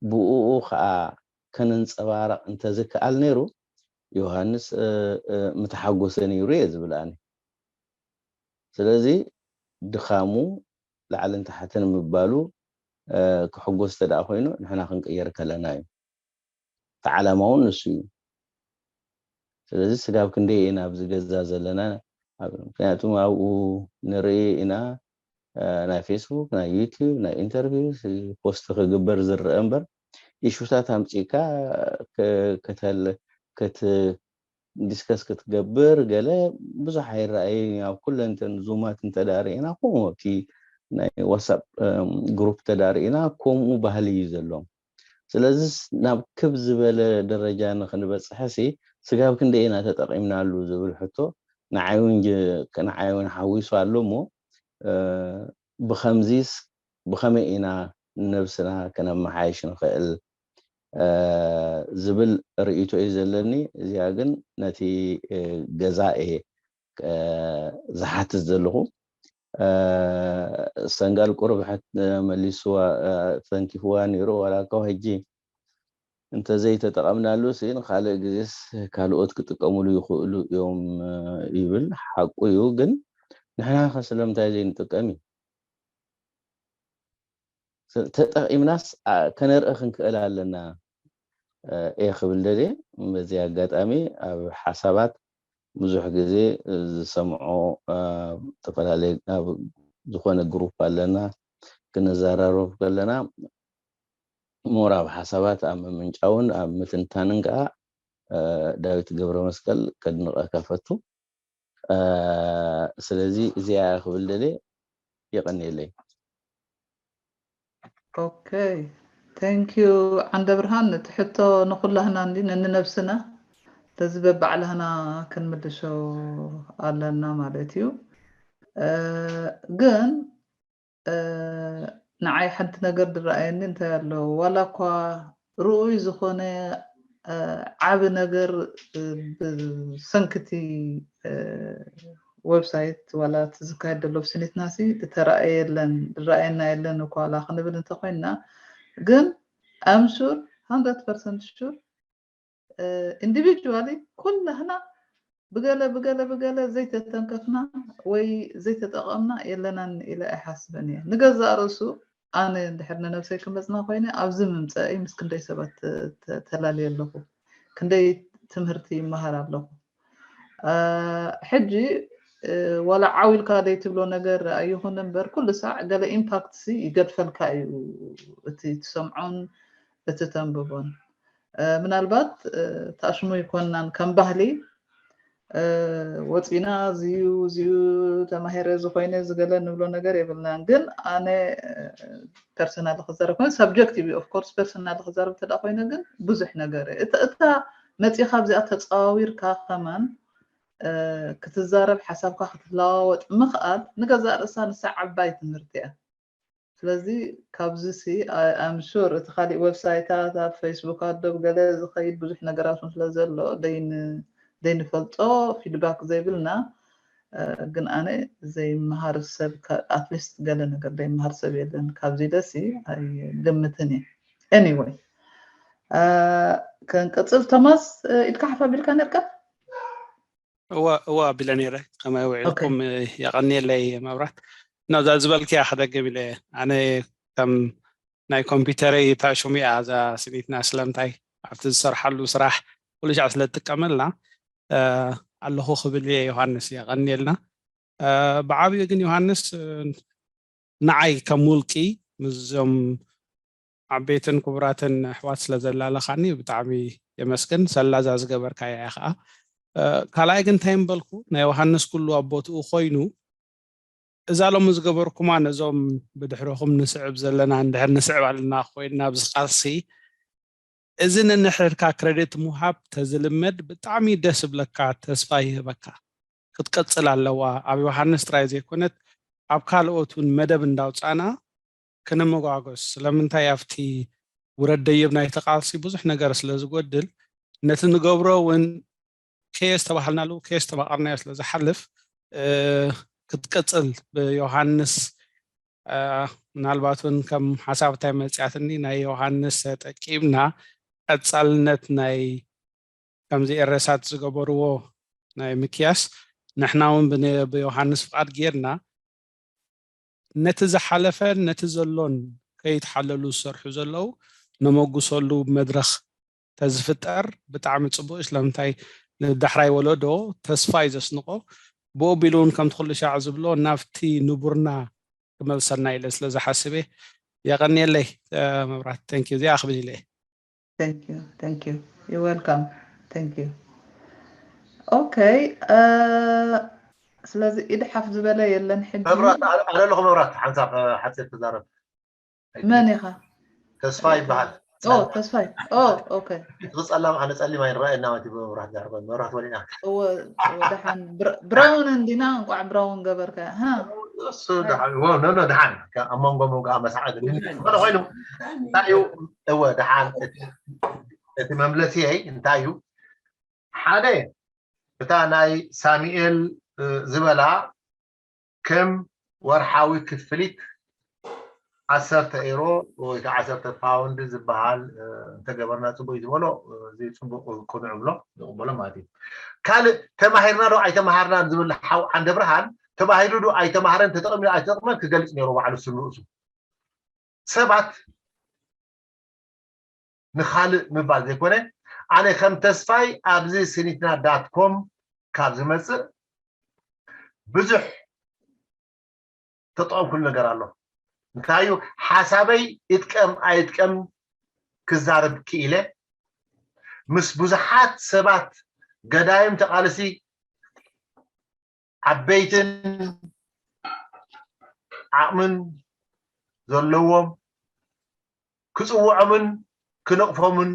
ብእኡ ከዓ ከነንፀባረቕ እንተዝከኣል ነይሩ ዮሃንስ ምተሓጎሰ ነይሩ እየ ዝብል ኣነ ስለዚ ድኻሙ ላዕልን ታሕትን ምባሉ ክሕጎስ እንተ ደኣ ኮይኑ ንሕና ክንቅየር ከለና እዩ። እቲ ዓላማ እውን ንሱ እዩ። ስለዚ ስጋብ ክንደይ ኢና ኣብዚ ገዛ ዘለና? ምክንያቱም ኣብኡ ንርኢ ኢና፣ ናይ ፌስቡክ፣ ናይ ዩቲዩብ፣ ናይ ኢንተርቪው ፖስት ክግበር ዝረአ እምበር ኢሹታት ኣምፂእካ ከተል ዲስከስ ክትገብር ገለ ብዙሕ ኣይረኣይን። ኣብ ኩለንተን ዙማት እንተዳርኢና ከምኡ ኣብቲ ናይ ዋትሳፕ ግሩፕ ተዳርኢና ከምኡ ባህሊ እዩ ዘለዎም። ስለዚ ናብ ክብ ዝበለ ደረጃ ንክንበፅሐ ሲ ስጋብ ክንደይ ኢና ተጠቂምናሉ ዝብል ሕቶ ንዓይ እውን ንዓይ እውን ሓዊሱ ኣሎ እሞ ብከምዚስ ብከመይ ኢና ነብስና ከነመሓይሽ ንኽእል ዝብል ርእይቶ እዩ ዘለኒ። እዚኣ ግን ነቲ ገዛ እየ ዝሓትት ዘለኹ። ሰንጋል ቁሩብ መሊስዋ ተንኪፍዋ ነይሩ ዋላ እኳ ሕጂ እንተዘይተጠቐምናሉ ሲ ንካልእ ግዜስ ካልኦት ክጥቀምሉ ይኽእሉ እዮም ይብል። ሓቁ እዩ፣ ግን ንሕና ከ ስለምንታይ ዘይንጥቀም እዩ? ተጠቒምናስ ከነርኢ ክንክእል ኣለና እየ ክብል ደልየ። በዚ ኣጋጣሚ ኣብ ሓሳባት ብዙሕ ግዜ ዝሰምዖ ዝተፈላለየ ኣብ ዝኾነ ግሩፕ ኣለና ክንዘራረብ ከለና ሞር ኣብ ሓሳባት ኣብ ምምንጫውን ኣብ ምትንታንን ከዓ ዳዊት ገብረ መስቀል ከድንቐካ ፈቱ። ስለዚ እዚኣ ክብል ደልየ። የቐንየለይ። ኦኬ፣ ቴንክ ዩ ዓንደ ብርሃን። እቲ ሕቶ ንኩላህና እንዲ ነንነብስና፣ ስለዚ በባዕላህና ክንምልሾ ኣለና ማለት እዩ። ግን ንዓይ ሓንቲ ነገር ዝረኣየኒ እንታይ ኣሎ፣ ዋላ እኳ ርኡይ ዝኾነ ዓቢ ነገር ብሰንክቲ ዌብሳይት ዋላ እቲ ዝካየድ ዘሎ ብስኒትና ሲ ዝተረኣየ የለን፣ ዝረኣየና የለን እኳ ዋላ ክንብል እንተኮይንና፣ ግን ኣምሹር ሃንድረድ ፐርሰንት ሹር ኢንዲቪጁዋሊ ኩላህና ብገለ ብገለ ብገለ ዘይተተንከፍና ወይ ዘይተጠቐምና የለናን ኢለ ኣይሓስብን እየ። ንገዛእ ርእሱ ኣነ እንድሕር ንነብሰይ ክመጽና ኮይነ ኣብዚ ምምጸእይ ምስ ክንደይ ሰባት ተላልየ ኣለኹ፣ ክንደይ ትምህርቲ ይመሃር ኣለኹ። ሕጂ ዋላ ዓው ኢልካ ዘይትብሎ ነገር ኣይኹን እምበር ኩሉ ሳዕ ገለ ኢምፓክት ሲ ይገድፈልካ እዩ እቲ ትሰምዖን እቲ ተንብቦን። ምናልባት ተኣሽሙ ይኮንናን ከም ባህሊ ወፂና እዚዩ እዚዩ ተማሂረ ዝኾይነ ዝገለ ንብሎ ነገር የብልናን። ግን ኣነ ፐርሰናል ክዛረብ ኮይኑ ሳብጀክቲቭ እዩ። ኦፍኮርስ ፐርሰናል ክዛረብ እንተ ኮይነ ግን ብዙሕ ነገር እታ መፂኻ ኣብዚኣ ተፀዋዊርካ ከማን ክትዛረብ ሓሳብካ ክትለዋወጥ ምኽኣል ንገዛእ ርእሳ ንሳ ዓባይ ትምህርቲ እያ። ስለዚ ካብዚ ሲ ኣም ሹር እቲ ካሊእ ዌብሳይታት ኣብ ፌስቡክ ኣዶብ ገለ ዝኸይድ ብዙሕ ነገራት እውን ስለ ዘሎ ዘይንፈልጦ ፊድባክ ዘይብልና ግን ኣነ ዘይመሃር ሰብ ኣትሊስት ገለ ነገር ዘይመሃር ሰብ የለን ካብዚ ኢለ ሲ ኣይግምትን እየ። ኤኒወይ ከንቅፅል። ቶማስ ኢድካ ሓፍ ኣቢልካ ነርካ? እወ እወ ኣቢለ ነይረ። ከመይ ውዒልኩም? የቐንየለይ መብራት። ናብዛ ዝበልክያ ክደግም ኢለ ኣነ ከም ናይ ኮምፒውተረይ ታሽሙ እያ እዛ ስኒትና ስለምንታይ ኣብቲ ዝሰርሓሉ ስራሕ ኩሉ ሻዕ ስለ ትጥቀመልና ኣለኹ ክብል እየ። ዮሃንስ የቐንየልና። ብዓብዩ ግን ዮሃንስ ንዓይ ከም ውልቂ ምስዞም ዓበይትን ክቡራትን ኣሕዋት ስለ ዘላለኻኒ ብጣዕሚ የመስግን። ሰላዛ ዝገበርካያ እያ ከዓ። ካልኣይ ግን እንታይ ምበልኩ ናይ ዮሃንስ ኩሉ ኣብ ቦትኡ ኮይኑ እዛ ሎሚ ዝገበርኩማ ነዞም ብድሕረኹም ንስዕብ ዘለና እንድሕር ንስዕብ ኣለና ኮይንና ኣብዚ ቃልሲ እዚ ነንሕድካ ክረዲት ምሃብ ተዝልመድ ብጣዕሚ ደስ ዝብለካ ተስፋ ይህበካ። ክትቀፅል ኣለዋ። ኣብ ዮሃንስ ጥራይ ዘይኮነት ኣብ ካልኦት እውን መደብ እንዳውፃእና ክንመጓጎስ። ስለምንታይ ኣብቲ ውረድ ደይብ ናይቲ ቃልሲ ብዙሕ ነገር ስለ ዝጎድል ነቲ ንገብሮ እውን ከየስተባሃልናሉ ከየስተባቐርናዮ ስለ ዝሓልፍ ክትቅፅል ብዮሃንስ ምናልባት እውን ከም ሓሳብ እንታይ መፅያትኒ ናይ ዮሃንስ ተጠቂምና ቀፃልነት ናይ ከምዚ ኤረሳት ዝገበርዎ ናይ ምክያስ ንሕና እውን ብነ- ብዮሃንስ ፍቓድ ጌርና ነቲ ዝሓለፈን ነቲ ዘሎን ከይተሓለሉ ዝሰርሑ ዘለዉ ነመጉሰሉ መድረኽ ተዝፍጠር ብጣዕሚ ፅቡቅ እዩ። ስለምንታይ ንዳሕራይ ወለዶ ተስፋ እዩ ዘስንቆ። ብኡ ኣቢሉ እውን ከምቲ ኩሉ ሻዕ ዝብሎ ናብቲ ንቡርና ክመልሰና ኢለ ስለ ዝሓስብ እየ። የቐንየለይ መብራት። Thank you። እዚኣ ክብል ኢለ እየ። Thank you, thank you. You're welcome. Thank you. Okay. Uh, ስለዚ ኢድ ሓፍ ዝበለ የለን ሕጂ። መብራት ኣነ ኣለኹ። መብራት ሓንሳብ ሓፂር ክዛረብ። መን ኢኻ? ተስፋ ይበሃል። ኦ ተስፋይ። ኦ okay። እቲ ጸላም ኣነ ጸሊም ኣይረኣየና ማለት እዩ። መብራት ዛርባ መብራት ወሊና። እወ እወ ደሓን ብራውን እንዲና እንቋዕ ብራውን ገበርካ። ሃ እሱ ደሓን ወ ኖ ኖ ደሓን ኣብ መንጎ መንጎ ኣመሳዓድ ዝኾነ ኮይኑ እንታይ እዩ? እወ ደሓን እቲ መምለሲየይ እንታይ እዩ? ሓደ እታ ናይ ሳሙኤል ዝበላ ከም ወርሓዊ ክፍሊት ዓሰርተ ኤሮ ወይ ከዓ ዓሰርተ ፓውንድ ዝበሃል እንተገበርና ፅቡቅ እዩ ዝበሎ እዚ ፅቡቅ ቅኑዕ ብሎ ዝቅበሎ ማለት እዩ። ካልእ ተማሂርና ዶ ኣይተማሃርናን ዝብል ሓው ዓንደ ብርሃን ተባሂሉ ዶ ኣይተማሃረን ተጠቅሚ ኣይተጠቅመን ክገልፅ ነይሩ ባዕሉ ስም ርእሱ ሰባት ንኻልእ ምባል ዘይኮነ ኣነ ከም ተስፋይ ኣብዚ ስኒትና ዳት ኮም ካብ ዝመፅእ ብዙሕ ተጠቐምኩሉ ነገር ኣሎ። እንታይ እዩ ሓሳበይ እጥቀም ኣይጥቀም ክዛረብ ክኢለ ምስ ብዙሓት ሰባት ገዳይም ተቓልሲ ዓበይትን ዓቕምን ዘለዎም ክፅውዖምን ክነቕፎምን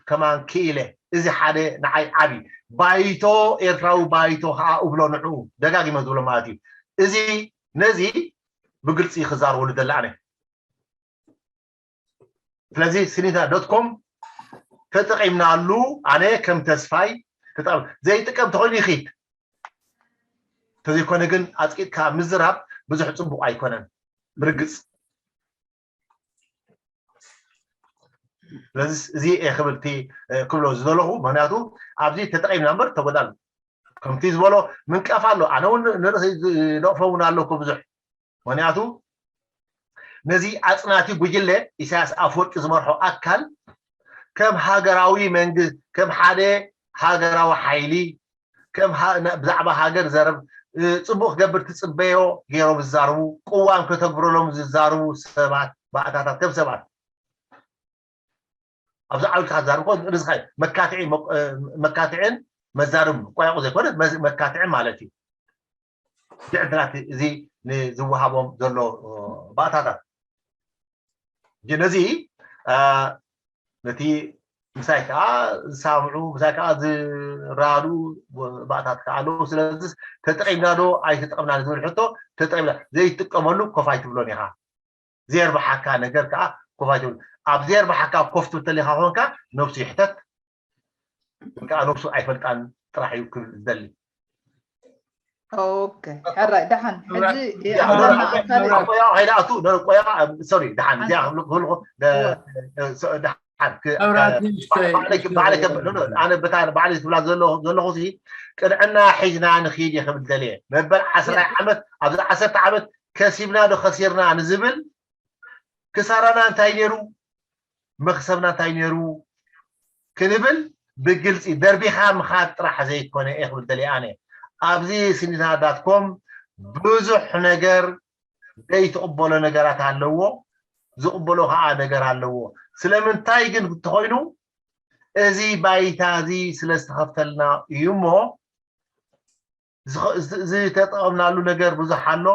ከማን ክኢለ እዚ ሓደ ንዓይ ዓብዪ ባይቶ ኤርትራዊ ባይቶ ከዓ እብሎ ንዕኡ ደጋጊመ ዝብሎ ማለት እዩ። እዚ ነዚ ብግልፂ ክዛረበሉ ደለ ኣነ ስለዚ ስኒታ ዶት ኮም ተጠቒምናሉ ኣነ ከም ተስፋይ ተጠቐም ዘይጥቀም ተኾይኑ ይኺድ ተዘይኮነ ግን ኣፅቂጥካ ምዝራብ ብዙሕ ፅቡቕ ኣይኮነን ብርግፅ ስለዚ እዚ እየ ክብል እቲ ክብሎ ዝደለኹ ምክንያቱ ኣብዚ ተጠቒምና እምበር ተጎዳል ከምቲ ዝበሎ ምንቀፍ ኣሎ ኣነ እውን ንርእሲ ዝነቕፎ እውን ኣለኩ ብዙሕ ምክንያቱ ነዚ ኣፅናቲ ጉጅለ ኢሳያስ ኣፈወርቂ ዝመርሖ ኣካል ከም ሃገራዊ መንግስት ከም ሓደ ሃገራዊ ሓይሊ ከም ብዛዕባ ሃገር ዘረብ ፅቡቅ ክገብር ትፅበዮ ገይሮም ዝዛርቡ ቅዋም ከተግብረሎም ዝዛርቡ ሰባት ባእታታት ከም ሰባት ኣብዚ ዓውድካ ትዛርብ ከ ንስኻ መካትዒ መካትዕን መዛርብ ቆያቁ ዘይኮነ መካትዕን ማለት እዩ። ድዕድላት እዚ ንዝወሃቦም ዘሎ ባእታታት ነዚ ነቲ ምሳይ ከዓ ዝሳምዑ ምሳይ ከዓ ዝራዱ ባእታት ከዓ ኣለዉ ስለዚ ተጠቂምና ዶ ኣይተጠቅምና ዝብል ሕቶ ተጠቂምና ዘይትጥቀመሉ ኮፍ ኣይትብሎን ኢኻ ዘየርብሓካ ነገር ከዓ ኮፍ ኣይትብል ኣብ ዘየርብሓካ ኮፍ ትብል ተሊካ ኮንካ ነብሱ ይሕተት ከዓ ነብሱ ኣይፈልጣን ጥራሕ እዩ ክብል ዝደሊ ኦኬ ሕራይ ደሓን ሕጂ ቆያ ከይዳኣቱ ቆያ ሶሪ ደሓን እዚኣ ክብልኩ ባዕለይ ትብላ ዘለኹ ቅንዕና ሒዝና ንኽይድ እየ ክብል ደልየ መበል ዓስራይ ዓመት ኣብዚ ዓሰርተ ዓመት ከሲብና ዶ ከሲርና ንዝብል ክሳራና እንታይ ነይሩ መክሰብና እንታይ ነይሩ ክንብል ብግልፂ ደርቢኻ ምኻድ ጥራሕ ዘይኮነ እየ ክብል ደልየ ኣነ ኣብዚ ስኒታ ዳትኮም ብዙሕ ነገር ዘይትቕበሎ ነገራት ኣለዎ ዝቕበሎ ከዓ ነገር ኣለዎ ስለምንታይ ግን እንተኾይኑ እዚ ባይታ እዚ ስለ ዝተኸፍተልና እዩ እሞ ዝተጠቐምናሉ ነገር ብዙሕ ኣሎ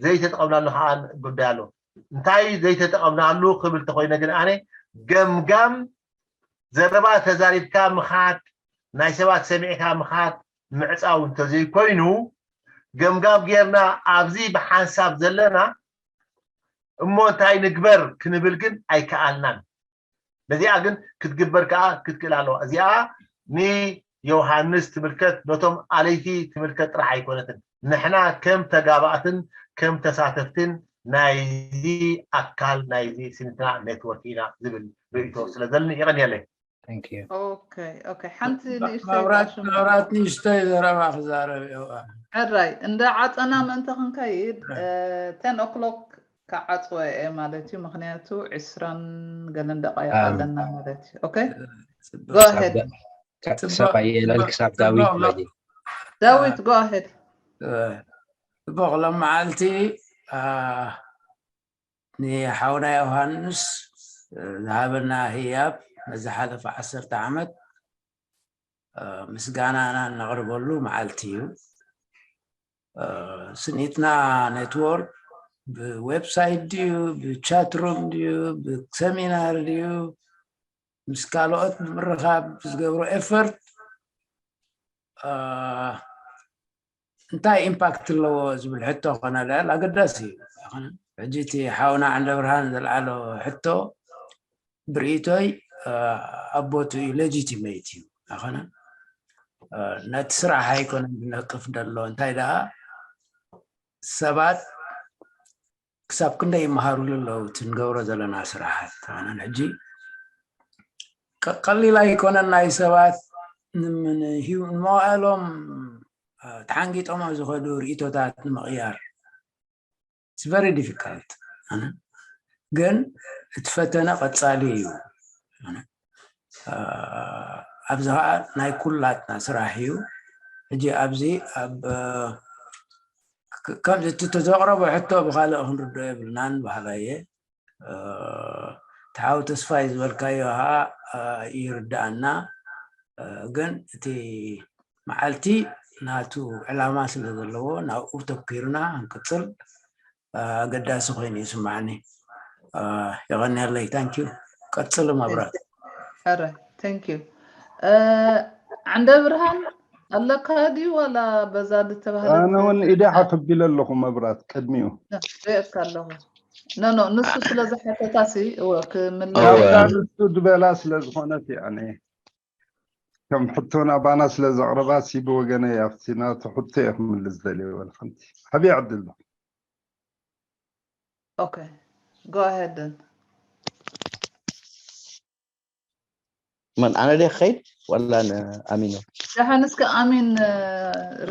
ዘይተጠቐምናሉ ከዓ ጉዳይ ኣሎ እንታይ ዘይተጠቐምናሉ ክብል ተኮይነ ግን ኣነ ገምጋም ዘረባ ተዛሪብካ ምኻድ ናይ ሰባት ሰሚዕካ ምኻድ ምዕፃው እንተዘይኮይኑ ገምጋም ጌርና ኣብዚ ብሓንሳብ ዘለና እሞ እንታይ ንግበር ክንብል ግን ኣይከኣልናን ነዚኣ ግን ክትግበር ከዓ ክትክእል ኣለዋ እዚኣ ንዮሃንስ ትምልከት ነቶም ኣለይቲ ትምልከት ጥራሕ ኣይኮነትን ንሕና ከም ተጋባእትን ከም ተሳተፍትን ናይዚ ኣካል ናይዚ ስኒትና ኔትወርክ ኢና ዝብል ርእቶ ስለ ዘለኒ የቐንየለይ Thank you. ኦኬ ኦኬ ሓንቲ ንእሽተይ መብራት ዳሽሙ መብራት ንእሽተይ ዘረባ ክዛረብ እዩ። ሕራይ እንዳ ዓፀና ምእንቲ ክንከይድ ten o'clock ክዓፅወ እየ ማለት እዩ። ምክንያቱ ዕስራን ገለን ደቃይቅ ኣም። ኣለና ማለት እዩ። ኦኬ ጽቡቅ። Go ahead. ካብ ሰባይ የለን ክሳብ ዳዊት መዲ ዳዊት go ahead. ጽቡቅ ሎም መዓልቲ ኣ፣ ንሓውና ዮሃንስ ዝሃበና ህያብ መዝሓለፈ ዓሰርተ ዓመት እ፣ ምስጋናና እነቕርበሉ መዓልቲ እዩ። እ፣ ስኒትና ኔትወርክ ብዌብሳይት ድዩ ብቻትሩም ድዩ ብሰሚናር ድዩ ምስ ካልኦት ንምርኻብ ዝገብሮ ኤፈርት እንታይ ኢምፓክት ኣለዎ ዝብል ሕቶ ኮነ ልዕል ኣገዳሲ እዩ። ሕጂ እቲ ሓውና ዓንደ ብርሃን ዘልዓሎ ሕቶ ብርእይቶይ ኣቦቱ እዩ ሌጂቲሜት እዩ ኣኾነ ነቲ ስራሕ ኣይኮነን ዝነቅፍ ደሎ እንታይ ደኣ ሰባት ክሳብ ክንደይ ይመሃሩሉ ኣለዉ እቲ ንገብሮ ዘለና ስራሓት ኣነ ሕጂ ቀሊል ኣይኮነን ናይ ሰባት ንመዋእሎም ተሓንጊጦሞ ዝኸዱ ርእቶታት ንምቕያር very difficult ግን እቲ ፈተነ ቀፃሊ እዩ። ኣብዚ ከዓ ናይ ኩላትና ስራሕ እዩ። ሕጂ ኣብዚ ኣብ ከምዚ እቲ ተዘቕረቦ ሕቶ ብካልእ ክንርድኦ የብልናን በሃላይ እየ። እቲ ሓው ተስፋይ ዝበልካዮ ከዓ ይርድኣና ግን እቲ መዓልቲ ናቱ ዕላማ ስለ ዘለዎ ናብኡ ተኪርና ክንቅፅል ኣገዳሲ ኮይኑ ይስማዓኒ። የቐንየለይ ታንኪዩ። ቀፅል መብራት። ሕረ thank you። ዓንደ ብርሃን ኣለካ ድዩ ዋላ በዛ ዝተባህለ ኣነ እውን ኢደ ሓክቢለ ኣለኹ መብራት ቅድሚኡ ርእየካ ኣለኹ። ኖ ኖ ንሱ ስለ ዝሓተታ ሲ እወ ክምልስ ካብዛ ንሱ ዝበላ ስለ ዝኾነት እያ ኣነ ከም ሕቶና ባና ስለ ዘቕረባ ሲ ብወገነይ ኣብቲ ናቱ ሕቶ እየ ክምልስ ደልየ ወላ ሓንቲ ሓብያ ዕድል ዶ Okay, go ahead then. መን ኣነ ድየ ክኸይድ ዋላ ንኣሚኖ? ደሓን እስከ ኣሚን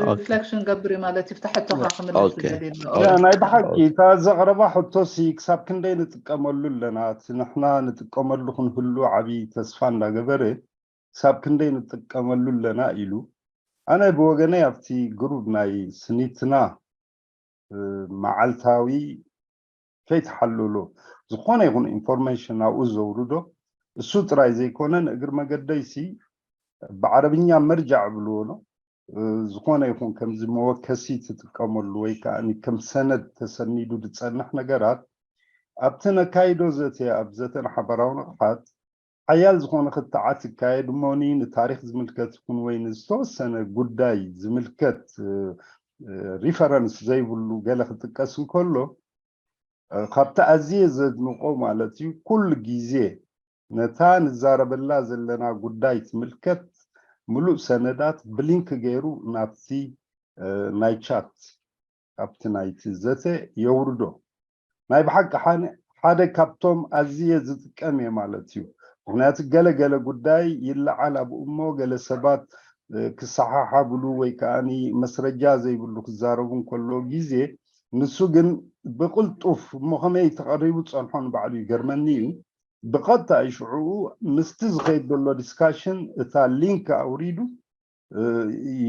reflection ገብር እዩ ማለት እዩ። ብታሕቶኻ ክምልስ Okay. ዝደልየሉ። Okay. ያ ናይ ብሓቂ እታ ዘቕረባ ሕቶሲ ክሳብ ክንደይ ንጥቀመሉ ኣለና? እቲ ንሕና ንጥቀመሉ ክንህሉ ዓብዪ ተስፋ እንዳገበረ ክሳብ ክንደይ ንጥቀመሉ ኣለና ኢሉ ኣነ ብወገነይ ኣብቲ ግሩብ ናይ ስኒትና መዓልታዊ ከይተሓለሎ ዝኾነ ይኹን ኢንፎርሜሽን ናብኡ ዘውርዶ እሱ ጥራይ ዘይኮነ ንእግሪ መገደይሲ ብዓረብኛ መርጃዕ ብልዎ ነው ዝኾነ ይኹን ከምዚ መወከሲ ትጥቀመሉ ወይ ከዓ ከም ሰነድ ተሰኒዱ ዝፀንሕ ነገራት ኣብቲ ነካይዶ ዘተ ኣብ ዘተን ሓበራዊ ንቕሓት ሓያል ዝኾነ ክትዓት ይካየድ እሞኒ ንታሪክ ዝምልከት ይኹን ወይ ንዝተወሰነ ጉዳይ ዝምልከት ሪፈረንስ ዘይብሉ ገለ ክጥቀስ እንከሎ ካብቲ ኣዝየ ዘድንቆ ማለት እዩ ኩሉ ግዜ ነታ ንዛረበላ ዘለና ጉዳይ ትምልከት ምሉእ ሰነዳት ብሊንክ ገይሩ ናብቲ ናይ ቻት ኣብቲ ናይቲ ዘተ የውርዶ ናይ ብሓቂ ሓደ ካብቶም ኣዝየ ዝጥቀም እየ ማለት እዩ ምክንያቱ ገለ ገለ ጉዳይ ይለዓል ኣብኡ እሞ ገለ ሰባት ክሰሓሓብሉ ወይ ከዓ መስረጃ ዘይብሉ ክዛረቡ እንከሎ ግዜ ንሱ ግን ብቅልጡፍ እሞ ከመይ ተቐሪቡ ፀንሖ ንባዕሉ ይገርመኒ እዩ ብቐጥታ እዩ ሽዑኡ ምስቲ ዝኸይድ ዘሎ ዲስካሽን እታ ሊንክ ኣውሪዱ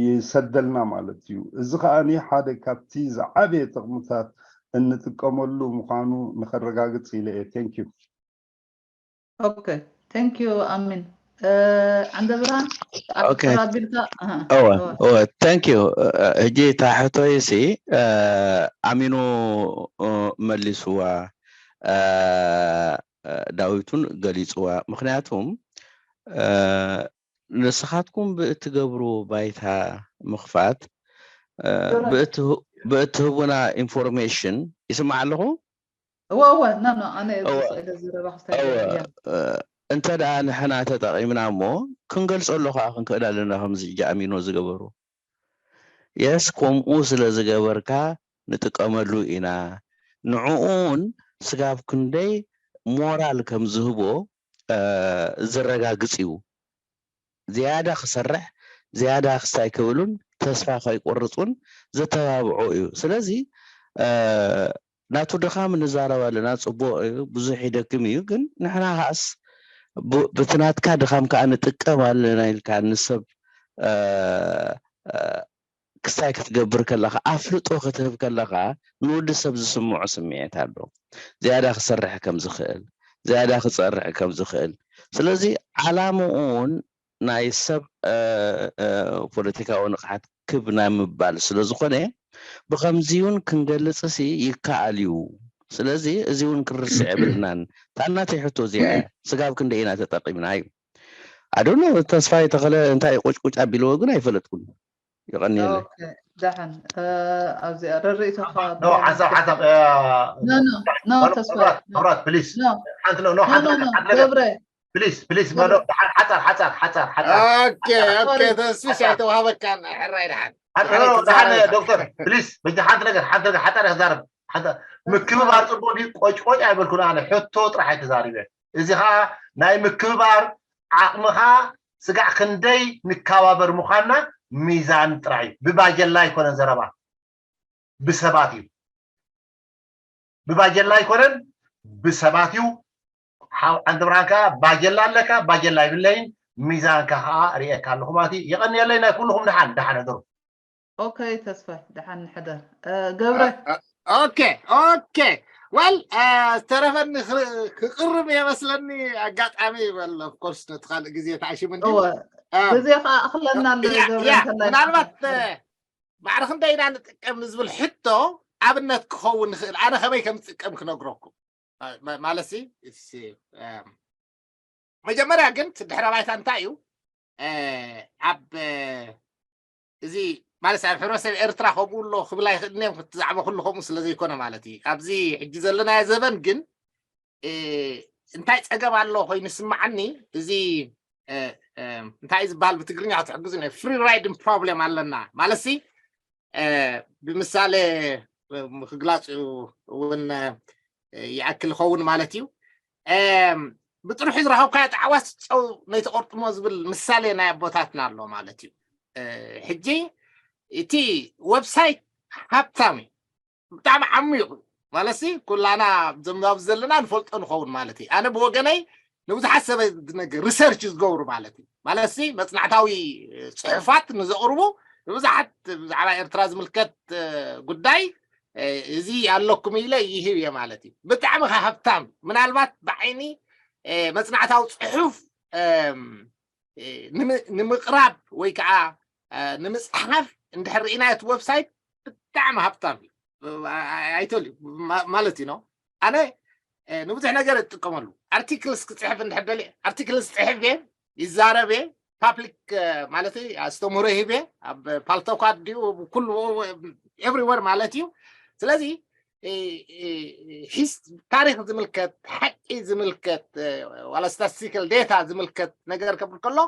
ይሰደልና ማለት እዩ እዚ ከዓ ሓደ ካብቲ ዝዓበየ ጥቕምታት እንጥቀመሉ ምዃኑ ንኸረጋግፅ ኢለ እየ thank you okay thank you ኣሚን ዓንደ ብርሃን Okay. ኣቢልካ እወ እወ thank you ሕጂ እታ ሕቶይ ሲ ኣሚኑ መሊስዋ ዳዊቱን ገሊፅዋ ምክንያቱም ንስኻትኩም ብእትገብሩ ባይታ ምኽፋት ብእትህቡና ኢንፎርሜሽን ይስማዕ ኣለኹ እወ እወ ኖ ኖ ኣነ ተስኢለ ዝረባ ክስታይ እንተ ደኣ ንሕና ተጠቒምና እሞ ክንገልጸሉ ከዓ ክንክእል ኣለና ከምዚ ጃእሚኖ ዝገበሩ የስ ከምኡ ስለ ዝገበርካ ንጥቀመሉ ኢና ንዕኡን ስጋብ ክንደይ ሞራል ከም ዝህቦ ዝረጋግጽ እዩ ዝያዳ ክሰርሕ ዝያዳ ክስታይ ክብል እውን ተስፋ ከይቆርፅ እውን ዘተባብዖ እዩ። ስለዚ ናቱ ድኻም ንዛረብ ኣለና፣ ፅቡቕ እዩ፣ ብዙሕ ይደክም እዩ። ግን ንሕና ከዓስ ብቲ ናትካ ድኻም ከዓ ንጥቀም ኣለና ኢልካ ንሰብ ክስታይ ክትገብር ከለኻ፣ ኣፍልጦ ክትህብ ከለኻ፣ ንወዲ ሰብ ዝስምዖ ስምዒት ኣሎ። ዝያዳ ክሰርሕ ከም ዝኽእል፣ ዝያዳ ክፀርሕ ከም ዝኽእል። ስለዚ ዓላምኡ እውን ናይ ሰብ ፖለቲካዊ ንቕሓት ክብ ናይ ምባል ስለ ዝኾነ፣ ብኸምዚ እውን ክንገልጽ ሲ ይከኣል እዩ። ስለዚ እዚ እውን ክንርስዕ የብልናን። ታናተይ ሕቶ እዚኣ እያ። ስጋብ ክንደይ ኢና ተጠቂምና እዩ? ኣዶኖ ተስፋይ ተኸለ እንታይ ቁጭቁጭ ኣቢልዎ ግን ኣይፈለጥኩን። ይቐንየለይ። ደሓን ኣብዚኣ ረርእቶኻ ሓንሳብ ሓንሳብ ኖ ተስፋ ኖ ሓንቲ ኖ ሓንቲ ነገር ሓንቲ ነገር ገብረ ፕሊስ ፕሊስ መዶ ሓጻር ሓጻር ሓጻር ሓጻር ሓጻር ኦኬ ኦኬ ተስፍሽ ኣይተዋህበካን ሕራይ ደሓን ሓጻር ዶክተር ፕሊስ በጃ ሓንቲ ነገር ሓንቲ ነገር ሓጻር ክዛረብ ሓጻር ምክብባር ጽቡቅ ድዩ? ቆጭቆጭ ኣይበልኩን ኣነ ሕቶ ጥራሕ ኣይተዛሪበ። እዚ ከዓ ናይ ምክብባር ዓቕምኻ ስጋዕ ክንደይ ንከባበር ምዃንና ሚዛን ጥራሕ እዩ። ብባጀላ ኣይኮነን ዘረባ ብሰባት እዩ። ብባጀላ ኣይኮነን ብሰባት እዩ። ሓው ዓንዲ ብርሃን ከዓ ባጀላ ኣለካ ባጀላ ይብለይን ሚዛንካ ከዓ ርእየካ ኣለኹ ማለት እዩ። የቐንየለይ ናይ ኩልኹም ደሓን ደሓን ሕደሩ። ኦኬ ተስፋይ ደሓን ንሕደር ገብረ ኦኬ ኦኬ well ዝተረፈኒ ክቅርብ የመስለኒ ኣጋጣሚ well of course ነቲ ካልእ ግዜ ተዓሽም እንዲ ግዜ ከዓ ኣኽለና ኣሎ ገብረ ምናልባት ባዕሪ ክንደይ ኢና ንጥቀም ንዝብል ሕቶ ኣብነት ክኸውን ንኽእል ኣነ ከመይ ከም ዝጥቀም ክነግረኩም ማለት ሲ መጀመርያ ግን ድሕረ ባይታ እንታይ እዩ ኣብ እዚ ማለት ኣብ ሕብረተሰብ ኤርትራ ከምኡ ኣሎ ክብል ኣይኽእልን እዮም ዛዕባ ኩሉ ከምኡ ስለ ዘይኮነ ማለት እዩ ኣብዚ ሕጂ ዘለናዮ ዘበን ግን እንታይ ፀገም ኣሎ ኮይኑ ይስምዓኒ እዚ እንታይ ዝበሃል ብትግርኛ ክትሕግዙ ናይ free riding problem ኣለና ማለት ሲ ብምሳሌ ክግላፅ እውን ይኣክል ይኸውን ማለት እዩ ብጥርሑ ዝረኸብካዮ ጣዕዋስ ጨው ነይተቆርጥሞ ዝብል ምሳሌ ናይ ኣቦታትና ኣሎ ማለት እዩ ሕጂ እቲ website ሃብታም እዩ ብጣዕሚ ዓሚቑ ማለት ኩላና ዘምዛብ ዘለና ንፈልጦ ንኸውን ማለት እዩ ኣነ ብወገነይ ንብዙሓት ሰብ ነገር research ዝገብሩ ማለት እዩ ማለት መፅናዕታዊ ፅሑፋት ንዘቕርቡ ንብዙሓት ብዛዕባ ኤርትራ ዝምልከት ጉዳይ እዚ ኣለኩም ኢለ ይህብ እየ ማለት እዩ ብጣዕሚ ሃብታም ምናልባት ብዓይኒ መፅናዕታዊ ፅሑፍ ንምቕራብ ወይ ከዓ ንምፅሓፍ እንድሕር ርኢና እቲ website ብጣዕሚ ሃብታም እዩ ኣይተልዩ ማለት እዩ ኣነ ንብዙሕ ነገር እጥቀመሉ articles ክፅሕፍ እንድሕር ደልየ articles ፅሕፍ እየ ይዛረብ እየ public ማለት ኣስተምህሮ ይህብ እየ ኣብ ፓልቶኳት ድዩ ኩሉ everywhere ማለት እዩ ስለዚ ታሪክ ዝምልከት ሓቂ ዝምልከት ዋላ statistical data ዝምልከት ነገር ከብል ከሎ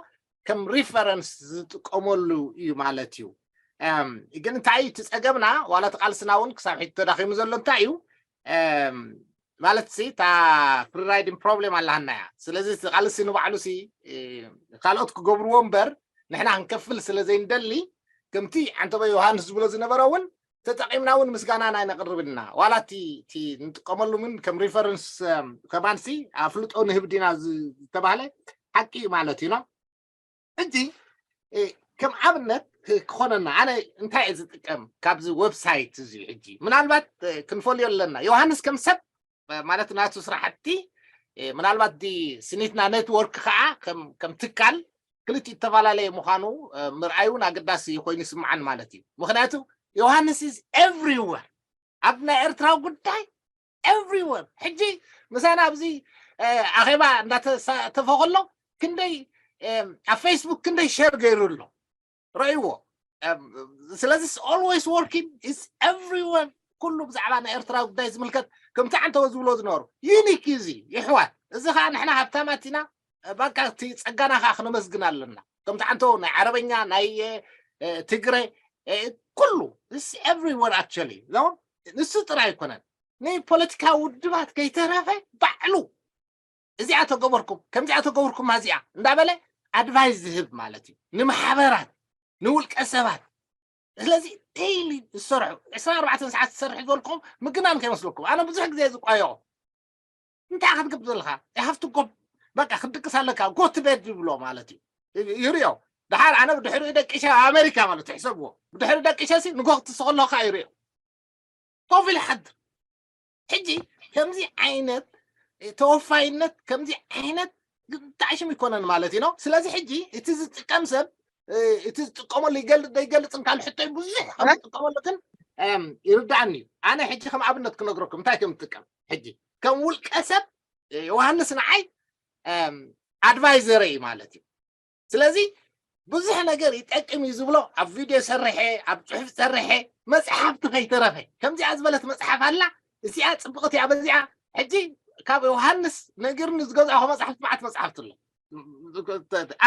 ከም reference ዝጥቀመሉ እዩ ማለት እዩ ግን እንታይ እዩ እቲ ፀገምና ዋላ እቲ ቃልስና እውን ክሳብ ሕጂ ተዳኺሙ ዘሎ እንታይ እዩ ማለት ሲ እታ free riding problem ኣላሃና እያ ስለዚ እቲ ቃልሲ ንባዕሉ ሲ ካልኦት ክገብርዎ እምበር ንሕና ክንከፍል ስለ ዘይንደሊ ከምቲ ዓንተቦ ዮሃንስ ዝብሎ ዝነበረ እውን ተጠቂምና እውን ምስጋና ናይ ነቅርብ ኢና ዋላ እቲ ንጥቀመሉ ምን ከም reference ከማንሲ ኣፍልጦ ንህብ ዲና ዝተባህለ ሓቂ እዩ ማለት እዩ ሕጂ ከም ኣብነት ክኾነና ኣነ እንታይ እየ ዝጥቀም ካብዚ website እዚ ሕጂ ምናልባት ክንፈልዮ ኣለና ዮሃንስ ከም ሰብ ማለት ናቱ ስራሕቲ ምናልባት ዲ ስኒትና network ከዓ ከም ትካል ክልቲኡ ዝተፈላለየ ምዃኑ ምርኣይ እውን ኣገዳሲ ኮይኑ ይስምዓን ማለት እዩ ምክንያቱ ዮሃንስ is everywhere ኣብ ናይ ኤርትራዊ ጉዳይ everywhere ሕጂ ምሳና ኣብዚ ኣኼባ እንዳተሳተፈ ከሎ ክንደይ ኣብ Facebook ክንደይ share ገይሩ ኣሎ ረእይዎ ስለዚ always working is everywhere ኩሉ ብዛዕባ ናይ ኤርትራ ጉዳይ ዝምልከት ከምቲ ዓንተወ ዝብሎ ዝነበሩ unique እዚ ይሕዋት እዚ ከዓ ንሕና ሃብታማት ኢና ባቃ እቲ ፀጋና ከዓ ክነመስግን ኣለና ከምቲ ዓንተወ ናይ ዓረበኛ ናይ ትግረ ኩሉ everywhere actually ንሱ ጥራይ ኣይኮነን ንፖለቲካዊ ውድባት ከይተረፈ ባዕሉ እዚኣ ተገበርኩም ከምዚኣ ተገበርኩም እዚኣ እንዳበለ ኣድቫይስ ዝህብ ማለት እዩ ንማሕበራት ንውልቀ ሰባት። ስለዚ ዴይሊ ዝሰርሑ ዕስራን ኣርባዕተን ሰዓት ዝሰርሕ ዝበልኩም ምግናን ከይመስለኩም። ኣነ ብዙሕ ግዜ ዝቋየቑ እንታይ ክትገብር ዘለካ? ሃፍቱ ጎ በቃ ክትድቅስ ኣለካ። ጎ ቱ ቤድ ይብሎ ማለት እዩ። ይርዮ ድሓር ኣነ ብድሕሪኡ ደቂሸ ኣብ ኣሜሪካ ማለት እዩ። ሕሰብዎ፣ ብድሕሪ ደቂሸ ሲ ንጎ ክትስኸሎ ከዓ ይርዮ ኮፍ ኢለ ሓድር። ሕጂ ከምዚ ዓይነት ተወፋይነት ከምዚ ዓይነት ጣዕሽም ይኮነን ማለት እዩ ነው። ስለዚ ሕጂ እቲ ዝጥቀም ሰብ እቲ ዝጥቀመሉ ይገልፅ ዘይገልፅን ካልእ ሕቶ እዩ። ብዙሕ ከም ዝጥቀመሉ ግን ይርዳእኒ እዩ። ኣነ ሕጂ ከም ኣብነት ክነግረኩም እንታይ ከም ዝጥቀም። ሕጂ ከም ውልቀ ሰብ ዮሃንስ ንዓይ ኣድቫይዘር እዩ ማለት እዩ። ስለዚ ብዙሕ ነገር ይጠቅም እዩ ዝብሎ ኣብ ቪድዮ ሰርሐ፣ ኣብ ፅሑፍ ሰርሐ፣ መፅሓፍቲ ከይተረፈ ከምዚኣ ዝበለት መፅሓፍ ኣላ። እዚኣ ፅብቕቲ እያ። በዚኣ ሕጂ ካብ ዮሃንስ ነጊርኒ ዝገዛእኹ መፅሓፍቲ መዓት መፅሓፍቲ ኣሎ።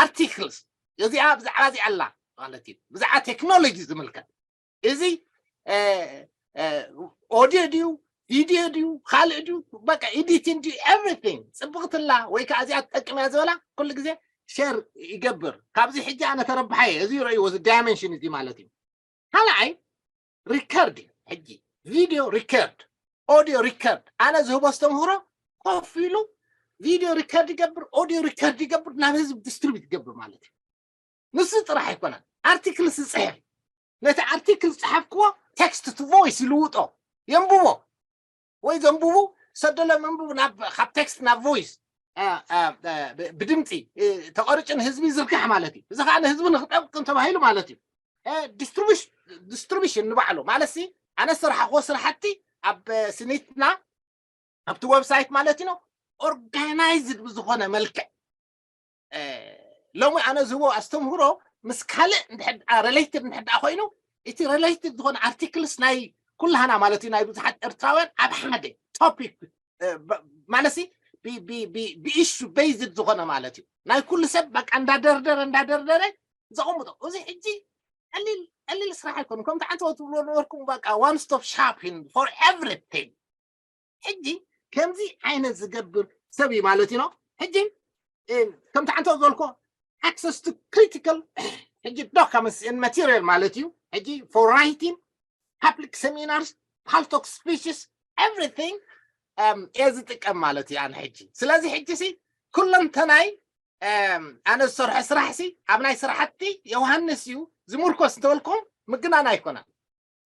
ኣርቲክልስ እዚኣ ብዛዕባ እዚኣ ኣላ ማለት እዩ። ብዛዕባ ቴክኖሎጂ ዝምልከት እዚ ኦዲዮ ድዩ ቪድዮ ድዩ ካልእ ድዩ በቃ ኤዲቲንግ ድዩ ኤቭሪቲንግ ፅብቕትላ ወይ ከዓ እዚኣ ትጠቅም እያ ዝበላ ኩሉ ግዜ ሸር ይገብር። ካብዚ ሕጂ ኣነ ተረብሓየ እዚ ረእይዎ እዚ ዳይሜንሽን እዚ ማለት እዩ። ካልኣይ ሪከርድ እዩ። ሕጂ ቪድዮ ሪከርድ ኦዲዮ ሪከርድ ኣነ ዝህቦ ኣስተምህሮ ኮፍ ኢሉ ቪድዮ ሪከርድ ይገብር፣ ኦዲዮ ሪከርድ ይገብር፣ ናብ ህዝቢ ዲስትሪቢዩት ይገብር ማለት እዩ። ንሱ ጥራሕ ኣይኮነን ኣርቲክል ዝፅሕፍ ነቲ ኣርቲክል ዝፀሓፍክዎ ቴክስት ቱ ቮይስ ይልውጦ የንብቦ ወይ ዘንብቡ ሰደሎም እንብቡ ናብ ካብ ቴክስት ናብ ቮይስ ብድምፂ ተቐርጭ ንህዝቢ ዝርጋሕ ማለት እዩ። እዚ ከዓ ንህዝቢ ንክጠቅም ተባሂሉ ማለት እዩ። ዲስትሪቢሽን ንባዕሉ ማለት ሲ ኣነ ዝሰራሕክዎ ስራሕቲ ኣብ ስኒትና ኣብቲ ዌብሳይት ማለት እዩ ኦርጋናይዝድ ብዝኾነ መልክዕ ሎሚ ኣነ ዝህቦ ኣስተምህሮ ምስ ካልእ ሪሌትድ እንድሕር ደኣ ኮይኑ እቲ ሪሌትድ ዝኾነ ኣርቲክልስ ናይ ኩላህና ማለት እዩ ናይ ብዙሓት ኤርትራውያን ኣብ ሓደ ቶፒክ ማለት ብኢሹ ቤዝድ ዝኾነ ማለት እዩ ናይ ኩሉ ሰብ በቃ እንዳደርደረ እንዳደርደረ ዘቐምጦ። እዚ ሕጂ ቀሊል ቀሊል ስራሕ ኣይኮኑ ከምቲ ዓንተወ ትብሎ ነበርኩም በቃ ዋን ስቶፕ ሻፒንግ ፎር ኤቭሪቲንግ። ሕጂ ከምዚ ዓይነት ዝገብር ሰብ እዩ ማለት እዩ። ሕጂ ከምቲ ዓንተወ ዝበልኮ access to critical ሕጂ documents and material ማለት እዩ። ሕጂ for writing public seminars paltalk speeches everything እየ ዝጥቀም ማለት እዩ ኣነ ሕጂ። ስለዚ ሕጂ ሲ ኩለንተናይ ኣነ ዝሰርሖ ስራሕ ሲ ኣብ ናይ ስራሕቲ ዮሃንስ እዩ ዝምርኮስ እንተበልኩም ምግናን ኣይኮነን።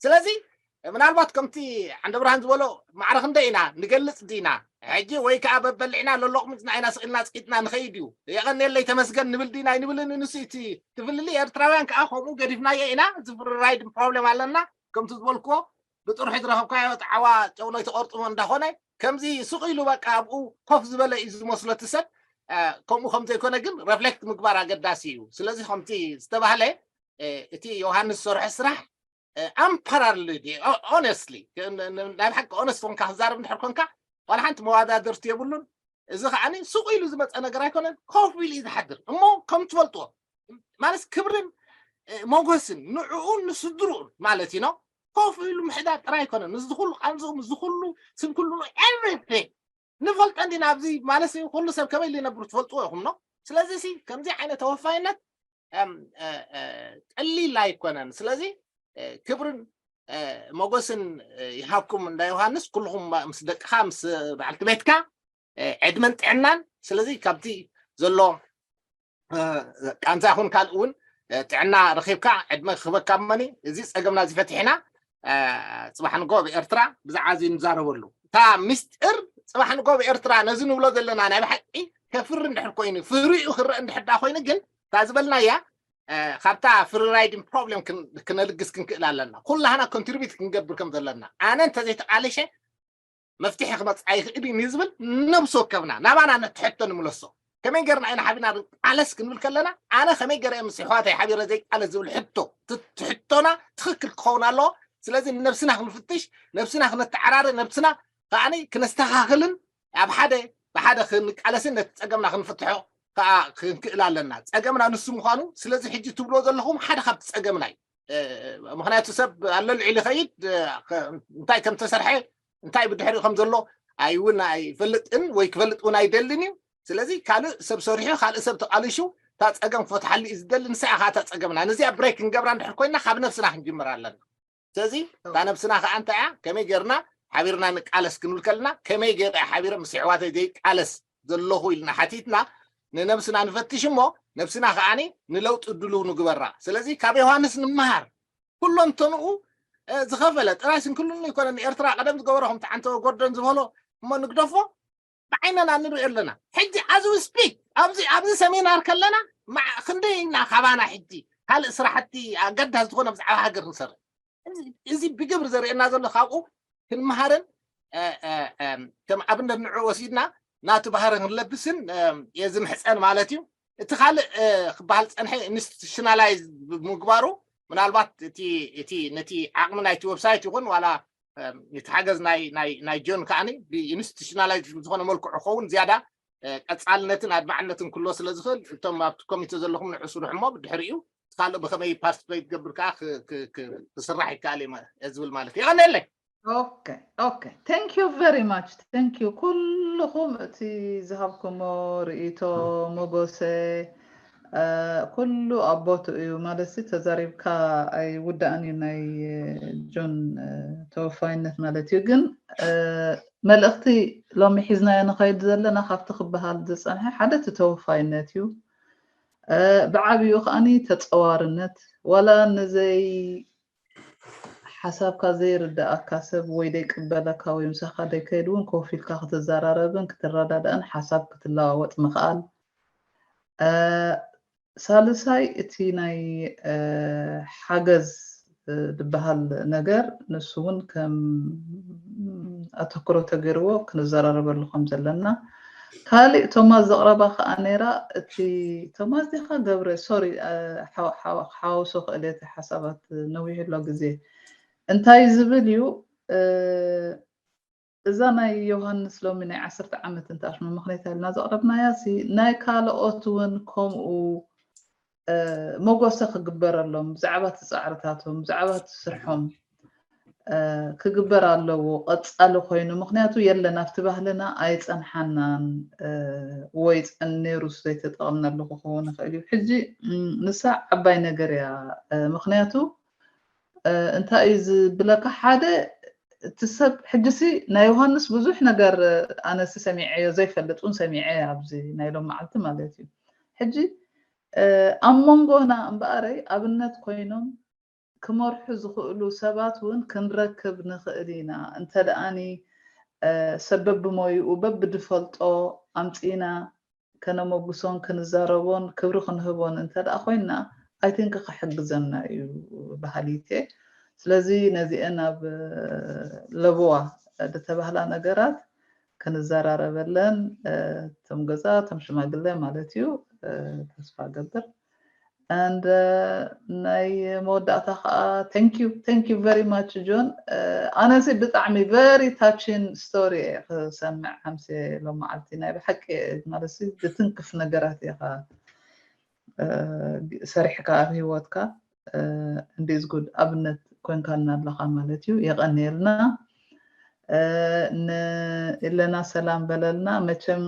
ስለዚ ምናልባት ከምቲ ዓንደ ብርሃን ዝበሎ ማዕረ ክንደይ ኢና ንገልፅ ዲና ሕጂ ወይ ከዓ በበሊዕና ለሎቕምፅና ኢና ስቕ ኢልና ፅቂጥና ንኸይድ እዩ የቐንየለይ ተመስገን ንብል ዲና ኣይንብልን ንሱ እቲ ትፍልሊ ኤርትራውያን ከዓ ከምኡ ገዲፍናዮ ኢና እዚ ፍሪ ራይድ ፕሮብሌም ኣለና ከምቲ ዝበልክዎ ብጥርሑ ዝረኸብካዮ ጣዕዋ ጨውኖ ይተቐርጥሞ እንዳኾነ ከምዚ ስቕ ኢሉ በቃ ኣብኡ ኮፍ ዝበለ እዩ ዝመስሎ እቲ ሰብ ከምኡ ከም ዘይኮነ ግን ረፍሌክት ምግባር ኣገዳሲ እዩ ስለዚ ከምቲ ዝተባህለ እቲ ዮሃንስ ዝሰርሖ ስራሕ ኣምፓራል ኦነስትሊ ናይ ብሓቂ ኦነስት ኮንካ ክዛረብ እንድሕር ኮንካ ዋላ ሓንቲ መዋዳድርቲ የብሉን እዚ ከዓ ሱቕ ኢሉ ዝመፀ ነገር ኣይኮነን ኮፍ ኢሉ እዩ ዝሓድር እሞ ከም ትፈልጥዎ ማለት ክብርን ሞገስን ንዕኡን ንስድርኡን ማለት እዩ ኮፍ ኢሉ ምሕዳር ጥራይ ኣይኮነን እዚ ኩሉ ቃንዝኡ እዚ ኩሉ ስንክልኡ ኤቭሪቲንግ ንፈልጦ እንዲና ኣብዚ ማለት ኩሉ ሰብ ከመይ ኢሉ ይነብር ትፈልጥዎ ኢኹም ኖ ስለዚ ሲ ከምዚ ዓይነት ተወፋይነት ቀሊል ኣይኮነን ስለዚ ክብርን ሞገስን ይሃብኩም እንዳ ዮሃንስ ኩልኹም ምስ ደቅኻ ምስ በዓልቲ ቤትካ ዕድመን ጥዕናን ስለዚ ካብቲ ዘሎ ቃንዛ ይኹን ካልእ እውን ጥዕና ረኺብካ ዕድመ ክህበካ እመኒ እዚ ፀገምና እዚ ፈቲሕና ፅባሕ ንጎ ኣብ ኤርትራ ብዛዕባ እዚ ንዛረበሉ እታ ሚስጥር ፅባሕ ንጎ ኣብ ኤርትራ ነዚ ንብሎ ዘለና ናይ ብሓቂ ከፍሪ እንድሕር ኮይኑ ፍሪኡ ክረአ እንድሕር ዳ ኮይኑ ግን እታ ዝበልናያ ካብታ ፍሪ ራይዲን ፕሮብሌም ክነልግስ ክንክእል ኣለና ኩላህና ኮንትሪቢዩት ክንገብር ከም ዘለና ኣነ እንተዘይተቃለሸ መፍትሒ ክመፅእ ኣይኽእል እዩ ንዝብል ነብሲ ወከፍና ናባና ነትሕቶ ንምለሶ ከመይ ገርና ኢና ሓቢና ቃለስ ክንብል ከለና ኣነ ከመይ ገረ ምስ ኣሕዋተይ ሓቢረ ዘይቃለስ ዝብል ሕቶ ትሕቶና ትኽክል ክኸውን ኣለዎ ስለዚ ነብስና ክንፍትሽ ነብስና ክነተዓራረ ነብስና ከዓኒ ክነስተኻኽልን ኣብ ሓደ ብሓደ ክንቃለስን ነቲ ፀገምና ክንፍትሖ ከዓ ክንክእል ኣለና ፀገምና ንሱ ምዃኑ ስለዚ ሕጂ ትብሎ ዘለኹም ሓደ ካብቲ ፀገምና እዩ ምክንያቱ ሰብ ኣለልዒ ዝኸይድ እንታይ ከም ተሰርሐ እንታይ ብድሕሪኡ ከም ዘሎ ኣይውን ኣይፈልጥን ወይ ክፈልጥ እውን ኣይደልን እዩ ስለዚ ካልእ ሰብ ሰሪሑ ካልእ ሰብ ተቃሊሹ እታ ፀገም ክፈትሓሉ እዩ ዝደሊ። ንሳ እያ ከዓ እታ ፀገምና። ነዚኣ ብሬክ ክንገብራ እንድሕር ኮይና ካብ ነብስና ክንጅምር ኣለና። ስለዚ እታ ነብስና ከዓ እንታይ እያ? ከመይ ጌርና ሓቢርና ንቃለስ ክንብል ከለና ከመይ ጌረ እየ ሓቢረ ምስ ኣሕዋተይ ዘይቃለስ ዘለኹ ኢልና ሓቲትና ንነብስና ንፈትሽ እሞ ነብስና ከዓኒ ንለውጢ ድልው ንግበራ። ስለዚ ካብ ዮሃንስ ንምሃር። ኩሎም ተንኡ ዝኸፈለ ጥራይ ስንክልኑ ይኮነ ንኤርትራ ቀደም ዝገበሮ ከምቲ ዓንተወ ጎርደን ዝበሎ እሞ ንግደፎ ብዓይነና ንሪኦ ኣለና። ሕጂ as we speak ኣብዚ ኣብዚ ሰሚናር ከለና ክንደይ ኢና ካባና ሕጂ ካልእ ስራሕቲ ኣገዳሲ ዝኾነ ብዛዕባ ሃገር ንሰርሕ። እዚ ብግብሪ ዘርእየና ዘሎ ካብኡ ክንመሃርን ከም ኣብነት ንዑ ወሲድና ናቱ ባህሪ ክንለብስን የዝምሕፀን ማለት እዩ። እቲ ካልእ ክበሃል ዝፀንሐ ኢንስቲቱሽናላይዝ ብምግባሩ ምናልባት እቲ እቲ ነቲ ዓቕሚ ናይቲ ዌብሳይት ይኹን ዋላ እቲ ሓገዝ ናይ ናይ ናይ ጆን ከዓኒ ብኢንስቲቱሽናላይዝ ዝኾነ መልክዑ ክኸውን ዝያዳ ቀፃልነትን ኣድማዕነትን ክሎ ስለ ዝኽእል እቶም ኣብቲ ኮሚቴ ዘለኹም ንዑ ስርሑ እሞ ብድሕሪኡ ካልእ ብኸመይ ፓርቲስፔት ገብር ከዓ ክስራሕ ይከኣል እዩ ዝብል ማለት እዩ። የቐንየለይ። Okay, okay. Thank you very much. Thank you ኩልኹም እቲ ዝሃብኩሞ ርእይቶ መጎሰ ኩሉ ኣብ ቦትኡ እዩ ማለት ተዛሪብካ ኣይውዳእን እዩ ናይ ጆን ተወፋይነት ማለት እዩ ግን መልእኽቲ ሎሚ ሒዝናዮ ንኸይድ ዘለና ካብቲ ክበሃል ዝፀንሐ ሓደ እቲ ተወፋይነት እዩ ብዓብኡ ከዓኒ ተፀዋርነት ዋላ ንዘይ ሓሳብካ ዘይርዳኣካ ሰብ ወይ ደይቅበለካ ወይ ምሳካ ደይከይድ እውን ኮፍ ኢልካ ክትዘራረብን ክትረዳዳእን ሓሳብ ክትለዋወጥ ምክኣል ሳልሳይ እቲ ናይ ሓገዝ ዝበሃል ነገር ንሱ እውን ከም ኣተክሮ ተገይርዎ ክንዘራረበሉ ከም ዘለና ካሊእ ቶማስ ዘቕረባ ከዓ ነይራ እቲ ቶማስ ዲካ ገብረ ሶሪ ሓውሶ ክእል እቲ ሓሳባት ነዊሕ ኣሎ ግዜ እንታይ ዝብል እዩ እዛ ናይ ዮሃንስ ሎሚ ናይ ዓሰርተ ዓመት እንተኣሽሙ ምክንያት ኢልና ዘቕረብናያ ሲ ናይ ካልኦት እውን ከምኡ መጎሰ ክግበረሎም ብዛዕባ እቲ ፃዕርታቶም ብዛዕባ እቲ ስርሖም ክግበር ኣለዎ ቀፃሊ ኮይኑ ምክንያቱ የለን ኣብቲ ባህልና ኣይፀንሓናን ወይ ፀን ነይሩ ዘይተጠቐምናሉ ክኸውን ይኽእል እዩ ሕጂ ንሳ ዓባይ ነገር እያ ምክንያቱ እንታይ እዩ ዝብለካ ሓደ እቲ ሰብ ሕጂሲ ናይ ዮሃንስ ብዙሕ ነገር ኣነሲ ሰሚዐዮ ዘይፈልጥ እውን ሰሚዐ ኣብዚ ናይ ሎም መዓልቲ ማለት እዩ ሕጂ ኣብ መንጎና እምበኣረይ ኣብነት ኮይኖም ክመርሑ ዝኽእሉ ሰባት እውን ክንረክብ ንኽእል ኢና እንተ ደኣኒ ሰብ በብሞይኡ በብድፈልጦ ኣምፂና ከነመጉሶን ክንዛረቦን ክብሪ ክንህቦን እንተ ደኣ ኮይንና ኣይቲንክ ክሕግዘና እዩ በሃሊት እየ። ስለዚ ነዚአን ኣብ ለበዋ ዝተባህላ ነገራት ክንዘራረበለን እቶም ገዛ እቶም ሽማግለ ማለት እዩ ተስፋ ገብር and ናይ መወዳእታ ከዓ thank you thank you very much ጆን ኣነሲ ብጣዕሚ very touching story እየ ክሰምዕ ሓምሴ ሎም መዓልቲ ናይ ብሓቂ ማለት ዝትንክፍ ነገራት ኢኻ ሰሪሕካ ኣብ ሂወትካ እንዴዝ ጉድ ኣብነት ኮንካልና ኣለኻ ማለት እዩ የቐንየልና ኢለና ሰላም በለልና መቸም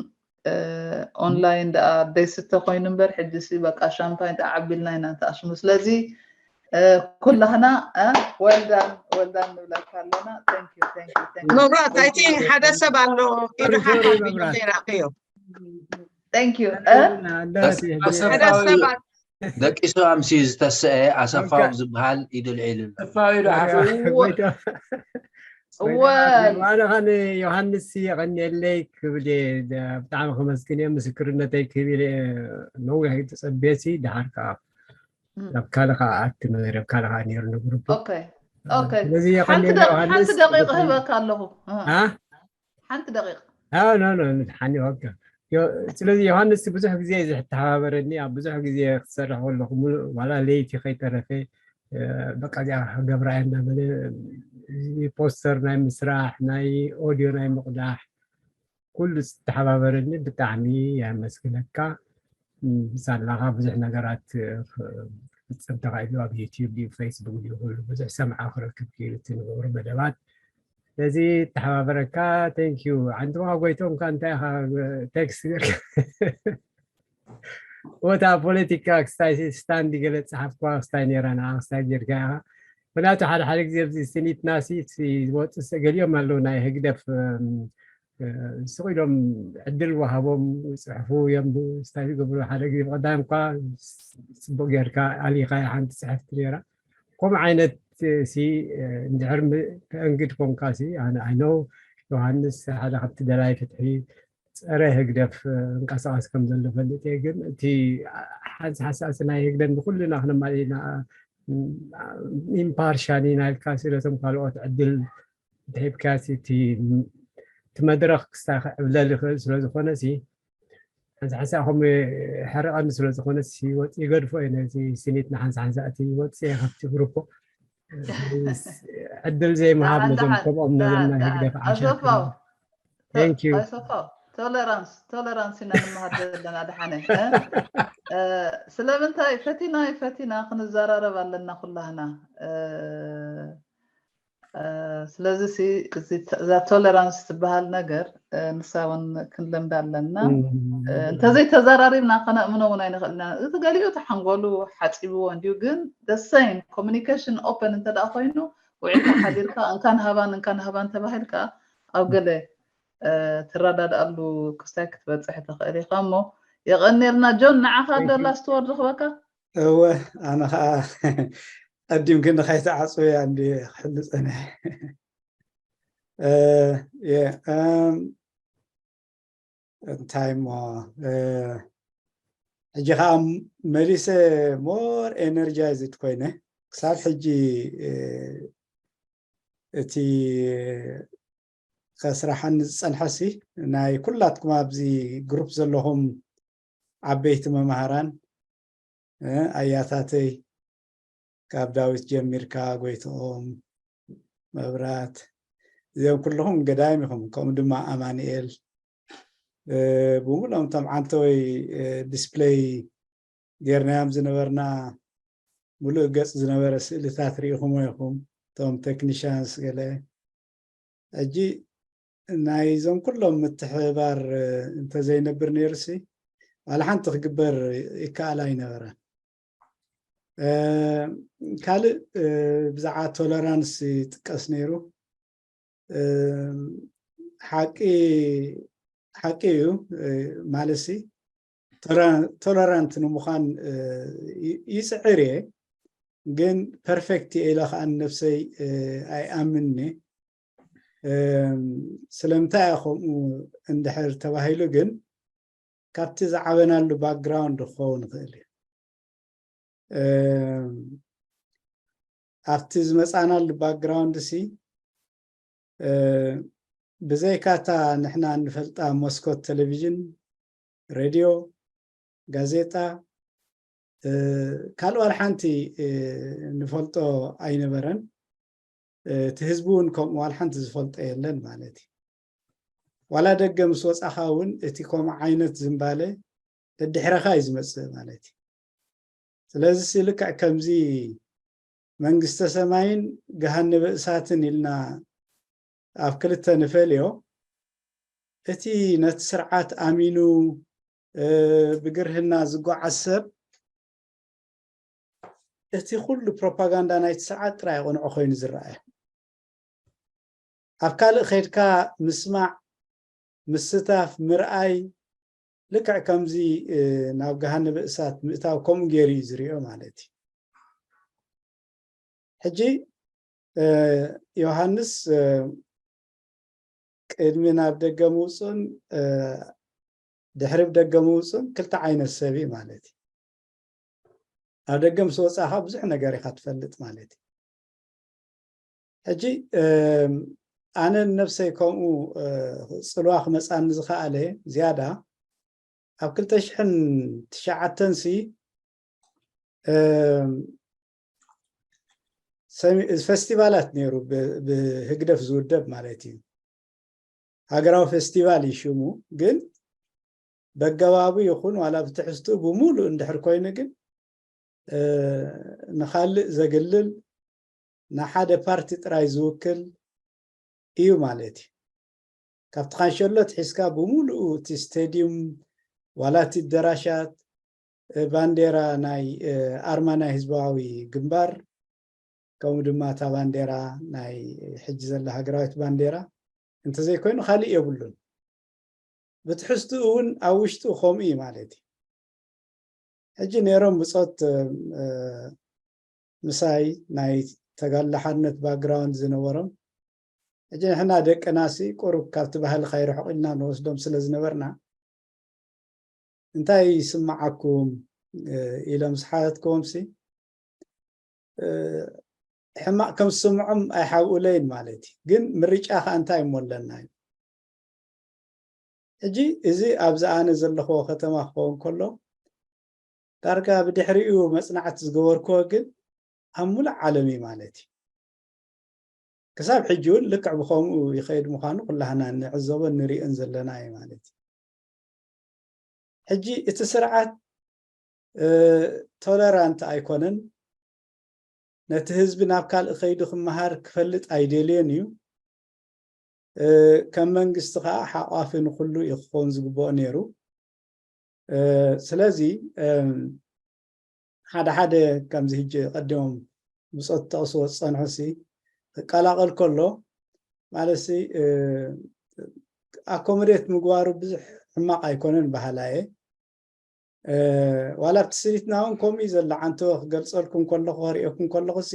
ኦንላይን ደኣ ደይስተ ኮይኑ እምበር ሕጂ ሲ በቃ ሻምፓኝ ደኣ ዓቢልና ኢና እንተኣሽሙ ስለዚ ኩላህና ወልዳን ወልዳን ንብለካ ኣለና መብራት ኣይ ቲንክ ሓደ ሰብ ኣሎ ኢዱ ሓሓቢሉ ዘይራእክዮ thank you ሓደ ሰባት ደቂሱ ኣምስዩ ዝተስአ ኣሰፋው ዝበሃል ኢዱ ልዒሉ ኣሎ። ኣሰፋው ኢዱ ሓፍ ኣነ ኸ ንዮሃንስ የቐንየለይ ክብል እየ ብጣዕሚ ከመስግን እየ ምስክርነተይ ክህብ ኢለ ነዊሕ ተፀቤሲ ድሓር ከዓ ናብ ካልእ ከዓ ኣቲ ነይረ ኣብ ካልእ ከዓ ነይሩ ንግሩፕ ስለዚ ሓንቲ የቐንየለይ ደቂቕ ዮሃንስ ህበካ ኣለኹ ሓንቲ ደቂቕ ሓኒ ወጋ ስለዚ ዮሃንስ ብዙሕ ግዜ እዩ ዝተሓባበረኒ ኣብ ብዙሕ ግዜ ክትሰርሕ ከለኹ ሙሉእ ዋላ ለይቲ ከይተረፈ በቃ እዚኣ ክገብራ እየ እናበለ እዚ ፖስተር ናይ ምስራሕ ናይ ኦድዮ ናይ ምቕዳሕ ኩሉ ዝተሓባበረኒ ብጣዕሚ የመስግነካ ምሳላኻ ብዙሕ ነገራት ክፍፅም ተኻኢሉ ኣብ ዩትዩብ ድዩ ፌስቡክ ድዩ ኩሉ ብዙሕ ሰምዓ ክረክብ ክኢሉ እቲ ንገብሮ መደባት ስለዚ ተሓባበረካ thank you ኣንትማ ጎይቶም ካ እንታይ ኢኻ ቴክስት ገርካ ቦታ ፖለቲካ ክስታይ ስታንድ ገለ ጸሓፍኳ ክስታይ ነይራ ንዓ ክስታይ ጌርካ ኢኻ። ምክንያቱ ሓደ ሓደ ግዜ ኣብዚ ስኒትና ሲ ሲ ዝወፅእ ገሊኦም ኣለዉ ናይ ህግደፍ ስቕ ኢሎም ዕድል ወሃቦም፣ ይፅሕፉ፣ የንብቡ፣ ስታይ ይገብሩ። ሓደ ግዜ ብቐዳም እኳ ፅቡቕ ጌርካ ኣሊኻ ሓንቲ ፅሕፍቲ ነይራ። ከምኡ ዓይነት ሲ እንድሕር ተእንግድ ኮንካ ሲ ኣነ ኣይነው ዮሃንስ ሓደ ካብቲ ደላይ ፍትሒ ፀረ ህግደፍ እንቀሳቐስ ከም ዘሎ ፈልጥ እየ። ግን እቲ ሓንሳብ ሓንሳብ ናይ ህግደፍ ንኩልና ክነማልእ ኢና ኢምፓርሻል ኢና ኢልካ ሲ ነቶም ካልኦት ዕድል እንተሂብካ ሲ እቲ እቲ መድረኽ ክስታይ ክዕብለል ይኽእል ስለ ዝኾነ ሲ ሓንሳብ ሓንሳብ ከም ሕርቐኒ ስለ ዝኾነ ሲ ወፅ ይገድፎ እየ ነዚ ስኒት ንሓንሳብ ሓንሳብ እቲ ወፅ እየ ካብቲ ግሩፖ ዕድል ዘይምሃብ ነዞም ከምኦም ነዞም ናይ ህግደፍ ዓሸርክና ቶለራንስ ቶለራንስ ኢና ንመሃር ዘለና ድሓነ ስለምንታይ ፈቲና ፈቲና ክንዘራረብ ኣለና ኩላህና ስለዚ እዛ ቶለራንስ ትበሃል ነገር ንሳ እውን ክንለምዳ ኣለና እንተዘይ ተዘራሪብና ከነእምኖ እውን ኣይንኽእልና እቲ ገሊኡ ተሓንጎሉ ሓፂብዎ እንዲዩ ግን ደሰይን ኮሚኒኬሽን ኦፐን እንተደኣ ኮይኑ ውዒልካ ሓዲርካ እንካን ሃባን እንካን ሃባን ተባሂልካ ኣብ ገለ ትረዳድኣሉ ክስታይ ክትበፅሕ ትኽእል ኢኻ እሞ የቐኔልና ጆን ንዓኻ ዶ ላስት ወርድ ዝኽበካ እወ ኣነ ከዓ ቀዲምክኒ ከይተዓፅወያ እንዲ ክሕሉ ፀኒሐ እንታይ እሞ ሕጂ ከዓ መሊሰ ሞር ኤነርጃይዝድ ኮይነ ክሳብ ሕጂ እቲ ከስራሓኒ ዝፀንሐሲ ናይ ኩላትኩም ኣብዚ ግሩፕ ዘለኹም ዓበይቲ መማህራን ኣያታተይ ካብ ዳዊት ጀሚርካ ጎይትኦም መብራት እዚኦም ኩልኹም ገዳይም ኢኹም ከምኡ ድማ ኣማንኤል ብምሉኦም እቶም ዓንተወይ ዲስፕለይ ጌርናዮም ዝነበርና ሙሉእ ገፅ ዝነበረ ስእልታት ርኢኹሞ ኢኹም እቶም ቴክኒሽያንስ ገለ ሕጂ ናይዞም ኩሎም ምትሕባር እንተዘይነብር ነይሩሲ ዋላ ሓንቲ ክግበር ይከኣል ኣይነበረን ካልእ ብዛዕባ ቶለራንስ ይጥቀስ ነይሩ ሓቂ ሓቂ እዩ ማለትሲ ቶለራንት ንምዃን ይፅዕር እየ ግን ፐርፌክት እየ ኢለ ከዓ ነብሰይ ኣይኣምንኒ ስለምንታይ እያ ከምኡ እንድሕር ተባሂሉ ግን ካብቲ ዝዓበናሉ ባክግራውንድ ክኸውን ይኽእል እዩ ኣብቲ ዝመፃናሉ ባክግራውንድ ሲ ብዘይካታ ንሕና እንፈልጣ መስኮት ቴሌቪዥን ሬድዮ ጋዜጣ ካልእ ዋላ ሓንቲ ንፈልጦ ኣይነበረን እቲ ህዝቢ እውን ከምኡ ዋላ ሓንቲ ዝፈልጦ የለን ማለት እዩ ዋላ ደገ ምስ ወፃኻ እውን እቲ ከምኡ ዓይነት ዝምባለ ደድሕረኻ እዩ ዝመፅእ ማለት እዩ ስለዚ ልክዕ ከምዚ መንግስተ ሰማይን ገሃነበ እሳትን ኢልና ኣብ ክልተ ንፈልዮ እቲ ነቲ ስርዓት ኣሚኑ ብግርህና ዝጓዓዝ ሰብ እቲ ኩሉ ፕሮፓጋንዳ ናይቲ ስርዓት ጥራይ ቅንዑ ኮይኑ ዝረኣየ ኣብ ካልእ ከይድካ ምስማዕ ምስታፍ ምርኣይ ልክዕ ከምዚ ናብ ገሃነብ እሳት ምእታው ከምኡ ገይሩ እዩ ዝሪኦ ማለት እዩ ሕጂ ዮሃንስ ቅድሚ ናብ ደገ ምውፅኡን ድሕሪ ደገ ምውፅኡን ክልተ ዓይነት ሰብ እዩ ማለት እዩ ኣብ ደገ ምስ ወፃእካ ብዙሕ ነገር ኢካ ትፈልጥ ማለት እዩ ሕጂ ኣነ ነብሰይ ከምኡ ፅልዋ ክመፃኒ ዝኸኣለ ዝያዳ ኣብ ክልተ ሽሕን ትሽዓተን ሲ ፈስቲቫላት ነይሩ ብህግደፍ ዝውደብ ማለት እዩ ሃገራዊ ፈስቲቫል እዩ ሽሙ ግን በገባቡ ይኹን ዋላ ብትሕዝትኡ ብሙሉእ እንድሕር ኮይኑ ግን ንኻልእ ዘግልል ንሓደ ፓርቲ ጥራይ ዝውክል እዩ ማለት እዩ ካብቲ ካንሸሎ ትሒዝካ ብሙሉኡ እቲ ስቴድዩም ዋላ እቲ ደራሻት ባንዴራ ናይ ኣርማ ናይ ህዝባዊ ግንባር ከምኡ ድማ እታ ባንዴራ ናይ ሕጂ ዘላ ሃገራዊት ባንዴራ እንተዘይኮይኑ ካልእ የብሉን። ብትሕዝትኡ እውን ኣብ ውሽጡ ከምኡ እዩ ማለት እዩ። ሕጂ ነይሮም ብፆት ምሳይ ናይ ተጋድሎ ሓርነት ባክግራውንድ ዝነበሮም ሕጂ ንሕና ደቅናሲ ቁሩብ ካብቲ ባህሊ ካይርሕቑ ኢልና ንወስዶም ስለ ዝነበርና እንታይ ይስምዓኩም ኢሎም ዝሓተትክዎም ሲ ሕማቕ ከም ዝስምዖም ኣይሓብኡለይን ማለት እዩ። ግን ምርጫ ከዓ እንታይ እሞ ኣለና እዩ። ሕጂ እዚ ኣብዚ ኣነ ዘለኽዎ ከተማ ክኸውን ከሎ ዳርጋ ብድሕሪኡ መፅናዕቲ ዝገበርክዎ ግን ኣብ ሙሉእ ዓለም እዩ ማለት እዩ። ክሳብ ሕጂ እውን ልክዕ ብኸምኡ ይኸይድ ምዃኑ ኩላህና ንዕዘቦን ንሪኦን ዘለና እዩ ማለት እዩ። ሕጂ እቲ ስርዓት ቶለራንት ኣይኮነን። ነቲ ህዝቢ ናብ ካልእ ከይዱ ክመሃር ክፈልጥ ኣይደልዮን እዩ። ከም መንግስቲ ከዓ ሓቋፊ ንኩሉ እዩ ክኸውን ዝግብኦ ነይሩ። ስለዚ ሓደ ሓደ ከምዚ ሕጂ ቀዲሞም ብፆት ተቕስዎ ዝፀንሑ ሲ ክቀላቐል ከሎ ማለት ሲ ኣኮሞዴት ምግባሩ ብዙሕ ሕማቕ ኣይኮነን በሃላ እየ። ዋላ ኣብቲ ስኒትና እውን ከምኡ እዩ ዘሎ። ዓንተወ ክገልፀልኩም ከለኹ ከርእየኩም ከለኹ ሲ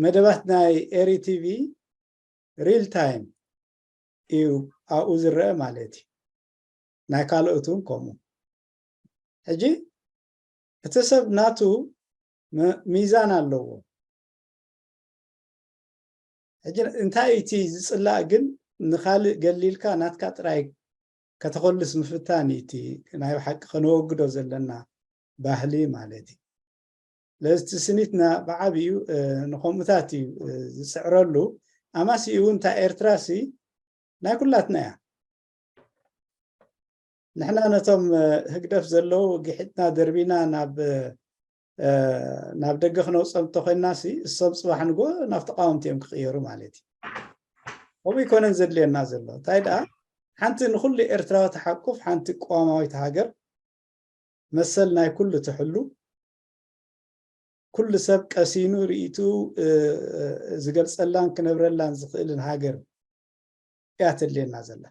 መደባት ናይ ኤሪ ቲቪ ሪል ታይም እዩ ኣብኡ ዝረአ ማለት እዩ። ናይ ካልኦት እውን ከምኡ። ሕጂ እቲ ሰብ ናቱ ሚዛን ኣለዎ። ሕጂ እንታይ እቲ ዝፅላእ ግን ንኻልእ ገሊልካ ናትካ ጥራይ ከተኸልስ ምፍታን እዩ እቲ ናይ ብሓቂ ከነወግዶ ዘለና ባህሊ ማለት እዩ። ስለዚ እቲ ስኒትና ብዓብዩ ንከምኡታት እዩ ዝፅዕረሉ። ኣማሲኡ እውን እታ ኤርትራ ሲ ናይ ኩላትና እያ። ንሕና ነቶም ህግደፍ ዘለዉ ግሒጥና ደርቢና ናብ ናብ ደገ ክነውፀም እንተኮይና ሲ እሶም ፅባሕ ንጎ ናብ ተቃወምቲ እዮም ክቅየሩ ማለት እዩ። ከምኡ ይኮነን ዘድልየና ዘሎ። እንታይ ደኣ ሓንቲ ንኩሉ ኤርትራዊ ተሓቁፍ ሓንቲ ቅዋማዊት ሃገር መሰል ናይ ኩሉ ትሕሉ ኩሉ ሰብ ቀሲኑ ርእይቱ ዝገልፀላን ክነብረላን ዝኽእልን ሃገር እያ ተድልየና ዘላ።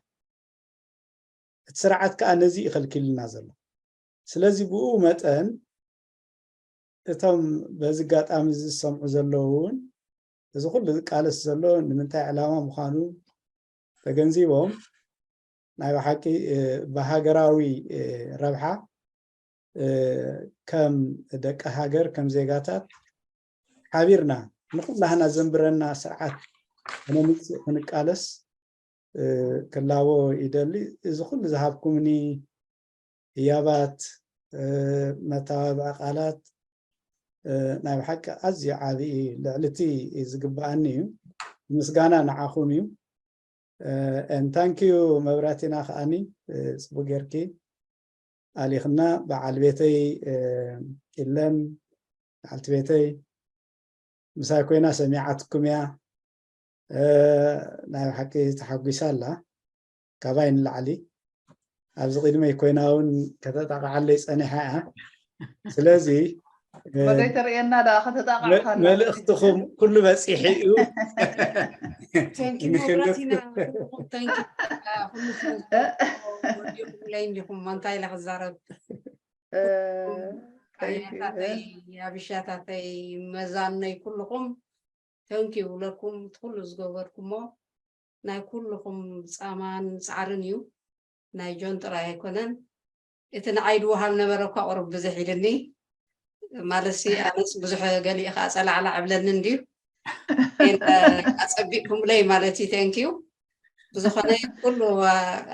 እቲ ስርዓት ከዓ ነዚ እዩ ከልኪልና ዘሎ። ስለዚ ብኡ መጠን እቶም በዚ ኣጋጣሚ እዚ ዝሰምዑ ዘለዉ እውን እዚ ኩሉ ዝቃለስ ዘሎ ንምንታይ ዕላማ ምዃኑ ተገንዚቦም ናይ ብሓቂ ብሃገራዊ ረብሓ ከም ደቂ ሃገር ከም ዜጋታት ሓቢርና ንኩላህና ዘንብረና ስርዓት ከነምፅእ ክንቃለስ ክላቦ ይደሊ። እዚ ኩሉ ዝሃብኩምኒ ህያባት መተባብዒ ቃላት ናይ ብሓቂ ኣዝዩ ዓብዪ እዩ። ልዕሊ እቲ ዝግበኣኒ እዩ። ምስጋና ንዓኹም እዩ። And thank you መብራቲና ከዓኒ ፅቡቅ ጌርኪ ኣሊኽና። በዓል ቤተይ ኢለን በዓልቲ ቤተይ ምሳይ ኮይና ሰሚዓትኩም እያ። ናይ ብሓቂ ተሓጒሳ ኣላ። ካባይ ንላዕሊ ኣብዚ ቅድመይ ኮይና እውን ከተጣቕዓለይ ፀኒሓ እያ። ስለዚ ወደይ ተርእየና ደኣ ከተጣቕዓካ ኣላ። መልእኽትኹም ኩሉ በፂሑ እዩ። Thank you መብራቲና። Thank you ኩሉ ወዲኹምለይ እንዲኹም እንታይ ኢለ ክዛረብ። ኣያታተይ ኣቢሻታተይ መዛነይ ኩልኹም thank you ይብለኩም እቲ ኩሉ ዝገበርኩሞ ናይ ኩልኹም ፃማን ፃዕርን እዩ። ናይ ጆን ጥራይ ኣይኮነን። እቲ ንዓይ ድወሃብ ነበረ እኳ ቁሩብ ብዝሕ ኢልኒ ማለት ሲ ኣነስ ብዙሕ ገሊኡ ከዓ ፀላዕላዕ እብለኒ እንድዩ ኣፀቢቅኩምለይ ማለት እዩ። Thank you ብዝኾነ ኩሉ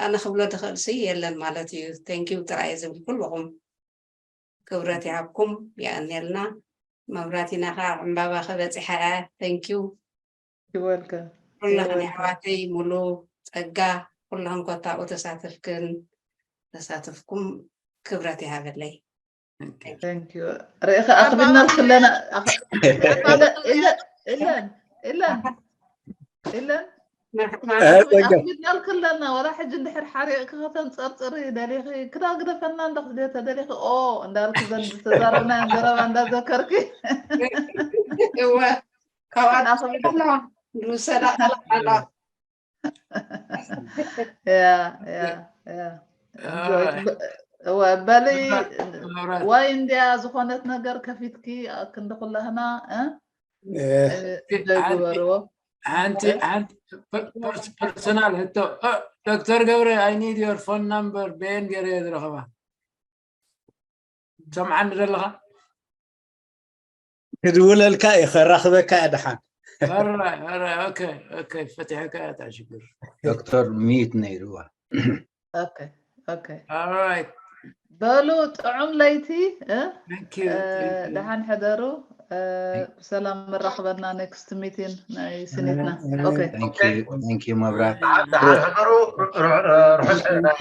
ኣነ ክብሎ ድኽእል ሲ የለን ማለት እዩ። Thank you ጥራይ እየ ዝብል ኩልኹም ክብረት ይሃብኩም። የቐንየልና። መብራቲና ከዓ ዕምባባ ከበፂሓ እያ። Thank you You're welcome. ኩላኽን ኣሕዋተይ ሙሉ ፀጋ ኩላኽን ኮታኡ ተሳተፍክን ተሳተፍኩም ክብረት ይሃበለይ። Thank you. ርኢኸ ኣኽቢርና ክለና ኢለን ኢለን ኢለን ኢለን መርሓባ። እ፣ ጸጋ። ኣኽቢድናልኪ ኣለና። ዋላ ሕጂ እንድሕር ሓሪቕኪ ከተንጸርጽሪ ደሊኺ፣ ክዳን ግደፈና እንዶ ክትብልዮ ተደሊኺ፣ ኦ እንዳልኩ ዘን ዝተዛረብናዮ ዘረባ እንዳዘከርኪ። እወ፣ ካብኣ ኣኽቢድ- ኣለዋ፣ ንሰላ ኣለዋ። ያ፣ ያ፣ ያ። Enjoy። እወ፣ በሊ፣ መብራት። ዋይ እንድያ ዝኾነት ነገር ከፊትኪ፣ ክንዲ ኩላህና፣ እ? እ፣ እ፣ እንጆይ ግበርዎ። ሓንቲ ሓንቲ ፐርስ- ፐርሰናል ሕቶ። እ፣ ዶክተር ገብረ፣ I need your phone number፣ በየን ገይረ እየ ዝረኸባ? ሰምዓኒ ዘለኻ? ክድውለልካ እየ፣ ከራኽበካ እየ ደሓን። ሕራይ፣ ሕራይ፣ ኦኬ፣ ኦኬ፣ ፈቲሐካ እያ፣ እታ ሽግር። ዶክተር ሚዩት ነይርዋ። ኦኬ፣ ኦኬ። All right። በሉ፣ ጥዑም ለይቲ፣ እ? Thank you, እ፣ thank you። ደሓን ሕደሩ። እ፣ ብሰላም መራኽበና next meeting ናይ ስኒትና። ኦኬ። Thank you, thank you መብራት። ደሓን ሕደሩ። ር- ር- ርሑስ ናይ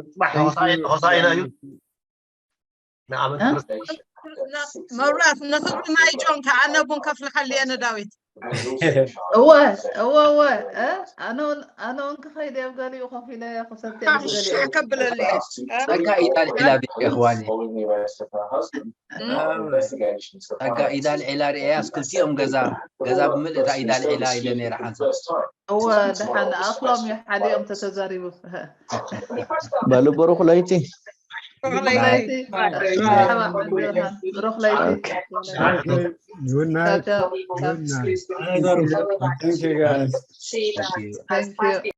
ጽባሕ ሆሳዕና፣ ሆሳዕና እዩ። ንዓመት እ? ክርስቶስ። መብራት፣ ንኽብሪ ናይ ጆን ከዓነ ቡን ከፍልሐሉ እየ ንዳዊት። እወ፣ እወ፣ እወ። እ? ኣነ እውን፣ ኣነ እውን ክኸይድ እየ፣ ኣብ ገሊኡ ኮፍ ኢለ ክሰቲ እየ ምስ ገሊኡ። ሽሕ ከብለሉ እየ። እ? ጸጋ ኢዳ ልዒላ ብየ እኽዋኒ። እም? ጸጋ ኢዳ ልዒላ ርእያስ ክልቲኦም ገዛ፣ ገዛ ብምልእ እታ ኢዳ ልዒላ ኢለ ነይረ ሓንሳብ። እወ፣ ደሓን ኣኽሎም እዩ፣ ሓዲኦም ተተዛሪቡ። በሉ ብሩኽ ለይቲ። ብሩኽ ለይቲ። ለይቲ። መርሓባ፣ መርሓባ። ብሩኽ ለይቲ። Okay. Good night. ቻው፣ ቻው። Good night. Thank you, guys. Thank you.